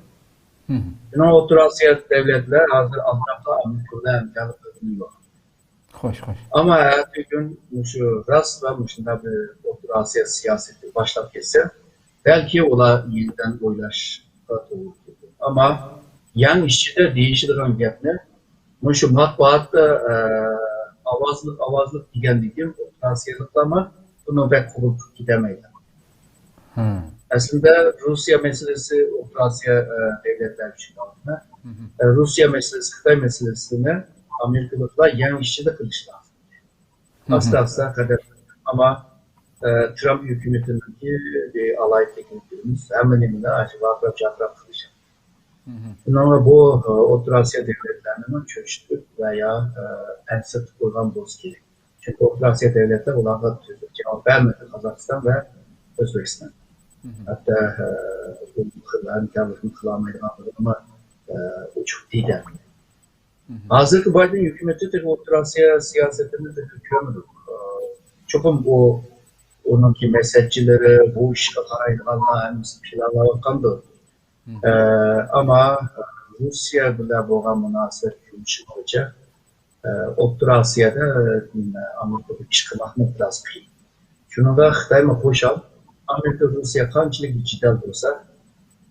شۇنىڭ ئوتتۇرا ئاسىيا دۆلەتلەر ھازىر ئازراقلا ئامېرىكا بىلەن ھەمكارلىق قىلغىنى يوق. خوش، خوش. ئەمما ئەتىگۈن مۇشۇ راست ۋە مۇشۇنداق بىر ئوتتۇرا ئاسىيا سىياسىتى باشلاپ كەتسە، بەلكى ئۇلار يېڭىدىن ئويلاشقا توغرا كېلىدۇ. ئەمما يەڭ ئىچىدە دېيىشىدىغان گەپنى مۇشۇ مەتبۇئاتتا، ئە، ئاۋازلىق، ئاۋازلىق دېگەندىن كېيىن ئوتتۇرا ئاسىيالىقلارمۇ بۇنى بەك قوبۇل قىلىپ كېتەلمەيدۇ. ئەسلىدە رۇسىيە مەسىلىسى ئوتتۇرا ئاسىيا، ئە، دۆلەتلەر ئۈچۈن ئالدىن. ئە، رۇسىيە مەسىلىسى، خىتاي مەسىلىسىنى ئامېرىكىلىقلار يەڭ ئىچىدە قىلىشى لازىم. ئاستا-ئاستا قەدەم. ئەمما، ئە، ترامپ ھۆكۈمىتىنىڭكى بىر ئالاھىدىلىكىنى كۆرىمىز. ھەممە نېمىنى ئاشۇ ۋارقىراپ-جارقىراپ قىلىشى. شۇنىڭغا بۇ، ئە، ئوتتۇرا ئاسىيا دۆلەتلىرىنىمۇ چۆچۈتۈپ ۋە يا، ئە، ئەنسىرىتىپ قويغان بولسا كېرەك. چۈنكى ئوتتۇرا ئاسىيا دۆلەتلەر ئۇلارغا تۈزۈك جاۋاب بەرمىدى، قازاقىستان ۋە ئۆزبېكىستان. ھەتتا، ئە، بۇ خىل ھەمكارلىقنى قىلالمايدىغانلىقىنىمۇ، ئە، ئوچۇق دېدى. ھازىرقى بايدېن ھۆكۈمىتى تېخى ئوتتۇرا ئاسىيا سىياسىتىنى تېخى كۆرمىدۇق. ئە، چوقۇم ئۇ، ئۇنىڭكى مەسلىھەتچىلىرى، بۇ ئىشقا قارايدىغانلار ھەممىسى پىلانلاۋاتقاندۇ. ئە، ئەمما رۇسىيە بىلەن بولغان مۇناسىۋەت يۇمشىغىچە، ئە، ئوتتۇرا ئاسىيادا، ئە، ئامېرىكىدا ئىش قىلماقمۇ بىراز قىيىن. شۇنىڭغا خىتايمۇ خۇشال. ئامېرىكا، رۇسىيە قانچىلىك جېدەل بولسا،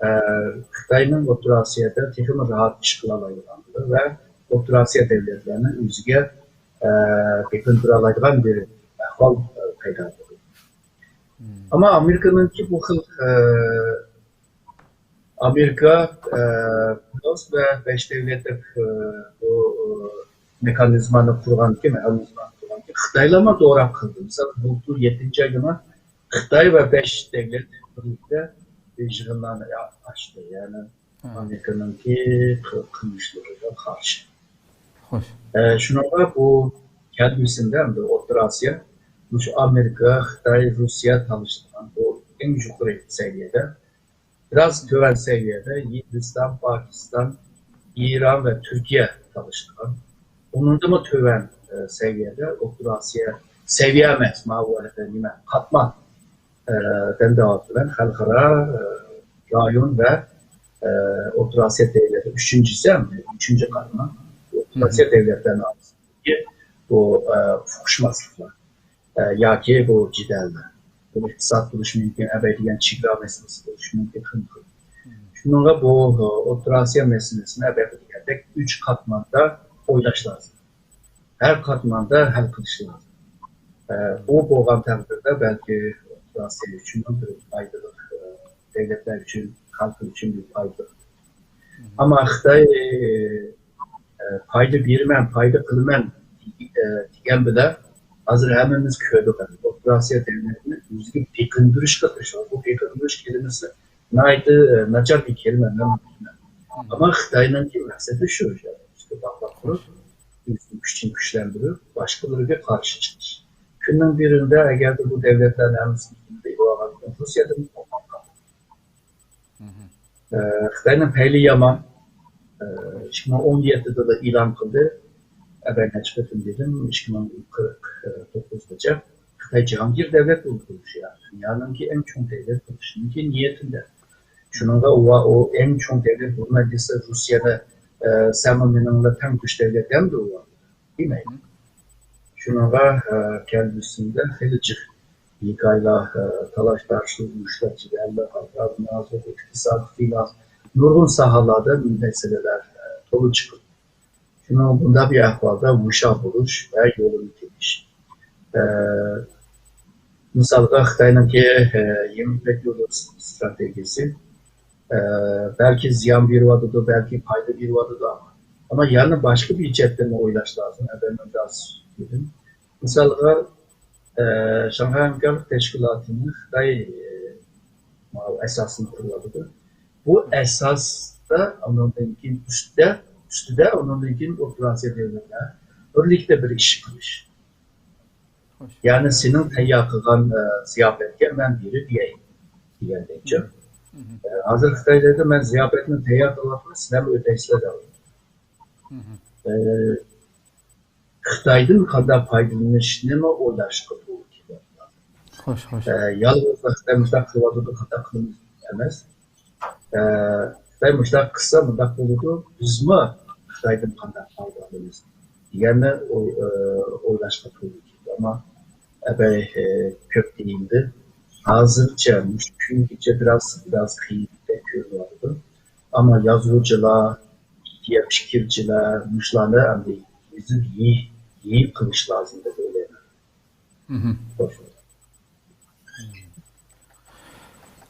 ئە، خىتاينىڭ ئوتتۇرا ئاسىيادا تېخىمۇ راھەت ئىش قىلالايدىغانلىقى ۋە ئوتتۇرا ئاسىيا دۆلەتلىرىنى ئۆزىگە، ئە، بېقىندۇرالايدىغان بىر ئەھۋال، ئە، پەيدا بولدى. ئەمما ئامېرىكىنىڭكى بۇ خىل، ئە، ئامېرىكا، ئە، پىلانس ۋە بەش دۆلەتلىك، ئە، بۇ، ئە، مېخانىزمانى قۇرغانكى، مېخانىزمانى قۇرغانكى، خىتايلارمۇ دوراپ قىلدى. مىسال، بۇلتۇر يەتتىنچى ئايدىمۇ خىتاي ۋە بەش دۆلەت بىرلىكتە بىر يىغىنلارنى ئاچتى. يەنى ئامېرىكىنىڭكى قىل-، قىلمىشلىرىغا قارشى. خوش. ئە، شۇنىڭغا بۇ كەلگۈسىدە ئەمدى ئوتتۇرا ئاسىيا، مۇشۇ ئامېرىكا، خىتاي، رۇسىيە تالىشىدىغان بۇ ئەڭ يۇقىرى سەۋىيەدە، بىراز تۆۋەن سەۋىيەدە ھىندىستان، پاكىستان، ئىران ۋە تۈركىيە تالىشىدىغان. ئۇنىڭدىنمۇ تۆۋەن، ئە، سەۋىيەدە ئوتتۇرا ئاسىيا، سەۋىيە ئەمەس، ماۋۇ نېمە، قاتمان، ئە، دەنداۋات بىلەن خەلقئارا، ئە، رايون ۋە، ئە، ئوتتۇرا ئاسىيا دۆلەتلىرى ئۈچىنچىسى، ئۈچىنچى قاتمان. ئوتتۇرا ئاسىيا دۆلەتلىرىنىڭ ئارىسىدىكى بۇ، ئە، ئۇقۇشماسلىقلار، ئە، ياكى بۇ جېدەللەر. بۇ ئىقتىساد بولۇشى مۇمكىن، ئەبەي دېگەن چېگرا مەسىلىسى بولۇشى مۇمكىن، خىلمۇ خىل. شۇنىڭغا بۇ، ئە، ئوتتۇرا ئاسىيا مەسىلىسىنى ئەبەي دېگەندەك ئۈچ قاتماندا ئويلاش لازىم. ھەر قاتماندا ھەل قىلىش لازىم. ئە، ئۇ بولغان تەقدىردە بەلكى ئوتتۇرا ئاسىيا ئۈچۈن بىر پايدىلىق، ئە، دۆلەتلەر ئۈچۈن، خەلق ئۈچۈن بىر پايدىلىق. ئەمما خىتاي، ئە، پايدا بېرىمەن، پايدا قىلىمەن، ئە، دېگەن بىلەن ھازىر ھەممىمىز كۆردۇق، ئوتتۇرا ئاسىيا دۆلەتنى ئۆزىگە بېقىندۇرۇشقا تىرىشىدۇ. بۇ بېقىندۇرۇش كەلىمىسى ناھايىتى، ئە، ناچار بىر كەلىمە، مەن بىلىمەن. ئەمما خىتاينىڭكى مەقسىتى شۇ، ئۆزىگە باغلاپ تۇرۇپ، ئۆزىنىڭ كۈچىنى كۈچلەندۈرۈپ، باشقىلىرىگە قارشى چىقىش. كۈننىڭ بىرىدە ئەگەردە بۇ دۆلەتلەرنى ھەممىسىنى ئىگىلىۋالغاندىكىن، رۇسىيەدىن قورقماق قالدى. ئە، خىتاينىڭ پەيلى يامان. ئە، ئىككى مىڭ ئون يەتتىدىلا ئېلان قىلدى. ئەبەي نەچچە قېتىم دېدىم، ئىككى مىڭ قىرىق توققۇزغىچە خىتاي جاھانگىر دۆلەت بولۇپ تۇرۇشى، دۇنيانىڭكى ئەڭ چوڭ دۆلەت بولۇشىنىڭكى نىيىتىدە. شۇنىڭغا ئۇ، ئۇ ئەڭ چوڭ دۆلەت بولىمەن دېسە، رۇسىيەنى، ئە، سەنمۇ مېنىڭ بىلەن تەڭ كۈچ دۆلەت دەمدۇ ئۇ؟ دېمەيدۇ. شۇنىڭغا، ئە، كەلگۈسىدە خېلى جىق ھېكايىلەر، ئە، تالاش-تارتىشلىق، ئۇرۇشلار، جېدەللەر، خەلقئارا مۇنازىرە، ئىقتىساد، فىنانس، نۇرغۇن ساھەلەردە مەسىلىلەر، ئە، تولا چىقىدۇ. شۇنىڭ بۇنداق بىر ئەھۋالدا ھوشيار بولۇش ۋە يولىنى تېپىش. ئە، مىسالغا، خىتاينىڭكى، ئە، يېڭى يىپەك يولى ئىستراتېگىيەسى، ئە، بەلكى زىيان بېرىۋاتىدۇ، بەلكى پايدا بېرىۋاتىدۇ. ئەمما يەنە باشقا بىر جەھەتتىن ئويلاش لازىم. ئەبەي مۇنداق دېدىم. مىسالغا، ئە، شاڭخەي ھەمكارلىق تەشكىلاتىنى خىتاي، ئە، ماۋۇ ئاساسىنى قۇرۇۋاتىدۇ. بۇ ئاساستا ئاندىن كېيىن ئۈستىدە ئۈستىدە ئۇنىڭدىن كېيىن ئوتتۇرا ئاسىيا دۆلەتلەر بىرلىكتە بىر ئىش قىلىش. يەنى سېنىڭ تەييار قىلغان، ئە، زىياپەتكە مەن بېرىپ يەي دېگەندەكچۇ. ئە، ھازىر خىتايلاردا مەن زىياپەتنى تەييار قىلىۋاتىمەن، سىلەرمۇ ئۆتەيسىلەر دەۋاتىدۇ. ئە، خىتايدىن قانداق پايدىلىنىشنىمۇ ئويلاشقا توغرا كېلىدۇ. خوش، خوش. ئە، يالغۇز خىتاي مۇشۇنداق قىلىۋاتىدۇ، قانداق قىلىمىز ئەمەس. ئە، خىتاي مۇشۇنداق قىلسا مۇنداق بولىدۇ، بىزمۇ خىتايدىن قانداق پايدا ئالىمىز دېگەننى ئوي-، ئە، ئويلاشقا توغرا كېلىدۇ. ئەمما ئەبەي، ئە، كۆپ دېيىلدى. ھازىرچە، مۇشۇ كۈنگىچە بىراز، بىراز قىيىندەك كۆرۈنۈۋاتىدۇ. ئەمما يازغۇچىلار، پىكىرچىلەر مۇشۇلارنى ئەمدى يېزىپ، يېيىپ، يېيىپ قىلىش لازىم دەپ ئويلايمەن. خوش.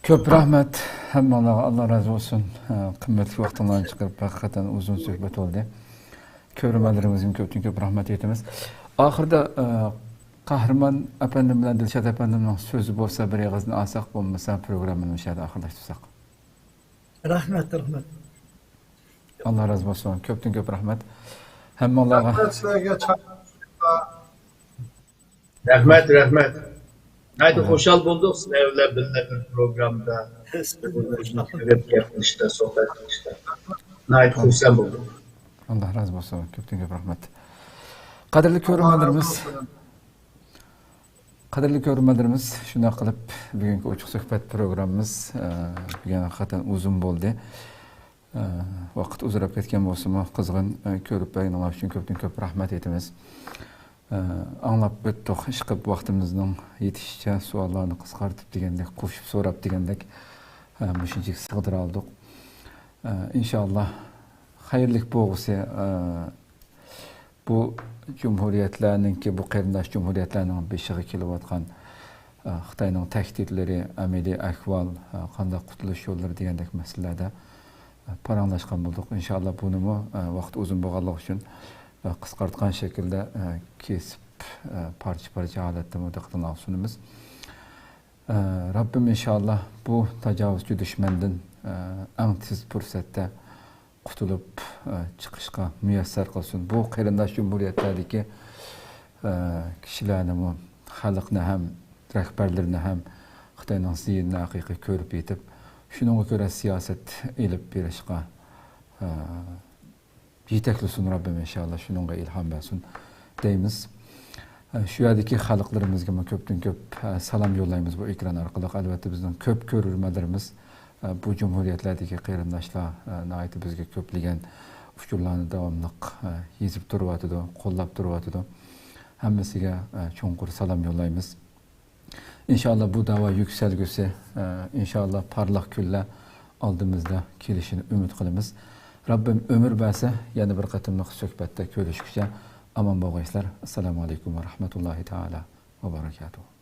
كۆپ رەھمەت ھەممىڭلارغا، ئاللا رازى بولسۇن. ئە، قىممەتلىك ۋاقتىڭلارنى چىقىرىپ، ھەقىقەتەن ئۇزۇن سۆھبەت بولدى. كۆرۈرمەنلىرىمىزگىمۇ كۆپتىن كۆپ رەھمەت ئېيتىمىز. ئاخىرىدا، ئە، قەھرىمان ئەپەندىم بىلەن دىلشات ئەپەندىمنىڭ سۆزى بولسا بىر ئېغىزدىن ئالساق، بولمىسا پروگراممىنى مۇشۇ يەردە ئاخىرلاشتۇرساق. رەھمەت، رەھمەت. ئاللا رازى بولسۇن. كۆپتىن كۆپ رەھمەت. ھەممىڭلارغا. رەھمەت سىلەرگە چاقىرىققا. رەھمەت، رەھمەت. ناھايىتى خۇشال بولدۇق سىلەر بىلەن بىللە بىر پروگرامدا كۆرۈپ گەپ قىلىشتا، سۆھبەت قىلىشتا. ناھايىتى خۇرسەن بولدۇق. ئاللا رازى بولسۇن. كۆپتىن كۆپ رەھمەت. قەدىرلىك كۆرۈرمەنلىرىمىز. قەدىرلىك كۆرۈرمەنلىرىمىز، شۇنداق قىلىپ بۈگۈنكى ئوچۇق سۆھبەت پروگراممىمىز، ئە، بۈگۈن ھەقىقەتەن ئۇزۇن بولدى. ئە، ۋاقىت ئۇزىراپ كەتكەن بولسىمۇ، قىزغىن، ئە، كۆرۈپ بەرگىنىڭلار ئۈچۈن كۆپتىن كۆپ رەھمەت ئېيتىمىز. ئە، ئاڭلاپ ئۆتتۇق، ئىشقىلىپ ۋاقتىمىزنىڭ يېتىشىچە سوئاللارنى قىسقارتىپ دېگەندەك، قوشۇپ سوراپ دېگەندەك، ئە، مۇشۇنچىلىك سىغدۇرالدۇق. ئە، ئىنشاللا خەيرلىك بولغۇسى، ئە، بۇ جۇمھۇرىيەتلەرنىڭكى، بۇ قېرىنداش جۇمھۇرىيەتلەرنىڭ بېشىغا كېلىۋاتقان، ئە، خىتاينىڭ تەھدىتلىرى، ئەمەلىي ئەھۋال، ئە، قانداق قۇتۇلۇش يوللىرى دېگەندەك مەسىلىلەردە، ئە، پاراڭلاشقان بولدۇق. ئىنشاللا بۇنىمۇ، ئە، ۋاقىت ئۇزۇن بولغانلىقى ئۈچۈن، ئە، قىسقارتقان شەكىلدە، ئە، كېسىپ، ئە، پارچە-پارچە ھالەتتىمۇ دىققىتىڭلارغا سۇنىمىز. ئە، رەببىم ئىنشاللا بۇ تاجاۋۇزچى دۈشمەندىن، ئە، ئەڭ تېز پۇرسەتتە قۇتۇلۇپ، ئە، چىقىشقا مۇيەسسەر قىلسۇن. بۇ قېرىنداش جۇمھۇرىيەتلەردىكى، ئە، كىشىلەرنىمۇ، خەلقنى ھەم، رەھبەرلىرىنى ھەم خىتاينىڭ زىيىنىنى ھەقىقىي كۆرۈپ يېتىپ، شۇنىڭغا كۆرە سىياسەت ئېلىپ بېرىشقا، ئە، يېتەكلىسۇن رەببىم ئىنشاللا، شۇنىڭغا ئىلھام بەرسۇن دەيمىز. ئە، شۇ يەردىكى خەلقلىرىمىزگىمۇ كۆپتىن كۆپ، ئە، سالام يوللايمىز بۇ ئېكران ئارقىلىق. ئەلۋەتتە بىزنىڭ كۆپ كۆرۈرمەنلىرىمىز، ئە، بۇ جۇمھۇرىيەتلەردىكى قېرىنداشلار، ئە، ناھايىتى بىزگە كۆپلىگەن ئۇچۇرلارنى داۋاملىق، ئە، يېزىپ تۇرۇۋاتىدۇ، قوللاپ تۇرۇۋاتىدۇ. ھەممىسىگە، ئە، چوڭقۇر سالام يوللايمىز. ئىنشاللا بۇ داۋا يۈكسەلگۈسى، ئە، ئىنشاللا پارلاق كۈنلەر ئالدىمىزدا كېلىشىنى ئۈمىد قىلىمىز. رەببىم ئۆمۈر بەرسە، يەنە بىر قېتىملىق سۆھبەتتە كۆرۈشكۈچە ئامان بولغايسىلەر. ئەسسالامۇ ئەلەيكۇم ۋە رەھمەتۇللاھى تائالا ۋە بەرەكاتۇھۇ.